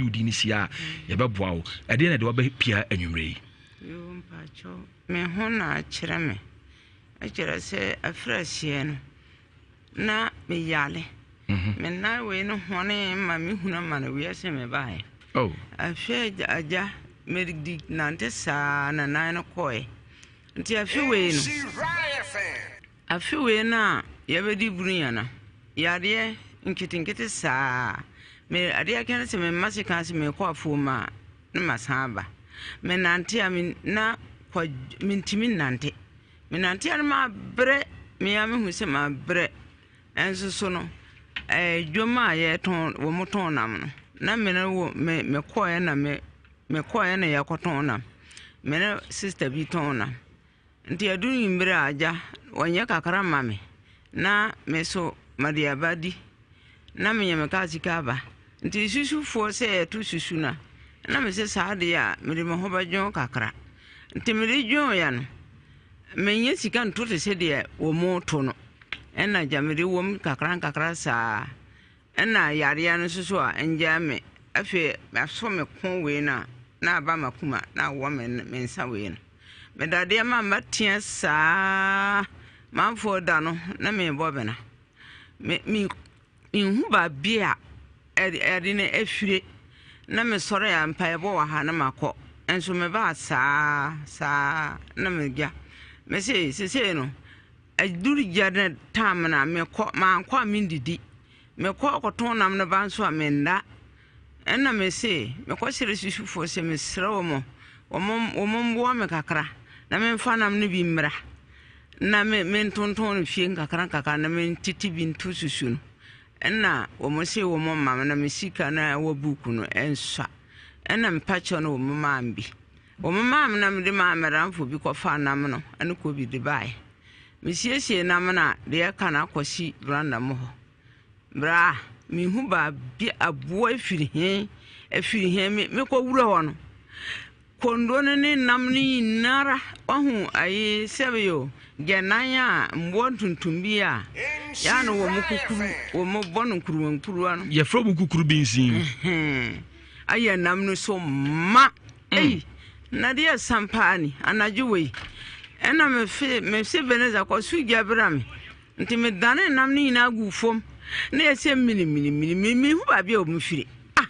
wo din no sie a yɛbɛboa wo ɛdeɛ na ɛde wabɛpia anwummerɛ yi mpakyɛw me ho na akyerɛ me Ɛkyerɛ sɛ afiri aseɛ no na meyare. Mhm. Me nan wei no hɔnee ma mehunu amane wiase mebaeɛ. Oh. Afei agya medi nante saa na nan no kɔɛ. Nti afe wei no afe wei no a yɛbɛdi burunya no yadeɛ nketenkete saa me adeɛ kɛ no sɛ memma sika sɛ mekɔ afuom a na masan aba. Menante a me na kɔ mentumi nnante. Menante a na mabrɛ me ara mehu sɛ mabrɛ. Nso so no, ɛɛ dwam a yɛtɔn wɔtɔn nam no, na me ne wɔ me mekɔeɛ na me mekɔeɛ na yɛkɔtɔn nam. Me ne sista bi tɔn nam. Nti ɛduru anwummerɛ a, agya, wɔnyɛ kakra mma me na me nso mede aba di na menya me kaa sika aba. Nti susufoɔ sɛ yɛto susu no a, na mese saa deɛ a mede me ho bɛdwon kakra. Nti mede dwoeɛ no, mennya sika nto te sɛ deɛ wɔto no. Ɛna agya mede wom kakra nkakra saa. Ɛna yareɛ no nso so a ɛngyaa me. Afei asɔ me ko wei no a, na aba m'akoma na awɔ me me nsa wei no. Meda adeɛ ma matea saa manfoɔ da no na mebɔ bena. Me me menhu baabi a ɛde no afire na mesɔre a mpaebɔ wɔ ha na makɔ. Nso mebaa saa saa na megya. Mese sesei no Ɛduru gya no time no a, mekɔ. Mankɔ a mendidi. Mekɔ kɔtɔn nam no ba nso a, menda. Ɛnna mese, mekɔsrɛ susufoɔ sɛ mesrɛ wɔn, wɔn wɔmmoa me kakra na memfa nam no bi mmra na me mentontɔn no fie nkakra nkakra na mentete bi nto susu no. Ɛnna wɔn se wɔn mma me na me sika no a ɛwɔ buuku no ɛnsua. Ɛnna mepa kyɛw no wɔn maa me bi. Wɔmaa me na mede maa m'adamfo bi kɔfaa nam no ne kɔbi de baeɛ. Mesiesiee nam no a, deɛ ɛka no akɔsi veranda mu hɔ. Berɛ a mehu baabi aboa firi he, afiri he, me mekɔwura hɔ no, kondo no ne nam no nyinara, wahu ayi sɛbe o, gyɛnan a mmoa ntuntum bi a yɛa no wɔn kukuru, wɔn bɔ no nkuruwa nkuruwa no. Yɛfrɛ wɔn kukuru binsin. Ayɛ nam no so ma. Ei, na deɛ ɛsa paa ni, anadwo wei. Ɛna mefe mese Ebenezer kɔ so gya bra me. Nti medane nam no nyinaa guu fam. Na ɛsɛ miniminiminimini, mehu baabi a wɔn firi. Ah!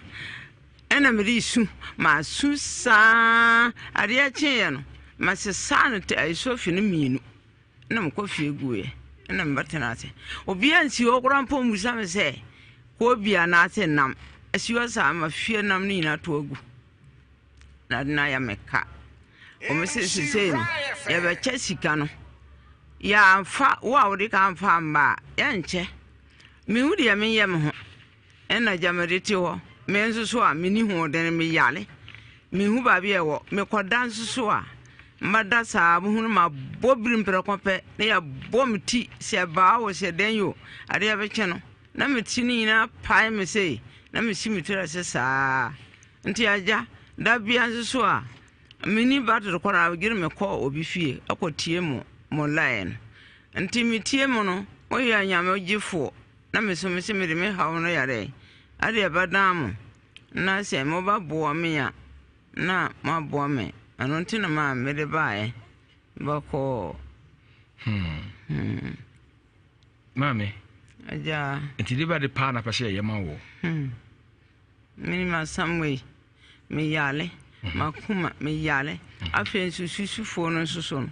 Ɛna mede resu, masu saa. Adeɛ kyeeɛ no, mesesaa no te sofi no mmienu na mekɔ fie guiɛ ɛna mebɛtena ase. Obiara nsi hɔ koraa mpo mmisa me sɛ koobi anaasɛ nam. Asi hɔ saa ma fie nam no nyinaa to agu. Na ade no ayɛ me ka. Wɔn se sesei no yɛbɛkyɛ sika no. Yɛamfa wo a wode ka amfa amma a yɛnkyɛ. Mehu deɛ menyɛ me ho. Ɛna gya mede te hɔ. Me nso so a menni hoɔden, meyare. Menhu baabi a ɛwɔ. Mekɔda nso so a, mada saa wohunu mabɔ birim prɛko pɛ na yɛabɔ me ti sɛ baa o sɛ dɛn o adeɛ bɛkye no na me ti no nyinaa pae me sei na mesi me tiri ase saa. Nti agya, da bia nso so a menni battery koraa gyere mekɔ obi fie akɔtie mo mo line no. Nti metie mo no, moyɛ anyame gyefoɔ. Na me nso mese mede me haw no yare adeɛ bɛdan mo, na sɛ mobɛboa me a, na moaboa me. Ɛno nti na maa mede baeɛ bɛkɔɔ. Hmm. Hmm. Maame. Agya. Nti de ba de paa na pɛ sɛ yɛyɛ ma wɔ. Hmm. Menim asɛm wei. Meyare, m'akoma, meyare. Afei nso susufoɔ no nso so no,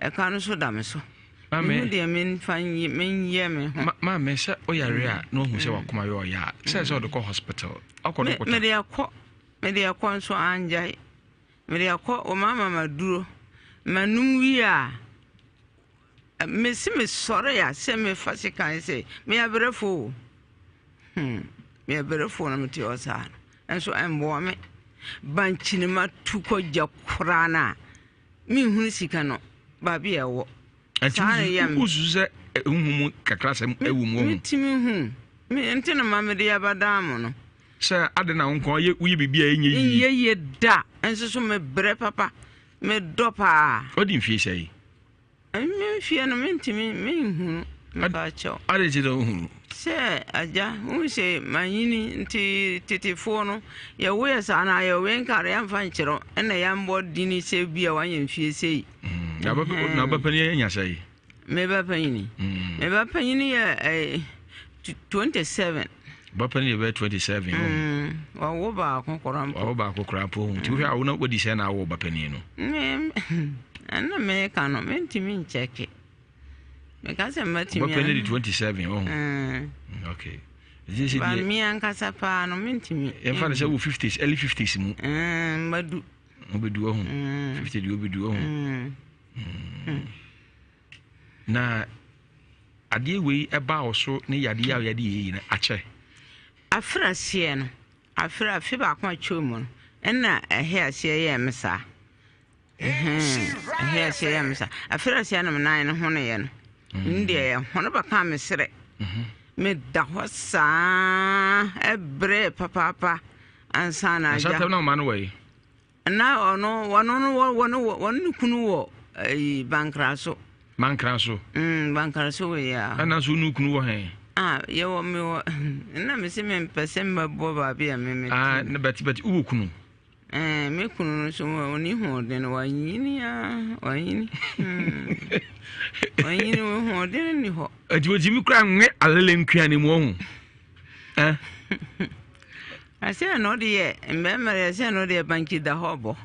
ɛka no nso da me so. Mehu deɛ memfa menyɛ me ho. Maame, sɛ woyare a na wahu sɛ wakoma yɛ ɔyɛ a, sɛ sɛ ɔde kɔ hospital, ɔkɔ dɔkota. Mede akɔ, mede akɔ nso angyae. Mede akɔ, wɔama ma duro. Manum wie a, mesi mesɔre a sɛ mefa sekan sɛ meyɛ brɛfo o. Hmm, meyɛ brɛfo na mete hɔ saa no. Nso ɛmmoa me. Bankyenema tu kɔ gya koraa no a, menhunu sika no baabi a ɛwɔ. Saa na ɛyɛ me. Wosusu sɛ nhu mu kakra sɛm ɛwɔ mu ɔho? Metumi hu. Nti na ma mede abɛdaa mo no. Sɛ ade na wo nko woyɛ biribi a ɛnyɛ yie. Ɛnyɛ yie da. Nso so mebrɛ papa. Medɔ paa. Wadi mfie sɛn? Me mfeɛ no mentumi menhunu mpakyɛw. Adɛn nti na wohunu? Sɛ agya wohu sɛ manyini nti tetefoɔ no yɛwo yɛ saa na yɛwe nkare yɛmfa nkyerɛ ɛna yɛmbɔ dini sɛ bi a wanyɛ mfie sei. Mm, na wobɛpani anya sɛ yi? Me ba panyini. Mm. Me ba panyini yɛ 27. Ba panyini yɛ bɛyɛ 27. Mm, wawo baako koraa mpo. Wawo baako koraa mpo. Nti wohwɛ a wo na wadi sɛ na awo ba panyin no. Ɛna meka no mentumi nkyɛke. Meka sɛ mmatumi. Ba panyin di 27 ɔho. Mm. Okay. Ba me ankasa paa no mentumi. Yɛmfa no sɛ wo 50s early 50s mu. Mm, madu. Wobɛdu ɔho. 50 di wobɛdu ɔho. Mm. Na adeɛ wei ɛbaa wo so ne yadeɛ a yɛde yɛ yi no akyɛ? Afiri aseɛ no, afiri afe baako a twam mu no, ɛna ɛhe aseɛ yɛɛ me saa. Ɛhe aseɛ yɛɛ me saa. Afiri aseɛ no me nan no honoeɛ no, ne deɛ ɛhono bɛkaa me serɛ. Meda hɔ saa ɛbrɛ papaapa ansa na agya. Na saa tam na ɔma no wɔ yi? Na ɔno wɔno no wɔ wɔne wɔne ne kunu wɔ ɛyi bankra so. Bankra so. Mm bankra so wɔ yɛ a. Ɛna nso ne kunu wɔ hɛn. Ah yɛ wɔ mi wɔ ɛna mi si mi mpɛ sɛ mbɛ bɔ baabi a mi mi. Ah ne bɛti bɛti wowɔ kunu. Ɛɛ mi kunu no so ɔni hoɔden wanyini aa wanyini. Wanyini hoɔden ni hɔ. Ɛti wɔ ti mi kura ŋmɛ alele nkua ne mu ɔho. Eh. Ɛsɛ na ɔde yɛ mmarima deɛ ɛsɛ na ɔde yɛ bankye da hɔ bɔ.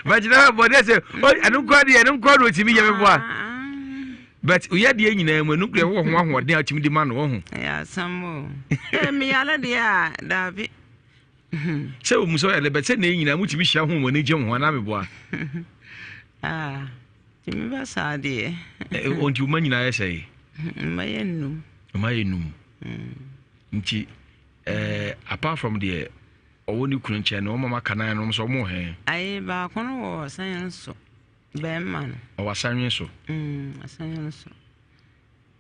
Bankye da hɔ bɔ deɛ sɛ ɛno nkɔ deɛ ɛno nkɔ deɛ ɔtumi yɛ meboa. But oyɛ deɛ nyinaa mu ɛno deɛ wowɔ ho ahoɔden a ɔtumi de ma no wɔ ho. Ɛyɛ asɛm o. Ee meyare deɛ a daabi. Sɛ wɔn mu sɛ ɔyɛ bɛ sɛ ne nyinaa mutumi hyia ho wɔn ani gye ho anaa meboa. Ah, tumi ba saa deɛ. Ɔnti wɔn nyinaa yɛ sɛ. Mma yɛ num. Mma yɛ num. Nti eh, apart from deɛ ɔwɔ ne kunu nkyɛn no, wɔn mama kanan no nso wɔn hɛn. Ayi baako no wɔ asan so bɛrima no. Ɔwɔ asanwe so. Mm, asanwe so.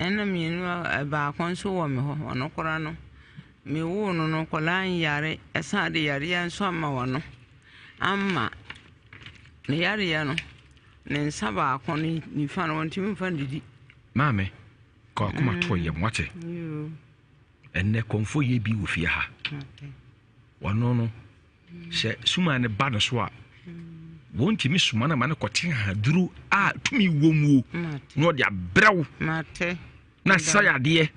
Ɛna mmienu eh, baako nso wɔ me hɔ ɔno kora no mewoo no no kɔlaa nyare ɛsan de yareɛ nso ama wɔno ama ne yareɛ no ne nsa baako ne nifa no wɔntumi mfa ndidi. Maame. Ka wakoma to yam wate. Ɛnnɛ kɔmfo yɛ bi wɔ fie ha. Ɔno no sɛ suma ne ba no so a wɔntumi soma no ma no kɔte ahaduro a tumi wɔ mu na ɔde abrɛ wo. Na sa yadeɛ.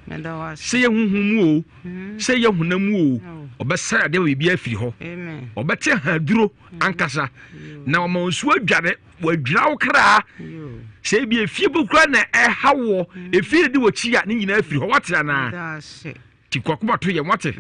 Sɛ yɛ honhom mu o, hmm. sɛ yɛ honam mu o, oh. ɔbɛsa yadeɛ ma biribi afiri hɔ. Ɔbɛte ahaduro hmm. ankasa na ɔma nsuo adware wadwira wo kraa. Sɛ ebi efie bo kura na ɛha wɔ hmm. efie de wɔ kyi a ne nyinaa afiri hɔ wate anaa. Ti kwakoma to yɛn wate.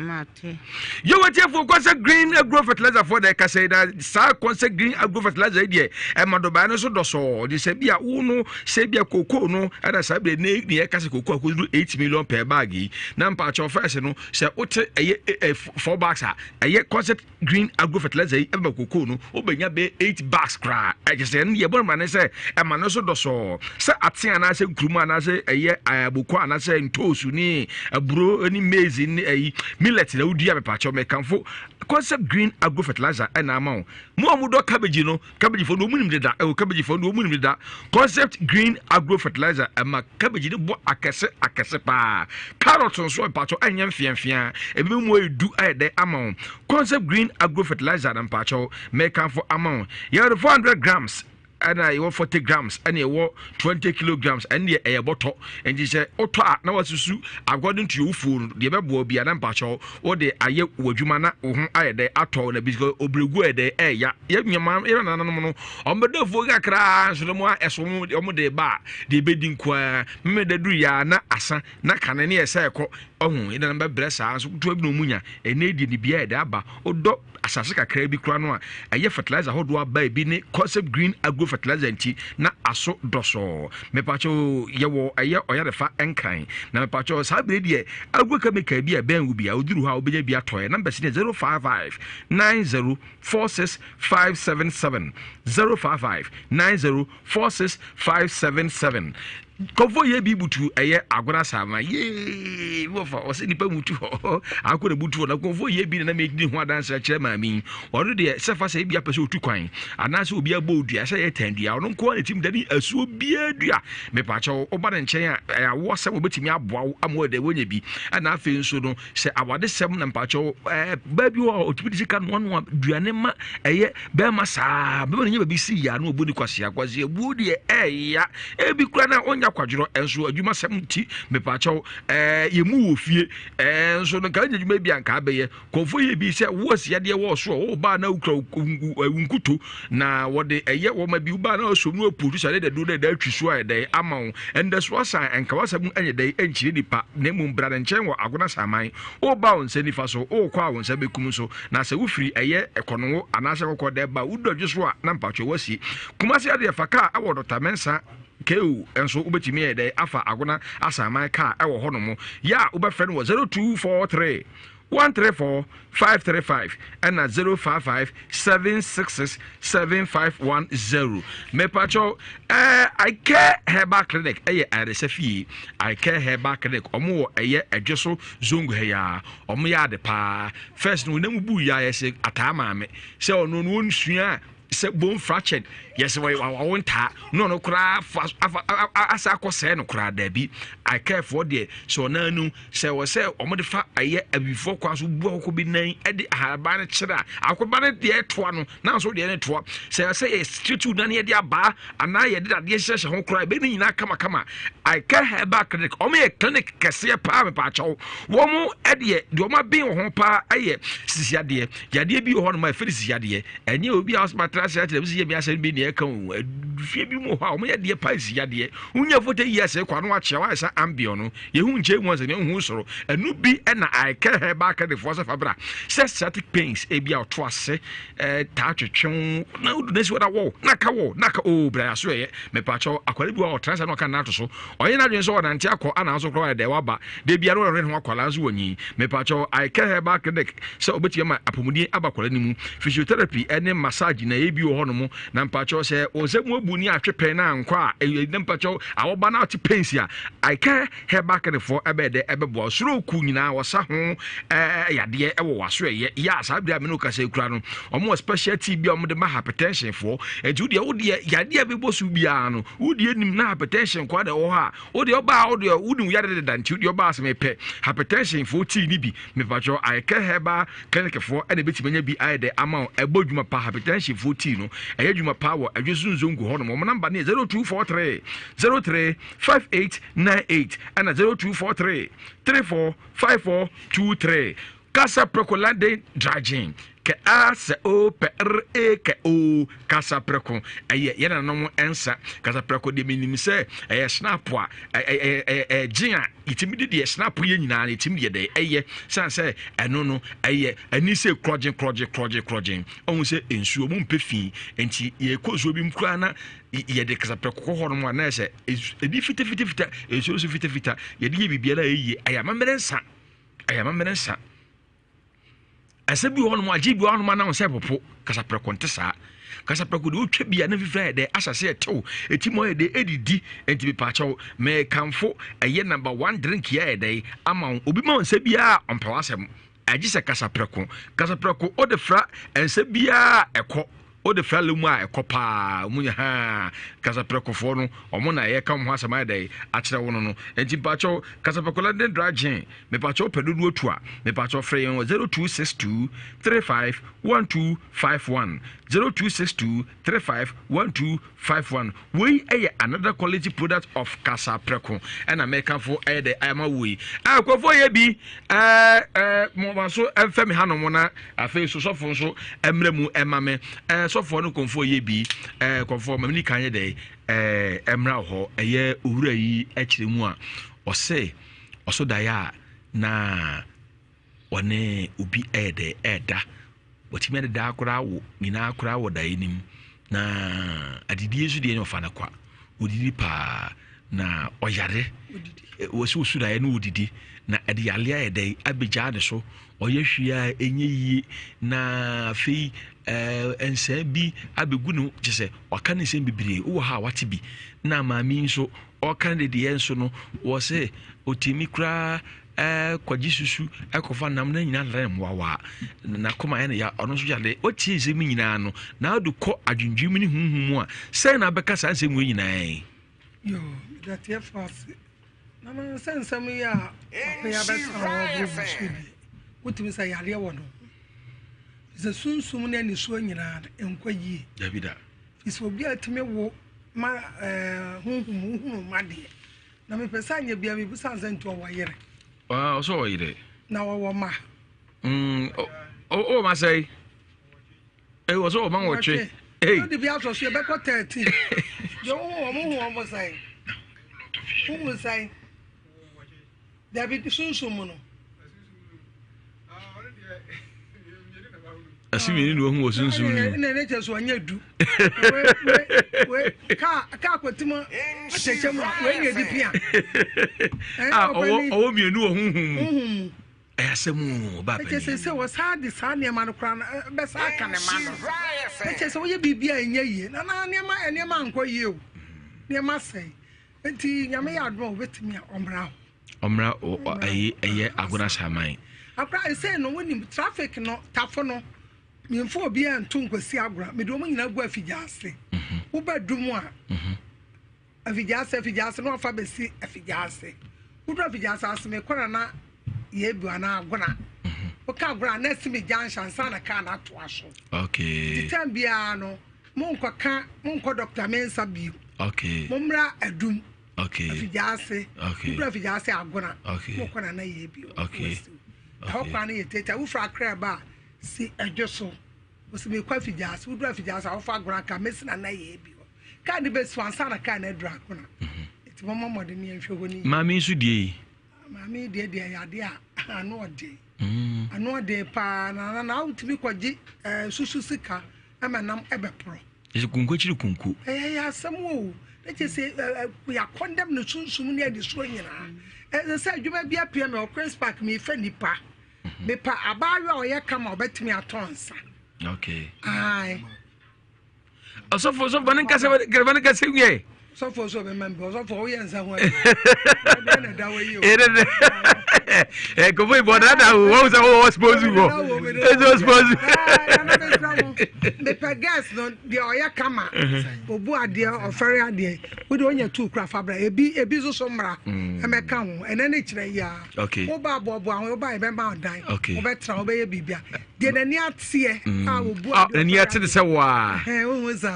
Yɛwɔ tiɛfoɔ kɔsɛ green agro fertilizer foɔ na ɛkasa yi na saa kɔsɛ green agro fertilizer yi deɛ ɛma dɔbaa no so dɔsɔɔ de sɛ bi a wo no sɛ bi a koko no ɛna saa bi ne ne yɛka sɛ koko akoduru 8 million per bag yi na mpaakyɛw fɛs no sɛ wote ɛyɛ ɛ four bags a ɛyɛ kɔsɛ green agro fertilizer yi ɛbɛma kokoo no wobɛnya bɛyɛ 8 bags koraa. Ɛkyɛ sɛ ɛno deɛ ɛbɔ no mmara ne sɛ ɛma no so dɔsɔɔ sɛ ate anaasɛ nkuruma anaasɛ ɛyɛ aboko anaasɛ ntoosu ne aburo ne maize ne ɛyi millet na wodua. Mepaakyɛw mekamfo Concept Green Agro Fertilizer ɛna ama wo. Mo a modɔ cabbage no, cabbage fo no wɔn nim deda ɛwɔ cabbage fo no wɔn nim deda. Concept Green Agro Fertilizer ɛma cabbage no bɔ akɛse akɛse paa. Carrot nso mpakyɛw ɛnyɛ mfeamfea, ebi mu ayɛ du ayɛ dɛ ama wo. Concept Green Agro Fertilizer na mpakyɛw mɛkanfo ama wo. Yɛwɔ 400 grams ɛna yɛwɔ 40 grams ɛna yɛwɔ 20 kilograms. Ɛne deɛ ɛyɛ bɔtɔ nti sɛ wotɔ a na wasusu according to your wufuo no deɛ ɛbɛboa bi a na mpakyɛw wode ayɛ w'adwuma na wo ho ayɛ dɛ atɔ na bi obiregu ayɛ dɛ ɛɛya. Yɛ nyama yɛ nananom no wɔn bɛda afuo kakraa nso no mu a ɛso wɔn de ba a deɛ ɛbɛdi nkoa mmemme da duru yɛ a na asa na kane ne ɛsɛ ɛkɔ ɔho yɛ nananom bɛbrɛ saa nso kutuwa bi na wɔn nya. Ɛnɛ deɛ ne bia yɛ dɛ aba wodɔ asase kakraa bi koraa no a ɛyɛ fertilizer ahodoɔ aba ebi ne Concept Green Agro Fertilizer nti na aso dɔsɔɔ. Mepakyɛw yɛwɔ ɛyɛ ɔyarefa nkran na mepakyɛw saa bere deɛ agro chemical bi a ɛbɛn wo bi a woduru hɔ a wobɛnya bi atɔ. Yɛ numbers ne 055 90 46 577, 055 90 46 577. Kɔfo yɛ bi butu ɛyɛ agona sama yee bi wɔfa ɔsɛ nipa mutu hɔ akɔ na butu hɔ na kɔfo yɛ bi na na medi ho adanse akyerɛ maame yi. Ɔno deɛ sɛ fa sɛ ebi apɛ sɛ otu kwan anaasɛ obi abɔ odua sɛ yɛ tɛn dua ɔno nko ara na tim dani asuo biara dua. Mepaakyɛw ɔba ne nkyɛn a ɛyɛ awoɔ sɛ wɔbɛtumi aboa wo ama wɔde wɔnya bi. Ɛna afei nso no sɛ awadesɛm na mpaakyɛw ɛɛ baa bi wɔ hɔ a ɔtumi de sika noanoa duane ma ɛyɛ bɛrima saa bɛrima no nyɛ baabi si yia na ɔbu ne kwasea kwasea buo deɛ ɛɛya ebi kura na ɔnya kwadworɔ ɛnso adwuma sɛm nti mepaakyɛw ɛɛ yɛ mu wɔ fie ɛɛ nso no nka nyɛ adwuma bi a nka abɛyɛ kɔnfo yɛ bi sɛ wo asi adeɛ wɔ so a wo baa na wokura nkuto na wɔde ɛyɛ wɔma bi wo baa na ɔsɔ mu apuo so sɛ dadu na ɛda atwi so a ɛdɛ ama wo ɛndɛ so asan ɛnka wasɛm ɛnyɛ dɛ ɛnkyerɛ nipa na mmom bra ne nkyɛn wɔ agona saman woba wo nsa nifa so wokɔ a wo nsa bɛkum so na sɛ wofiri ɛyɛ ɛkɔnowo anaasɛ kɔkɔ dɛ ba wodu adwo so a na mpatwɛ wasi Kumase adeɛ fa kaa ɛwɔ Dɔkta Mɛnsa KO nso wobɛtumi ayɛ dɛ afa agona asaman kaa ɛwɔ hɔ nom yɛ a wobɛfrɛ no wɔ 0243 134 535 ɛna 055 766 7510. Mepakyɛw ɛɛ I Care Herbal Clinic ɛyɛ ayaresa fie. I Care Herbal Clinic ɔmo wɔ ɛyɛ ɛdwe so zongo ha ya. Ɔmo yɛ ade paa. First no wɔn mu bu ya yɛsɛ ataa maame sɛ ɔno no wɔnsua sɛ bone fractured yɛsɛ wɔyɛ wawo ntaa na ɔno koraa fa afa asa akɔ sɛɛ no koraa daabi. Akɛɛfoɔ deɛ sɛ ɔnan nu sɛ wɔ sɛ wɔn de fa ɛyɛ abibifoɔ kwan so bu akoko bi nan ɛde ahaban no kyerɛ a akoba no deɛ ɛtoa no nanso deɛ no toa sɛ sɛ yɛ straight nan yɛde abaa anaa yɛde dadeɛ hyehyɛ ho koraa ɛbɛn ne nyinaa kamakama. Akɛ herbal clinic wɔn yɛ clinic kɛseɛ paa mepaakyɛw wɔn ɛdeɛ deɛ wɔn aben wɔ ho paa ɛyɛ sisi adeɛ yadeɛ bi wɔ hɔ nom a ɛfɛ sisi adeɛ. Ɛnyɛ obi a ɔsɛ matra ase akyerɛ sɛ yɛ mi asɛm bi nea ɛka o. Fie bi mu hɔ a wɔyɛ deɛ pa si yadeɛ. Wonya fote yi ase kɔ ano akyea wayɛ sɛ ambion no. Yɛhu nkyɛn mu asɛ ne hu soro. Ɛno bi ɛna I care herbal clinic foɔ sɛ fa bra. Sɛ sciatic pains ebi a ɔto ase taa twetwe na wodu na si wɔda wɔ na ka wɔ na ka o bra yaso ɛyɛ. Mepakyɛw akware bi wɔ ɔtena sɛ na ɔka na ato so. Ɔyɛ n'adwene sɛ ɔnante akɔ ana nso koraa ɔyɛ dɛ waba. Da biara ɔrehwɛ ne ho akwadaa nso wanyin. Mepakyɛw, I Care Herbal Clinic sɛ obetumi ama apɔmuden aba akwadaa no mu. Physiotherapy ne massage na ɛyɛ bi wɔ hɔnom. Na mpakyɛw sɛ wɔn nsa mu abu ne atwe pɛn na ankɔ a, ɛyɛ na mpakyɛw awɔba na ɔte pains a, I Care Herbal Clinic foɔ ɛbɛyɛ dɛ ɛbɛboa. Stroke nyinaa wɔsa ho ɛɛ yadeɛ ɛwɔ waso ɛyɛ. Yɛ a saa bere a me ne wo kasa yi kura no, wɔn wɔ special tea bi a wɔde ma hypertension foɔ. Nti wo deɛ wo deɛ yadeɛ a bɛbɔ so biara no, wo deɛ nim na hypertension nkoa na ɛwɔ hɔ a, Wo deɛ ɔbaa wo deɛ wo nim yare deda nti wo deɛ ɔbaa sɛ mepɛ hypertension foɔ tea ni bi mepatwɔ ayɛkɛ herbal clinic foɔ ɛna ebetumi anya bi ayɛ dɛ ama wo ɛbɔ dwuma pa hypertension foɔ tea no ɛyɛ dwuma pa wɔ ɛdwe so nzongo hɔ. hɔnom. Wɔn namba no yɛ 0243 03 5898 ɛna 0243 34 5423. Kasa prɛko London Dragin kɛ a sɛ o pɛ r e kɛ o kasa prɛko ɛyɛ yɛn nananom nsa kasa prɛko deɛ menim sɛ ɛyɛ snap a ɛyɛ ɛyɛ gye a yɛtumi de deɛ snap yɛ nyinaa no yɛtumi deɛ dɛ ɛyɛ san sɛ ɛno no ɛyɛ ani sɛ korɔgye korɔgye korɔgye korɔgye ɔhu sɛ nsuo mu mpɛ fi nti yɛkɔ nsuo bi mu koraa na yɛde kasa prɛko kɔ hɔ nom a na ɛsɛ ɛdi fitafitafita nsuo nso fitafita yɛde yɛ biribiara a ɛyie ɛyɛ amammerɛ nsa Ɛyɛ amammerɛ nsa. Ɛsɛ bi wɔ hɔnom agye bi wɔ hɔnom anam sɛ popo kasaprɛko nte saa. Kasaprɛko deɛ wotwa bi a na fifiri ayɛ dɛ ahyɛ ase ɛtew eti mu ayɛ dɛ edidi nti mepaakyɛw mɛkamfo ɛyɛ number one drink yɛ ayɛ dɛ ama wo obi ma wo nsa biara ɔmpɛ w'asɛm agye sɛ kasaprɛko kasaprɛko wode fra nsa biara ɛkɔ Wode fra lɛ mu a ɛkɔ paa ɔmo nya haa kasaprɛkofoɔ no ɔmo na yɛka ɔmo ho asɛm ayɛ dɛn akyerɛ wo no no nti mpakyɛw kasaprɛko London dry gin mepakyɛw pɛ dodoɔ tu a mepakyɛw frɛ yɛn wɔ 0262 35 1251 0262 35 1251 Wei yɛ another quality product of kasaprɛko ɛna mɛkafo ɛyɛ dɛ ɛma wo yi nkurɔfoɔ yɛ bi ɛɛ ɛɛ mo so ɛnfɛ mi hanom na afei so sɔfo nso ɛmrɛ mu ɛma me ɛɛ sɔfoɔ no kɔnfoɔ yɛ bi ɛɛ kɔnfoɔ mɛmi ni kan yɛ dɛ ɛɛ ɛmra hɔ ɛyɛ owura yi ɛkyerɛ mu a ɔsɛ ɔso daeɛ a na ɔne obi ɛyɛ dɛ ɛɛda Watumi adeda koraa wo nyinaa koraa wɔ daeɛ no mu. Na adidie nso deɛ ɔfa no kwa. Ɔdidi paa na ɔyare. Wɔsi osu daeɛ no ɔdidi na ɛde yareɛ ayɛ dɛn abɛgyaa ne so. Ɔyɛ hwee a ɛnyɛ yie na afei ɛɛ nsɛm bi abɛgu ne ho kyɛ sɛ waka ne nsɛm bebree. Wowɔ ha a wate bi. Na maame yi nso ɔka ne deɛ nso no wɔ sɛ ɔtumi koraa kɔgye susu kɔfa nam na nyinaa nana mmoawa n'akoma yɛ no ya ɔno nso yare wotie nsɛm nyinaa no na wode kɔ adwendwen mu ne honhom mu a sɛn na abɛka saa nsɛm wei nyinaa yi. Yo, meda tiefo ase. Na ma sɛ nsɛm yi a papa yi abɛka wɔ ɔboro bu so deɛ, wotumi sɛ yareɛ wɔ no ho. Sɛ sunsum ne anisuo nyinaa no nkɔ yie. Dabi da. Fi sɛ obi a tumi wo ma ɛɛ honhom wohunu ma deɛ. Na mepɛ sɛ anyɛ bia mebisa no sɛ nti ɔwɔ yere? Ah, ɔsɛ ɔwɔ yere. Na ɔwɔ ma? Mm, ɔwɔ ma sɛe? Eh, ɔsɛ ɔwɔ ma nwɔtwe. Hey. Wode bi asɔ so yɛbɛkɔ 13. Deɛ wohu wɔn wohu wɔn sɛn? Wohu sɛn? Dabi sunsum mu no. Ase mmienu na wahu wɔ sunsum no mu. Ɛna ne kyɛ so ɔnyɛ du. Kaa kaa kɔtim atɛkyɛ mu a wei na ɛdi pia. A ɔwɔ ɔwɔ mmienu wɔ honhom mu. Honhom mu. Ɛyɛ asɛm o ɔbaa panyin. Ɛkyɛ sɛ sɛ wɔsaa de saa nneɛma no koraa no bɛsa aka ne ma no. Ɛkyɛ sɛ woyɛ biribi a ɛnyɛ yie na na nneɛma nneɛma ankɔ yie o. Nneɛma sɛe. Nti nyame yɛ adom a wɔbɛtumi a ɔmmra hɔ. Ɔmmra ɛyi ɛyɛ agona saman. Akora ɛsɛ no wonim traffic no tafo no memfa obiara nto nkwasi agora mede wɔn nyinaa gu afigya ase mhm. woba dum a mhm. afigya ase afigya ase na wafa bɛsi afigya ase woduru afigya ase ase mekɔ na na yɛbu anaa agona mhm. woka agona na asi me gya nhyɛ ansa na kaa no atoa so okay. nti tam biara no monkɔka monkɔ dɔkta mensa bio okay. mommra adum Okay. Afigyaase. Okay. Woduru afigyaase agona. Okay. Mo kɔ nana yɛ bi. Okay. Ɛhɔ kwan no yɛ tete. Wofura akra ba a si ɛdwo so. Wosi mi kɔ afigyaase. Woduru afigyaase a wofa agona ka mesi nana yɛ bi hɔ. Kaa no bɛsi ansa na kaa no aduru agona. Mhm. Nti mo mmɔ mmɔden ne yɛnhwɛ hɔ ni. Maame nso die yi. Maame deɛ deɛ yɛ adeɛ a ano ɔden. Mm. Ano ɔden paa na na wotumi kɔgye ɛɛ eh, susu sika ɛma nam ɛbɛporɔ. Ɛsɛ kunku akyiri kunku. Ɛyɛ yɛ asɛm o. Ne kyɛ sɛ yɛakɔndɛm ne sunsum ne anisoɔ nyinaa. Ɛsɛ sɛ adwuma bi apue me wɔ Queen's Park mefa nipa. Mhm. Mepa abaayewa a ɔyɛ kama ɔbɛtumi atɔ nsa. Okay. Ae. Ɔsɔfo ɔsɔfo bane nkasa bane nkasa wiɛ. Sɔfo nso ɔbɛma mi ɔsɔfo ɔyɛ nsa ho ɛdeɛ na ɛda wɔ yi o. Ɛ kɔfɔ ibɔ dada o wɔn sɛ wɔwɔ sponsor wɔ ɛsɛ sponsor. Mepɛ girls no deɛ ɔyɛ kama obu adeɛ ɔfɛre adeɛ wode onya tu kura fa bra ebi ebi nso so mmra ɛmɛka ho ɛnɛ ne kyerɛ yi a woba aboaboa ho woba yɛbɛma ɔdan wobɛtena wobɛyɛ biribia deɛ n'ani ateɛ a obu adeɛ n'ani ate te sɛ waa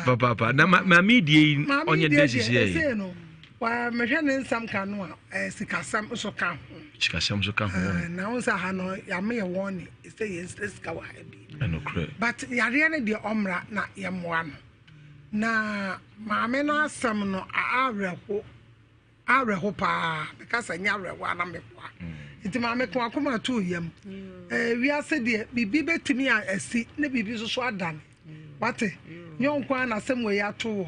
papaapa na maame die yi ɔnyɛ dɛ sisi yɛ yi no mehwɛ ne nsɛm ka no a sikasɛm nso ka ho sikasɛm nso ka ho na wo sɛ ha no yɛama yɛ wɔn ne sɛ yɛnsrɛ sika wɔ ha bi ɛnokorɛ but yareɛ no deɛ ɔmmra na yɛmmoa no na maame no asɛm no awerɛho Awerɛho paa, meka sɛ nyɛ awerɛho a na meboa. Nti maame ko akoma too yam. Eh, wiase deɛ biribi bɛtumi a asi ne biribi nso so adane. Wate? Nyɛ nko ara na asɛm wei ato wɔ.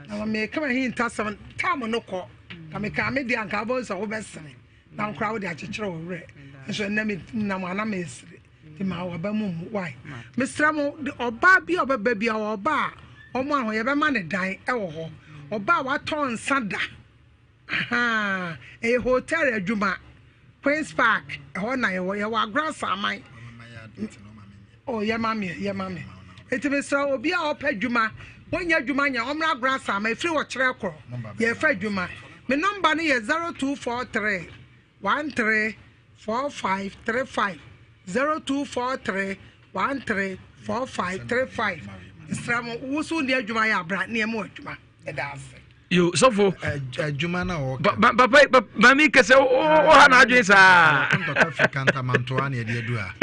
Na meka m'ahintasɛm, tam no kɔ. Ka mekaa me deɛ anka wobɛhu sɛ wobɛsene. Na wo koraa wode akyekyere wo werɛ. Nso ɛnnɛ menam a na mesere. Nti ma waba mu mmu. Why? Mesrɛ mo, ɔbaa bi a ɔbɛba bi a ɔba a ɔmo aho yɛbɛma ne dan ɛwɔ hɔ. Ɔbaa a watɔn nsa da. Ahaa, ɛyɛ hotel adwuma. Queens Park, ɛhɔ na yɛwɔ. Yɛwɔ Agorɔ Asaman. Oh, yɛ ma me, yɛ ma me. Nti mesrɛ obi a ɔpɛ adwuma, wɔnyɛ adwuma nyɛ, ɔmmra Agorɔ Asaman, ɛfiri ɔkyerɛ korɔ. Yɛfa adwuma. Me nɔmba no yɛ 0243 13 45 35 0243 13 45 35 Mesrɛ mo, wo so wonni adwuma yɛ abra ne ɛmu adwuma. Ɛda ase. Yo, sɔfo. Adwuma na ɔka. Papa, maame kɛsɛ o ha na adwene saa. Yakontɔkwa firi kantamantoa na yɛde adu ha.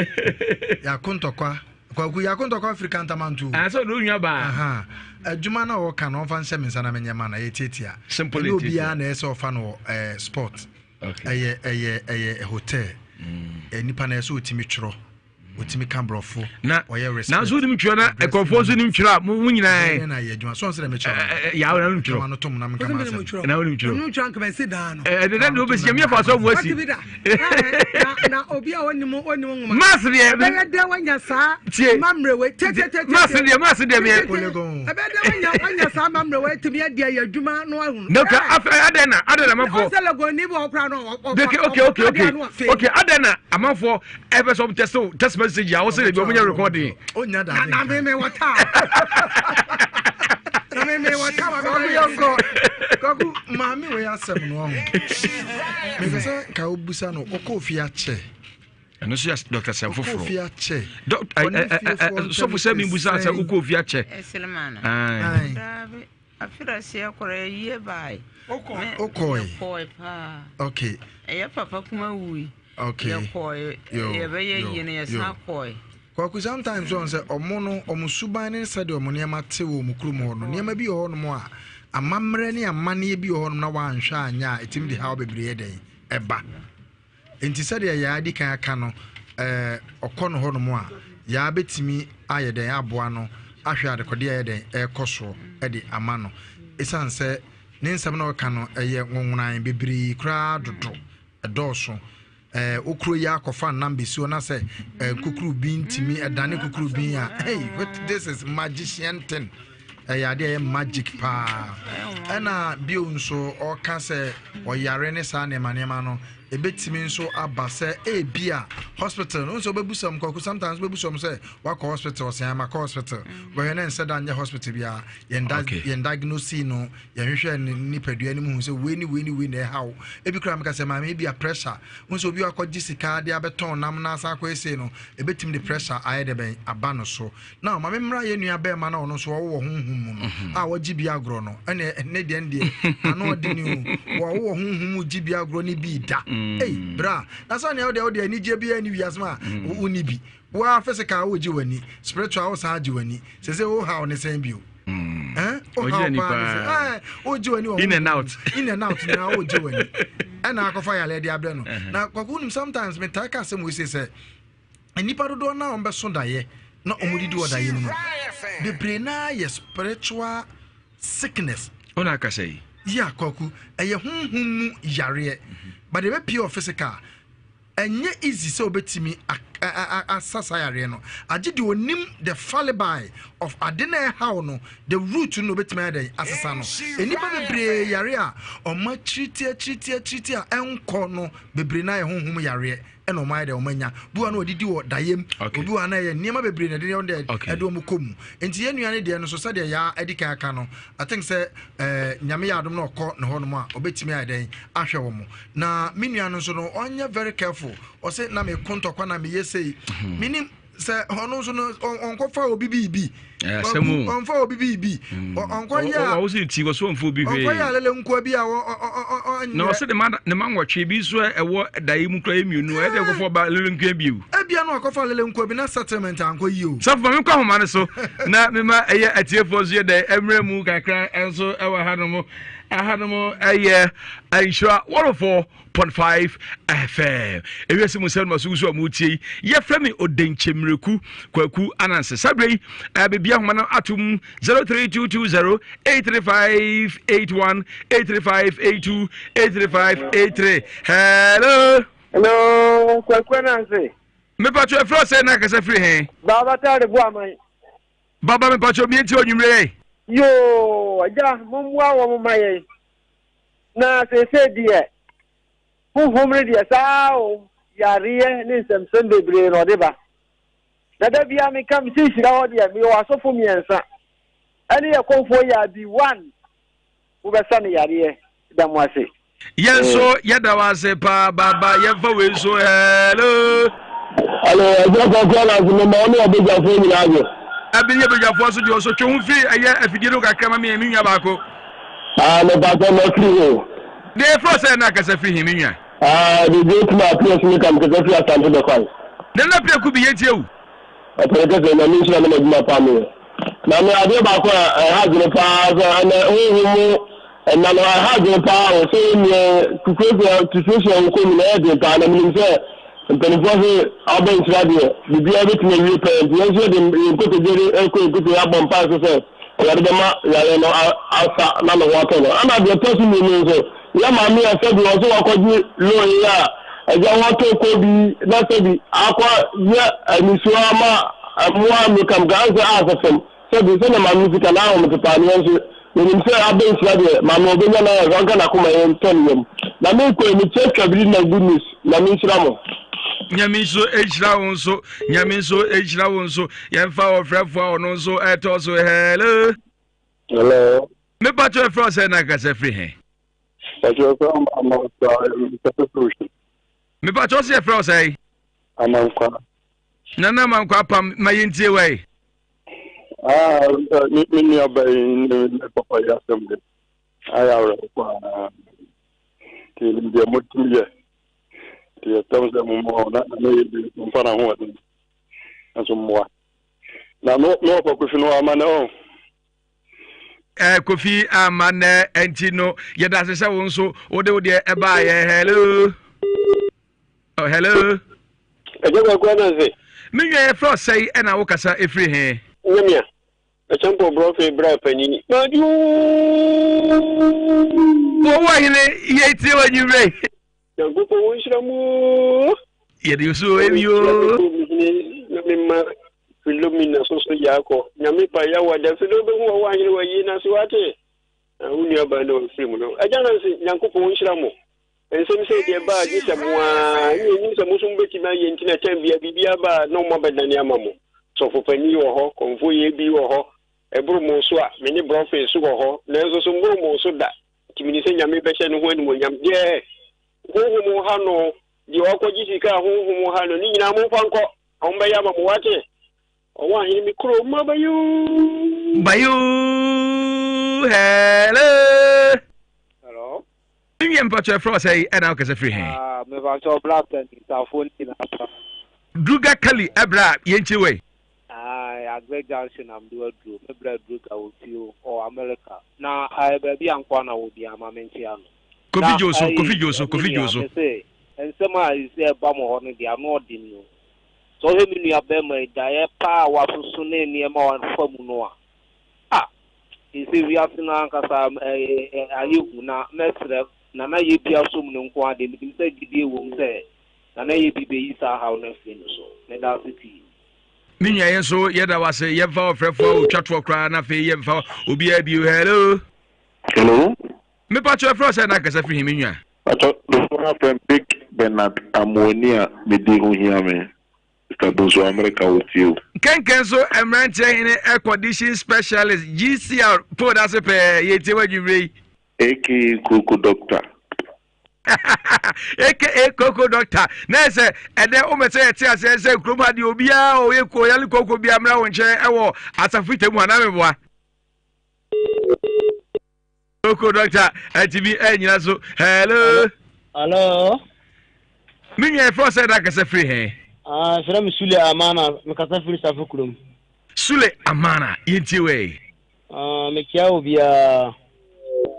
Yakontɔkwa kwaku yakontɔkwa firi kantamanto. Asɛ ɔno onua baa. Adwuma na ɔka no ɔmfa nhyɛ me nsa na menyɛ ma na yɛ tietia. Simple Ɛnyɛ obiara na ɛsɛ ɔfa no wɔ sport. Ɛyɛ ɛyɛ ɛyɛ hotel. Mm. Nipa na ɛsɛ otimi twerɛ. Otimi ka borɔfo. Na ɔyɛ respect. Nanso wonim twerɛ na nkurɔfoɔ nso nim twerɛ a mo nyinaa. Ɛyɛ na yɛ adwuma sɔn sɛ dɛ mekyerɛ. Yaw na wonim twerɛ. Kama no tom na meka ma asɛm. Na wonim twerɛ. Wonim twerɛ anka mɛsi dan no. Ɛdɛ dɛ na wobɛsi nyame afa so ɔmo asi. Na obi a onim onim nwoma. Mass deɛ. Ɛbɛyɛ dɛ wanya saa. Tie. Mammerɛ wei tietietie. Mass deɛ mass deɛ meɛ. Ɛbɛyɛ dɛ wanya wanya saa mammerɛ wei tumi adi ayɛ adwuma no ahunu. Na ka afɛ adɛn na adɛn na amanfoɔ. Ɔsɛ lagoni bi wɔ koraa no. Okay okay okay okay okay adɛn na amanfoɔ ɛbɛ sɛ ɔmo test text message a ɔsɛ ebi ɔmo nyɛ recording. O nya da. Na mi mi wɔ taa. Na mi mi wɔ taa wa mi bɛ yɛ nkɔ. Kwaku maame wei asɛm no ɔho. Mepɛ sɛ ka obusa no ɔkɔ ofie akyɛ. Ɛno nso yɛ dɔkta sɛm foforɔ. Ɔkɔ ofie akyɛ. Sɔfo sɛ mi busa sɛ ɔkɔ ofie akyɛ. Ɛsɛlɛmana. Afiri aseɛ koraa ayie baae. Wokɔe? Yɛkɔe paa. Okay. Ɛyɛ papa kuma wui. Okay. Yɛkɔe. Yɛbɛyɛ yie no yɛsan kɔe. Kwaku sometimes wɔn sɛ ɔmo no ɔmo suban ne sɛdeɛ ɔmo nneɛma te wɔ ɔmo kurom hɔ no nneɛma bi wɔ hɔnom a amammerɛ ne amanneɛ bi wɔ hɔnom na wɔanhwɛ anyɛ a ɛtumi de haw bebree yɛ dɛn ɛba. Enti sɛdeɛ Yaa adi kan aka no, ɛɛ, ɔkɔ no hɔnom a, Yaa bɛtumi ayɛ dɛn aboa no ahwɛ adekodeɛ a ɛyɛ dɛn ɛrekɔ soɔ de ama no. Ɛsiane sɛ ne nsɛm na ɔka no ɛyɛ nwonwonan bebree koraa dodo, ɛdɔɔso. Ɛɛ, wokuro yi akɔfa nnam bɛsi hɔ na sɛ ɛɛ, kukuru bi ntumi ɛdane kukuru bi a, hey, what, this is magician thing. Ɛyɛ adeɛ a ɛyɛ magic paa. Ɛna bio nso ɔka sɛ ɔyare ne saa nneɛma nneɛma no ebetumi nso aba sɛ ebia hospital no nso wobɛbu sɛm kɔkɔ sometimes wobɛbu sɛm sɛ wakɔ hospital ɔsɛn ama kɔ hospital wɔhwɛ ne nsɛ da nyɛ hospital biara yɛn da yɛn diagnose no yɛhwehwɛ ne nipadua no mu hu sɛ wei ne wei ne wei na ɛha wo ebi koraa meka sɛ maame ebi a pressure nso obi akɔgye sika de abɛtɔn nam na asan akɔ ese no ebetumi de pressure ayɛ dɛ bɛn aba no so Now ma me mmra yɛn nua bɛɛma na ɔno nso ɔwɔ wɔ honhom mu no mhm. a wɔgye bi agorɔ no ɛne ne deɛ deɛ ano ɔde ne o wɔwɔ wɔ honhom mu gye bi agorɔ ne bi da mm. ei bra na sɛ nea wodeɛ wodeɛ anigyeɛ bi ani wiase ma mm. wonni bi woa physical wogye w'ani spiritual wo saa gye w'ani sɛ sɛ wohaw ne sɛn bio mm. eh? wohaw paa ne sɛ eh, wogye w'ani wɔ in and out in and out nyinaa wogye w'ani ɛna akɔfa yaleɛ de abrɛ no uh-huh. na kwaku wonim sometimes metaa ka asɛm wei sei sɛ Nnipa dodoɔ no a wɔbɛso daeɛ na wɔdidi wɔ daeɛ mu no, bebree no ara yɛ spiritual sickness. Ɔna akasa yi. Yeah, kwaku, ɛyɛ honhom mu yareɛ. Mhm. But ɛbɛpie wɔ physical. Ɛnyɛ easy sɛ wobɛtumi asa saa yareɛ no. Agye deɛ ɔnim the falibi of ade no a ɛhaw no, the root no na ɔbɛtumi ayɛ dɛn asesa no. Nnipa bebree yare a wɔakyiriti akyiriti akyiriti a ɛnkɔ no bebree no ara yɛ honhom yareɛ ɛna wɔn ayɛ dɛ wɔn anya. Bi wɔ hɔ a na wɔdidi wɔ dayɛm, obi wɔ hɔ a na ɛyɛ nneɛma bebree na ɛde wɔn dɛ ɛde wɔn kɔ mu. Nti yɛn nua no deɛ no so sɛdeɛ yaa adi kan aka no, I think sɛ ɛɛ Nyame yɛ adom na ɔkɔ ne hɔ nom a ɔbɛtumi ayɛ dɛn ahwɛ wɔn. Na me nua no nso no ɔnyɛ very careful, ɔse na meko ntɔkwa na meyɛ sei, menim sɛ ɔno nso no ɔnkɔfa obi biribi ɔnfa obi biribi ɔnkɔyɛ a ɔwɔ ti wɔ so ɔnfa obi hwee ɔnkɔyɛ alele nkoa bi a ɔnyɛ na ɔsɛ ne ma nwɔtwe bi nso ɛwɔ daeɛ mu kura mmienu ɛyɛ dɛ kɔfɔ ba alele nkoa bio ebia no akɔfa alele nkoa bi na settlement ankɔ yie o sɔfo ma menkɔ ahoma no so na mema ɛyɛ atiefoɔ nso yɛ dɛ mmerɛ mu kakra nso ɛwɔ hanom ahanom ɛyɛ nhyira wɔrefo 1.5 FM. Ewiase mu nsɛm no maso so a motie yi, yɛfrɛ me Odenkyemmireku Kwaku Ananse. Saa berɛ yi, eh, baabi ahoma no atom 03220 83581 83582 83583. Hello. Hello, Kwaku Ananse. Mepatwo ɛfrɛ sɛ na akasa firi he? Baba Tare Boaman. Baba mepatwo mienti onwummerɛ yi. Yoo, agya, mommoa wɔn ma yɛn. Na seesei deɛ, honhom no deɛ, saa o, yareɛ ne nsɛmsɛm bebree na ɔde ba. Na da biara meka, mese nhyira hɔ deɛ, meyɛ wɔ asɔfo mmiɛnsa, ɛne yɛ kɔmfoɔ yɛ abi one, wobɛsa no yareɛ. Da mo ase. Yɛn nso yɛda wo ase paa baaba yɛmfa wei nso hello. Hello, ɛsɛ kɔkɔɔ na ase mema wo ne ɔbadwafoɔ nyinaa adwo. Ɛbi yɛ badwafoɔ nso deɛ ɔso twe ho firi ɛyɛ afidie no kakra ma me me nua baako. Ah, me pa sɛ mafiri he. Deɛ efrɛ sɛ na akasa firi he me nua. Ah, the great man appear so me kam kasa firi Asante Bɛkwan. Nana Piaku bi yɛntie wo. Ɔpɛrɛ kɛsɛ Nyame nhyira ne m'adwuma paa meyɛ. Na me adeɛ baako a ɛha adwene paa sɛ ɛnɛ honhom mu ɛna no ɛha adwene paa o sɛ yɛnniɛ kukurakura situation a wokɔ mu no ɛyɛ den paa na menim sɛ mpanimfoɔ se abɔ nhyira deɛ biribiara bɛtumi awie pɛɛ nti yɛn nso yɛde yɛn nkotodwe de ɛkɔ yɛn nkotodwe abɔ mpae so sɛ Awurade bɛma yareɛ no asa na ne ho atɔ no. Ɛna deɛ ɛtɔ so mmienu nso, yɛ maame a sɛbi ɔso wakɔgye loan yi a agya watɔ kɔ bi na sɛbi akɔ yɛ anisuo ama mmoa mmekamka ansɛ asɛ fam sɛbi sɛdeɛ maame no sika na ahomete paa no yɛn nso yɛnim sɛ abɛ nhyira deɛ maame ɔbɛnya na ayɛ ɔnka n'akoma yɛn tɔ ne yam na mekɔ yi mekyɛ twabiri na good news Nyame nhyira mo. Nyame nso nhyira wo nso. Nyame nso nhyira wo nso. Yɛmfa ɔfrɛfo a ɔno nso ɛtɔ so. Hello. Hello. Mepa kyɛ ɛfrɛ sɛ na kasa firi he? Pakyɛ ɛfrɛ Amankwa kasa firi Osu. Mepa kyɛ ɔsɛ ɛfrɛ ɔsɛ? Amankwa. Nana Amankwa apam ma yɛntie wai. Ah, me nua ba yi ne me papa yi asɛm de ayɛ awerɛho paa. Nti nim deɛ motumi yɛ. Nti yɛsrɛ mo sɛ mommoa wɔn na na yɛ bi nso mfa n'ahoɔden nso mmoa. Na me me wɔfa Kofi no ama nɛ ɔn. Eh, Kofi ama nɛ nti no yɛda ase sɛ wo nso wode wo deɛ ɛbaayɛ. Hello. Oh, hello. Ɛgya kwaku ananse. Me nua yɛfrɛ ɔsɛe ɛna wokasa ɛfiri he? Nyamia. Ɛkyɛmpɔ brɔfe bra panyin. Madwo. Wɔwɔ hene yɛ tie wɔ anwummerɛ yi. Nyankopɔn wo nhyira mu oo. Yɛde so ebi oo. Na me ma Philomena so so yaakɔ. Nyame pa yawa da Philo bɛhu wɔ ahene wɔ yie na so wate. Na wo nua ba na ɔfiri mu no. Agya Nancy Nyankopɔn wo nhyira mo. Nsɛm sei deɛ ɛba a gye sɛ mo ara, ɛne ɛnim sɛ mo nso mobɛtumi ayɛ nti na tɛm bia biribi aba a na wɔn abɛdane ama mo. Sɔfo panin wɔ hɔ, kɔmfoɔ yɛ bi wɔ hɔ, ɛboro mo so a, me ne brɔfe nso wɔ hɔ, nanso so mboro mo so da, nti menim sɛ Nyame bɛhyɛ ne ho animuonyam. Deɛ honhom ha no, deɛ wakɔgye sika a honhom ha no, ne nyinaa momfa nkɔ, wɔn bɛyɛ ama mo, wate? Ɔwɔ ahene me kuro ma bayoo. Bayoo hello. Hello. Nwie mpatsɔ ɛfrɛ ɔsɛ yi ɛna ɔkasa firi he. Ah, mepatsɔ black and ntafo ne nyinaa pa. Druga Kali ɛbrɛ a yɛnkyiri wei. Aye, Agbe Junction na mede waduro. Me bra Druga wɔ fie o, ɔwɔ America. Na aye, baabi a nkoa na wɔ biara ma menkyea no. Kofi Na Dwoso, aye, Kofi Dwoso, me Kofi nua, Dwoso. me se, nsɛm a ɛsɛ ɛba mo hɔ no deɛ ano ɔden o. Sɛ wohwɛ me nua barima yi daeɛ paa a wasoso ne nneɛma a wafa mu no a, ah, seesei wiase no ankasa ayɛ hu na mɛsrɛ Nana Yebia som no nko ara deɛ menim sɛ gyidie wɔ mu sɛ Na na ɛyɛ bi bɛyi saa haw no afiri no so. Meda ase pii. Me nua yɛn nso yɛda wo ase yɛmfa ɔfrɛfoɔ a ɔtwa toɔ koraa na afei yɛmfa obiara bio hello. Hello. Mepatwɔ ɛfrɛ sɛ na akasa firi he me nua. Patwɔ dodoɔ no afrɛ me Big Bernard Amoani a me din ho hia me. Mister Bonsu Amerika wo tie o. Nkenken so mmeranteɛ hene air condition specialist GCR pole ase pɛɛ yɛtie w'adwumerɛ yi. Aka Koko Doctor. Aka Koko Doctor na ɛsɛ ɛdɛ womɛ sɛ yɛte aseɛ sɛ kurom ha deɛ obiara ɔyɛ ɔyale koko biara mmra wo nkyɛn ɛwɔ asafo fita mu anaa meboa. Koko Doctor ɛtumi ɛnyina so hello. Hello. Me nua ɛfrɛ sɛ ɛda kasa firi he. Ah, frɛ me Sule Amana, mekasa firi Safo kurom. Sule Amana, yɛntie wei. Ah, mekyia obiara.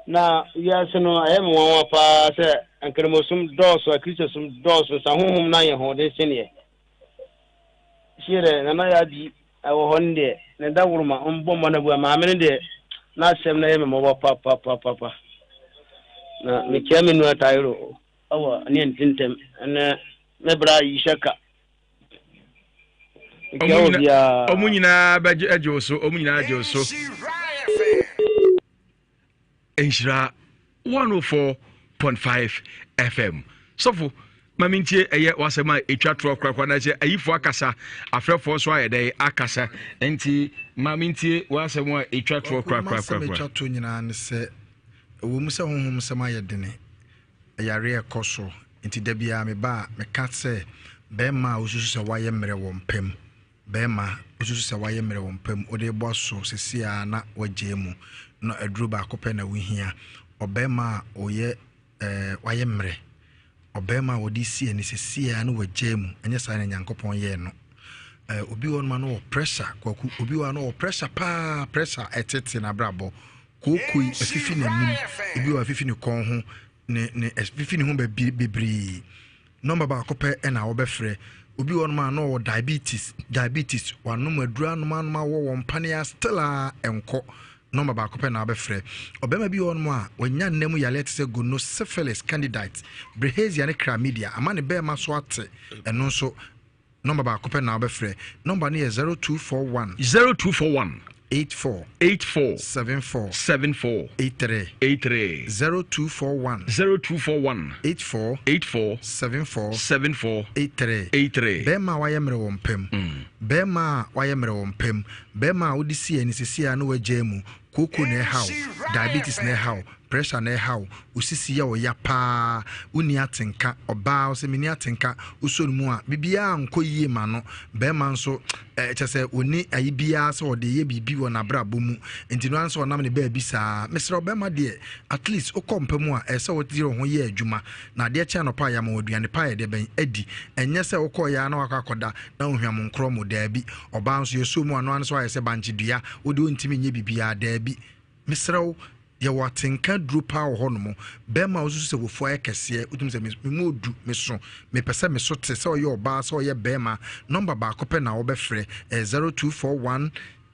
Na wiase no ɛyɛ me nwanwa paa sɛ nkramosom dɔɔso, akristosom dɔɔso, nsa honhom no ayɛ hoɔden seneɛ. Hyerɛ Nana Yabi ɛwɔ hɔ no deɛ ne dawuroma ɔmbɔ mma no abua maame no deɛ n'asɛm no yɛ me mmɔbɔ papapapapa na mekyia me nua Tairo ɛwɔ ne ntentɛm ɛnɛ me bra Yisaka mekyia wɔ biara ɔmo nyinaa bɛgye agye wo so ɔmo nyinaa agye wo so Nhyira 104.5 FM. Sɔfo, ma mentie ɛyɛ w'asɛm a ɛtwa toɔ korakora na sɛ ayifoɔ akasa, afrɛfoɔ nso ayɛ dɛn akasa. Nti ma mentie w'asɛm a ɛtwa toɔ korakora. M'asɛm ɛtwa toɔ nyinaa ne sɛ, ɛwɔ mu sɛ honhom nsɛm ayɛ dene, yareɛ ɛkɔ so, nti da biara meba a meka sɛ bɛrima a wosusu sɛ wayɛ mmerɛ wɔ mpa mu, Bɛɛma, wosusu sɛ wayɛ mmerɛ wɔ mpa mu, wode rebɔ aso seesei ara na wagyae mu no, aduro baako pɛ na wohia. Ɔbɛɛma a ɔyɛ ɛɛ wayɛ mmerɛ, ɔbɛɛma a wɔde si ani seesei ara na wagyae mu, ɛnyɛ saa na Nyankopɔn yɛɛ no. Ɛɛ obi wɔ hɔ nom a na ɔwɔ pressure, Kwaku, obi wɔ hɔ a na ɔwɔ pressure paa, pressure ɛtete n'abrabɔ, kookoi afifi n'anim, ebi wɔ afifi ne kɔn ho, ne ne afifi ne ho baabi bebree. Nɔmba baako pɛ na wɔbɛfrɛ. Obi wɔ hɔnom a na ɔwɔ diabetes, diabetes, wanom aduro anom anom awɔ wɔn paneɛ still a ɛnkɔ. Nɔmba baako pɛ na wabɛfrɛ. Ɔbarima bi wɔ hɔnom a wanya nna mu yareɛ te sɛ gono, syphilis, candidite, bilharzia ne chlamydia ama ne bɛrima so ate. Ɛno nso Nɔmba baako pɛ na wobɛfrɛ. Nɔmba no yɛ 0241. 0241. 84. 84. 74. 74. 83. 83. 0241. 0241. 84. 84. 74. 74. 83. 83. Bɛrima a wayɛ mmerɛ wɔ mpa mu. Bɛrima a wayɛ mmerɛ wɔ mpa mu. Bɛrima a wode si ani sisi a na wagyaa mu. Kooko na ɛha wo. Diabetes na ɛha wo. Pressure na ɛha wo, wo sisi yɛ wo ya paa, wonni atenka, ɔbaa ɔsɛ menni atenka, wosɔ ne mu a biribiara nkɔ yie ma no, barima nso eh, kyɛ sɛ ɔnni ayi biara sɛ ɔde yɛ biribi wɔ n'abrabɔ mu, nti no ara sɛ ɔnam ne baabi saa. Mesrɛ wo barima deɛ, at least wokɔ mpa mu a ɛsɛ sɛ woyere wo ho yɛ adwuma, na adeɛ kye anɔpa a yɛama wo aduane pa a yɛde bɛn adi, ɛnyɛ sɛ wokɔeɛ ara na wakɔ akɔda na wohwam nkorɔ mu, daabi. Ɔbaa nso yɛsɔ mu a no ara ne sɛ wayɛ sɛ bankye dua, wo deɛ wontumi nyɛ biribiara, daabi. Mesrɛ wo, yɛwɔ atenka duro paa wɔ hɔnom. Bɛrima a wosusu sɛ wafu ayɛ kɛseɛ, wotumi sɛ me mu odu, meso, mepɛ sɛ meso te, sɛ ɔyɛ ɔbaa, sɛ ɔyɛ bɛrima, nɔmba baako pɛ na wobɛfrɛ, ɛyɛ 0241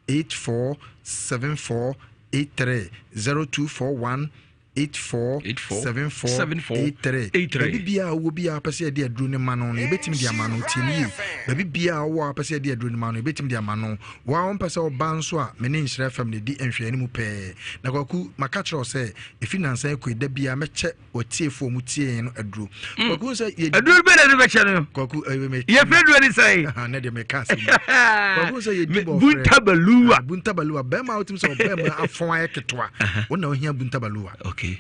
84 74 83, 0241 84 74 83. Baabi biara a wowɔ biara wopɛ sɛ yɛde aduro no ma no no, yɛbɛtumi de ama no. Tie no yie. Baabi biara a wowɔ a wopɛ sɛ yɛde aduro no ma no, yɛbɛtumi de ama no. Wo ara wompɛ sɛ woba nso a, me ne Nhyira FM na ɛdi nhwɛanimu pɛɛ. Na Kwaku, maka kyerɛ wo sɛ, ɛfiri nnansa yi kɔ yi, da biara mɛkyɛ w'atiefoɔ a wɔtie yɛn no aduro. Kwaku, wohu sɛ yɛdi. Aduro bɛn na ɛde bɛkyɛ no? Kwaku, ɛyɛ me. Yɛfrɛ aduro ne sɛn? Aha, ne deɛ meka asɛm yi. Kwaku, wohu sɛ yɛdi bɔɔfrɛ. Buntabaluwa. Ah, Buntabaluwa. Bɛrima a wotumi sɛ ɔbɛrima afɔn ayɛ ketewa, wo na wohia Buntabaluwa. Okay.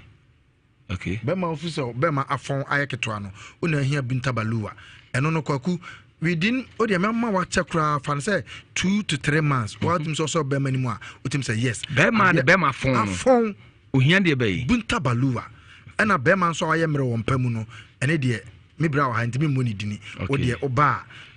Okay. Bɛrima wofi sɛ bɛrima afɔn ayɛ ketewa no, wo na ahia Buntabaluwa. Ɛno no Kwaku, within o deɛ mɛma wakyɛ koraa fa no sɛ 2 to 3 months. Wotumi sɛ ɔsɛ bɛrima no mu a, wotumi sɛ yes. Bɛrima de bɛrima afɔn no. Afɔn. Ohia deɛ bɛyi. Buntabaluwa. Ɛna bɛrima nso a wayɛ mmerɛ wɔ mpa mu no, ɛne deɛ me bra wɔ ha ntumi mmɔ ne dini. O deɛ ɔba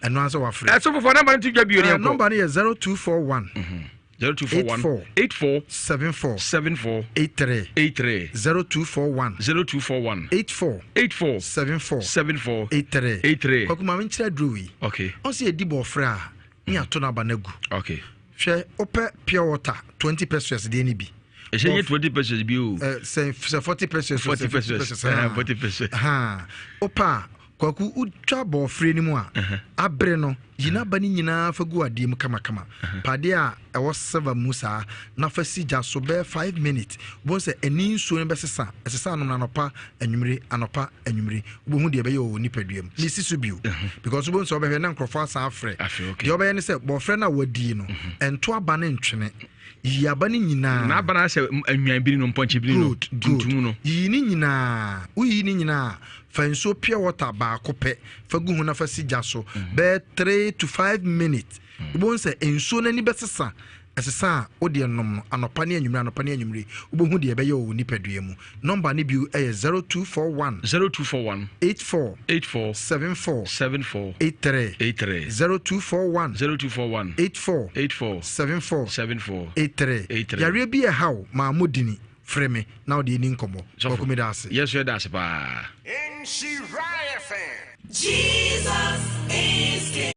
a, ɛno ara sɛ wafrɛ. Ɛso fofoɔ nɔmba no to dwa bio ne ɛnkɔ. Nɔmba no yɛ 0241. 0241 84 74 74 83 83 0241 0241 84 84 74 74 83 83. Kwaku maame nkyerɛ aduro wei. Okay. Ɔn sɛ yɛdi bɔɔfrɛ a ne yɛato no aba no agu. Okay. Hwɛ wopɛ pure water 20 pesos deɛ no bi. Ɛhyɛ nyɛ 20 pesos bi o. Sɛ 40 pesos 40 pesos. 40 pesos. Wopɛ a Kwaku, wotwa bɔɔfrɛ no mu a, abere no, yi n'aba no nyinaa fa gu adeɛ mu kamakama. Pa adeɛ a ɛwɔ silver mu saa na fa si gya so bɛyɛ 5 minutes. Wobɛhu sɛ ani nsuo no bɛsesa. Ɛsesa anom no anɔpa, anwummere, anɔpa, anwummere. Wobɛhu deɛ ɛbɛyɛ wɔ wo nipadua mu. Mesi so bio. Because wobɛhu sɛ wobɛhwɛ na nkurɔfoɔ asan afrɛ. Deɛ wobɛyɛ ne sɛ bɔɔfrɛ no a woadie no, ɛnto aba no ntwene. Yiyi aba no nyinaa. N'aba no asɛ nnwan bini no, mpɔnkye bini no, Good, good. tuntum no. Yiyi ne nyinaa. Woyiyi ne nyinaa a, fa nsuo pure water baako pɛ fa gu ho na fa si gya so bɛyɛ 3 to 5 minutes. Wobɛhu sɛ nsuo no ani bɛsesa. Ɛsesa a, wo deɛ nom no anɔpa ne anwummere, anɔpa ne anwummere. Wobɛhu deɛ ɛbɛyɛ wɔ wo nipadua mu. Nɔmba no bio yɛ 0241. 0241. 84. 84. 74. 74. 83. 83. 0241. 0241. 84. 84. 74. 74. 83. 83. Yareɛ bi ɛha wo, maa mo dini, frɛ me na wode ɛni nkɔmmɔ. Kwaku meda ase. Yɛn nso yɛda ase paa. Jesus is King.